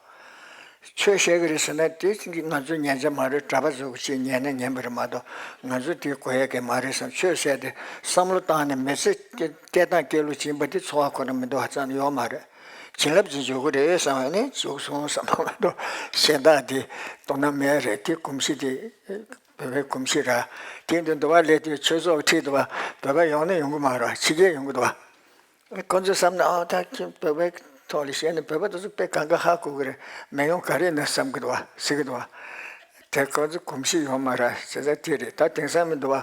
ཆོས་བཤད་གི་རེད་ཟེར་ན་དེ་ང་ཚོ་ཉན་ཆ་མ་རེད། གྲྭ་པ་ཚོ་གི་ཆེད་ཉན་ན་ཉན་པ་རེད་མ་གཏོགས་ང་ཚོ་དེ་གོ་ཡ་གི་མ་རེད་བསམ། ཆོས་བཤད་དེ་བསམ་བློ་བཏང་ནས་མི་ཚེ་སྐྱེལ་སྟངས་སྐྱེལ་ལུགས་ཡིན་པ་དེ་འཚོ་བ་ཁོ་ན་མི་འདུག་ཧ་ཅང་ཡོད་མ་རེད། བྱིན་རླབས་ཅིག་འཇུག་གི་རེད་བསམ་ཡ་ནི་འཇུག་སོང་བསམ་པ་མ་གཏོགས་གཞན་དག་དེ་དོ་སྣང་མེད་རེད། དེ་གོམས་གཤིས་དེ་བོད་པའི་གོམས་གཤིས་ར། དེ་འདི་འདུལ་བ་ལས་དེ་ཆོས་ཚོགས་ཁྲིད་འདུལ་བ་བོད་པ་ཡོང་ན་ཡོང་གི་མ་རེད། ཕྱི་རྒྱལ་ཡོང་གི་འདུག་བ། ཁོ་ཚོས་བསམ་ན་ཨ་ད་ཁྱེད་བོད་པའི་ཐོག་ལ་བཤད་ན་བོད་པ་དེ་ཚོ་དཔེ་གང་ག་ཧ་གོ་གི་རེད། མི་ཡོང་ག་རེ་ཡིན་ན་བསམ་གི་འདུག་བ། ཟེར་གི་འདུག་བ། དེ་ཁོ་ཚོ་གོམས་གཤིས་ཡོད་མ་རེད། བྱས་ཙང་དེ་རེད། ད་དེང་སང་མི་འདུག་བ།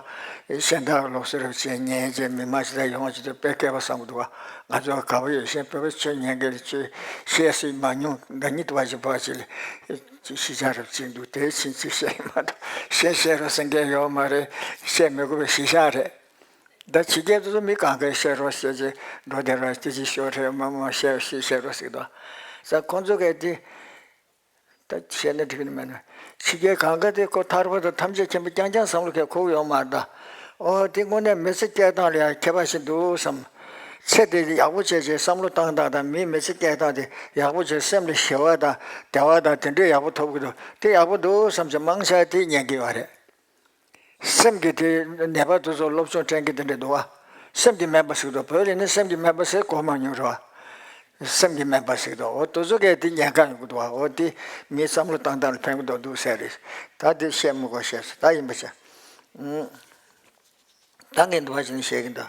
གཞན་དག་ལུགས་སྲོལ་རབ་བྱས་ཉན་བྱས་མི་མང་ཞིག་ད་ཡོང་བ་ཅིག་ད་དཔེ་སྐལ་བ་བསམ་གི་འདུག་བ། ང་ཚོ་དགའ་པོ་ཡོད། གཞན་བོད་པ་ཆོས་ཉན་མཁན་ལ་ཆོས་བཤད་སྲིད་མ་མྱོང་། ཟླ་ཉིན་དུ་བ་ཞིག་བ་ཞིག་ལ་ཅིག་གཞིས་ཆགས་རབ་བྱས་འདུག་དེ་ཕྱིན་ཅི་བཤད་ཡིན་མ་གཏོགས་གཞན་བཤད་རོགས་ཟེར་མཁན་ཡོད་མ་རེད། བཤད་མི་དགོས་པའི་གཞིས་ཆགས་རེད། ད་ཕྱི་རྒྱལ་དུ་མི་གང་གའི་བཤད་རོགས་བཤད་ཅེས་འགྲོ་དེ་རོགས་དེ་ཅི་ཤོར་རེད། མ་མ་བཤད་བཤད་བཤད་རོགས་ཟེར་དོ། ས་ཁོང་ཚོ་གས་དེ་ད་བཤད་ན་འགྲིག་ནི་མེད་ན། ཕྱི་རྒྱལ་གང་ག་དེ་ཁོ་ཐར་པ་དང་ཐམས་ཅད་མཁྱེན་པ་རྐྱང་རྐྱང་བསམ་བློ་གས་ཁུག་ཡོང་མ་རེད་ད། ཨོ་དེ་དངོས་གནས་མི་ཚེ་སྐྱེལ་སྟངས་ལ་ཡང་ཁྱད་པར་ཞིག་འདུག་བསམ། ཚེ་དེ་ཡག་པོ་བྱས་བྱས་བསམ་བློ་བཏང་སྟངས་དང་མིའི་མི་ཚེ་སྐྱེལ་སྟངས་དེ་ཡག་པོ་བྱས་སེམས་ལ་ཞི་བ་དང་བདེ་བ་དང་དེ་འདྲས་ཡག་པོ་ཐོབ་གི་འདུག་དེ་ཡག་པོ་འདུག་བསམ་བྱས་མང་ཆེ་བ་དེ་ཉན་གི་ཡོད་རེད། སེམས་ཀྱི་དེ་ནད་པ་དེ་ཚོ་སློབ་སྦྱོང་སྤྲད་མཁན་དེ་འདྲ་འདུག་བ། སེམས་ཀྱི་སྨན་པ་ཟེར་འདུག་བོད་ལ་ནི་སེམས་ཀྱི་སྨན་པ་ཟེར་གོ་མ་མྱོང་རེད་བ། སེམས་ཀྱི་སྨན་པ་ཟེར་འདུག་འོ་དེ་ཚོ་གས་དེ་ཉན་ག་ཡོང་གི་འདུག་བ། འོ་དེ་མིའི་བསམ་བློ་བཏང་སྟངས་ལ་ཕན་གི་འདུག་འདུག་ཟེར་རེད། ད་དེ་བཤད་མི་དགོས་བཤད་ཟེར། ད་ཡིན་པ་བྱས། ཨུམ། ད་ངས་འདུག་བ་ཞིག་ནི་བཤད་གི་འདུག་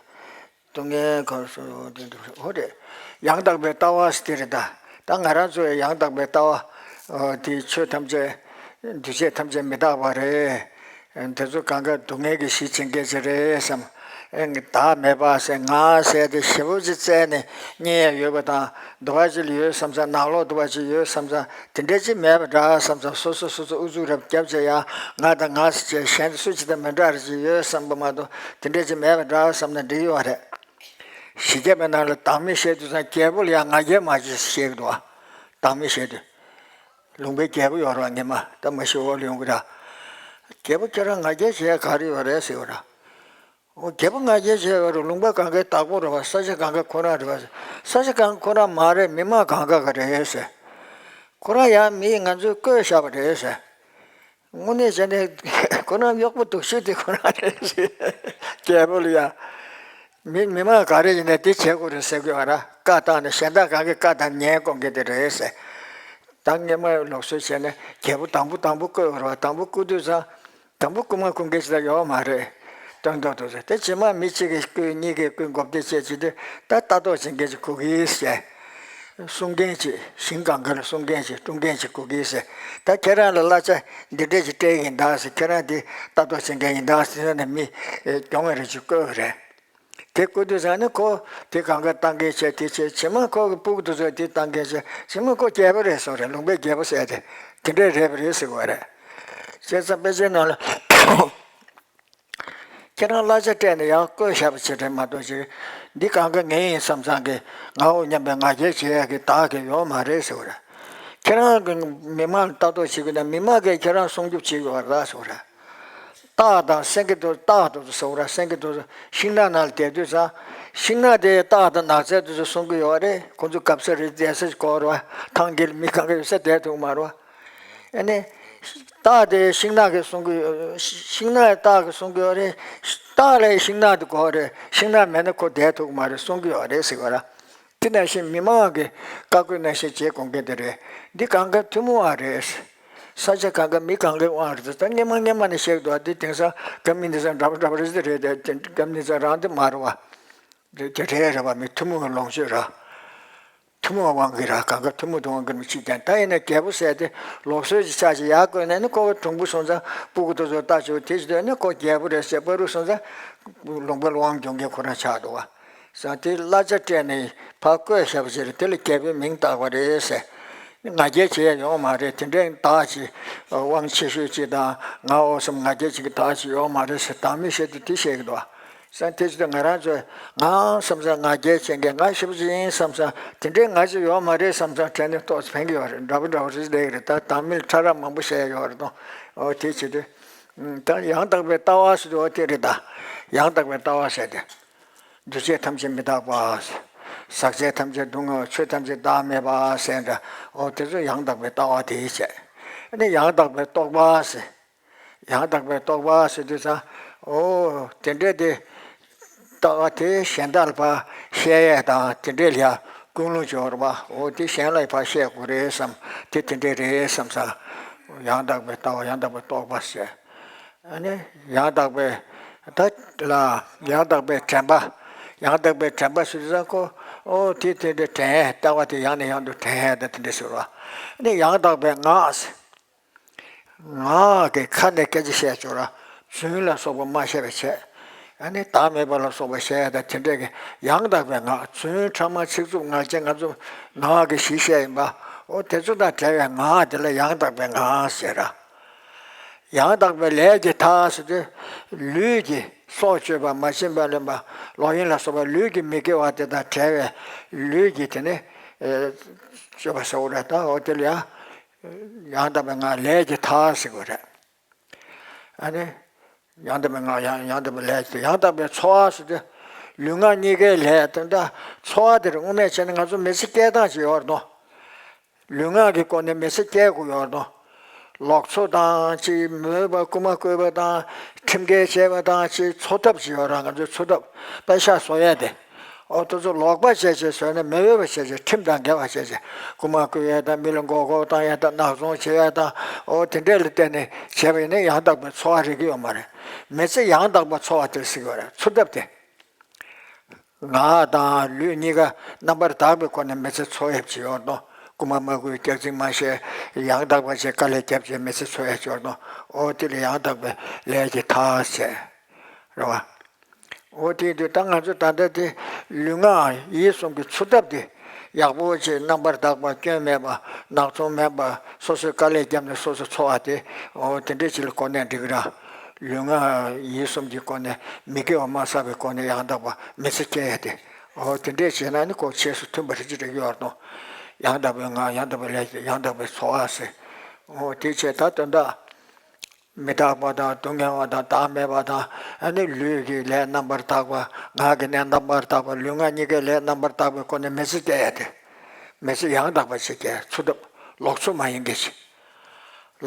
སྡུག་བསྔལ་གང་སོ་དེ་འདུག་འོ་རེད། ཡང་དག་པའི་ལྟ་བ་ཟེར་དེ་རེད་ད། ད་ང་རང་ཚོའི་ཡང་དག་པའི་ལྟ་བ། ཨོ་དེ་ཆོས་ཐམས་ཅད་འདུས་བྱས་ཐམས་ཅད་མི་རྟག་པ་རེད། དེ་ཚོ་གང་ག་སྡུག་བསྔལ་གྱི་གཞི་བྱེད་མཁན་ཅིག་རེད་བསམ། ཨེ་བདག་མེད་པ་ཟེར་ང་ཟེར་དེ་ཞེ་པོ་ཅིག་བཙལ་ནས་རྙེད་ཡ་ཡོད་པ་དང་འདུ་བ་ཅིག་ཡོད་བསམ་ཙང་། ནང་ལོགས་འདུ་བ་ཅིག་ཡོད་བསམ་ཙང་། དེ་འདྲ་ཅིག་མེད་པ་འདྲ་བསམ་ཙང་། སོ་སོ་སོ་སོ་ཨུ་ཚུགས་རབ་བརྒྱབ་བྱས་ཡ་ང་དང་ང་ཟེར་བྱས་གཞན་སུ་ཅིག་དང་མི་འདྲ་རེ་ཅིག་ཡོད་བསམ་པ་མ་གཏོགས་དེ་འདྲ་ཅིག་མེད་པ་འདྲ་བསམ་ན་འགྲིག་ཡོད་རེད། ཞི་རྒྱས་པའི་ནང་ལ་བདག་མེད་བཤད་དུས་ཙང་རྒྱལ་པོ་ལ་ཡང་ང་རྒྱལ་མ་བྱེད་ཟེར་བཤད་ཀྱི་འདུག་བ། བདག་མེད་བཤད་དུས། ལུང་པའི་རྒྱལ་པོ་ཡོད་རེད་བ། ངས་མ་ད་མ་ཤི་འོག་ལ་ཡོང་གི་ར། རྒྱལ་པོ་ཁྱེད་རང་ང་རྒྱལ་བྱེད་ཡ་ག་རེ་ཡོད་རེད་ཟེར་བ་ར། འོ་རྒྱལ་པོ་ང་རྒྱལ་བྱེད་ཡ་ཡོད་རེད། ལུང་པ་གང་གའི་བདག་པོ་རེད་བ། ས་ཆ་གང་ག་ཁོ་རང་རེད་བ། ས་ཆ་གང་ག་ཁོ་རང་མ་རེད། མི་མང་གང་ག་ག་རེད་ཟེར། ཁོ་རང་ཡང་མི་ང་ཚོས་བསྐོས་བཞག་པ་རེད་ཟེར། དངོས་གནས་བྱས་ནས་ཁོ་རང་གཡོག་པོ་སྡུག་ཤོས་དེ་ཁོ་རང་རེད་ཟེར། རྒྱལ་པོ་ལ་ཡ། མི་མི་མང་ག་རེ་ཡིན་ནའི་དེ་བྱེད་དགོས་རེད་ཟེར་དགོས་པ་ར། བཀའ་བཏང་ནས་གཞན་དག་གང་གིས་བཀའ་བཏང་ཉན་དགོས་མཁན་དེ་རེད་ཟེར། ད་སྔས་མ་ལུགས་སྲོལ་བྱས་ནས་རྒྱལ་པོ་དང་པོ་དང་པོ་བསྐོས་པ་རེད་བ། དང་པོ་བསྐོས་དུས་ཙང་དང་པོ་རྐུ་མ་རྐུ་མཁན་ཅིག་ད་ཡོད་མ་རེད། སྟོན་ཐོག་ཏུ་ཟེར་དེ་རྗེས་མ་མི་གཅིག་གིས་རྐུས། གཉིས་ཀས་རྐུས། འགོ་བདེ་བྱས་ཅིག་དེ་ད་ལྟ་རྟོག་བྱེད་མཁན་ཅིག་དགོས་ཀྱི་ཟེར། སྲུང་མཁན་ཅིག་ཞིང་གང་ག་ལ་སྲུང་མཁན་ཅིག་དཀྲུག་མཁན་ཅིག་དགོས་ཀྱི་ཟེར། ད་ཁྱེད་རང་ལ་གླ་ཆ་འདི་འདྲས་ཅིག་སྤྲད་ཡིན་ད་ཟེར། ཁྱེད་རང་འདི་ལྟ་རྟོག་བྱེད་མཁན་ཡིན་ད་ཟེར་ནས་མི་གྱོང་རེ་ཅིག་བསྐོས་རེད། དེ་བསྐོས་དུས་ཙང་ནི་ཁོ་དེ་གང་ག་བཏང་མཁན་བྱས། དེ་བྱས་རྗེས་མ་ཁོ་གི་སྤུ་གུ་དེ་ཚོ་དེ་བཏང་མཁན་བྱས། རྗེས་མ་ཁོ་རྒྱལ་པོ་རེད་སོང་རེད། ལུང་པའི་རྒྱལ་པོ་ཟེར་དེ་དེ་འདྲས་རེད་པ་རེད་ཟེར་བ་རེད། བྱས་ཙང་དཔེ་ཆའི་ནང་ལ། ཁྱེད་རང་གླ་ཆ་སྤྲད་ནས་ཡང་བསྐོས་བཞག་པ་ཅིག་རེད་མ་གཏོགས་ཅིག་འདི་གང་ག་ངའི་ཡིན་བསམ་ཙང་གི་ང་འོ་སྙམ་པའི་ང་རྒྱལ་བྱེད་ཡག་གི་བདག་གི་ཡོད་མ་རེད་ཟེར་བ་རེད། ཁྱེད་རང་གི་མི་མང་ལ་ལྟ་རྟོག་བྱེད་དགོས་ན་མི་མང་གིས་ཁྱེད་རང་སྲུང་སྐྱོབ་བྱེད་དགོས་པ་རེད་ཟེར་བ་རེད། སྟག་དང་སེང་གེ་དེ་སྟག་དེ་ཚོ་ཟེར་བ་རེད། སེང་གེ་དེ་ཚོ་ཤིང་ནགས་ནང་ལ་བསྡད་དུས་ཙང་ཤིང་ནགས་དེ་སྟག་དང་ནགས་ཚལ་དེ་ཚོ་སྲུང་གི་ཡོད་རེད། ཁོ་ཚོ་གབ་ས་རེད། བསྡད་ས་ཞིག་དགོས་རེད་བ། ཐང་དཀྱིལ་མི་གང་ག་ཡོད་ས་བསྡད་ཐུབ་མ་རེད་བ། ཨ་ནི། སྟག་དེ་ཤིང་ནགས་ཀྱིས་སྲུང་གི་ཡོད། ཤིང་ནགས་སྟག་གིས་སྲུང་གི་ཡོད་རེད། སྟག་ལ་ཤིང་ནགས་དེ་དགོས་རེད། ཤིང་ནགས་མེད་ན་ཁོ་བསྡད་ཐུབ་ཀྱི་མ་རེད། སྲུང་གི་ཡོད་རེད་ཟེར་གི་ར། དེ་ནང་བཞིན་མི་མང་གི་བཀའ་བཀོད་ནང་བཞིན་བྱེད་དགོས་མཁན་དེ་རེད། འདི་གང་ག་ཐུན་མོང་བ་རེད། ས་ཆ་གང་ག་མི་གང་གའི་དབང་རེད། ད་སྔས་མ་སྔས་མ་ནས་བཤད་འདུག་འདི་དེང་སང་ག་མི་འདི་ཚང་འདྲ་པོ་འདྲ་པོ་རེད་དེ་རེད་དེ། ག་མི་འདི་ཚང་རང་དེ་མ་རེད་བ། དེ་རེད་རེད་བ། མི་ཐུན་མོང་གི་ལོངས་སྤྱོད་ར། ཐུན་མོང་དབང་གིས་ར། གང་ག་ཐུན་མོང་དུ་དབང་གིས་མི་ཕྱིར་བསྟན། ད་ཡིན་ན་རྒྱལ་པོ་ཟེར་དེ་ལུགས་སྲོལ་གྱི་ཆ་ཞིག་ཡར་བཀོད་ནས་ནི་ཁོ་གི་གྲུང་པོ་སོང་ཙང་སྤུ་གུ་དེ་ཚོ་ལྟ་ཆོག་དེ་ཞིག་དོན་ནི་ཁོ་རྒྱལ་པོ་རེད་ཟེར། བར་དུ་སོང་ཙང་ལུང་པ་ལ་དབང་སྒྱུར་མཁན་ཁོ་རང་ཆགས་འདུག་བ། ཟེར་དེ་གླ་ཆ་སྤྲད་ནས་ཕར་བཀོད་བཞག་པ་ཅིག་རེད། དེ་ལ་རྒྱལ་པོའི་མིང་བཏགས་པ་རེད་ཟེར། ང་རྒྱལ་བྱེད་ཡ་ཡོང་མ་རེད། དེ་འདྲའི་བདག་ཅིག་དབང་ཆེ་ཤོས་ཅིག་དང་ང་འོ་བསམ་ང་རྒྱལ་བྱེད་ཀྱི་བདག་ཅིག་ཡོང་མ་རེད་ཟེར། བདག་མེད་བཤད་དུས་དེ་བཤད་ཀྱི་འདུག་བ། ས་དེ་ཅི་སྟེ་ང་རང་ཚོས་ང་བསམ་ས་ང་རྒྱལ་ཅན་གྱི་ང་ཞེ་པོ་ཅིག་ཡིན་བསམ་ས་དེ་འདྲའི་ང་ཅིག་ཡོད་མ་རེད་བསམ་ས་དྲན་ནས་ཏོག་ཙམ་ཕན་གྱི་ཡོད་རེད། འདྲ་པོ་འདྲ་པོ་རེ་ཅིག་བསྡད་ཀྱི་རེད། ད་དང་མིན་ཕྲ་རགས་མང་པོ་བཤད་ཡ་ཡོད་རེད་དོ། ཨོ་དེ་བྱེད་དུས་ད་ཡང་དག་པའི་ལྟ་བ་ཟེར་དུས་ཨོ་དེ་རེད། ད་ཡང་དག་པའི་ལྟ་བ་ཟེར་དེ་འདུས་བྱས་ཐམས་ཅད་མི་རྟག་པ། ཟག་བཅས་ཐམས་ཅད་སྡུག་བསྔལ། ཆོས་ཐམས་ཅད་བདག་མེད་པ་ཟེར་འདྲ། ཨོ་དེ་ཚོ་ཡང་དག་པའི་ལྟ་བ་དེ་བྱས། ཨ་ནི་ཡང་དག་པའི་རྟོག་པ་ཟེར། ཡང་དག་པའི་རྟོག་པ་ཟེར་དུས་ཙང་། ཨོ་དེ་འདྲས་དེ་རྟོག་པ་དེ་གཞན་དག་ལ་ཕར་བཤད་ཡས་དང་དེ་འདྲས་ལ་ཡ་ཀུན་སློང་སྦྱོར་བ། ཨོ་དེ་གཞན་ལ་ཕར་བཤད་དགོས་རེད་བསམ། དེ་དེ་འདྲས་རེད་བསམ་ས། ཡང་དག་པའི་ལྟ་བ་ཡང་དག་པའི་རྟོག་པ་ཟེར། ཨ་ནི་ཡང་དག་པའི་ད་ལ་ཡང་དག་པའི་དྲན་པ། ཡང་དག་པའི་དྲན་པ་ཟེར་དུས་ཙང་ཁོ། ཨོ་དེ་དེ་འདྲས་དྲན་ཡས་ལྟ་བ་དེ་ཡང་ནས་ཡང་དུ་དྲན་ཡས་དང་དེ་འདྲས་ཟེར་བ། ཨ་ནི་ཡང་དག་པའི་ངག་ཟེར། ངག་གི་ཁ་ནས་སྐད་ཆ་བཤད་ཆོག་ར། རྫུན་ལ་སོགས་པ་མ་བཤད་པ་བྱས། ཨ་ནི་བདག་མེད་པ་ལ་སོགས་པ་བཤད་ཡ་དང་དེ་འདྲས་ཀྱི་ཡང་དག་པའི་ངག་རྫུན་ཕྲ་མ་ཚིག་རྩུབ་ངག་འཁྱལ་ང་ཚོ་ངག་གི་གཞི་བཤད་ཡིན་པ། ཨོ་དེ་ཚོ་དང་བྲལ་བའི་ངག་དེ་ལ་ཡང་དག་པའི་ངག་ཟེར་ར། ཡང་དག་པའི་ལས་ཀྱི་མཐའ་ཟེར་དུས་ལུས་ཀྱི་སྲོག་གཅོད་པ་མ་བྱིན་པ་ལེན་པ་ལོག་གཡེམ་ལ་སོགས་པ་ལུས་ཀྱི་མི་དགེ་བ་དེ་དང་བྲལ་བའི་ལུས་ཀྱི་དེ་ནི་སྤྱོད་པ་ཟེར་བ་རེད། ད་ཨོ་དེ་ལ་ཡང་། ཡང་དག་པའི་ངག་ལས་ཀྱི་མཐའ་ཟེར་དགོས་རེད། ཨ་ནི། ཡང་དག་པའི་ངག་ཡང་ཡང་དག་པའི་ལས་ཀྱི་ཡང་དག་པའི་འཚོ་བ་ཟེར་ཏེ། ལུས་ངག་གཉིས་ཀའི་ལས་དེ་འདྲ་འཚོ་བ་དེར་དངོས་གནས་བྱས་ན་ང་ཚོ་མི་ཚེ་སྐྱེལ་སྟངས་ཅིག་ཡོད་རེད་དོ། ལུས་ངག་གི་སྒོ་ནས་མི་ཚེ་སྐྱེལ་དགོས་ཡོད་རེད་དོ། ལོག་འཚོ་དང་ཅིག་མོས་པ་རྐུ་མ་རྐུ་བ་དང་ཁྲིམས་འགལ་བྱས་པ་དང་ཅིག་འཚོ་ཐབས་ཅིག་ཡོད་རེད། ང་ཚོའི་འཚོ་ཐབས་པེ་ཤག་བཟོ་ཡས་དེ། ཨོ་དེ་ཚོ་ལོག་པ་བྱས་བྱས་བཟོས་ན་མི་འོས་པ་བྱས་བྱས་ཁྲིམས་དང་འགལ་བ་བྱས་བྱས་རྐུ་མ་རྐུ་ཡས་དང་མི་ལ་མགོ་སྐོར་བཏང་ཡས་དང་ནག་ཚོང་བྱེད་ཡས་དང་ཨོ་དེ་འདྲས་ལ་བརྟེན་ནས་བྱས་པ་ཡིན་ན་ཡང་དག་པའི་འཚོ་བ་རིག་གི་ཡོད་མ་རེད། མི་ཚེ་ཡང་དག་པ་འཚོ་བ་དེ་ཟེར་གི་ཡོད་རེད། འཚོ་ཐབས་དེ། ངག་དང་ལུས་གཉིས་ཀ་རྣམ་པར་དག་པའི་སྒོ་ནས་མི་ཚེ་འཚོ་ཡས་བྱེད་ཡོད་དོ། རྐུ་མ་མ་རྐུ་སྐྱག་རྫུན་མ་བཤད་ཡང་དག་པ་བྱས་དཀའ་ལས་རྒྱབ་བྱས་མི་ཚེ་འཚོ་ཡས་བྱེད་ཡོད་དོ། ཨོ་དེ་ལ་ཡང་དག་པའི་ལས་ཀྱི་མཐའ་བྱས། རེད་བ། འོ་དེ་དུས་ད་ང་ཚོ་ད་ལྟ་དེ་ལུས་ངག་ཡིད་གསུམ་གྱི་འཚོ་ཐབས་དེ་ཡག་པོ་བྱས་རྣམ་པར་དག་པ་སྐྱོན་མེད་པ་ནག་ཚོང་མེད་པ་སོ་སོས་དཀའ་ལས་བརྒྱབ་ནས་སོ་སོ་འཚོ་བ་དེ་འོ་དེ་འདྲས་ཅིག་ལ་གོ་གནས་འགྲིག་ར། ལུས་ངག་ཡིད་གསུམ་གྱི་སྒོ་ནས་མི་དགེ་བ་མ་བསགས་པའི་སྒོ་ནས་ཡང་དག་པ་མི་ཚེ་སྐྱེལ་ཡ་དེ་འོ་དེ་འདྲས་བྱས་ན་ནི་ཁོ་ཆོས་སུ་མཐུན་པ་རེ་ཅིག་རེ་ཡོད་རེད་དོ། ཡང་དག་པའི་ངག་ཡང་དག་པའི་ལས་ཡང་དག་པའི་འཚོ་བ་ཟེར། འོ་དེ་བྱས་ད་དོན་དག་མི་རྟག་པ་དང་སྡུག་བསྔལ་བ་དང་བདག་མེད་པ་དང་ཨ་ནི་ལུས་ཀྱི་ལས་རྣམ་པར་དག་པ་ངག་གི་ལས་རྣམ་པར་དག་པ་ལུས་ངག་གཉིས་ཀའི་ལས་རྣམ་པར་དག་པའི་སྒོ་ནས་མི་ཚེ་སྐྱེལ་ཡ་དེ། མི་ཚེ་ཡང་དག་པ་ཞིག་སྐྱེལ་འཚོ་ཐབས་ལོག་འཚོ་མ་ཡིན་གྱི་ཞིག་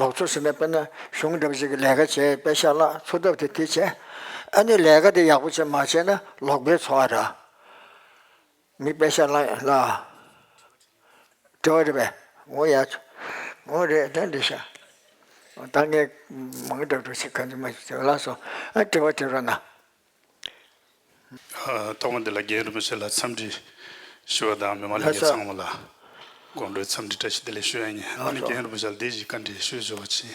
ལོག་འཚོ་ཟེར་ན་དཔེར་ན་གཞུང་འདྲ་པོ་ཞིག་གི་ལས་ཀ་བྱས་པེ་ཤག་བརླག་འཚོ་ཐབས་དེ་དེ་བྱས་ཨ་ནི་ལས་ཀ་དེ་ཡག་པོ་བྱས་མ་བྱས་ན་ལོག་པའི་འཚོ་བ་ར། མི་དཔེ་ཤ་ལ་ལ། དྲི་བ་རེད་པས། འོ་ཡ། འོ་རེད་ད་འདི་ཤ། ད་ངས་མང་དྲགས་འགྲོ་ཞིག་ག་འདི་མ་ཞིག་ལགས་སོ། ཨ་དྲི་བ་དྲི་རོགས་གནང་། ཐོག་མ་འདི་ལ་རྒན་རིན་པོ་ཆེ་ལ་འཚམས་འདྲི་ཞུ་བ་དང་མི་མང་ལྷན་རྒྱས་ཚང་མ་ལ་དགོང་དྲོའི་འཚམས་འདྲི་བཀྲ་ཤིས་བདེ་ལེགས་ཞུ་ཡ་ཡིན། ཨ་ནི་རྒན་རིན་པོ་ཆེ་ལ་འདི་ཞིག་བཀའ་འདྲི་ཞུ་ཞུ་བ་ཆེ།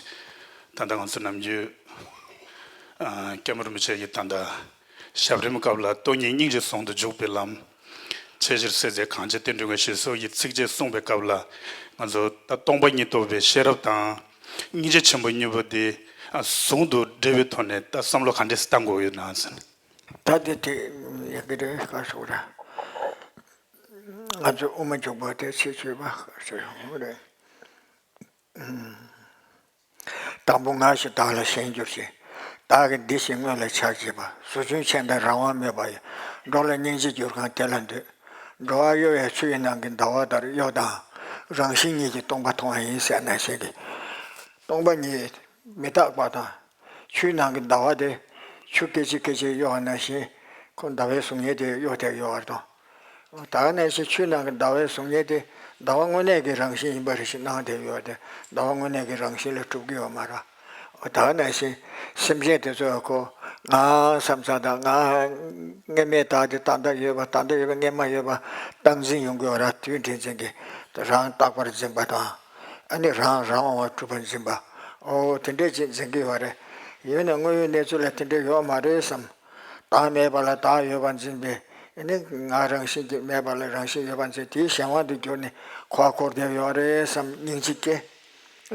ད་ལྟ་ང་ཚོ་ནམ་རྒྱུན་སྐྱབས་མགོན་རིན་པོ་ཆེ་ཡིས་ད་ལྟ་ཞབས་རིམ་སྐབས་ལ་སྟོང་ཉིད་སྙིང་རྗེ་ཟུང་དུ་འཇུག་པའི་ལམ། ཆེ་ཕྱིར་གསལ་མཛད་གངས་ཅན་བསྟན་འགྲོའི་དངོས་གཞི་སོགས་ཀྱི་ཚིགས་བཅད་གསུངས་པའི་སྐབས་ལ་ང་ཚོ་ད་སྟོང་པ་ཉིད་རྟོགས་པའི་ཤེས་རབ་དང་སྙིང་རྗེ་ཆེན་པོ་གཉིས་པོ་དེ་ཟུང་དུ་འབྲེལ་བའི་ཐོག་ནས་ད་བསམ་བློ་ག་འདྲས་བཏང་དགོས་ཡོད་ན་ཟེར། ད་དེ་དེ་ཡག་གི་རེད་ག་སོགས་ར། ང་ཚོ་དབུ་མ་འཇུག་པ་དེ་ཚིག་བཅད་པ་ག་སོགས་རེད། དང་པོ་ང་ཞེས་བདག་ལ་ཞེན་གྱུར་ཅིང་། བདག་གི་འདི་ཞེས་སྔོན་ལ་ཆགས་བྱེད་པ། ཟོ་ཆུན་ཆེན་དང་རང་དབང་མོས་པ་ཡི། འགྲོ་ལ་སྙིང་རྗེ་གྱུར་གང་དེ་ལ་འདུད། འགྲོ་བ་གཡོ་བའི་ཆུ་ཡི་ནང་གི་ཟླ་བ་ལྟར་གཡོ་དང་། རང་བཞིན་ཉིད་ཀྱིས་སྟོང་པ་མཐོང་བ་ཡིན་ཟེར་ནང་བཞིན་གྱི། སྟོང་པ་ཉིད་མི་རྟག་པ་དང་། ཆུའི་ནང་གི་ཟླ་བ་དེ་ཆུ་སྐད་ཅིག་སྐད་ཅིག་གཡོ་བ་ནང་བཞིན་ཁོ་ཟླ་བའི་གཟུགས་བརྙན་དེ་གཡོ་བསྡད་ཡོད་པ་དང་། ད་ག་ནང་བཞིན་ཆུའི་ནང་གི་ཟླ་བའི་གཟུགས་བརྙན་དེ་ཟླ་བ་དངོས་གནས་ཀྱི་རང་བཞིན་ཡིན་པ་རེ་ཞིག་སྣང་བསྡད་ཡོད་དེ་ཟླ་བ་དངོས་གནས་ཀྱི་རང་བཞིན་ལས་གྲུབ་ཀྱི་ཡོད་མ་རེད། ད་ག་ནང་བཞིན་སེམས་ཅན་དེ་ཚོ་ཁོ་ང་བསམ་ས་དང་ང་དངོས་མེད་བདག་དེ་ད་ལྟ་ཡོད་པ་ད་ལྟ་ཡོད་པ་དངོས་མ་ཡོད་པ་སྟངས་འཛིན་ཡོང་གི་ཡོད་ར། དུས་འདྲ་འཛིན་གྱི་རང་རྟག་པར་འཛིན་པ་དང་། ཨ་ནི་རང་རང་དབང་བ་གྲུབ་པར་འཛིན་པ། ཨོ་དེ་འདྲས་ཅིག་འཛིན་གྱི་ཡོད་རེད། ཡིན་ན་དངོས་ཡོད་གནས་ཚུལ་ལ་དེ་འདྲས་ཡོད་མ་རེད་བསམ། བདག་མེད་པ་ལ་བདག་ཡོད་པར་འཛིན་པའི་ ཨ་ནི་ང་རང་བཞིན་གྱིས་མེད་པ་ལ་རང་བཞིན་ཡོད་པ་མཚོན། དེའི་གཞན་དབང་དུ་གྱུར་ནས་འཁོར་བར་འཁོར་བསྡད་ཡོད་རེད་བསམ་སྙིང་རྗེ་སྐྱེ།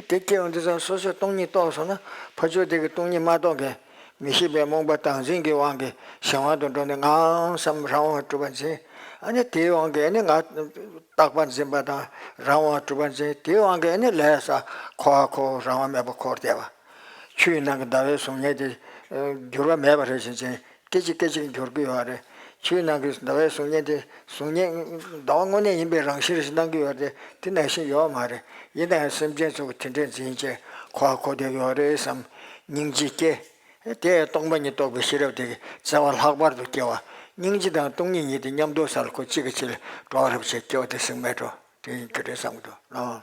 དེ་སྐྱེ་འོང་དུས་ཙང་སོ་སོས་སྟོང་ཉིད་རྟོགས་སོང་ན་ཕར་ཕྱོགས་དེ་གི་སྟོང་ཉིད་མ་རྟོགས་མཁན། མི་ཤེས་པའི་རྨོངས་པ་བདག་འཛིན་གྱི་དབང་གིས་གཞན་དབང་དུ་འགྲོ་ནས་ངའམ་བསམ་རང་དབང་གྲུབ་པ་འཛིན། ཨ་ནི་དེའི་དབང་གིས་ཨ་ནི་ང་རྟག་པར་འཛིན་པ་དང་རང་དབང་གྲུབ་པ་འཛིན། དེའི་དབང་གིས་ཨ་ནི་ལས་ས་འཁོར་བར་འཁོར། རང་དབང་མེད་པར་འཁོར་བསྡད་པ། ཆུའི་ནང་གི་ཟླ་བའི་གཟུགས་བརྙན་དེ་འགྱུར་བ་མེད་པ་རེད་བཞིན་ཅན། སྐད་ཅིག་སྐད་ཅིག་འགྱུར་གྱི་ཡོད་རེད། ཆུའི་ནང་གི་ཟླ་བའི་གཟུགས་བརྙན་དེ་གཟུགས་བརྙན་ཟླ་བ་དངོས་གནས་ཡིན་པའི་རང་བཞིན་ཞིག་སྣང་གི་ཡོད་རེད། དེ་ནང་བཞིན་ཡོད་མ་རེད། ཡིན་ན་ཡང་སེམས་ཅན་ཚོ་གིས་དེ་འདྲས་འཛིན་བྱས་འཁོར་བར་འཁོར་བསྡད་ཡོད་རེད་བསམ་སྙིང་རྗེ་སྐྱེ། དེ་སྟོང་པ་ཉིད་རྟོགས་པའི་ཤེས་རབ་དེ་གི་བརྩེ་བ་ལྷག་པར་དུ་སྐྱེ་བ། སྙིང་རྗེ་དང་སྟོང་ཉིད་གཉིས་དེ་མཉམ་དུ་ས་ལ་ཁོ་གཅིག་གི་ཆེད་ལ་འགྲོ་བ་རབ་ཆེ་སྐྱེ་བ་དེ་ཟེར་མེད་འགྲོ། དེ་ཡིན་རྒྱུ་རེད་བསམ་གྱི་འདུག་ལགས།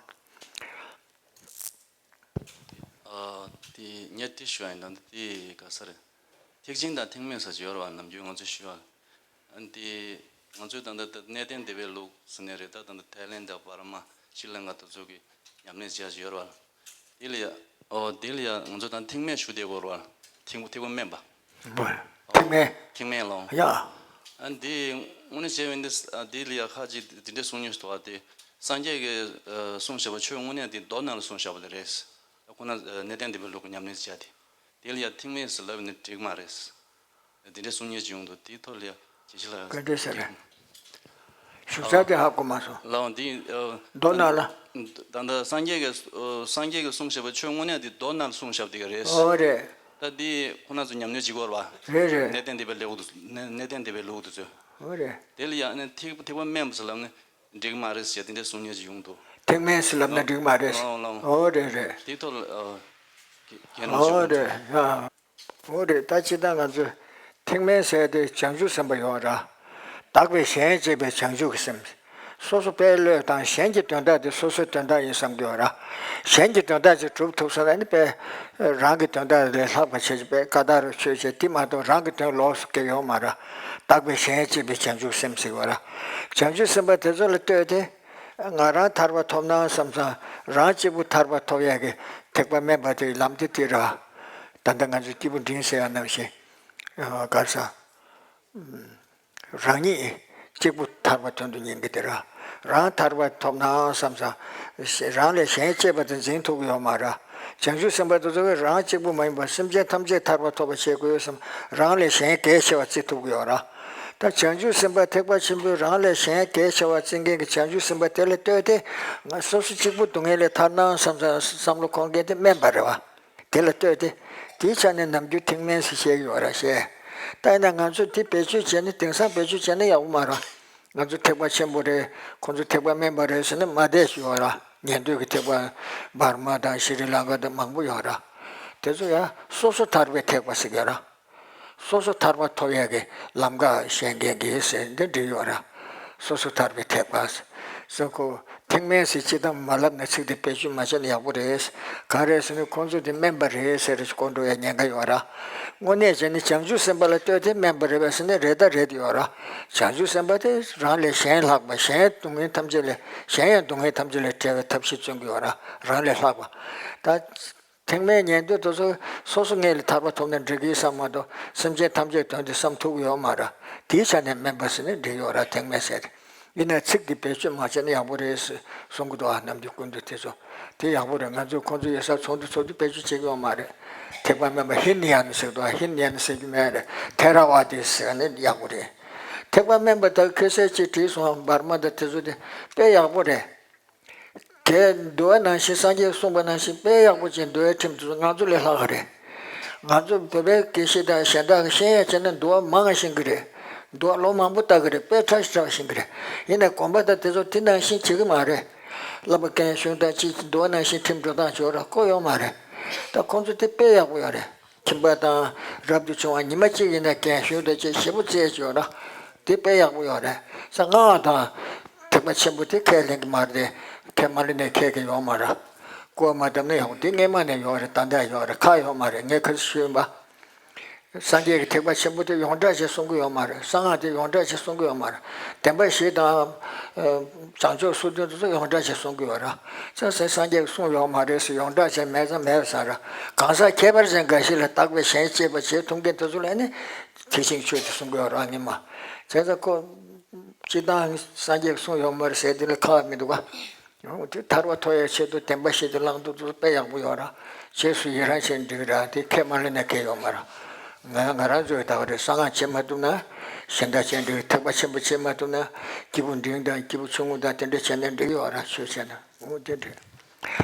ཨ། དེ་ངས་དེ་ཞུ་ཡ་ཡིན། ད་འདི་དེ་ག་ས་རེད། ཐེག་ཆེན་དང་ཐེག་དམན་ཟེར་གྱི་ཡོད་རེད་བ། ནམ་རྒྱུན་ང་ཚོས་ཞུ་ཡ། ཨ་ནི་དེ་ང་ཚོས་ད་ལྟ་གནས་བརྟན་སྡེ་པའི་ལུགས་ཟེར་ནས་རེད། ད་ད་ལྟ་ཐའི་ལེན་དང་འབར་མ་ཤྲི་ལང་ཀ་དེ་ཚོ་གི་ཉམས་ལེན་བྱེད་ཡ་ཞིག་ཡོད་རེད་བ། དེ་ལ་ཡ། ཨོ། དེ་ལ་ཡ་ང་ཚོ་ད་ཐེག་དམན་ཞུ་བསྡད་ཡོད་རེད་བ། ཐེག་པ་ཐེག་པ་དམན་པ། ཐེག་དམན། ཐེག་དམན་ལོ། ཡ། ཨ་ནི་དེ་དངོས་གནས་བྱས་པ་ཡིན་ན། ཨ། དེ་ལ་ཡ་ཁ་ཅིག་དེ་འདྲའི་གསུང་མྱོང་ཞིག་འདུག་བ། དེ་སངས་རྒྱས་ཀྱིས་ཨ་གསུངས་བཞག་པ་ཆོས་དངོས་གནས་དེ་མདོ་ནང་ལ་གསུངས་བཞག་པ་དེ་རེད། ཁོ་ན་ཨ་གནས་བརྟན་སྡེ་པའི་ལུགས་ཀྱི་ཉམས་ལེན་བྱ་དེ། དེ་ལ་ཡ་ཐེག་དམན་ཟེར་ལབ་ནས་འགྲིག་མ་རེད། དེ་འདྲའི་གསུང་མྱོང་ཅིག་ཡོང་འདུག། དེའི་ཐོག་ལ་ཡ་ཇེ་ཆེ་ལ། ག་འདྲ་ཟེར་རེད། ཞུ་ས་དེ་ཧ་གོ་མ་སོང་། ལའང་དེ་ཨ་མདོ་ནང་ལ། ད་ལྟ་སངས་རྒྱས་ཀྱིས་ཨ་སངས་རྒྱས་ཀྱིས་གསུངས་བཞག་པའི་ཆོས་དངོས་གནས་དེ་མདོ་ནང་ལ་གསུངས་བཞག་པ་དེ་ག་རེད། ཨོ་རེད། ད་དེ་ཁོ་ན་ཚོ་ཉམས་ལེན་བྱེད་ཀྱི་ཡོད་རེད་བ། རེད་རེད། གནས་བརྟན་སྡེ་པའི་ལུགས་དེ། གནས་གནས་བརྟན་སྡེ་པའི་ལུགས་དེ་ཚོས། ཨོ་རེད། དེ་ལ་ཡ་ཨ་ནི་ཐེག་ཐེག་པ་དམན་པ་ཟེར་ལབ་ནས་འགྲིག་མ་རེད་ཟེར་དེ་འདྲའི་གསུང་མྱོང་ཅིག་ཡོང་འདུག། ཐེག་དམན་ཟེར་ལབ་ན་འགྲིག་མ་རེད། ལའང་ལའང་། ཨོ་རེད་རེད། དེའི་ཐོག་ལ་ཨ་ཁྱེད་རང་ཨོ་ཞུ་རེད། ཨ། འོ་རེད། ད་སྤྱིར་བཏང་ང་ཚོས་ཐེག་དམན་ཟེར་དེ་བྱང་ཆུབ་སེམས་དཔའ་ཡོད་ར། དག་པའི་གཞན་གཅེས་པའི་བྱང་ཆུབ་ཀྱི་སེམས། སོ་སོ་དཔེ་བློས་བཏང་། གཞན་གྱི་དོན་དག་དེ་སོ་སོའི་དོན་དག་ཡིན་བསམ་གྱི་ཡོད་ར། གཞན་གྱི་དོན་དག་ཅིག་སྒྲུབ་ཐུབ་ས་ན་ནི་དཔེ་རང་གི་དོན་དག་ལས་ལྷག་པ་བྱེད་ཀྱི་དཔེ་ཀ་དག་རུ་ཆོས་བྱེད་དེ་མ་གཏོགས་རང་གི་དོན་ལོགས་སུ་སྐྱེ་ཡོད་མ་ར། དག་པའི་གཞན་གཅེས་པའི་བྱང་ཆུབ་སེམས་ཟེར་བ་ར། བྱང་ཆུབ་སེམས་དཔའ་དེ་ཚོ་ལ་ལྟོས་ཏེ། ང་རང་ཐར་པ་ཐོབ་ན་བསམ་ཙང་རང་གཅིག་པུ་ཐར་པ་ཐོབ་ཡག་གི་ཐེག་པ་དམན་པ་དེའི་ལམ་དེ་དེ་ར། ད་ལྟ་ང་ཚོས་སྐྱེས་བུ་འབྲིང་ཟེར་ཡག་ནང་བཞིན། ག་རེ་ཟ། རང་ཉིད་གཅིག་པུ་ཐར་པ་དོན་དུ་གཉེར་གི་དེ་ར། རང་ཐར་པ་ཐོབ་ན་བསམ་ཙང་། རང་ལས་གཞན་གཅེས་པ་དེ་འཛིན་ཐུབ་ཀྱི་ཡོད་མ་ར། བྱང་ཆུབ་སེམས་དཔའ་དེ་ཚོ་གིས་རང་གཅིག་པུ་མ་ཡིན་པར་སེམས་ཅན་ཐམས་ཅད་ཐར་པ་ཐོབ་པ་བྱེད་དགོས་བསམ་རང་ལས་གཞན་གལ་ཆེ་བ་བརྩི་ཐུབ་ཀྱི་ཡོད་ར། ད་བྱང་ཆུབ་སེམས་དཔའ་ཐེག་པ་ཆེན་པོས་རང་ལས་གཞན་གལ་ཆེ་བ་བརྩི་མཁན་གྱི་བྱང་ཆུབ་སེམས་དཔའ་དེ་ལ་ལྟོས་ཏེ། ང་སོ་སོ་གཅིག་པུ་སྡུག་བསྔལ་ལས་ཐར་ན་བསམ་བསམ་བློ་འཁོར་མཁན་དེ་དམན་པ་རེད་བ། དེ་ལ་ལྟོས་ཏེ། དེའི་ཆ་ནས་ནམ་རྒྱུན་ཐེག་དམན་ཟེར་བཤད་ཀྱི་ཡོད་ར་བཤད། ད་ཡིན་ན་ང་ཚོས་དེ་བེད་སྤྱོད་བྱས་ན། དེང་སང་བེད་སྤྱོད་བྱས་ན་ཡག་པོ་མ་རེད། ང་ཚོ་ཐེག་པ་ཆེན་པོ་རེད། ཁོང་ཚོ་ཐེག་པ་དམན་པ་རེད་ཟེར་ནས་མ་བསྡད་ཞུ་བ་ར། ཉན་ཐོས་ཀྱི་ཐེག་པ་འབར་མ་དང་ཤྲི་ལང་ཀ་དང་མང་པོ་ཡོད་ར། དེ་ཚོ་ཡང་སོ་སོ་ཐར་པའི་ཐེག་པ་ཟེར་གྱི་ར། སོ་སོ་ཐར་པ་ཐོབ་ཡག་གི་ལམ་ཁ་བཤད་མཁན་གྱི་ཟེར་འདི་འབྲི་ཡོད་ར། སོ་སོ་ཐར་པའི་ཐེག་པ་ཟེར། ཁོ་ཐེག་དམན་ཟེར་སྤྱིར་བཏང་མ་ལབ་ན་ཚིག་དེ་བེད་སྤྱོད་མ་བྱས་ན་ཡག་པོ་རེད། ག་རེ་ཟེར་ན་ཁོང་ཚོ་དེ་དམན་པ་རེད་ཟེར་གོ་འགྲོ་ཡ་ཉེན་ཁ་ཡོད་ར། དངོས་གནས་བྱས་ན་བྱང་ཆུབ་སེམས་དཔའ་ལ་ལྟོས་ཏེ་དམན་པ་རེད་པས་ཟེར་ན་རེད་ད་རེད་ཡོད་ར། བྱང་ཆུབ་སེམས་དཔའ་དེ་རང་ལས་གཞན་ལྷག་པ། གཞན་སྡུག་བསྔལ་ཐམས་ཅད་ལས། གཞན་ཡང་སྡུག་བསྔལ་ཐམས་ཅད་ལས་བྲལ་བའི་ཐབས་ཤེས་བརྩོན་གྱི་ཡོད་ར། རང་ལས་ལྷག་པ། ད། ཐེག་དམན་ཉན་ཐོས་དེ་ཚོ་སོ་སོ་སྔོན་ལ་ཐར་པ་ཐོབ་ན་འགྲིག་གི་བསམ་མ་གཏོགས་སེམས་ཅན་ཐམས་ཅད་དོན་དེ་བསམ་ཐུབ་ཀྱི་ཡོད་མ་རེད། དེའི་ཆ་ནས་དམན་པ་ཟེར་ན་འགྲིག་ཡོད་རེད། ཐེག་དམན་ཟེར། ཡིན་ན་ཚིག་འདི་བེད་སྤྱོད་མ་བྱས་ན་ཡག་པོ་རེད་ཟེར་གསུང་གི་འདུག་ཨ། ནམ་རྒྱུན་སྐུ་མདུན་དེ་ཚོ། དེ་ཡག་པོ་རེད། ང་ཚོས་ཁོང་ཚོ་ཡོད་སར་ཚོགས་འདུ་ཚོགས་དུས་བེད་སྤྱོད་བྱེད་ཀྱི་ཡོད་མ་རེད། ཐེག་པ་དམན་པ་ཧི་ན་ཡ་ན་ཟེར་གི་འདུག་ཨ། ཧི་ན་ཡ་ན་ཟེར་གྱི་མེད་རེད། ཐེ་ར་ཝ་དི་ཟེར་ནས་ཡག་པོ་རེད། ཐེག་པ་དམན་པ་དག་ཁ་སང་ཅིག་བྲིས་སོང་། འབར་མ་དང་དེ་ཚོ་དེ་དཔེ་ཡག་པོ་རེད། དེ་འདུལ་བ་ནང་བཞིན། སངས་རྒྱས་གསུངས་པ་ནང་བཞིན་དཔེ་ཡག་པོ་ཅིག་འདུལ་བའི་ཁྲིམས་དེ་ཚོ་ང་ཚོ་ལས་ལྷག་གི་རེད། ང་ཚོ་བོད་པའི་དགེ་བཤེས་དང་གཞན་དག་གིས་ཤེས་ཡ་བྱས་ན་འདུལ་བ་མང་ང་ཤེས་ཀྱི་རེད། འདུལ་བ་ལོ་མང་པོ་ལྟ་གི་རེད། དཔེ་ཕྲ་ཞིག་ཕྲ་བ་ཤེས་ཀྱི་རེད། ཡིན་ནའི་དགོན་པ་དང་དེ་ཚོ་དེ་ནང་བཞིན་བྱེད་ཀྱི་མ་རེད། བསླབ་པ་རྒན་གཞོན་དང་ཅིག་འདུལ་བ་ནང་བཞིན་ཁྲིམས་འགྲོ་སྟངས་བྱེད་རོགས་བཀོད་ཡོད་མ་རེད། ད་ཁོང་ཚོ་དེ་དཔེ་ཡག་པོ་ཡོད་རེད། ཁྱིམ་པ་དང་རབ་ཏུ་བྱུང་བ་ཉི་མ་གཅིག་ཡིན་ན་རྒན་གཞོན་དང་བཅས་ཞེ་པོ་རྩེད་ཅོག་ར། དེ་དཔེ་ཡག་པོ་ཡོད་རེད། ས་སྔགས་དང་ཐེག་པ་ཆེན་པོ་དེ་ཁས་ལེན་གྱི་མ་རེད། ཁས་མ་ལེན་ནས་ཁས་ཀྱི་ཡོད་མ་རེད། སྐུར་བ་མ་བཏབ་ན་ཡག་པོ་དེ་སྔས་མ་ནས་ཡོད་རེད། ད་ལྟ་ཡོད་རེད། ཁ་ཡོད་མ་རེད། ངས་ཁ་ཤས་ཞུས་པ། སངས་རྒྱས་ཀྱི་ཐེག་པ་ཆེན་པོ་དེ་ཡོངས་གྲགས་ཅིག་གསུང་གི་ཡོད་མ་རེད། གསང་སྔགས་དེ་ཡོངས་གྲགས་ཅིག་གསུང་གི་ཡོད་མ་རེད། བདེན་པ་བཞི་དང་། བྱང་ཆུབ་སོ་བདུན་དེ་ཚོ་ཡོངས་གྲགས་ཅིག་གསུང་གི་ཡོད་རེད། ཚ་སེ་སངས་རྒྱས་ཀྱིས་གསུངས་ཡོད་མ་རེད་ཟེར། ཡོངས་གྲགས་ཅན་མེད་ཙང་མེད་ཟེར། གང་ཟག་ཁྱད་པར་ཅན་འགའ་ཞིག་ལ་བདག་པས་གཞན་གཅེས་པར་བྱེད་ཐུབ་མཁན་དེ་ཚོ་ལ་ནི་ཐེག་ཆེན་ཆོས་དེ་གསུང་གི་ཡོད་རེད། སྔོན་མ་ བྱས་ཙང་ཁོ་སྤྱིར་བཏང་སངས་རྒྱས་ཀྱིས་གསུངས་ཡོད་མ་རེད་ཟེར་དེ་ལ་ཁག་མི་འདུག་ག། དེ་ཐར་པ་ཐོབ་ཡའི་ཆེད་དུ་བདེན་པ་བཞི་དེ་བླང་དོར་དེ་ཚོ་དཔེ་ཡག་པོ་ཡོད་ར། རྗེས་སུ་ཡི་རང་བྱས་འགྲིག་ར། དེ་ཁས་མ་ལེན་ན་ཁེལ་ཡོད་མ་ར། ང་ང་རང་ཚོའི་ད་ག་རེ་གསང་སྔགས་བྱེད་མ་ཐུབ་ན་གཞན་དག་བྱས་འགྲིག་ཐེག་པ་ཆེན་པོ་བྱེད་མ་ཐུབ་ན་སྐྱེས་བུ་འབྲིང་དང་སྐྱེས་བུ་ཆུང་ངུ་དང་དེ་འདྲ་བྱས་ན་འགྲིག་ཡོད་ར། ཆོས་བྱས་ན་འོ་དེ་འདྲ་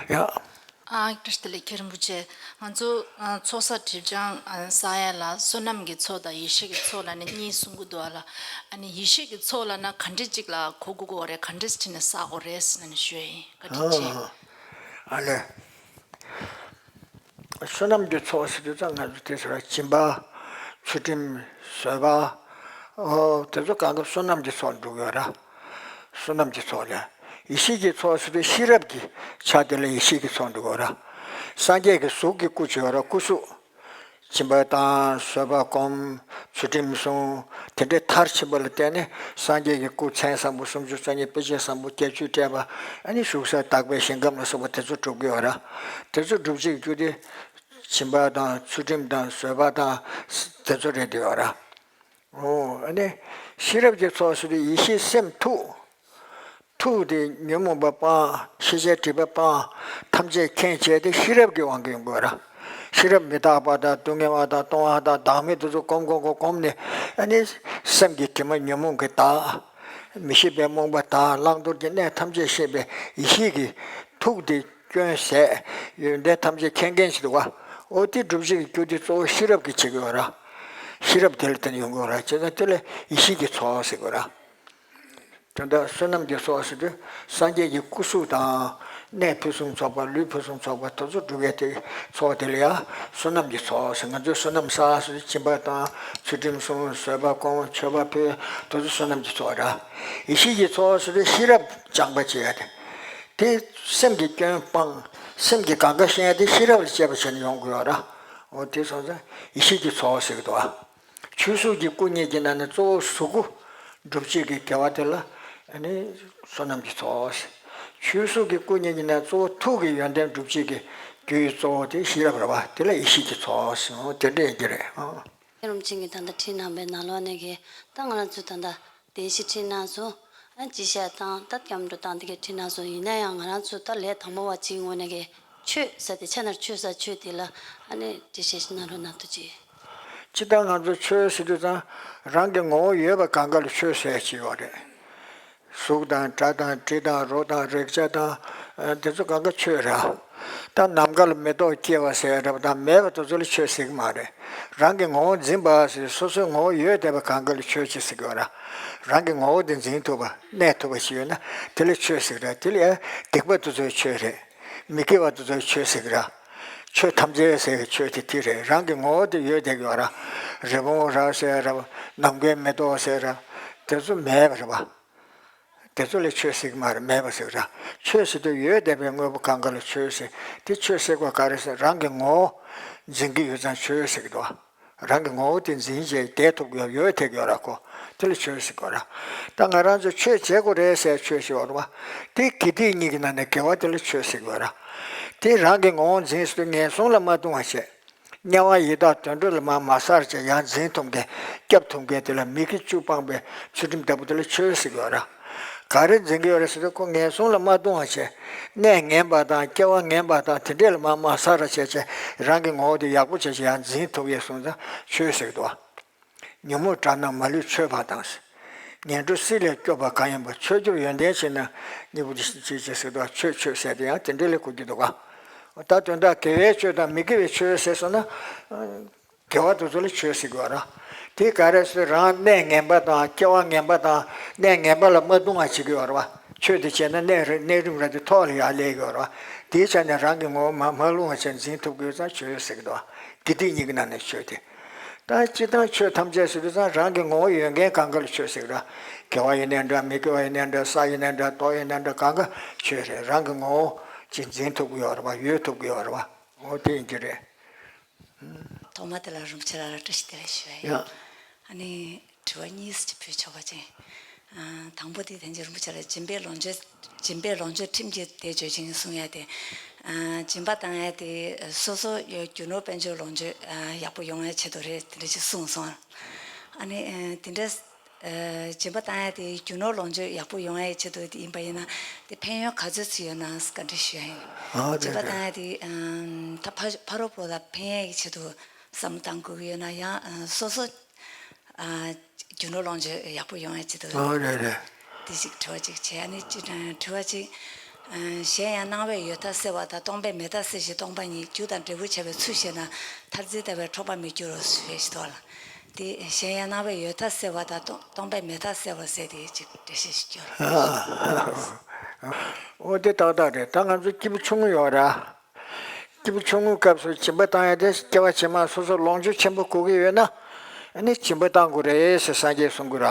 ཡ། ཨ་བཀྲ་ཤིས་བདེ་ལེགས། མཁན་རིན་པོ་ཆེ། ང་ཚོ་ཨ་ཚོགས་བསགས་སྒྲིབ་སྦྱང་ཨ་བསགས་ཡ་ལ་བསོད་ནམས་ཀྱི་ཚོགས་དང་ཡེ་ཤེས་ཀྱི་ཚོགས་ལབ་ནས་གཉིས་གསུང་གི་འདུག་ཨ་ལ། ཨ་ནི་ཡེ་ཤེས་ཀྱི་ཚོགས་ལབ་ན་ག་འདྲ་ཅིག་ལ་གོ་དགོས་ཀྱི་ཡོད་རེད། ག་འདྲ་བྱས་ནས་བསགས་དགོས་རེད་ཟེར་ནས་ཞུ་ཡ་ཡིན། བཀའ་དྲིན་ཆེ། ཨ་ལས། བསོད་ནམས་ཀྱི་ཚོགས་ཟེར་དུས་ཙང་ང་ཚོ་དེ་ཚོ་ལ་སྦྱིན་པ། ཚུལ་ཁྲིམས། བཟོད་པ། ཨོ་དེ་ཚོ་གང་ག་བསོད་ནམས་ཀྱི་ཚོགས་འགྲོ་གི་ཡོད་ར། བསོད་ནམས་ཀྱི་ཚོགས་ལས། ཡེ་ཤེས་ཀྱི་ཚོགས་ཟེར་དུས་ཤེས་རབ་ཀྱི་ཆ་དེ་ལ་ཡེ་ཤེས་ཀྱི་ཚོགས་འགྲོ་གི་ཡོད་ར། སངས་རྒྱས་ཀྱི་གཟུགས་ཀྱི་སྐུ་ཅིག་ཡོད་ར། སྐུ་གཟུགས། སྦྱིན་པ་བཏང་། བཟོད་པ་སྒོམ། ཚུལ་ཁྲིམས་བསྲུང་། དེ་འདྲའི་མཐར་ཕྱིན་པ་ལ་བརྟེན་ནས་སངས་རྒྱས་ཀྱི་སྐུ་མཚན་བཟང་པོ་སུམ་ཅུ་རྩ་གཉིས། དཔེ་བྱད་བཟང་པོ་བརྒྱད་ཅུས་སྤྲས་པ། ཨ་ནི་བཞུགས་ས་དག་པའི་ཞིང་ཁམས་ལ་སོགས་པ་དེ་ཚོ་འགྲུབ་ཀྱི་ཡོད་ར། དེ་ཚོ་འགྲུབ་བྱེད་ཀྱི་རྒྱུ་དེ། སྦྱིན་པ་དང་ཚུལ་ཁྲིམས་དང་བཟོད་པ་དང་། དེ་ཚོ་རེད་འདུག་ཡོད་ར། འོ་ཨ་ནི་ཤེས་རབ་ཀྱི་ཚོགས་ཟེར་དུས་ཡེ་ཤེས་སེམས་ཐུགས། ཐུགས་དེ་ཉོན་མོངས་པ་སྤངས། ཤེས་བྱའི་སྒྲིབ་པ་སྤངས། ཐམས་ཅད་མཁྱེན་བྱས་ཏེ་ཤེས་རབ་ཀྱི་དབང་གིས་ཡོང་དགོས་ར། ཤེས་རབ་མི་རྟག་པ་དང་སྡུག་བསྔལ་བ་དང་སྟོང་བ་དང་བདག་མེད་དེ་ཚོ་སྒོམ་སྒོམ་སྒོམ་སྒོམ་ནས་ཨ་ནི་སེམས་ཀྱི་དྲི་མ་ཉོན་མོངས་ཀྱི་དག། མི་ཤེས་པའི་རྨོངས་པ་དག། བླང་དོར་གྱི་གནས་ཐམས་ཅད་ཤེས་པའི་ཡེ་ཤེས་ཀྱི་ཐུགས་དེ་སྐྱོན་ཟད། ཡོན་ཏན་ཐམས་ཅད་མཁྱེན་མཁན་ཞིག་འདུག་ག། འོ་དེ་སྒྲུབ་བྱེད་ཀྱི་རྒྱུ་དེ་གཙོ་བོ་ཤེས་རབ་ཀྱིས་བྱེད་དགོས་ར། ཤེས་རབ་དེ་ལ་བརྟེན་ནས་ཡོང་དགོས་ར། བྱས་ཙང་དེ་ལ་ཡེ་ཤེས་ཀྱི་ཚོགས་ཟེར་དགོས་ར། དོན་དག་བསོད་ནམས་ཀྱི་ཚོགས་ཟེར་དུས་སངས་རྒྱས་ཀྱི་སྐུ་གཟུགས་དང་། གནས་ཕུན་སུམ་ཚོགས་པ། ལུས་ཕུན་སུམ་ཚོགས་པ་དེ་ཚོ་སྒྲུབ་ཡས་དེ་ཚོགས་དེ་ལ་ཡང་བསོད་ནམས་ཀྱི་ཚོགས་ཟེར། ང་ཚོས་བསོད་ནམས་བསགས་ཟེར་དུས་སྦྱིན་པ་བཏང་། ཚུལ་ཁྲིམས་བསྲུང་། བཟོད་པ་སྒོམ། མཆོད་པ་ཕུལ། དེ་ཚོ་བསོད་ནམས་ཀྱི་ཚོགས་ར། ཡེ་ཤེས་ཀྱི་ཚོགས་ཟེར་དུས་ཤེས་རབ་སྦྱངས་པ་བྱེད་ཡ་དེ། དེ་སེམས་ཀྱི་སྐྱོན་སྤངས། སེམས་ཀྱི་གང་ག་ཤེས་ཡ་དེ་ཤེས་རབ་ལ་དཔྱད་པ་བྱས་ནས་ཡོང་དགོས་ཡོད་ར། འོ་དེ་སོང་ཙང་ཡེ་ཤེས་ཀྱི་ཚོགས་ཟེར་གི་འདུག་ཨ། ཆོས་གཟུགས་ཀྱི་སྐུ་གཉིས་ཀྱི་ནང་ནས་གཙོ་བོ་གཟུགས་སྐུ་སྒྲུབ་བྱེད་ཀྱི་དགེ་བ་དེ་ལ་ཨ་ནི་བསོད་ནམས་ཀྱི་ཚོགས། ཆོས་གཟུགས་ཀྱི་སྐུ་གཉིས་ཀྱི་ནང་གཙོ་བོ་ཐུགས་ཀྱི་ཡོན་ཏན་སྒྲུབ་བྱེད་ཀྱི་རྒྱུའི་གཙོ་བོ་དེ་ཤེས་རབ་རེད་བ། དེ་ལ་ཡེ་ཤེས་ཀྱི་ཚོགས་ཟེར། དེ་འདྲ་ཡིན་གྱི་རེད། ཨང་། རིན་པོ་ཆེ་གིས་ད་ལྟ་བྲིས་གནང་བའི་ནང་ལོགས་ནས་ཀྱི་ད་ང་རང་ཚོ་ད་ལྟ་བདེན་བཞི་བྲིས་གནང་སོང་། ཨ་སྤྱི་བཤད་དང་ད་སྐྱབས་འགྲོ་དང་དེ་གའི་བྲིས་གནང་སོང་། ཡིན་ན་ཡང་ང་རང་ཚོ་ད་ལས་དང་པོ་བ་བྱེད་ངོས་ནས་ཀྱི་ཆོས་ཟེར་དེ་ཆ་ནར་ཆོས་ཟེར་ཆོས་དེ་ལ་ཨ་ནི་འགྲེལ་བཤད་ཞིག་གནང་རོགས་གནང་། ཐུགས་རྗེ་ཆེ། སྤྱིར་བཏང་ང་ཚོ་ཆོས་ཟེར་དུས་ཙང་རང་གི་ངོ་བོ་ཡོད་པ་གང་ག་ལ་ཆོས་ཟེར་གྱི་ཡོད་རེད། གཟུགས་དང་སྒྲ་དང་དྲི་དང་རོ་དང་རེག་བྱ་དང་ཨ་དེ་ཚོ་གང་ག་ཆོས་རེད། ད་ནམ་མཁའ་ལ་མེ་ཏོག་སྐྱེ་བ་ཟེར་རབ་དང་མེད་པ་དེ་ཚོ་ལ་ཆོས་ཟེར་གྱི་མ་རེད། རང་གི་ངོ་བོ་འཛིན་པ་ཟེར་སོ་སོའི་ངོ་བོ་ཡོད་བསྡད་པ་གང་ག་ལ་ཆོས་ཅེས་ཟེར་གྱི་ཡོད་ར། རང་གི་ངོ་བོ་དེ་འཛིན་ཐུབ་པ་གནས་ཐུབ་པ་ཞིག་ཡོད་ན་དེ་ལ་ཆོས་ཟེར་གྱི་ར། དེ་ལ་ཡང་སྡིག་པ་དེ་ཚོའི་ཆོས་རེད། མི་དགེ་བ་དེ་ཚོའི་ཆོས་ཟེར་གྱི་ར། ཆོས་ཐམས་ཅད་ཟེར་གྱི་ཆོས་དེ་དེ་རེད། རང་གི་ངོ་བོ་དེ་ཡོད་བསྡད་ཀྱི་ཡོད་ར། རི་བོང་རྭ་ཟེར་ར། ནམ་མཁའི་མེ་ཏོག་ཟེར་ར། དེ་ཚོ་མེད་པ་རེད་བ། དེ་ཚོ་ལ་ཆོས་ཟེར་གྱི་མ་རེད། མེད་པ་ཟེར་གྱི་ར། ཆོས་ཟེར་དུས་ཡོད་བསྡད་པའི་དངོས་པོ་གང་ག་ལ་ཆོས་ཟེར། དེ་ཆོས་ཟེར་དགོས་ག་རེ་ཟེར། རང་གི་ངོ་བོ་འཛིན་གྱི་ཡོད་ཙང་ཆོས་ཟེར་གྱི་འདུག་བ། རང་གི་ངོ་བོ་དེ་འཛིན་བྱས་བསྡད་ཐུབ་ཀྱི་ཡོད་བསྡད་ཀྱི་ཡོད་ར་ཁོ། དེ་ལ་ཆོས་ཟེར་དགོས་ར། ད་ང་རང་ཚོ་ཆོས་བྱེད་དགོས་རེད་ཟེར་ཆོས་ཞིག་ཡོད་རེད་བ། དེ་དགེ་སྡིག་གཉིས་ཀྱི་ནང་ནས་དགེ་བ་དེ་ལ་ཆོས་ཟེར་དགོས་ར། དེ་རང་གི་ངོ་བོ་འཛིན་ཟེར་དུས་ངན་སོང་ལ་མ་ལྟུང་བ་བྱས། དམྱལ་བ་ཡི་དྭགས་དུད་འགྲོ་ལ་མར་མ་ཟག་བྱས་ཡང་འཛིན་ཐུབ་མཁན་སྐྱོབ་ཐུབ་མཁན་དེ་ལ་མི་དགེ་བཅུ་སྤངས་པའི་ཚུལ་ཁྲིམས་ལྟ་བུ་དེ་ལ་ཆོས་ཟེར་གྱི་ཡོད་ར། ག་རེ་འཛིན་གྱི་ཡོད་རེད་ཟེར་ན་ཁོ་ངན་སོང་ལ་མ་ལྟུང་བ་བྱས། གནས་ངན་པ་དང་སྐྱེ་བ་ངན་པ་དང་དེ་འདྲས་ལ་མར་མ་ཟག་ར་བྱས་བྱས་རང་གི་ངོ་བོ་དེ་ཡག་པོ་བྱས་བྱས་ཡང་འཛིན་ཐུབ་ཡས་སོང་ཙང་ཆོས་ཟེར་གྱི་འདུག་བ། ཉོན་མོངས་དགྲ་རྣམས་མ་ལུས་ཆོད་པ་དང་། ངན་འགྲོ་སྲིད་ལས་སྐྱོབ་པ་གང་ཡིན་པ། ཆོས་རྒྱུར་ཡོན་ཏན་ཆེ་ན་སྙིང་པོ་དེ་ཤེས་ཅེས་ཟེར་དུས་ཆོས་ཆོས་ཟེར་དེ་ཡང་དེ་འདྲ་ལས་གོ་རྒྱུ་འདུག་ག། ད་དོན་དག་དགེ་བའི་ཆོས་དང་མི་དགེ་བའི་ཆོས་ཟེར་སོང་ན། དགེ་བ་དེ་ཚོ་ལ་ཆོས་ཟེར་གྱི་ཡོད་རེད། དེ་ག་རེ་ཟེར་རང་གནས་ངན་པ་དང་སྐྱེ་བ་ངན་པ་དང་གནས་ངན་པ་ལ་མ་ལྟུང་བ་བྱེད་ཀྱི་ཡོད་རེད་བ། ཆོས་དེ་བྱས་ན་གནས་རི་གནས་རིམ་ར་དེ་ཐོག་ལ་ཡར་སླེབས་ཀྱི་ཡོད་རེད་བ། དེའི་ཆ་ནས་རང་གི་ངོ་བོ་མ་མ་ལྟུང་བ་བྱས་འཛིན་ཐུབ་ཀྱི་ཡོད་ཙང་ཆོས་ཟེར་གྱི་འདུག་བ། དགེ་སྡིག་གཉིས་ཀྱི་ནང་ནས་ཆོས་དེ། ད་སྤྱིར་བཏང་ཆོས་ཐམས་ཅད་ཟེར་དུས་ཙང་རང་གི་ངོ་བོ་ཡོད་མཁན་གང་ག་ལ་ཆོས་ཟེར་གྱི་རེད། དགེ་བ་ཡིན་ནའི་འདྲ། མི་དགེ་བ་ཡིན་ནའི་འདྲ། བསགས་ཡིན་ནའི་འདྲ། བཏང་ཡིན་ནའི་འདྲ། གང་ག་ཆོས་རེད། རང་གི་ངོ་བོ་ཅིག་འཛིན་ཐུབ་ཀྱི་ཡོད་རེད་བ། ཡོད་ཐུབ་ཀྱི་ཡོད་རེད་བ། འོ་དེ་ཡིན་གྱི་རེད། ཐོག་མ་དེ་ལ་རིན་པོ་ཆེ་ལ་བཀྲ་ཤིས་བདེ་ལེགས་ཞུ་ཡ་ཡིན། ཡ། ཨ་ནི་དྲི་བ་གཉིས་ཅིག་ཕུལ་ཆོག་པ་ཅན། ཨ་དང་པོ་དེ་དེ་རིན་པོ་ཆེ་ལ་སྦྱིན་པའི་ལོངས་སྤྱོད། སྦྱིན་པའི་ལོངས་སྤྱོད་ཁྲིམས་ཀྱིས་དེ་བརྗོད་ཅིང་གསུང་ཡ་དེ། ཨ་སྦྱིན་པ་བཏང་ཡ་དེ་སོ་སོ་ཡོད་རྒྱུ་ནོར་དཔལ་འབྱོར་ལོངས་སྤྱོད་ཨ་ཡག་པོ་ཡོང་ཡ་ཆེད་དུ་རེད། དེ་འདྲ་ཅིག་གསུངས་སོང་། ཨ་ནི་ཨ་དེ་འདྲ་ སྦྱིན་པ་བཏང་ཡ་དེ་རྒྱུ་ནོར་ལོངས་སྤྱོད་ཡག་པོ་ཡོང་ཡའི་ཆེད་དུ་དེ་ཡིན་པ་ཡིན་ན། དེ་ཕན་ཡོན་ག་ཚོད་ཅིག་ཡོད་ན་བཀའ་འདྲི་ཞུ་ཡ་ཡིན། ཨ་སྦྱིན་པ་བཏང་ཡ་དེ་ད་ཕ་ཕ་རོལ་པོ་ལ་ཕན་ཡ་གི་ཆེད་དུ་བསམ་བློ་བཏང་དགོས་ཀྱི་ཡོད་ན། ཡང་སོ་སོ་རྒྱུ་ནོར་ལོངས་སྤྱོད་ཡག་པོ་ཡོང་ཡ་ཆེད་དུ། ཨ་རེད་རེད། དེ་ཞིག་དྲི་བ་གཅིག་བྱས། ཨ་ནི་ཅི་དྲི་བ་གཅིག་གཞན་ཡང་སྣང་བས་ཡོད་མཐའ་སེལ་བ་དང་། སྟོང་པས་མེད་མཐའ་སེལ་ཞིང་སྟོང་པ་ཉིད། རྒྱུ་དང་འབྲས་བུར་བྱ་བའི་ཚུལ་ཤེས་ན། མཐར་འཛིན་ལྟ་བས་འཕྲོག་པར་མི་འགྱུར་རོ་ཞེས་དོགས་ལ། དེ་གཞན་ཡང་སྣང་བས་ཡོད་མཐའ་སེལ་བ་དང་། སྟོང་སྟོང་པས་མེད་མཐའ་སེལ་བ་ཟེར་དེ་གཅིག་འགྲེལ་བཤད་ཞིག་སྐྱོན། འོ་དེ་ཏག་ཏག་རེད། ད་ང་ཚོ་སྐྱིད་པོ་ཆུང་ངུ་ཡོད་ར། སྐྱིད་པོ་ཆུང་ངུའི་སྐབས་སུ་སྦྱིན་པ་བཏང་ཡ་དེ་སྐྱེ་བ་ཕྱི་མ་སོ་སོ་ལོངས་སྤྱོད་ཆེན་པོ་དགོས་ཀྱི་ཡོད་ན། ཨ་ནི་སྦྱིན་པ་བཏང་དགོས་རེད་ཟེར་སངས་རྒྱས་གསུང་གི་ར།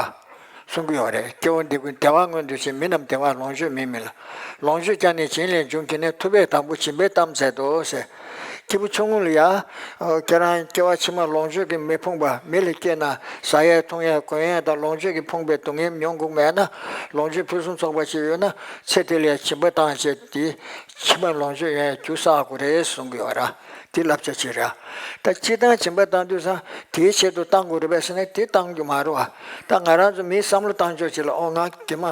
གསུང་གི་ཡོད་རེད། སྐྱེ་བོ་འདི་ཀུན་བདེ་བ་མངོན་དུ་བྱེད། མི་རྣམས་བདེ་བ་ལོངས་སྤྱོད་མེད་མིན་ལ། ལོངས་སྤྱོད་ཀྱང་ནི་སྦྱིན་ལས་འབྱུང་གི་ནི། ཐུབ་པས་དང་པོ་སྦྱིན་པའི་གཏམ་མཛད་དོ་ཟེར། སྐྱིད་པོ་ཆུང་ངུ་ལ་ཡ། ཁྱེད་རང་སྐྱེ་བ་ཕྱི་མ་ལོངས་སྤྱོད་ཀྱིས་མི་ཕོངས་པ། མི་ལ་སྐྱེས་ན་ཟ་ཡས་འཐུང་ཡས་གོན་ཡས་དང་ལོངས་སྤྱོད་ཀྱིས་ཕོངས་པའི་སྡུག་བསྔལ་མྱོང་དགོས་མེད་ན། ལོངས་སྤྱོད་ཕུན་སུམ་ཚོགས་པ་ཞིག་ཡོད་ན་ཚེ་འདི་ལ་སྦྱིན་པ་བཏང་བྱས་དེ། ཕྱི་མ་ལོངས་སྤྱོད་ཡོང་ཡས་རྒྱུ་བསགས་དགོས་རེད་གསུང་གི་ཡོད་ར། དེ་བསླབ་བྱ་ཅིག་རེད། ད་སྤྱིར་བཏང་སྦྱིན་པ་བཏང་དུས་ཙང་དེའི་ཆེད་དུ་བཏང་དགོས་རེད་པས་ཟེར་ན་དེ་བཏང་རྒྱུ་མ་རེད་བ། ད་ང་རང་ཚོ་མིའི་བསམ་བློ་བཏང་ཕྱོགས་ཅིག་ལ། ཨོ་ང་རྗེས་མ་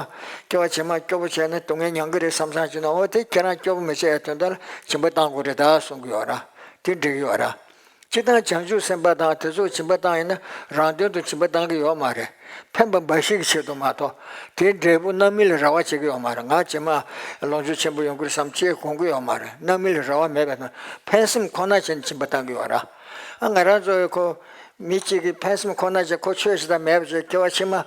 སྐྱེ་བ་རྗེས་མ་སྐྱོ་པོ་བྱས་ན་སྡུག་བསྔལ་མྱོང་གི་རེད་བསམ་བསམ་བྱས་ན། ཨོ་དེ་ཁྱེད་རང་སྐྱོ་པོ་མི་བྱེད་ཡ་དོན་དག་ལ་སྦྱིན་པ་བཏང་དགོས་རེད་ད་གསུང་གི་ཡོད་ར། དེ་འགྲིག་གི་ཡོད་ར། སྤྱིར་བཏང་བྱང་ཆུབ་སེམས་དཔའ་དང་དེ་ཚོ་སྦྱིན་པ་བཏང་ཡིན་ན་རང་དོན་དུ་སྦྱིན་པ་བཏང་གི་ཡོད་མ་རེད། ཕན་པ་འབའ་ཞིག་གི་ཆེད་དུ་མ་གཏོགས་དེའི་འབྲས་བུ་རྣམ་སྨིན་ལ་རེ་བ་བྱེད་ཀྱི་ཡོད་མ་རེད། ང་རྗེས་མ་ལོངས་སྤྱོད་ཆེན་པོ་ཡོང་གི་རེད་བསམ་ཅེས་དགོངས་ཀྱི་ཡོད་མ་རེད། རྣམ་སྨིན་ལ་རེ་བ་མེད་པ་དང་ཕན་སེམས་ཁོ་ན་བྱས་ནས་སྦྱིན་པ་བཏང་གི་ཡོད་ར། ཨ་ང་རང་ཚོ་ཁོ་མི་གཅིག་གིས་ཕན་སེམས་ཁོ་ན་བྱས། ཁོ་ཆོས་ཞིག་དང་མེད་པ་བྱས། སྐྱེ་བ་ཕྱི་མ་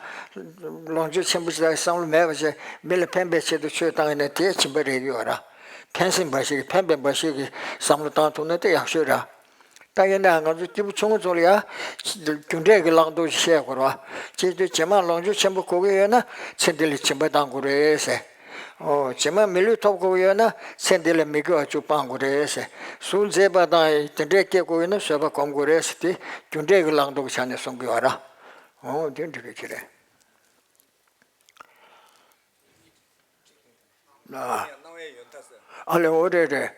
ལོངས་སྤྱོད་ཆེན་པོ་ཞིག་དང་བསམ་བློ་མེད་པ་བྱས། མི་ལ་ཕན་པའི་ཆེད་དུ་ཆོས་བཏང་ཡིན་ན་དེ་སྦྱིན་པ་རེད་ཀྱི་ཡོད་ར། ཕན་སེམས་འབའ་ཞིག་གིས་ཕན་པའི་འབའ་ཞིག་གིས་བསམ་བློ་བཏང་ཐུབ་ན་དེ་ཡག་ཤོས་ར། ད་ཡིན་ནའང་ང་ཚོ་སྐྱིད་པོ་ཆུང་ངུ་ཚོ་ལ་ཡ། རྒྱུ་འབྲས་ཀྱི་བླང་དོར་བཤད་དགོས་ར། སྤྱིར་དུ་རྗེས་མ་ལོངས་སྤྱོད་ཆེན་པོ་དགོས་ཀྱི་ཡོད་ན་ཚེ་འདི་ལ་སྦྱིན་པ་བཏང་དགོས་རེད་ཟེར། ཨོ་རྗེས་མ་མི་ལུས་ཐོབ་དགོས་ཀྱི་ཡོད་ན་ཚེ་འདི་ལ་མི་དགེ་བ་བཅུ་སྤང་དགོས་རེད་ཟེར། གཟུགས་མཛེས་པ་དང་དེ་འདྲས་སྐྱེ་དགོས་ཡོད་ན་བཟོད་པ་སྒོམ་དགོས་རེད་ཟེར། དེ་རྒྱུ་འབྲས་ཀྱི་བླང་དོར་གྱི་ཆ་ནས་གསུང་གི་ཡོད་ར། ཨོ་དེ་འགྲིག་གི་ཅི་རེད། ཨ་ལེ་འོ་རེད་རེད།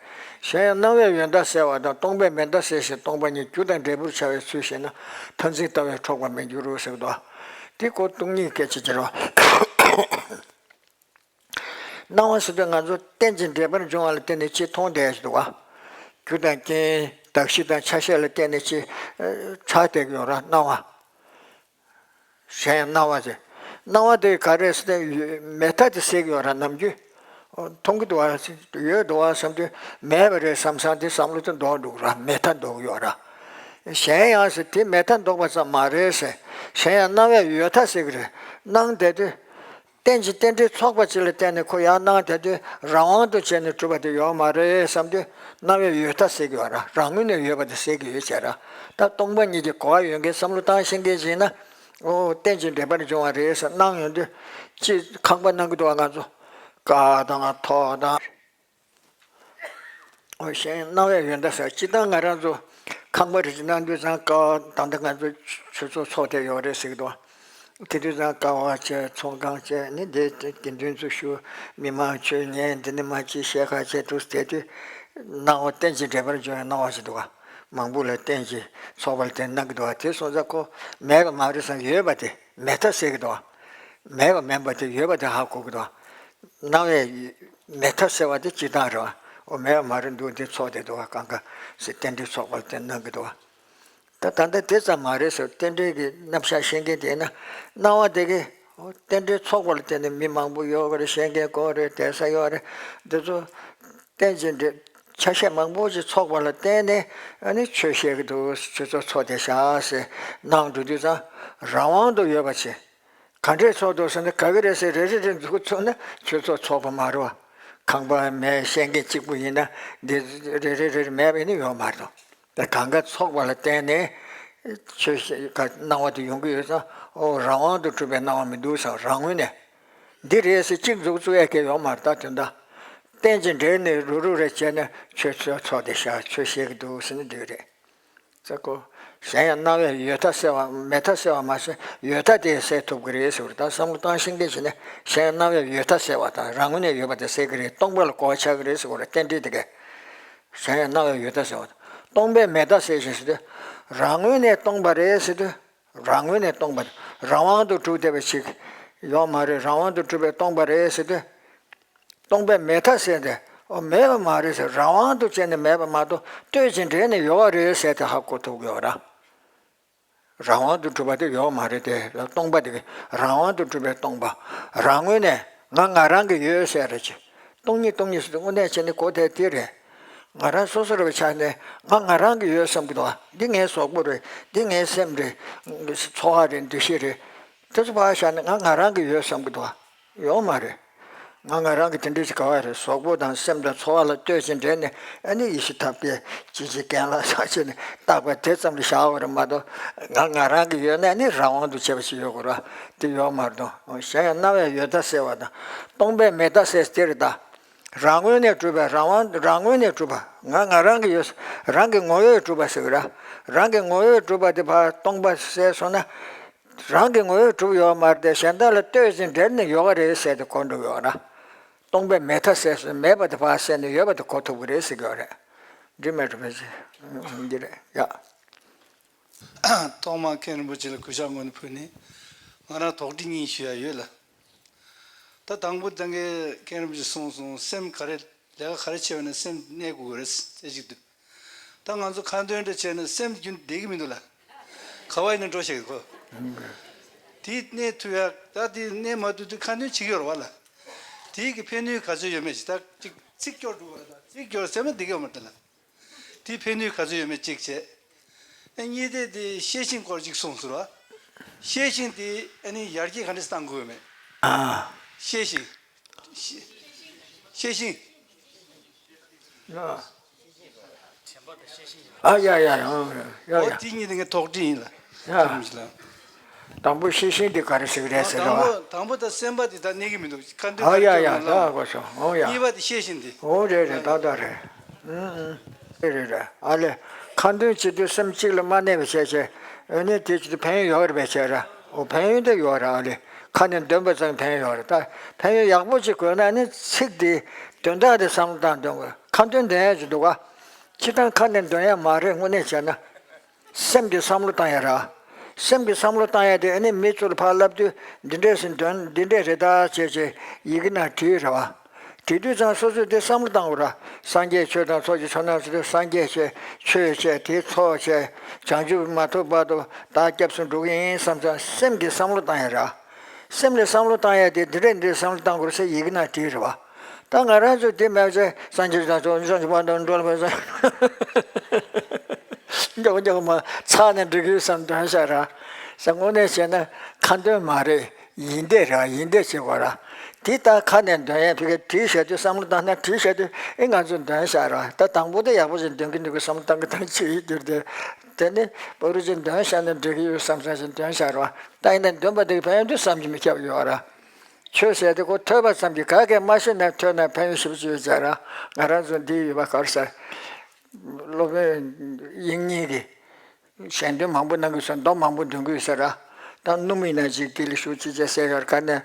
གཞན་ཡང་སྣང་བས་ཡོད་མཐའ་སེལ་བ་དང་། སྟོང་པས་མེད་མཐའ་སེལ་ཞིང་སྟོང་པ་ཉིད། རྒྱུ་དང་འབྲས་བུར་བྱ་བའི་ཚུལ་ཤེས་ན། མཐར་འཛིན་ལྟ་བས་འཕྲོག་པར་མི་འགྱུར་རོ་ཟེར་གི་འདུག། དེ་ཁོ་སྟོང་ཉིད་སྐད་ཆ་ཅིག་རེད་བ། སྣང་བ་ཟེར་དུས་ང་ཚོ་རྟེན་ཅིང་འབྲེལ་པར་འབྱུང་བ་ལ་བརྟེན་ནས་ཅིག་མཐོང་བསྡད་ཀྱི་འདུག་བ། རྒྱུ་དང་རྐྱེན་གདགས་གཞི་དང་ཆ་ཤས་ལ་བརྟེན་ནས་ཅིག་ཆགས་བསྡད་ཀྱི་ཡོད་ར་སྣང་བ། གཞན་ཡང་སྣང་བ་ཟེར། སྣང་བ་དེ་ག་རེ་ཟེར་ན་མེད་མཐའ་དེ་སེལ་གྱི་ཡོད་ར་ནམ་རྒྱུན། མཐོང་གི་འདུག་བ་ཟེར། ཡོད་འདུག་བ་བསམ་དུས་མེད་པ་རེད་བསམ་བསམ་དེ་བསམ་བློ་དེ་ལྡོག་འགྲོ་གི་ར། མེད་མཐའ་ལྡོག་གི་ཡོད་ར། གཞན་ཡང་ཟེར་དེ་མེད་མཐའ་ལྡོག་པ་ཙམ་མ་རེད་ཟེར། གཞན་ཡང་སྣང་བས་ཡོད་མཐའ་སེལ་གྱི་རེད། སྣང་བསྡད་དུས། རྟེན་ཅིང་རྟེན་འབྲེལ་ཚོགས་པ་ཅིག་ལ་བརྟེན་ནས་ཁོ་ཡར་སྣང་བསྡད་དུས་རང་དབང་དུ་བྱས་ནས་གྲུབ་པ་དེ་ཡོད་མ་རེད་བསམ་དུས་སྣང་བས་ཡོད་མཐའ་སེལ་གྱི་ཡོད་ར། རང་ངོས་ནས་ཡོད་པ་དེ་སེལ་གྱི་ཡོད་ཅེས་ར། ད་སྟོང་པ་ཉིད་ཀྱི་གོ་བ་ཡོད་མཁན་བསམ་བློ་བཏང་ཤེས་མཁན་ཅིག་ཡིན་ན། ཨོ་རྟེན་ཅིང་འབྲེལ་པར་འབྱུང་བ་རེད་ཟེར་སྣང་ཡོང་དུས་ཅིག་ཁང་པ་སྣང་གི་འདུག་བ་ང་ཚོ། ཀ་དང་ཐོག་དང་། འོ་གཞན་སྣང་བས་ཡོད་མཐའ་ཟེར། སྤྱིར་བཏང་ང་རང་ཚོ་ཁང་པ་རེ་ཞིག་གནང་དུས་ཙང་ཀ་ད་ལྟ་ང་ཚོ་ཆོས་ཚོགས་ཚོགས་བསྡད་ཡོད་རེད་ཟེར་གི་འདུག། དེ་དུས་ཙང་ཀ་བ་བྱས་ཚོགས་ཁང་བྱས་ནི་འདི་དགེ་འདུན་ཚོ་ཞུ། མི་མང་ཆོས་ཉན། འདི་ནི་མ་ཅི་བཤད་ཁ་བྱས་འདུག་བསྡད་དུས་སྣང་བ་རྟེན་ཅིང་འབྲེལ་པར་འབྱུང་བའི་སྣང་བ་ཞིག་འདུག་ག། མང་པོ་ལ་རྟེན་ཅིང་ཚོགས་པ་ལ་བརྟེན་སྣང་གི་འདུག་ག། དེ་སོང་ཙང་ཁོ་མེད་པ་མ་རེད་བསམ། ཡོད་པ་དེ་མེད་མཐའ་སེལ་གི་འདུག་ག། མེད་པ་མིན་པ་དེ་ཡོད་པ་དེ་ཧ་གོ་གི་འདུག་ག། སྣང་བས་མེད་མཐའ་སེལ་བ་དེ་སྤྱིར་བཏང་རེད་བ། འོ་མེད་པ་མ་རེད་འདུག། འདི་ཚོགས་བསྡད་འདུག་ག། གང་ག་ཟེར་རྟེན་འབྲེལ་ཚོགས་པ་ལ་བརྟེན་སྣང་གི་འདུག་ག། ད་ད་ལྟ་དེ་ཙམ་མ་རེད་ཟེར། རྟེན་འབྲེལ་གྱི་རྣམ་གཞག་ཤེས་མཁན་དེ་ཡིན་ན་སྣང་བ་དེ་གི་རྟེན་འབྲེལ་ཚོགས་པ་ལ་བརྟེན་ནས་མི་མང་པོ་ཡོད་གི་རེད། བཤད་མཁན་དགོས་རེད། བསྡད་ས་ཡོད་རེད། འདི་ཚོ་རྟེན་ཅིང་འབྲེལ་ཆ་ཤས་མང་པོ་ཞིག་ཚོགས་པ་ལ་བརྟེན་ནས་ཨ་ནི་ཆོས་བཤད་གི་འདུག། ཆོས་ཚོགས་ཚོགས་བསྡད་ཤག་ཟེར་སྣང་འགྲོ་དུས་ཙང་རང་དབང་དུ་ཡོད་པ་བྱས། ག་འདྲས་ཚོགས་འདུག་ཟེར་ན་ག་གི་རེད་ཟེར་རེ་རེ་རེ་འཛུགས་ཚུགས་ན་ཆོས་ཚོགས་ཚོགས་པ་མ་རེད་བ། ཁང་པ་མེད། བཤད་མཁན་གཅིག་པུ་ཡིན་ན་འདི་རེ་རེ་རེ་རེ་མེད་པ་ཡིན་ན་ཡོད་མ་རེད། ད་གང་ག་ཚོགས་པ་ལ་བརྟེན་ནས་ཆོས་བཤད་ག་སྣང་བ་དེ་ཡོང་གི་ཡོད་ཙང་། ཨོ་རང་དབང་དུ་གྲུབ་པའི་སྣང་བ་མི་འདུག་བསམ། རང་ངོས་ནས་འདི་རེད་ཟེར་གཅིག་འཛུགས་བཙུགས་ཡས་གལ་ཡོད་མ་རེད། ད་དོན་དག་རྟེན་ཅིང་འབྲེལ་ནས་རུག་རུག་རེ་བྱས་ནས་ཆོས་ཚོགས་ཚོགས་བསྡད་ཤག། ཆོས་བཤད་གི་འདུག་ཟེར་ན་འགྲིག་གི་རེད། ཙ་གོ། གཞན་ཡང་སྣང་བས་ཡོད་མཐའ་སེལ་བ། མེད་མཐའ་སེལ་བ་མ་ཟད་ཡོད་མཐའ་དེ་སེལ་ཐུབ་ཀྱི་རེད་ཟེར་བ་རེད། ད་བསམ་བློ་བཏང་ཤེས་མཁན་བྱས་ན་གཞན་ཡང་སྣང་བས་ཡོད་མཐའ་སེལ་བ་དང་རང་ངོས་ནས་ཡོད་པ་དེ་སེལ་གྱི་རེད། སྟོང་པ་ལ་གོ་བ་ཆགས་ཀྱི་རེད་ཟེར་བ་རེད། རྟེན་འབྲེལ་དེ་གས། གཞན་ཡང་སྣང་བས་ཡོད་མཐའ་སེལ་བ་དང་། སྟོང་པས་མེད་མཐའ་སེལ་ཞིང་ཟེར་དུས། རང་ངོས་ནས་སྟོང་པ་རེད་ཟེར་དུས། རང་ངོས་ནས་སྟོང་པ་དང་ རང་དབང་དུ་གྲུབ་བསྡད་པ་ཞིག་ཡོད་མ་རེད། རང་དབང་དུ་གྲུབ་པའི་སྟོང་པ་རེད་ཟེར་དུས། སྟོང་པའི་མེད་མཐའ་ཟེར་ཏེ། ཨོ་མེད་པ་མ་རེད་ཟེར། རང་དབང་དུ་བྱས་ནས་མེད་པ་མ་གཏོགས་ལྟོས་ཅིང་འབྲེལ་ནས་ཡོད་པ་རེད་ཟེར་ཏེ་ཧ་གོ་ཐུབ་ཀྱི་ཡོད་ར། རང་དབང་དུ་གྲུབ་པ་དེ་ཡོད་མ་རེད་དེ། སྟོང་པ་དེ་རང་དབང་དུ་གྲུབ་པའི་སྟོང་པ། རང་ངོས་ནས་ང་ང་རང་གི་ཡོད་ཟེར་རེད་ཅེ། སྟོང་ཉིད་སྟོང་ཉིད་ཟེར་དུས་དངོས་གནས་བྱས་ནས་གོ་དེ་དེ་རེད། ང་རང་སོ་སོ་རེད་པའི་ཆ་ནས་ང་ང་རང་གི་ཡོད་བསམ་གྱི་འདུག་འདི་ངའི་གཟུགས་པོ་རེད། འདི་ངའི་སེམས་རེད། ཚོར་བ་རེད། འདུ་ཤེས་རེད། དེ་ཚོ་ཕར་བཞག་ནས་ང་ང་རང་གི་ཡོད་བསམ་གྱི་འདུག་ཡོད་མ་རེད། ང་ང་རང་གི་དེ་འདྲ་ཞིག་ག་བ་རེད། གཟུགས་པོ་དང་སེམས་དང་ཚོར་བ་ལ་ལྟོས་ཅིང་འབྲེལ་ནས་ཨ་ནི་ཡེ་ཤེས་ཐབས་མཁས་ཅི་ཅི་རྐྱེན་ལ་སོགས་བྱས་ནས་བཏགས་པ་དེ་ཙམ་ལ་བཞག་པ་རེད་མ་གཏོགས། ང་ང་རང་གི་ཡོད་ན་ཨ་ནི་རང་དབང་དུ་བྱས་པ་ཞིག་ཡོད་དགོས་ར། དེ་ཡོད་མ་རེད་དོ། གཞན་ཡང་སྣང་བས་ཡོད་མཐའ་སེལ་བ་དང་། སྟོང་པས་མེད་མཐའ་སེལ་དེ་རེད་ད། རང་ངོས་ནས་གྲུབ་པའི་རང་དབང་། རང་ངོས་ནས་གྲུབ་པ། ང་ང་རང་གི་ཡོད། རང་གི་ངོ་བོས་གྲུབ་པ་ཟེར་གི་ར། རང་གི་ངོ་བོས་གྲུབ་པ་དེ་ཕར་སྟོང་པ་ཟེར་སོང་ན། རང་གི་ངོ་བོས་གྲུབ་ཡོད་མ་རེད་དེ། གཞན་དག་ལ་ལྟོས་ཅིང་འབྲེལ་ནས་ཡོད་པ་རེད་ཟེར་ཏེ་གོ་འགྲོ་གི་ཡོད་ར། སྟོང་པའི་མེད་མཐའ་ཟེར་སོང་། མེད་པ་དེ་ཕར་བསལ་ནས་ཡོད་པ་དེ་གོ་ཐུབ་ཀྱི་རེད་ཟེར་གྱི་ཡོད་རེད། འགྲིག་མེད་འགྲོ་བའི་ཚེ་འདི་རེད་ཡ། ཐོག་མར་མཁན་རིན་པོ་ཆེ་ལ་གུས་ཕྱག་སྔོན་ནས་ཕུལ་ནས་ང་རང་དོགས་འདྲི་གཉིས་ཞུ་ཡ་ཡོད་ལ། ད་དང་པོ་ད་གིན་མཁན་རིན་པོ་ཆེ་གསུངས་སོང་། སེམས་ག་རེ་ལས་ཀ་ག་རེ་བྱས་པ་ན་སེམས་གནས་དགོས་རེད་ཟེར་ཅིག་འདུག་ད་ང་ཚོ་ཁ་འདོན་འདྲ་བྱས་ན་སེམས་རྒྱུན་བསྡད་ཀྱི་མི་འདུག་ལ། ག་བ་ཡིན་ན་འགྲོ་ཤེས་གི་གོ། དེ་གནས་ཐུབ་ཡ། ད་དེ་གནས་མ་ཐུབ་དུས་ཁ་འདོན་བྱེད་ཀྱི་ཡོད་རེད་བ་ལ། དེ་གི་ཕན་ནུས་ག་ཚོད་ཡོད་མེད་ཅིག་ད་ཅིག་ཚིག་སྐྱོར་འགྲོ་བ་ལ། ད་ཚིག་སྐྱོར་ཟེར་མ་བསྡད་ཀྱི་ཡོད་མ་རེད་ལ། དེ་ཕན་ནུས་ག་ཚོད་ཡོད་མེད་གཅིག་བྱས། ཨ་གཉིས་དེ་དེ་ཤེས་བཞིན་སྐོར་ཅིག་གསུངས་སོང་ར། ཤེས་བཞིན་དེ་ཨ་ནི་ཡར་རྒྱས་ག་འདྲས་བཏང་དགོས་ཡོད་མེད། ཨ། ཤེས་བཞིན། ཤེས་ཤེས་བཞིན། ཨ། ཨ་ཡ་ཡ་ཡ་ཡ་ཡ། འོ་དེ་གཉིས་དེ་ངའི་དོགས་འདྲི་ཡིན་ལ། ཡ། ཁྱེད་རང་ལ། དང་པོ་ཤེས་བཞིན་དེ་ག་རེ་ཟེར་གི་རེད་ཟེར་དང་པོ་བ། དང་པོ་ད་སེམས་པ་དེ་ད་གནས་ཀྱི་མི་འདུག་ཁ་འདོན་ཨ་ཡ་ཡ་ད་གོ་སོང་། འོ་ཡ། གཉིས་པ་དེ་ཤེས་བཞིན་དེ། འོ་རེད་རེད། ད་ད་རེད། ཨུ་ཨུ། རེད་རེད་རེད། ཨ་ལས། ཁ་འདོན་བྱེད་དུས་སེམས་གཅིག་ལ་མ་གནས་པ་བྱས་བྱས། འོ་ནས་དེ་བྱེད་དུས་ཕན་ཡོན་ཡོད་རེད་པས་བྱས་ར། འོ་ཕན་ཡོན་དེ་ཡོད་རེད། ཨ་ལས། ཁ་ནས་འདོན་པ་ཙམ་ཕན་ཡོན་ཡོད་རེད། ད་ཕན་ཡོན་ཡག་པོ་ཅིག་དགོས་ན་ནི་ཚིག་དེ་དོན་དག་དེ་བསམ་བློ་བཏང་འདོན་དགོས། ཁ་འདོན་འདོན་ཡ་ཅིག་འདུག་ག་སྤྱིར་བཏང་ཁ་ནས་འདོན་ཡ་མ་རེད། དངོས་གནས་བྱས་ན། སེམས་ཀྱི་བསམ་བློ་བཏང་ཡ་ར། སེམས་ཀྱི་བསམ་བློ་བཏང་ཡ་དེ་ཨ་ནི་མི་ཚོ་ལ་ཕར་བསླབ་དུས་འདི་འདྲས་སེ་འདོན། འདི་འདྲས་རེད་ད་ཅེས་ཅེས་ཡི་གེ་ནང་བྲིས་རེད་བ། བྲིས་དུས་ཙང་སོ་སོས་དེ་བསམ་བློ་བཏང་དགོས་ར། སངས་རྒྱས་ཆོས་དང་ཚོགས་ཀྱི་མཆོག་རྣམས་ཟེར་དུས་སངས་རྒྱས་ཆོས། ཆོས་བྱས། དེའི་ཚོགས་བྱས། བྱང་ཆུབ་མ་ཐོབ་བར་དུ་བདག་སྐྱབས་སུ་འགྲོ་གི་ཡིན་བསམ་ཙང་སེམས་ཀྱི་བསམ་བློ་བཏང་ཡ་ར། སེམས་ལ་བསམ་བློ་བཏང་ཡ་དེ་འདི་འདྲས་འདི་འདྲས་བསམ་བློ་བཏང་དགོས་རེད་ཟེར་ཡི་གེ་ནང་བྲིས་རེད་བ། ད་ང་རང་ཚོ་དེ་མེད་ཚེ་སངས་རྒྱས་དང་ཚོགས་གཉིས་སངས་རྒྱས་པ་དང་འགྲོ་ལ་ཕན་ས། མགྱོགས་མགྱོགས་མ་ཚར་ནས་འགྲིག་གི་ཡོད་བསམ་འདོན་བཞག་ར། ས་དངོས་གནས་བྱས་ན་ཁ་འདོན་མ་རེད། ཡིན་བསྡད་ར། ཡིན་བསྡད་བྱེད་དགོས་ར། དེ་ལྟར་ཁ་ནས་འདོན་ཡས་ཕ་གིར་བྲིས་བཞག་དུས་བསམ་བློ་བཏང་ན་བྲིས་བཞག་དུས་ཨེ་ང་ཚོས་འདོན་བཞག་ར། ད་དང་པོ་དེ་ཡག་པོ་ཞིག་འདོན་གི་འདུག་གི་བསམ་བློ་བཏང་གི་བཏང་གི་ཅིག་ཡིན་གྱུར་ཏེ། དེ་ནི་བ་རུ་ཅིག་འདོན་བཞག་ན་འགྲིག་གི་ཡོད་བསམ་བསམ་ཞིག་འདོན་བཞག་ར། ད་ཡིན་ན་འདོན་པ་དེ་གི་ཕན་ཡོན་དུ་བསམ་གྱིས་མི་ཁྱབ་ཡོད་ར། ཆོས་ཟེར་དེ་ཁོ་ཐོས་པ་ཙམ་གྱིས་ག་གེ་མ་ཤེས་ན་ཐོས་ན་ཕན་ཡོན་ཞེ་པོ་ཅིག་ཡོད་ཟེར་ར། ང་རང་ཚོ་འདི་ཡོད་པ་གར་ཟེར། སློབ་དཔོན་དབྱིག་གཉེན་གྱིས་ཞལ་འདོན་མང་པོ་གནང་གི་ཡོད་ཟེར། མདོ་མང་པོ་འདོན་གི་ཡོད་ཟེར་ར། ད་སྣུམ་ཡིན་ན་ཅིག་དཀྱིལ་ལ་ཞུགས་ཅིག་བྱས་ཟེར་གར་ག་ནས་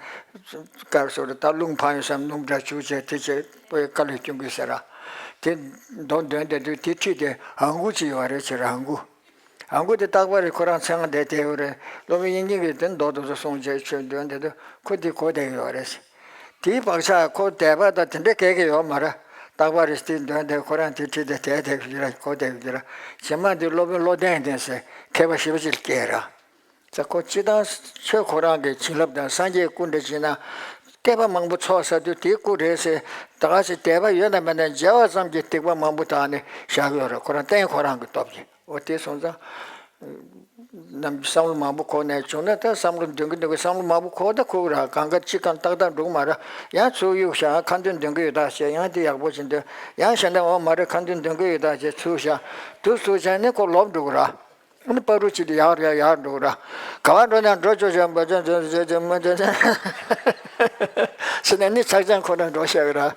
གར་སོ་ར། ད་རླུང་འཕང་ཡོད་བསམ་སྣུམ་འདྲ་བྱུགས་བྱས་དེ་བྱས་པོའི་དཀའ་ལས་སྐྱོན་གི་ཡོད་ཟེར་ར། དེ་མདོ་འདོན་བསྡད་དུས་དེ་ཁྲིད་དེ་ཧང་གུ་ཅིག་ཡོད་རེད་ཟེར་ར། ཧང་གུ། ཨ་ཁུ་དེ་རྟག་པར་ཁོ་རང་མཚན་སྔ་བསྡད་དེ་ཡོད་རེད། སློབ་དཔོན་དབྱིག་གཉེན་གྱིས་དེ་མདོ་དེ་ཚོ་གསུངས་བྱས་ཆོས་འདོན་དེ་དུས་ཁོ་དེ་གོ་བསྡད་ཡོད་རེད། དེའི་བག་ཆགས་ཁོ་དད་པ་དང་དེ་འདྲ་གས་གས་ཡོད་མ་རེད། རྟག་པར་དེ་འདོན་དེ་ཁོ་རང་དེ་ཁྲིད་དེ་དེ་དེ་གོ་བསྡད་ཡོད་རེད། རྗེས་མ་དེ་སློབ་དཔོན་བློ་ལྡན་ལྡན་ཟེར་མཁས་པ་ཞེ་པོ་ཅིག་སྐྱེས་ར། ས་ཁོ་སྤྱི་བཏང་ཆོས་ཁོ་རང་གི་བྱིན་རླབས་དང་སངས་རྒྱས་སྐུ་འདྲ་བྱིན་ན། བསྟོད་པ་མང་པོ་ཚོགས་ས་དུས་དེའི་སྐུ་རེད་ཟེར། ད་ག་ཚོད་དད་པ་ཡོད་ན་མེད་ན་མཇལ་བ་ཙམ་གྱིས་སྡིག་པ་མང་པོ་དག་ནས་བཞག་ཡོད་རེད། ཁོ་རང་རྟེན་ཁོ་རང་གི་སྟོབས་ཀྱིས། འོ་དེ་སོང་ཙང་། ནམ་བསམ་བློ་མང་པོ་འཁོར་ནས་བྱུང་ན་ད་བསམ་བློ་འདོན་གི་འདོན་གི་བསམ་བློ་མང་པོ་འཁོར་ད་འཁོར་གི་ར། གང་ག་ཅི་གང་ཏག་ཏག་འགྲོ་གི་མ་ར། ཡང་ཚུར་གཡུག་བཞག་ཁ་འདོན་འདོན་གི་ཡོད་ད་ཟེར། ཡང་དེ་ཡག་པོ་ཅིག་འདོན། ཡང་གཞན་དག་འོ་མ་རེད་ཁ་འདོན་འདོན་གི་ཡོད་ད་ཟེར་ཚུར་བཞག་དུས་ཚུར་བྱས་ནས་ཁོ་ལོབས་འགྲོ་གི་ར། ཨ་ནི་བར་དུ་ཅིག་ཏུ་ཡར་ཡར་ཡར་འགྲོ་ར། ག་བར་འགྲོ་ན་འགྲོ་ཆོག་ཆོག་མ་ཆོག་ཆོག་ཆོག་ཆོག་མ་ཆོག་ཆོག་ཟེར་ནས་ནི་ཆག་ཆག་ཁོ་ན་འགྲོ་ཤག་ར།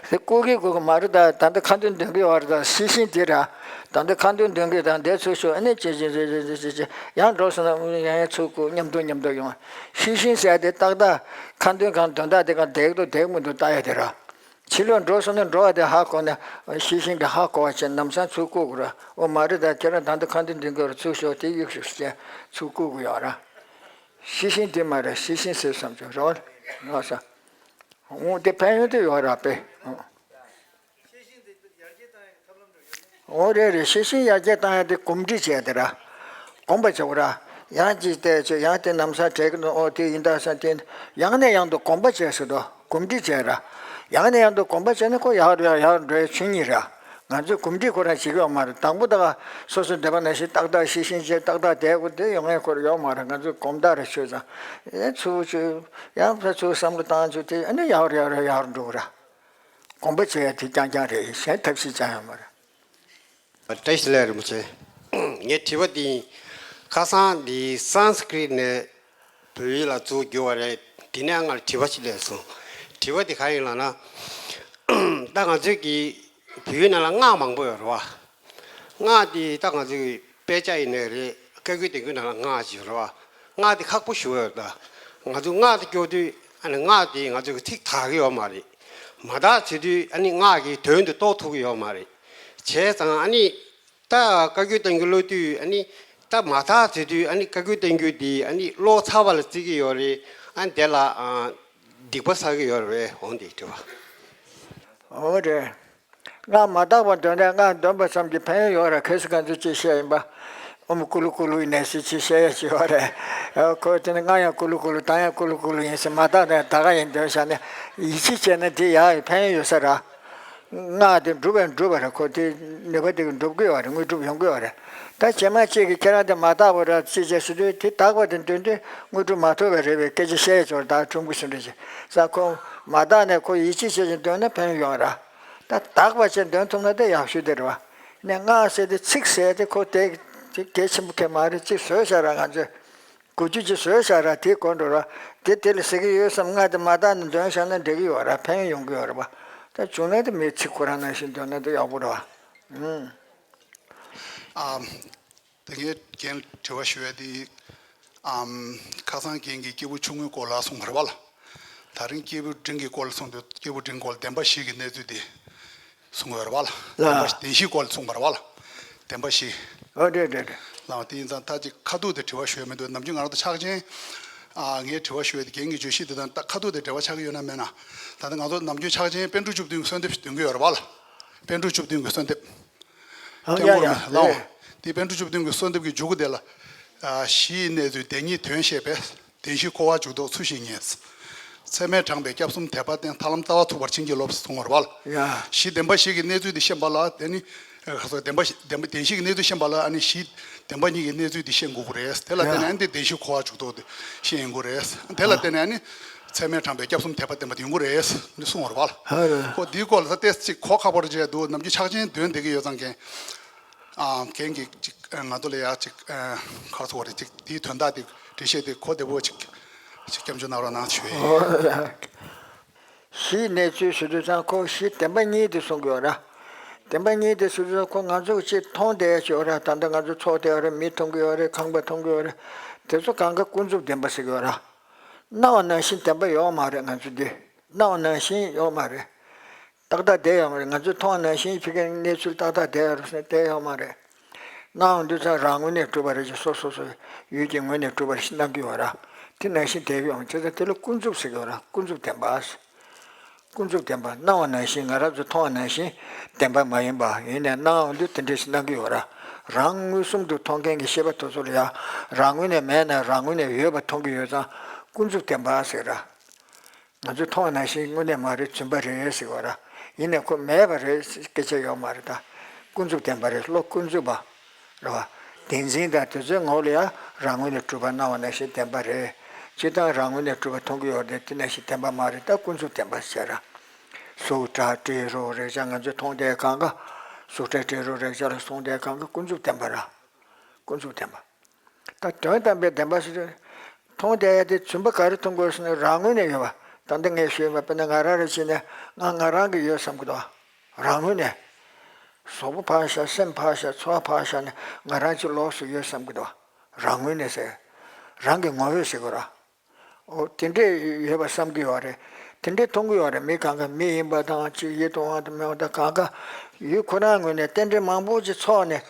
དེ་ལྐུགས་ཀྱི་དགོས་ཀྱི་མ་རེད། ད་ད་ལྟ་ཁ་འདོན་འདོན་གྱི་ཡོད་རེད། ད་ཤེས་བཞིན་དེ་ར། ད་ལྟ་ཁ་འདོན་འདོན་གྱི་ད་འདས་ཚུར་ཤོག་ཨ་ནི་ཅི་ཅི་ཅི་ཅི་ཅི་ཅི་ཡང་འགྲོ་སོང་ན་ཡང་ཡང་ཚུར་བསྐུར་མཉམ་དུ་མཉམ་དུ་ཡོང་། ཤེས་བཞིན་ཟེར་དེ་ཏག་ཏག་ཁ་འདོན་གང་འདོན་སྟངས་དེ་གང་བསྡད་འདུག་བསྡད་མི་འདུག་ལྟ་ཡ་དེ་ར། ཕྱི་ལོགས་འགྲོ་སོང་ན་འགྲོ་བ་དེ་ཧ་གོ་ནས་ཤེས་བཞིན་གྱིས་ཧ་གོ་བ་བྱས་ལམ་སང་ཚུར་བསྐུར་དགོས་ར། འོ་མ་རེད། ད་ཁྱེད་རང་ད་ལྟ་ཁ་འདོན་འདོན་གྱི་ཡོད་རེད། ཚུར་ཤོག་དེ་གཡུག་ཤོག་ཟེར་ཚུར་བསྐུར་དགོས་ཡོད་ར། ཤེས་བཞིན་དེ་མ་རེད། ཤེས་བཞིན་ཟེར་བསམ་བྱུང་རེད་བ། ང་ས། འོ་དེ་ཕན་ཡོན་དེ་ཡོད་ར་པས། འོ་རེད་རེད། ཤེས་བཞིན་ཡར་རྒྱས་བཏང་ཡ་དེ་གོམས་འདྲིས་བྱས་དེ་ར། གོམས་པ་བྱེད་དགོས་ར། ཡང་ཅིག་བལྟས་བྱས་ཡང་དེ་ལམ་སང་དྲན་གི་འདུག་འོ་དེ་ཡིན་ད་ས་དེ། ཡང་ནས་ཡང་དུ་གོམས་པ་བྱས་ཟེར་དོ། གོམས་འདྲིས་བྱས་ར། ཡང་ནས་ཡང་དུ་གོམས་པ་བྱས་ན་ཁོ་ཡག་རེད་ཡག་འགྲོ་ཡ་ཆོས་ཉིད་ར། ང་ཚོས་གོམས་འདྲིས་ཁོ་རང་བྱེད་ཀྱི་ཡོད་མ་རེད། དང་པོ་ད་ག་སོ་སོ་འདོད་པ་ནང་བཞིན་ཏག་ཏག་ཤེས་བཞིན་བྱས་ཏག་ཏག་བསྡད་དགོས་དེ་ཡོང་ངེས་ཁོ་རང་ཡོད་མ་རེད། ང་ཚོས་གོམས་ད་ར་ཆོས་ཙང་། ཨེ་ཚུར་ཆོས་ཡང་ཕར་ཚུར་བསམ་བློ་བཏང་ཆོས་དེ་ཨ་ནི་ཡག་རེད་ཡག་རེད་ཡག་རུ་འགྲོ་གི་ར། གོམས་པ་བྱེད་ཡ་དེ་རྐྱང་རྐྱང་རེད། གཞན་ཐབས་ཤེས་ཅང་ཡོད་མ་རེད། བཀྲ་ཤིས་བདེ་ལེགས་རིན་པོ་ཆེ། ངའི་དྲི་བ་འདི་ཁ་སང་འདི་སཾ་སྐྲྀཏ་ནས་བོད་ཡིག་ལ་བསྒྱུར་བསྒྱུར་བ་རེད། དེ་ནས་ང་ལ་དྲི་བ་ཞིག་སླེབས་སོང་། དྲི་བ་འདི་ག་ཡིན་ལབ་ན། ད་ང་ཚོའི་གི་བོད་ཡིག་ནང་ལ་སྔགས་མང་པོ་ཡོད་རེད་བ། སྔགས་འདི་ད་ང་ཚོའི་དཔེ་ཆ་ཡིན་ནའི་རེད། བཀའ་བརྒྱུད་བསྟན་བརྒྱུད་ནང་ལ་སྔགས་ཅིག་ཡོད་རེད་བ། སྔགས་འདི་ཁག་པོ་ཞེ་པོ་ཡོད་རེད་ད། ང་ཚོ་སྔགས་འདི་སྐྱོར་དུས་ཨ་ནི་སྔགས་འདི་ང་ཚོ་གི་ཚིག་དག་གི་ཡོད་མ་རེད། མ་དག་བྱེད་དུས་ཨ་ནི་སྔགས་ཀྱི་དོན་དེ་རྟོགས་ཐུབ་ཀྱི་ཡོད་མ་རེད། བྱས་ཙང་ཨ་ནི། ད་བཀའ་བརྒྱུད་བསྟན་བརྒྱུད་ཀློག་དུས་ཨ་ནི། ད་མ་དག་བྱེད་དུས་ཨ་ནི་བཀའ་བརྒྱུད་བསྟན་བརྒྱུད་འདི་ཨ་ནི་ཀློག་ཚར་བ་ལ་བརྩི་གི་ཡོད་རེད། ཨ་ནི་དེ་ལ་ཨ། སྡིག་པ་བསགས་ཀྱི་ཡོད་རེད་པས། འོང་དེ་དྲི་བ། འོ་རེད། སྔགས་མ་དག་པ་འདོན་ནས་སྔགས་འདོན་པ་ཙམ་གྱིས་ཕན་ཡོན་ཡོད་རེད། གལ་སྲིད་ང་ཚོས་ཅིག་བཤད་ཡིན་པ། ཨོཾ་ཀུ་ལུ་ཀུ་ལུ་ཡི་ནས་ཟེར་ཅིག་བཤད་ཡ་ཅིག་ཡོད་རེད། ཨོ་ཁོ་དེ་ནི་སྔགས་ཡང་ཀུ་ལུ་ཀུ་ལུ་དང་ཡང་ཀུ་ལུ་ཀུ་ལུ་ཡིན་ཟེར་མ་དག་ནས་ད་ག་ཡིན་འདོན་བཞག་ནས་ཡིད་ཆེས་བྱས་ན་དེ་ཡག་ཡོད་ཕན་ཡོན་ཡོད་ས་རེད། སྔགས་དེ་འགྲུབ་པས་འགྲུབ་པ་རེད། ཁོ་དེ་ནུས་པ་དེ་གིས་འགྲུབ་ཀྱི་ཡོད་རེད། དངོས་གྲུབ་ཡོང་གི་ཡོད་རེད། ད་རྗེས་མ་གཅིག་གིས་ཁྱེད་རང་དེ་མ་དག་པ་རེད་ཅེས་བྱས་ཟེར་དུས་དེ་དག་པ་དེ་འདོན་དུས་དངོས་གྲུབ་མ་ཐོབ་པ་རེད་པའི་སྐད་ཆ་བཤད་ཡ་ཅིག་ཡོད་རེད། ད་ཁྲོམ་སྐུ་ཟེར་འདྲ་ཅིག་ས་ཁོ་མ་དག་ནས་ཁོ་ཡིད་ཆེས་བྱས་ཅིག་འདོན་ན་ཕན་ཡོན་ཡོང་ར། ད་དག་པ་ཅིག་འདོན་ཐུབ་ན་དེ་ཡག་ཤོས་དེ་རེད་བ། ནས་སྔགས་ཟེར་དེ་ཚིག་ཟེར་དེ་ཁོ་དེ་དེ་གལ་ཆེན་པོ་གལ་མ་རེད། ཅིག་བཟོས་བཞག་ར་ང་ཚོས། གོ་རྒྱུ་ཅིག་བཟོས་བཞག་ར་དེ་གོ་འགྲོ་ར། དེ་དེ་ལ་ཟེར་གི་ཡོད་བསམ་སྔགས་དེ་མ་དག་ནས་འདོན་བཞག་ན་འགྲིག་གི་ཡོད་ར། ཕན་ཡོན་ཡོང་གི་ཡོད་ར་བ། ད་བྱུང་ན་དེ་མིའི་ཚིག་ཁོ་རང་ནང་བཞིན་འདོན་ན་དེ་ཡག་པོ་རེད་བ། ཨུམ། ཨ། དེ་ངས་རྒན་དྲི་བ་ཞུ་ཡ་དེ། ཨམ། ཁ་སང་རྒན་གྱིས་སྐྱེས་བུ་ཆུང་ངུའི་སྐོར་ལ་གསུངས་པ་རེད་བ་ལ། ད་རིང་སྐྱེས་བུ་འབྲིང་གི་སྐོར་ལ་གསུངས་དུས་སྐྱེས་བུ་འབྲིང་སྐོར་ལ་བདེན་པ་བཞི་གི་གནས་ཚུལ་དེ་གསུངས་པ་རེད་བ་ལ། ལ། བདེན་པ་བདེན་བཞིའི་སྐོར་ལ་གསུངས་པ་རེད་བ་ལ། བདེན་པ་བཞི། ཨོ་རེད་རེད་རེད། ལའང་དེ་ཡིན་ཙང་ད་ཅིག་ཁ་ཐུག་དེ་དྲི་བ་ཞུ་ཡ་མི་འདུག་ནམ་རྒྱུན་ང་རང་ཚོ་ཕྱག་ཆེན། ཨ། ངས་དྲི་བ་ཞུ་ཡ་དེ་རྒན་གྱི་བརྗོད་གཞི་དེ་དང་ད་ཁ་ཐུག་དེ་འབྲེལ་བ་ཆགས་ཀྱི་ཡོད་ན་མེད་ན། ད་ལྟ་ང་ཚོ་ནམ་རྒྱུན་ཕྱག་ཆེན་པཎ་གྲུབ་བཅུ་བདུན་གྱི་གསོལ་འདེབས་ཤིག་འདོན་གྱི་ཡོད་རེད་བ་ལ། པཎ་གྲུབ་བཅུ་བདུན་གྱི་གསོལ་འདེབས། ཨ། ཡ་ཐལ་འགོར་ཡ་མེད་ལའོ། ཡ། དེ་པཎ་གྲུབ་བཅུ་བདུན་གྱི་གསོལ་འདེབས་ཀྱི་མཇུག་དེ་ལ། ཨ། གཞི་ཡི་གནས་ཚུལ་བདེན་གཉིས་དོན་བཤད་པས། བདེན་བཞིའི་འཁོར་བ་འཇུག་ལྡོག་ཚུལ་བཞིན་ངེས། ཚད་མས་དྲངས་པའི་སྐྱབས་གསུམ་དད་པ་བསྟེན། ཐར་ལམ་རྩ་བ་ཐུག་པར་བྱིན་གྱིས་རློབས་གསུངས་པ་རེད་བ་ལ། ཡ། གཞི་བདེན་པ་བཞི་གི་གནས་ཚུལ་དེ་ཤེས་པ་ལ་དེ་ནི། ཨ། ཁ་སོ་བདེན་པ་བཞི་བདེན་པ་བདེན་བཞི་གི་གནས་ཚུལ་ཤེས་པ་ལ་ཨ་ནི་གཞི་བདེན་པ་གཉིས་ཀྱི་གནས་ཚུལ་དེ་ཤེས་དགོས་ཀྱི་རེད། དེ་ལ་ཡ། བརྟེན་ནས་ཨ་ནི་བདེན་བཞིའི་འཁོར་བ་འཇུག་ལྡོག་དེ་ཤེས་ཡོང་གི་རེད། དེ་ལ་བརྟེན་ནས་ཨ་ནི། ཚད་མས་དྲངས་པའི་སྐྱབས་གསུམ་དད་པ་བསྟེན་པ་དེ་ཡོང་གི་རེད། འདི་གསུངས་པ་རེད་བ་ལ། ཧ་རེད། ཁོ་འདིའི་སྐོར་ལ་ད་ལྟའི་ཅིག་གོ་ཁག་པོ་རེ་བྱས་འདུག་ནམ་རྒྱུན་ཕྱག་ཆེན་འདོན་བསྡད་ཀྱི་ཡོད་ཙང་གན། ཨ། རྒན་གྱིས་ཅིག་ང་ཚོ་ལ་ཡ་ཅིག་ཨ། ག་རེ་ཟེར་དགོས་རེད། ཅིག་དེའི་དོན་དག་དེ་འགྲེལ་བཤད་དེ་གོ་བདེ་པོ་ཅིག་ཅིག་སྐྱབས་འཇུག་གནང་རོགས་གནང་ཞུ་ཡས་ཡིན། ཨོ་ཡ། གཞིའི་གནས་ཚུལ་ཞུ་དུས་ཙང་ཁོ་གཞི་བདེན་པ་གཉིས་དེ་གསུང་གི་ཡོད་ར། བདེན་པ་གཉིས་དེ་ཟེར་དུས་ཙང་ཁོ་ང་ཚོ་གཅིག་མཐོང་བསྡད་ཡ་ཅིག་ཡོད་ར། ད་ལྟ་ང་ཚོ་ཚོགས་བསྡད་ཡོད་རེད། མི་མཐོང་གི་ཡོད་རེད། ཁང་པ་མཐོང་གི་ཡོད་རེད། དེ་ཚོ་གང་ག་ཀུན་རྫོབ་བདེན་པ་ཟེར་གི་ཡོད་ར། སྣང་བ་ནང་བཞིན་བདེན་པ་ཡོད་མ་རེད། ང་ཚོ་འདི་སྣང་བ་ནང་བཞིན་ཡོད་མ་རེད། ཏག་ཏག་བསྡད་ཡོད་མ་རེད། ང་ཚོས་མཐོང་བ་ནང་བཞིན་ཕ་གིའི་གནས་ཚུལ་ཏག་ཏག་བསྡད་ཡོད་རེད་ཟེར་ན་བསྡད་ཡོད་མ་རེད། སྣང་བ་འདི་ཚོ་རང་ངོས་ནས་གྲུབ་པ་རེད་ཅེས་སོ་སོ་སོའི་ཡུལ་གྱི་ངོས་ནས་གྲུབ་པ་རེད་ཅེས་སྣང་གི་ཡོད་ར། དེ་ནང་བཞིན་བསྡད་ཡོང་བྱས་ཙང་དེ་ལ་ཀུན་རྫོབ་ཟེར་གྱི་ཡོད་ར། ཀུན་རྫོབ་བདེན་པ། ཀུན་རྫོབ་བདེན་པ། སྣང་བ་ནང་བཞིན་ང་རང་ཚོས་མཐོང་བ་ནང་བཞིན་བདེན་པ་མ་ཡིན་པ། ཡིན་ནའི་སྣང་བ་འདི་དེ་འདྲ་ཞིག་སྣང་གི་ཡོད་ར། རང་མངོན་སུམ་དུ་མཐོང་མཁན་གྱི་ཤེས་པ་དེ་ཚོ་ལ་ཡང་རང་ངོས་ནས་མེད་ན་རང་ངོས་ནས་ཡོད་པ་མཐོང་གི་ཡོད་ཙང་ཀུན་རྫོབ་བདེན་པ་ཟེར་ར། ང་ཚོས་མཐོང་བ་ནང་བཞིན་དངོས་གནས་མ་རེད། རྫུན་པ་རེད་ཟེར་བ་ར། ཡིན་ནའི་ཁོ་མེད་པ་རེད་ཟེར་སྐད་ཆ་ཡོད་མ་རེད་ད། ཀུན་རྫོབ་བདེན་པ་རེད། བློ་ཀུན་རྫོབ་པ་རེད་བ། བདེན་འཛིན་དང་དེ་ཚོའི་ངོ་ལ་ཡང་རང་ངོས་ནས་གྲུབ་པ་སྣང་བ་ནང་བཞིན་བདེན་པ་རེད། སྤྱིར་བཏང་རང་ངོས་ནས་གྲུབ་པ་མཐོང་གི་ཡོད་རེད། དེ་ནང་བཞིན་བདེན་པ་མ་རེད། ད་ཀུན་རྫོབ་བདེན་པ་ཟེར་ར། གཟུགས་སྒྲ་དྲི་རོ་རེག་བྱ་ང་ཚོས་མཐོང་བསྡད་གང་ག་གཟུགས་སྒྲ་དྲི་རོ་རེག་བྱ་ལ་སོང་བསྡད་གང་ག་ཀུན་རྫོབ་བདེན་པ་ར། ཀུན་རྫོབ་བདེན་པ། ད་དོན་དམ་པའི་བདེན་པ་ཟེར་དུས། མཐོང་བསྡད་ཡ་དེ་རྫུན་པ་ག་རེ་མཐོང་དགོས་ཟེར་ན་རང་ངོས་ནས་ཡོད་པ། ད་ལྟ་ངས་ཞུས་པ་དཔེར་ན་ང་རང་རེ་བྱས་ནས་ང་ང་རང་གི་ཡོད་བསམ་གི་འདུག་རང་ངོས་ནས། གཟུགས་པོ་ཕར་བཞག་སེམས་ཕར་བཞག་ཚོར་བ་ཕར་བཞག་ནས་ང་རང་གཅིག་ལོགས་སུ་ཡོད་བསམ་གི་འདུག་རང་ངོས་ནས་ཟེར། རང་གི་ངོ་བོས་ཟེར་དགོས་ར། འོ་དེ་འདྲས་ཡོད་པ་བསམ་གི་ཡོད་རེད། དེ་འདྲས་མཐོང་གི་ཡོད་རེད། མི་གང་ག་མི་ཡིན་པ་དང་ཅིག་ཡིད་དུ་འོང་དང་མི་འོང་དང་གང་ག་ཡུལ་ཁོ་རང་ངོས་ནས་རྟེན་འབྲེལ་མང་པོ་ཅིག་ཚོགས་ནས་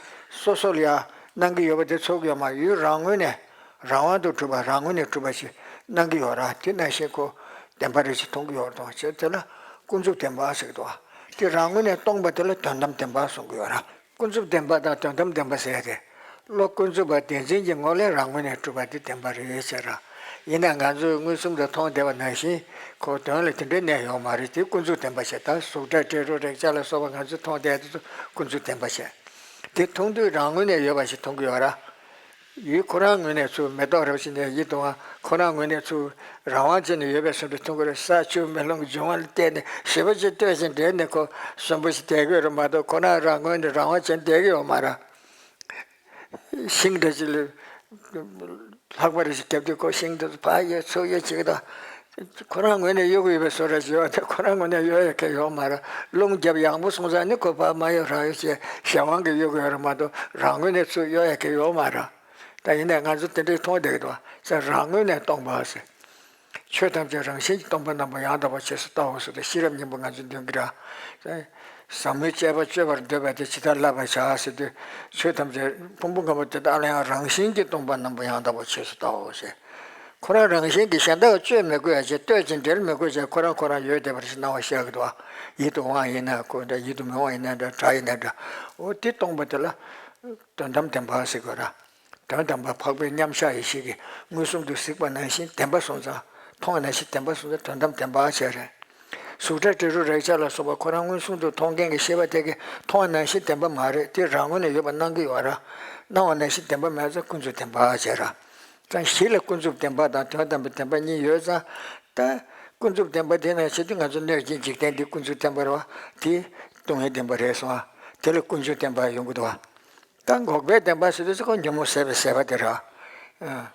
སོ་སོ་ལ་ཡ་གནང་གི་ཡོད་པ་དེ་ཚོར་གི་ཡོད་མ་རེད། ཡུལ་རང་ངོས་ནས་ རང་དབང་དུ་གྲུབ་པ་རང་ངོས་ནས་གྲུབ་པ་ཞིག་སྣང་གི་ཡོད་ར། དེ་ནང་བཞིན་ཁོ་བདེན་པ་རེ་ཞིག་མཐོང་གི་ཡོད་རེད་དང་བྱས་དེ་ལ་ཀུན་རྫོབ་བདེན་པ་ཟེར་གི་འདུག་བ། དེ་རང་ངོས་ནས་སྟོང་པ་དེ་ལ་དོན་དམ་བདེན་པ་གསུང་གི་ཡོད་ར། ཀུན་རྫོབ་བདེན་པ་དང་དོན་དམ་བདེན་པ་ཟེར་ཏེ། བློ་ཀུན་རྫོབ་པ་བདེན་འཛིན་གྱི་ངོ་ལས་རང་ངོས་ནས་གྲུབ་པ་དེ་བདེན་པ་རེད་ཟེར་ར། ཡིན་ན་ང་ཚོས་མངོན་སུམ་དུ་མཐོང་བསྡད་པ་ནང་བཞིན་ཁོ་དོན་ལ་དེ་འདྲའི་གནས་ཡོད་མ་རེད། དེ་ཀུན་རྫོབ་བདེན་པ་བྱས། ད་གཟུགས་སྒྲ་དྲི་རོ་རེག་བྱ་ལ་སོགས་པ་ང་ཚོས་མཐོང་བསྡད་དེ་ཚོ་ཀུན་རྫོབ་བདེན་པ་བྱས། དེ་མཐོང་དུས་རང་ངོས་ནས་ཡོད་པ་ཞིག་མཐོང་གི་ཡོད་ར། ཡུལ་ཁོ་རང་ངོས་ནས་ཚུར་མེ་ཏོག་རབ་ཞིག་ནས་ཡིད་དུ་འོང་བ་ཁོ་རང་ངོས་ནས་ཚུར་རང་དབང་བྱས་ནས་ཡོད་པའི་བཟོ་འདྲ་མཐོང་གི་རེད། ས་ཆུ་མེ་རླུང་གི་འབྱུང་བ་ལ་བརྟེན་ནས་ཞེ་པོ་ཅིག་ལྟོས་ཤིང་འདྲེས་ནས་ཁོ་གསོན་པོ་ཞིག་བསྡད་ཀྱི་ཡོད་རེད་མ་གཏོགས། ཁོ་རང་རང་ངོས་ནས་རང་དབང་བྱས་ནས་བསྡད་ཀྱི་ཡོད་མ་རེད། ཤིང་འདྲ་ཅིག་ལ་ལྷགས་པ་རེ་ཞིག་བརྒྱབ་དུས་ཁོ་ཤིང་དེ་ཚོ་ཕར་གཡོ་ཚུར་གཡོ་བྱེད་ཀྱི་འདུག་ཁོ་རང་ངོས་ནས་གཡོ་གི་ཡོད་པའི་བཟོ་འདྲ་ཅིག་ཡོད་དེ་ཁོ་རང་ངོས་ནས་གཡོ་ཡ་གང་ཡོད་མ་རེད། རླུང་རྒྱབ་ཡག་པོ་སོང་ཙང་ནི་ཁོ་ཕར་མར་གཡོ་ར་གཡོ་བྱས་གཞན་དབང་གིས་གཡོ་གི་ཡོད་རེད་མ་གཏོགས་རང་ངོས་ནས་ཚུར་གཡོ་ཡ་གང་ཡོད་མ་རེད། ད་ཡིན་ནའི་ང་ཚོ་དེ་འདྲའི་མཐོང་བསྡད་ཀྱི་འདུག་བ། ས་རང་ངོས་ནས་སྟོང་པ་ཟེར། ཆོས་ཐམས་ཅད་རང་བཞིན་གྱིས་སྟོང་པ་རྣམས་པ་ཡང་དག་པར་རྗེས་སུ་བལྟའོ་ཟེར་ཏེ་ཤེས་རབ་སྙིང་པོ་ང་ཚོས་འདོན་གྱི་ར། ཟབ་མོའི་དཔྱད་པ་སྤྱོད་པར་འདོད་པ་དེ་ཇི་ལྟར་བསླབ་པར་བྱ་ཟེར་དུས། ཆོས་ཐམས་ཅད་ཕུང་པོ་ངོ་བོ་དེ་དག་ལ་ཡང་རང་བཞིན་གྱིས་སྟོང་པ་རྣམས་པ་ཡང་དག་པར་རྗེས་སུ་བལྟའོ་ཞེས། ཁོ་རང་རང་བཞིན་གྱིས་གཞན་དག་གིས་བཅོས་མི་དགོས་ཡ་བྱས། ལྟོས་ཅིང་འབྲེལ་མི་དགོས་བྱས། ཁོ་རང་ཁོ་རང་ཡོད་བསྡད་པ་རེད་ཟེར་སྣང་བ་ཤར་གྱི་འདུག་བ། ཡིད་དུ་འོང་བ་ཡིན་ན་ཁོ་འདྲ། ཡིད་དུ་མི་འོང་བ་ཡིན་ན་འདྲ། སྒྲ་ཡིན་ན་འདྲ། འོ་དེ་སྟོང་པ་དེ་ལ་དོན་དམ་བདེན་པ་ཟེར་དགོས་ར། དོན་དམ་པ་འཕགས་པའི་མཉམ་གཞག་ཡེ་ཤེས་ཀྱིས་མངོན་སུམ་དུ་གཟིགས་པ་ནང་བཞིན་བདེན་པ་སོང་ཙང་། མཐོང་བ་ནང་བཞིན་བདེན་པ་སོང་ཙང་དོན་དམ་བདེན་པ་ཟེར་རེད། གཟུགས་སྒྲ་དྲི་རོ་རེག་བྱ་ལ་སོགས་པ་ཁོ་རང་མངོན་སུམ་དུ་མཐོང་མཁན་གྱི་ཤེས་པ་དེ་གིས་མཐོང་བ་ནང་བཞིན་བདེན་པ་མ་རེད། དེ་རང་ངོས་ནས་ཡོད་པ་སྣང་གི་ཡོད་ར། སྣང་བ་ནང་བཞིན་བདེན་པ་མེད་ཙང་ཀུན་རྫོབ་བདེན་པ་ཟེར་ར། ཙང་གཞི་ལ་ཀུན་རྫོབ་བདེན་པ་དང་དོན་དམ་པའི་བདེན་པ་གཉིས་ཡོད་ཙང་། ད་ཀུན་རྫོབ་བདེན་པ་དེ་ནང་བཞིན་དུ་ང་ཚོ་གནོད་སྦྱིན་འཇིག་རྟེན་འདི་ཀུན་རྫོབ་བདེན་པ་རེད་བ། དེ་སྡུག་བསྔལ་བདེན་པ་རེད་སོང་བ། དེ་ལ་ཀུན་འབྱུང་བདེན་པ་ཡོང་གི་འདུག་བ། ད་འགོག་པའི་བདེན་པ་ཟེར་དུས་ཙམ་ཁོ་ཉོན་མོངས་ཟད་པའི་ཟད་པ་དེ་རེད་བ།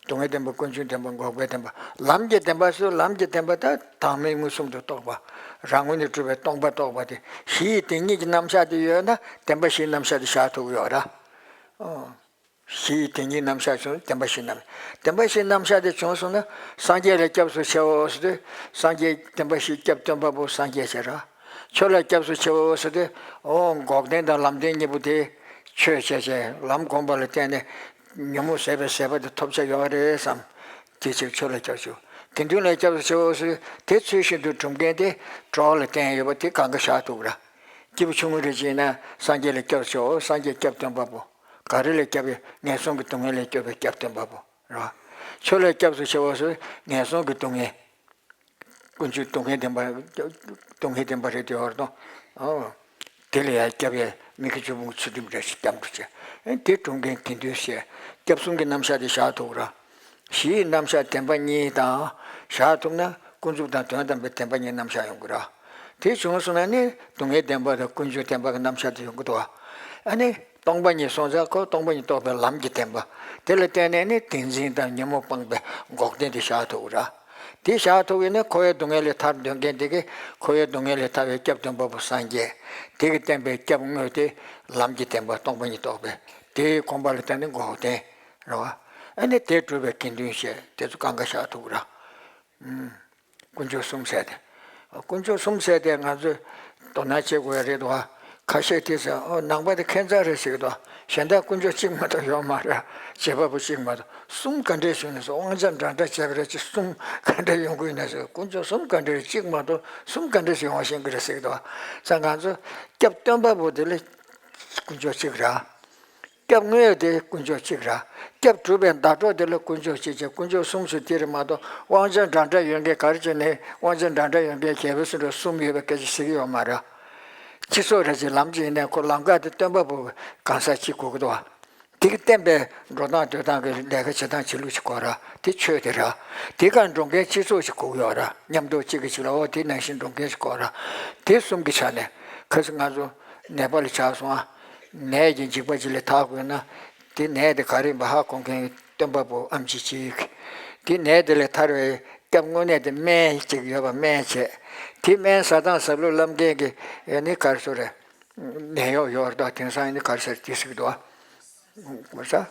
སྡུག་བསྔལ་བདེན་པ། ཀུན་འབྱུང་བདེན་པ། འགོག་པའི་བདེན་པ། ལམ་གྱི་བདེན་པ་ཟེར། ལམ་གྱི་བདེན་པ་ད་བདག་མེད་མངོན་སུམ་དུ་རྟོགས་པ། རང་ངོས་ནས་གྲུབ་པའི་སྟོང་པ་རྟོགས་པ་དེ། གཞི་ཡི་དེ་ཉིད་ཀྱི་རྣམ་གཞག་དེ་ཡོད་ན་བདེན་པ་བཞིའི་རྣམ་གཞག་དེ་བཞག་ཐུབ་ཀྱི་ཡོད་ར། ཨོ། གཞི་ཡི་དེ་ཉིད་རྣམ་གཞག་བྱུང་། བདེན་པ་བཞིའི་རྣམ། བདེན་པ་བཞིའི་རྣམ་གཞག་དེ་བྱུང་སོང་ན་སངས་རྒྱས་ལ་སྐྱབས་སུ་མཆིའོ་ཟེར་དུས་སངས་རྒྱས་བདེན་པ་བཞི་སྐྱབས་སྟོན་པ་པོ་སངས་རྒྱས་བྱེད་ར། ཆོས་ལ་སྐྱབས་སུ་མཆིའོ་ཟེར་དུས་འོ་འགོག་བདེན་དང་ལམ་བདེན་གཉིས་པོ་དེ་ཆོས་བྱས་བྱས་ལམ་བསྒོམས་པ་ལ་བརྟེན་ནས་ཉོན་མོངས་ཟད་པའི་ཟད་པ་དེ་ཐོབ་བྱ་ཡོད་རེད་བསམ། དེ་ཕྱིར་ཆོས་ལ་སྐྱབས་སུ། དགེ་འདུན་ལ་སྐྱབས་སུ་མཆིའོ་ཟེར་དུས་དེ་ཚུལ་བཞིན་དུ་སྒྲུབ་མཁན་དེ་གྲོགས་ལ་བརྟེན་ཡོད་པ་དེ་གང་ག་བཞག་ཐུབ་ར། སྐྱེས་བུ་ཆུང་ངུ་རེ་བྱས་ན་སངས་རྒྱས་ལ་སྐྱབས་སུ་མཆིའོ། སངས་རྒྱས་སྐྱབས་སྟོན་པ་པོ། ག་རེ་ལས་སྐྱབས་ཡོད། ངན་སོང་གི་སྡུག་བསྔལ་ལས་སྐྱོབ་པའི་སྐྱབས་སྟོན་པ་པོ་རེད་བ། ཆོས་ལ་སྐྱབས་སུ་མཆིའོ་ཟེར་ངན་སོང་གི་སྡུག་བསྔལ། ཀུན་འབྱུང་སྡུག་བསྔལ་བདེན་པ། སྡུག་བསྔལ་བདེན་པ་རེད་དེ་ཡོད་རེད་དོ། ཨོ། དེ་ལ་ཡང་སྐྱབས་ཡས་མི་དགེ་བཅུ་སྤོང་གི་ཚུལ་ཁྲིམས་རེ་ཞིག་སྐྱབས་འགྲོ་བྱས། ཨེ་དེ་སྒྲུབ་མཁན་དགེ་འདུན་ཞེས་སྐྱབས་གསུམ་གྱི་རྣམ་གཞག་དེ་བཞག་ཐུབ་ར། གཞི་ཡི་རྣམ་གཞག་བདེན་པ་གཉིས་དང་བཞག་ཐུབ་ན་ཀུན་རྫོབ་དང་དོན་དམ་པའི་བདེན་པ་གཉིས་རྣམ་གཞག་ཡོང་གི་ར། དེ་བྱུང་སོང་ན་ནི་སྡུག་བསྔལ་བདེན་པ་དང་ཀུན་འབྱུང་བདེན་པ་གི་རྣམ་གཞག་དེ་ཡོང་གི་འདུག་བ། ཨ་ནི་སྟོང་པ་ཉིད་སོང་ཙང་ཁོ་སྟོང་པ་ཉིད་རྟོགས་པའི་ལམ་གྱི་བདེན་པ། དེ་ལ་བརྟེན་ནས་ནི་བདེན་འཛིན་དང་ཉོན་མོངས་སྤངས་པའི་འགོག་བདེན་དེ་བཞག་ཐུབ་ཀྱི་ར། དེ་བཞག་ཐུབ་ཀྱི་ནི་འཁོར་བའི་སྡུག་བསྔལ་ལས་ཐར་འདོད་མཁན་དེ་གིས་འཁོར་བའི་སྡུག་བསྔལ་ལས་ཐར་བའི་སྐྱབས་སྟོན་པ་པོ་སངས་རྒྱས། དེ་གིས་བསྟན་པའི་སྐྱབས་དངོས་དེ་ལམ་གྱི་བདེན་པ་སྟོང་པ་ཉིད་རྟོགས་པའི་དེའི་དགོངས་པ་ལ་བརྟེན་ནས་འགོག་བདེན་རེད་བ། ཨ་ནི་དེ་སྒྲུབ་པའི་དགེ་འདུན་ཞེས་དེ་ཚོ་གང་ག་བཞག་ཐུབ་ཀྱི་ར། ཨུམ། དཀོན་མཆོག་གསུམ་ཟེར་ཏེ། དཀོན་མཆོག་གསུམ་ཟེར་ཏེ་ང་ཚོས་དོ་སྣང་བྱེད་དགོས་ཡ་རེད་དོ། ཁ་ཤས་དེས་ཟེར། ཨོ་ནང་པ་དེ་ཁྱད་མཚར་རེད་ཟེར་གི་འདུག་གཞན་དག་དཀོན་མཆོག་གཅིག་མ་གཏོགས་ཡོད་མ་རེད། བྱེད་པ་པོ་གཅིག་མ་གཏོགས། གསུམ་ག་འདྲས་བྱུང་ནས་སོ། དབང་ཆ་འདྲ་འདྲ་བྱེད་ཀྱི་རེད་ཅེས། གསུམ་ག་འདྲས་ཡོང་གི་ཡིན་ན་ཟེར། དཀོན་མཆོག་གསུམ་ག་འདྲས་རེད། གཅིག་མ་གཏོགས་གསུམ་ག་འདྲས་ཡོང་བ་ཤེས་ཀྱི་རེད་ཟེར་གི་འདུག་ས་ང་ཚོ་སྐྱབས་སྟོན་པ་པོ་དེ་ལ་དཀོན་མཆོག་གཅིག་རེད། སྐྱབས་དངོས་དེ་དཀོན་མཆོག་གཅིག་ར། སྐྱབས་སྒྲུབ་པའི་བརྡ་སྤྲོད་དེ་ལ་དཀོན་མཆོག་གཅིག་བྱས། དཀོན་མཆོག་གསུམ་ཟེར་དེ་རེད་མ་གཏོགས། དབང་ཆ་འདྲ་འདྲ་ཡོད་མཁན་ག་རེ་བྱས་ནས་དབང་ཆ་འདྲ་འདྲ་ཡོད་མཁན་རྒྱལ་པོའི་སྲིད་འགྲོ་གསུམ་ཡོད་པའི་སྐད་ཆ་ཟེར་གྱི་ཡོད་མ་རེད། སྤྱི་ཚོགས་རེ་ཅིག་ལམ་ཅིག་ཡིན་ནའི་ཁོ་ལམ་ཁ་དེ་སྟོན་པ་པོ་གང་ཟག་གཅིག་དགོས་ཀྱི་འདུག་བ། དེ་གི་བསྟན་པའི་འགྲོ་སྟངས་སྡོད་སྟངས་ཀྱི་ལས་ཀ་བྱེད་སྟངས་བྱེད་ལུགས་ཅིག་དགོས་ར། དེ་ཆོས་དེ་ར། དེ་ག་འགྲོ་མཁན་སྤྱི་ཚོགས་ཅིག་དགོས་ཀྱི་ཡོད་ར། མཉམ་དུ་གཅིག་གི་ཅིག་ལ་འོ་དེ་ནང་བཞིན་འགྲོ་མཁན་ཅིག་དགོས་ར། དེ་གསུམ་གྱི་ཆ་ནས་ཁ་སང་ང་ཚོ་ནད་པ་ལ་ཆགས་སོང་ཨ། ནད་ཀྱི་འཇིགས་པ་ཅིག་ལས་ཐར་དགོས་ན། དེ་ནད་དེ་ག་རེ་ཡིན་པ་ཧ་གོ་མཁན་སྟོན་པ་པོ་ཨེམ་ཆི་གཅིག་དེ་ནད་དེ་ལས་ཐར་བའི་སྐྱབས་དངོས་གནས་དེ་སྨན་ཅིག་ཡོད་པ་སྨན་བྱས། དེ་སྨན་ཟ་སྟངས་ཟབ་ལུགས་བསླབ་མཁན་གྱི་ཡ་ནི་ག་རེ་ཟེར་རེད། ནད་གཡོག་ཡོད་རེད་དོ། དེང་སང་ཡ་ནི་ག་རེ་ཟེར་དེ་ཟེར་གི་འདུག་བ། གོ་ས།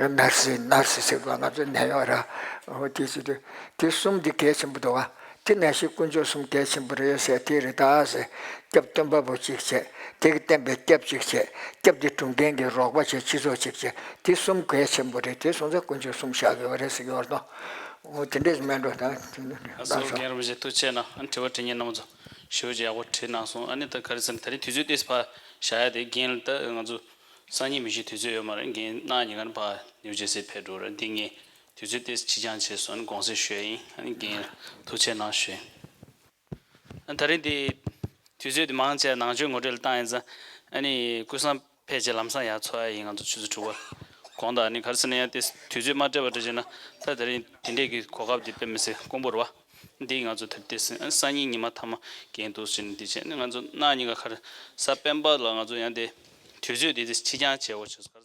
ནར་སི་ནར་སི་ཟེར་བ་ང་ཚོ་ནད་གཡོག་ར། འོ་དེ་ཟེར་དུས་དེ་གསུམ་དེ་གལ་ཆེན་པོ་འདུག་བ། དེ་ནང་བཞིན་དཀོན་མཆོག་གསུམ་གལ་ཆེན་པོ་རེད་ཟེར་དེ་རེད་ད་ཟེར། སྐྱབས་སྟོན་པ་པོ་གཅིག་བྱས། དེ་གི་བསྟན་པའི་སྐྱབས་གཅིག་བྱས། སྐྱབས་དེ་སྒྲུབ་མཁན་གྱི་རོགས་པ་བྱས། སྤྱི་ཚོགས་གཅིག་བྱས། དེ་གསུམ་གལ་ཆེན་པོ་རེད། དེ་སོང་ཙང་དཀོན་མཆོག་གསུམ་བཞག་དགོས་པ་རེད་ཟེར་གྱི་ཡོད་རེད་དོ། འོ་དེ་འདྲས་སྨན་འགྲོ་དང་དེ་འདྲ་ཨ་ལགས་སོ། སོ། རྒན་རིན་པོ་ཆེ་ཐུགས་རྗེ་གནང་། ཨ་ནི་དྲི་བ་དྲི་མཁན་རྣམ་ཚོ་ཞེ་པོ་ཅིག་ཡག་པོ་དྲིས་གནང་སོང་། ཨ་ནི་ད་ག་རེ་ཟེར་ན་ད་རེས་དུས་ཚོད་ཏོག་ཙམ་ཕར་བཞག་ཡ་དེ་རྒན་ལ་ད་ང་ཚོ་སང་ཉིན་མི་ཤེས་དུས་ཚོད་ཡོད་མ་རེད། རྒན་གནངས་ཉིན་ཀ་ནས་ཕར་ནིའུ་ཇར་སི་ཕེབས་འགྲོ་རེད། འདི་ངས་དུས་ཚོད་ཏོག་ཙམ་ཕྱི་འགྱངས་བྱས་སོང་། ཨ་ནི་དགོངས་སེལ་ཞུ་ཡ་ཡིན། ཨ་ནི་རྒན་ཐུགས་རྗེ་གནང་ཞུ་ཡིན། ཨ་ད་རེས་འདི་དུས་ཚོད་འདི་མང་ཆེ་ནང་ཆོས་ངོ་སྤྲོད་ལ་བཏང་ཡིན་ཙང་། ཨ་ནི་ཀུན་བཟང་ཕལ་ཆེར་ལམ་སང་ཡར་འཚོགས་ཡ་ཡིན། ང་ཚོ་ཆུ་ཚོད་དྲུག་པ་གོང་དང་། ཨ་ནི་ག་རེ་ཟེར་ན་ཡང་ཏེ་དུས་ཚོད་མ་སྤྲད་པ་འདྲ་བྱས་ན་ད་དེ་རིང་དེ་འདྲས་ཀྱི་གོ་སྐབས་འདི་དཔེ་མི་སྲིད་དཀོན་པོ་རེད་བ། འདི་ང་ཚོ་ད་ཏེ་སང་ཉིན་ཉི་མ་མཐའ་མ་རྒན་འདུག་ཟེར་ནས་འདི་བྱས་ནས་ང་ཚོ་གནངས་ཉིན་ཀ་ཁར་གཟའ་སྤེན་པ་ལ་ང་ཚོ་ཡང་ཏེ་དུས་ཚོད་འདི་ཕྱི་འགྱངས་བྱས་འོ་བྱས་སོང་།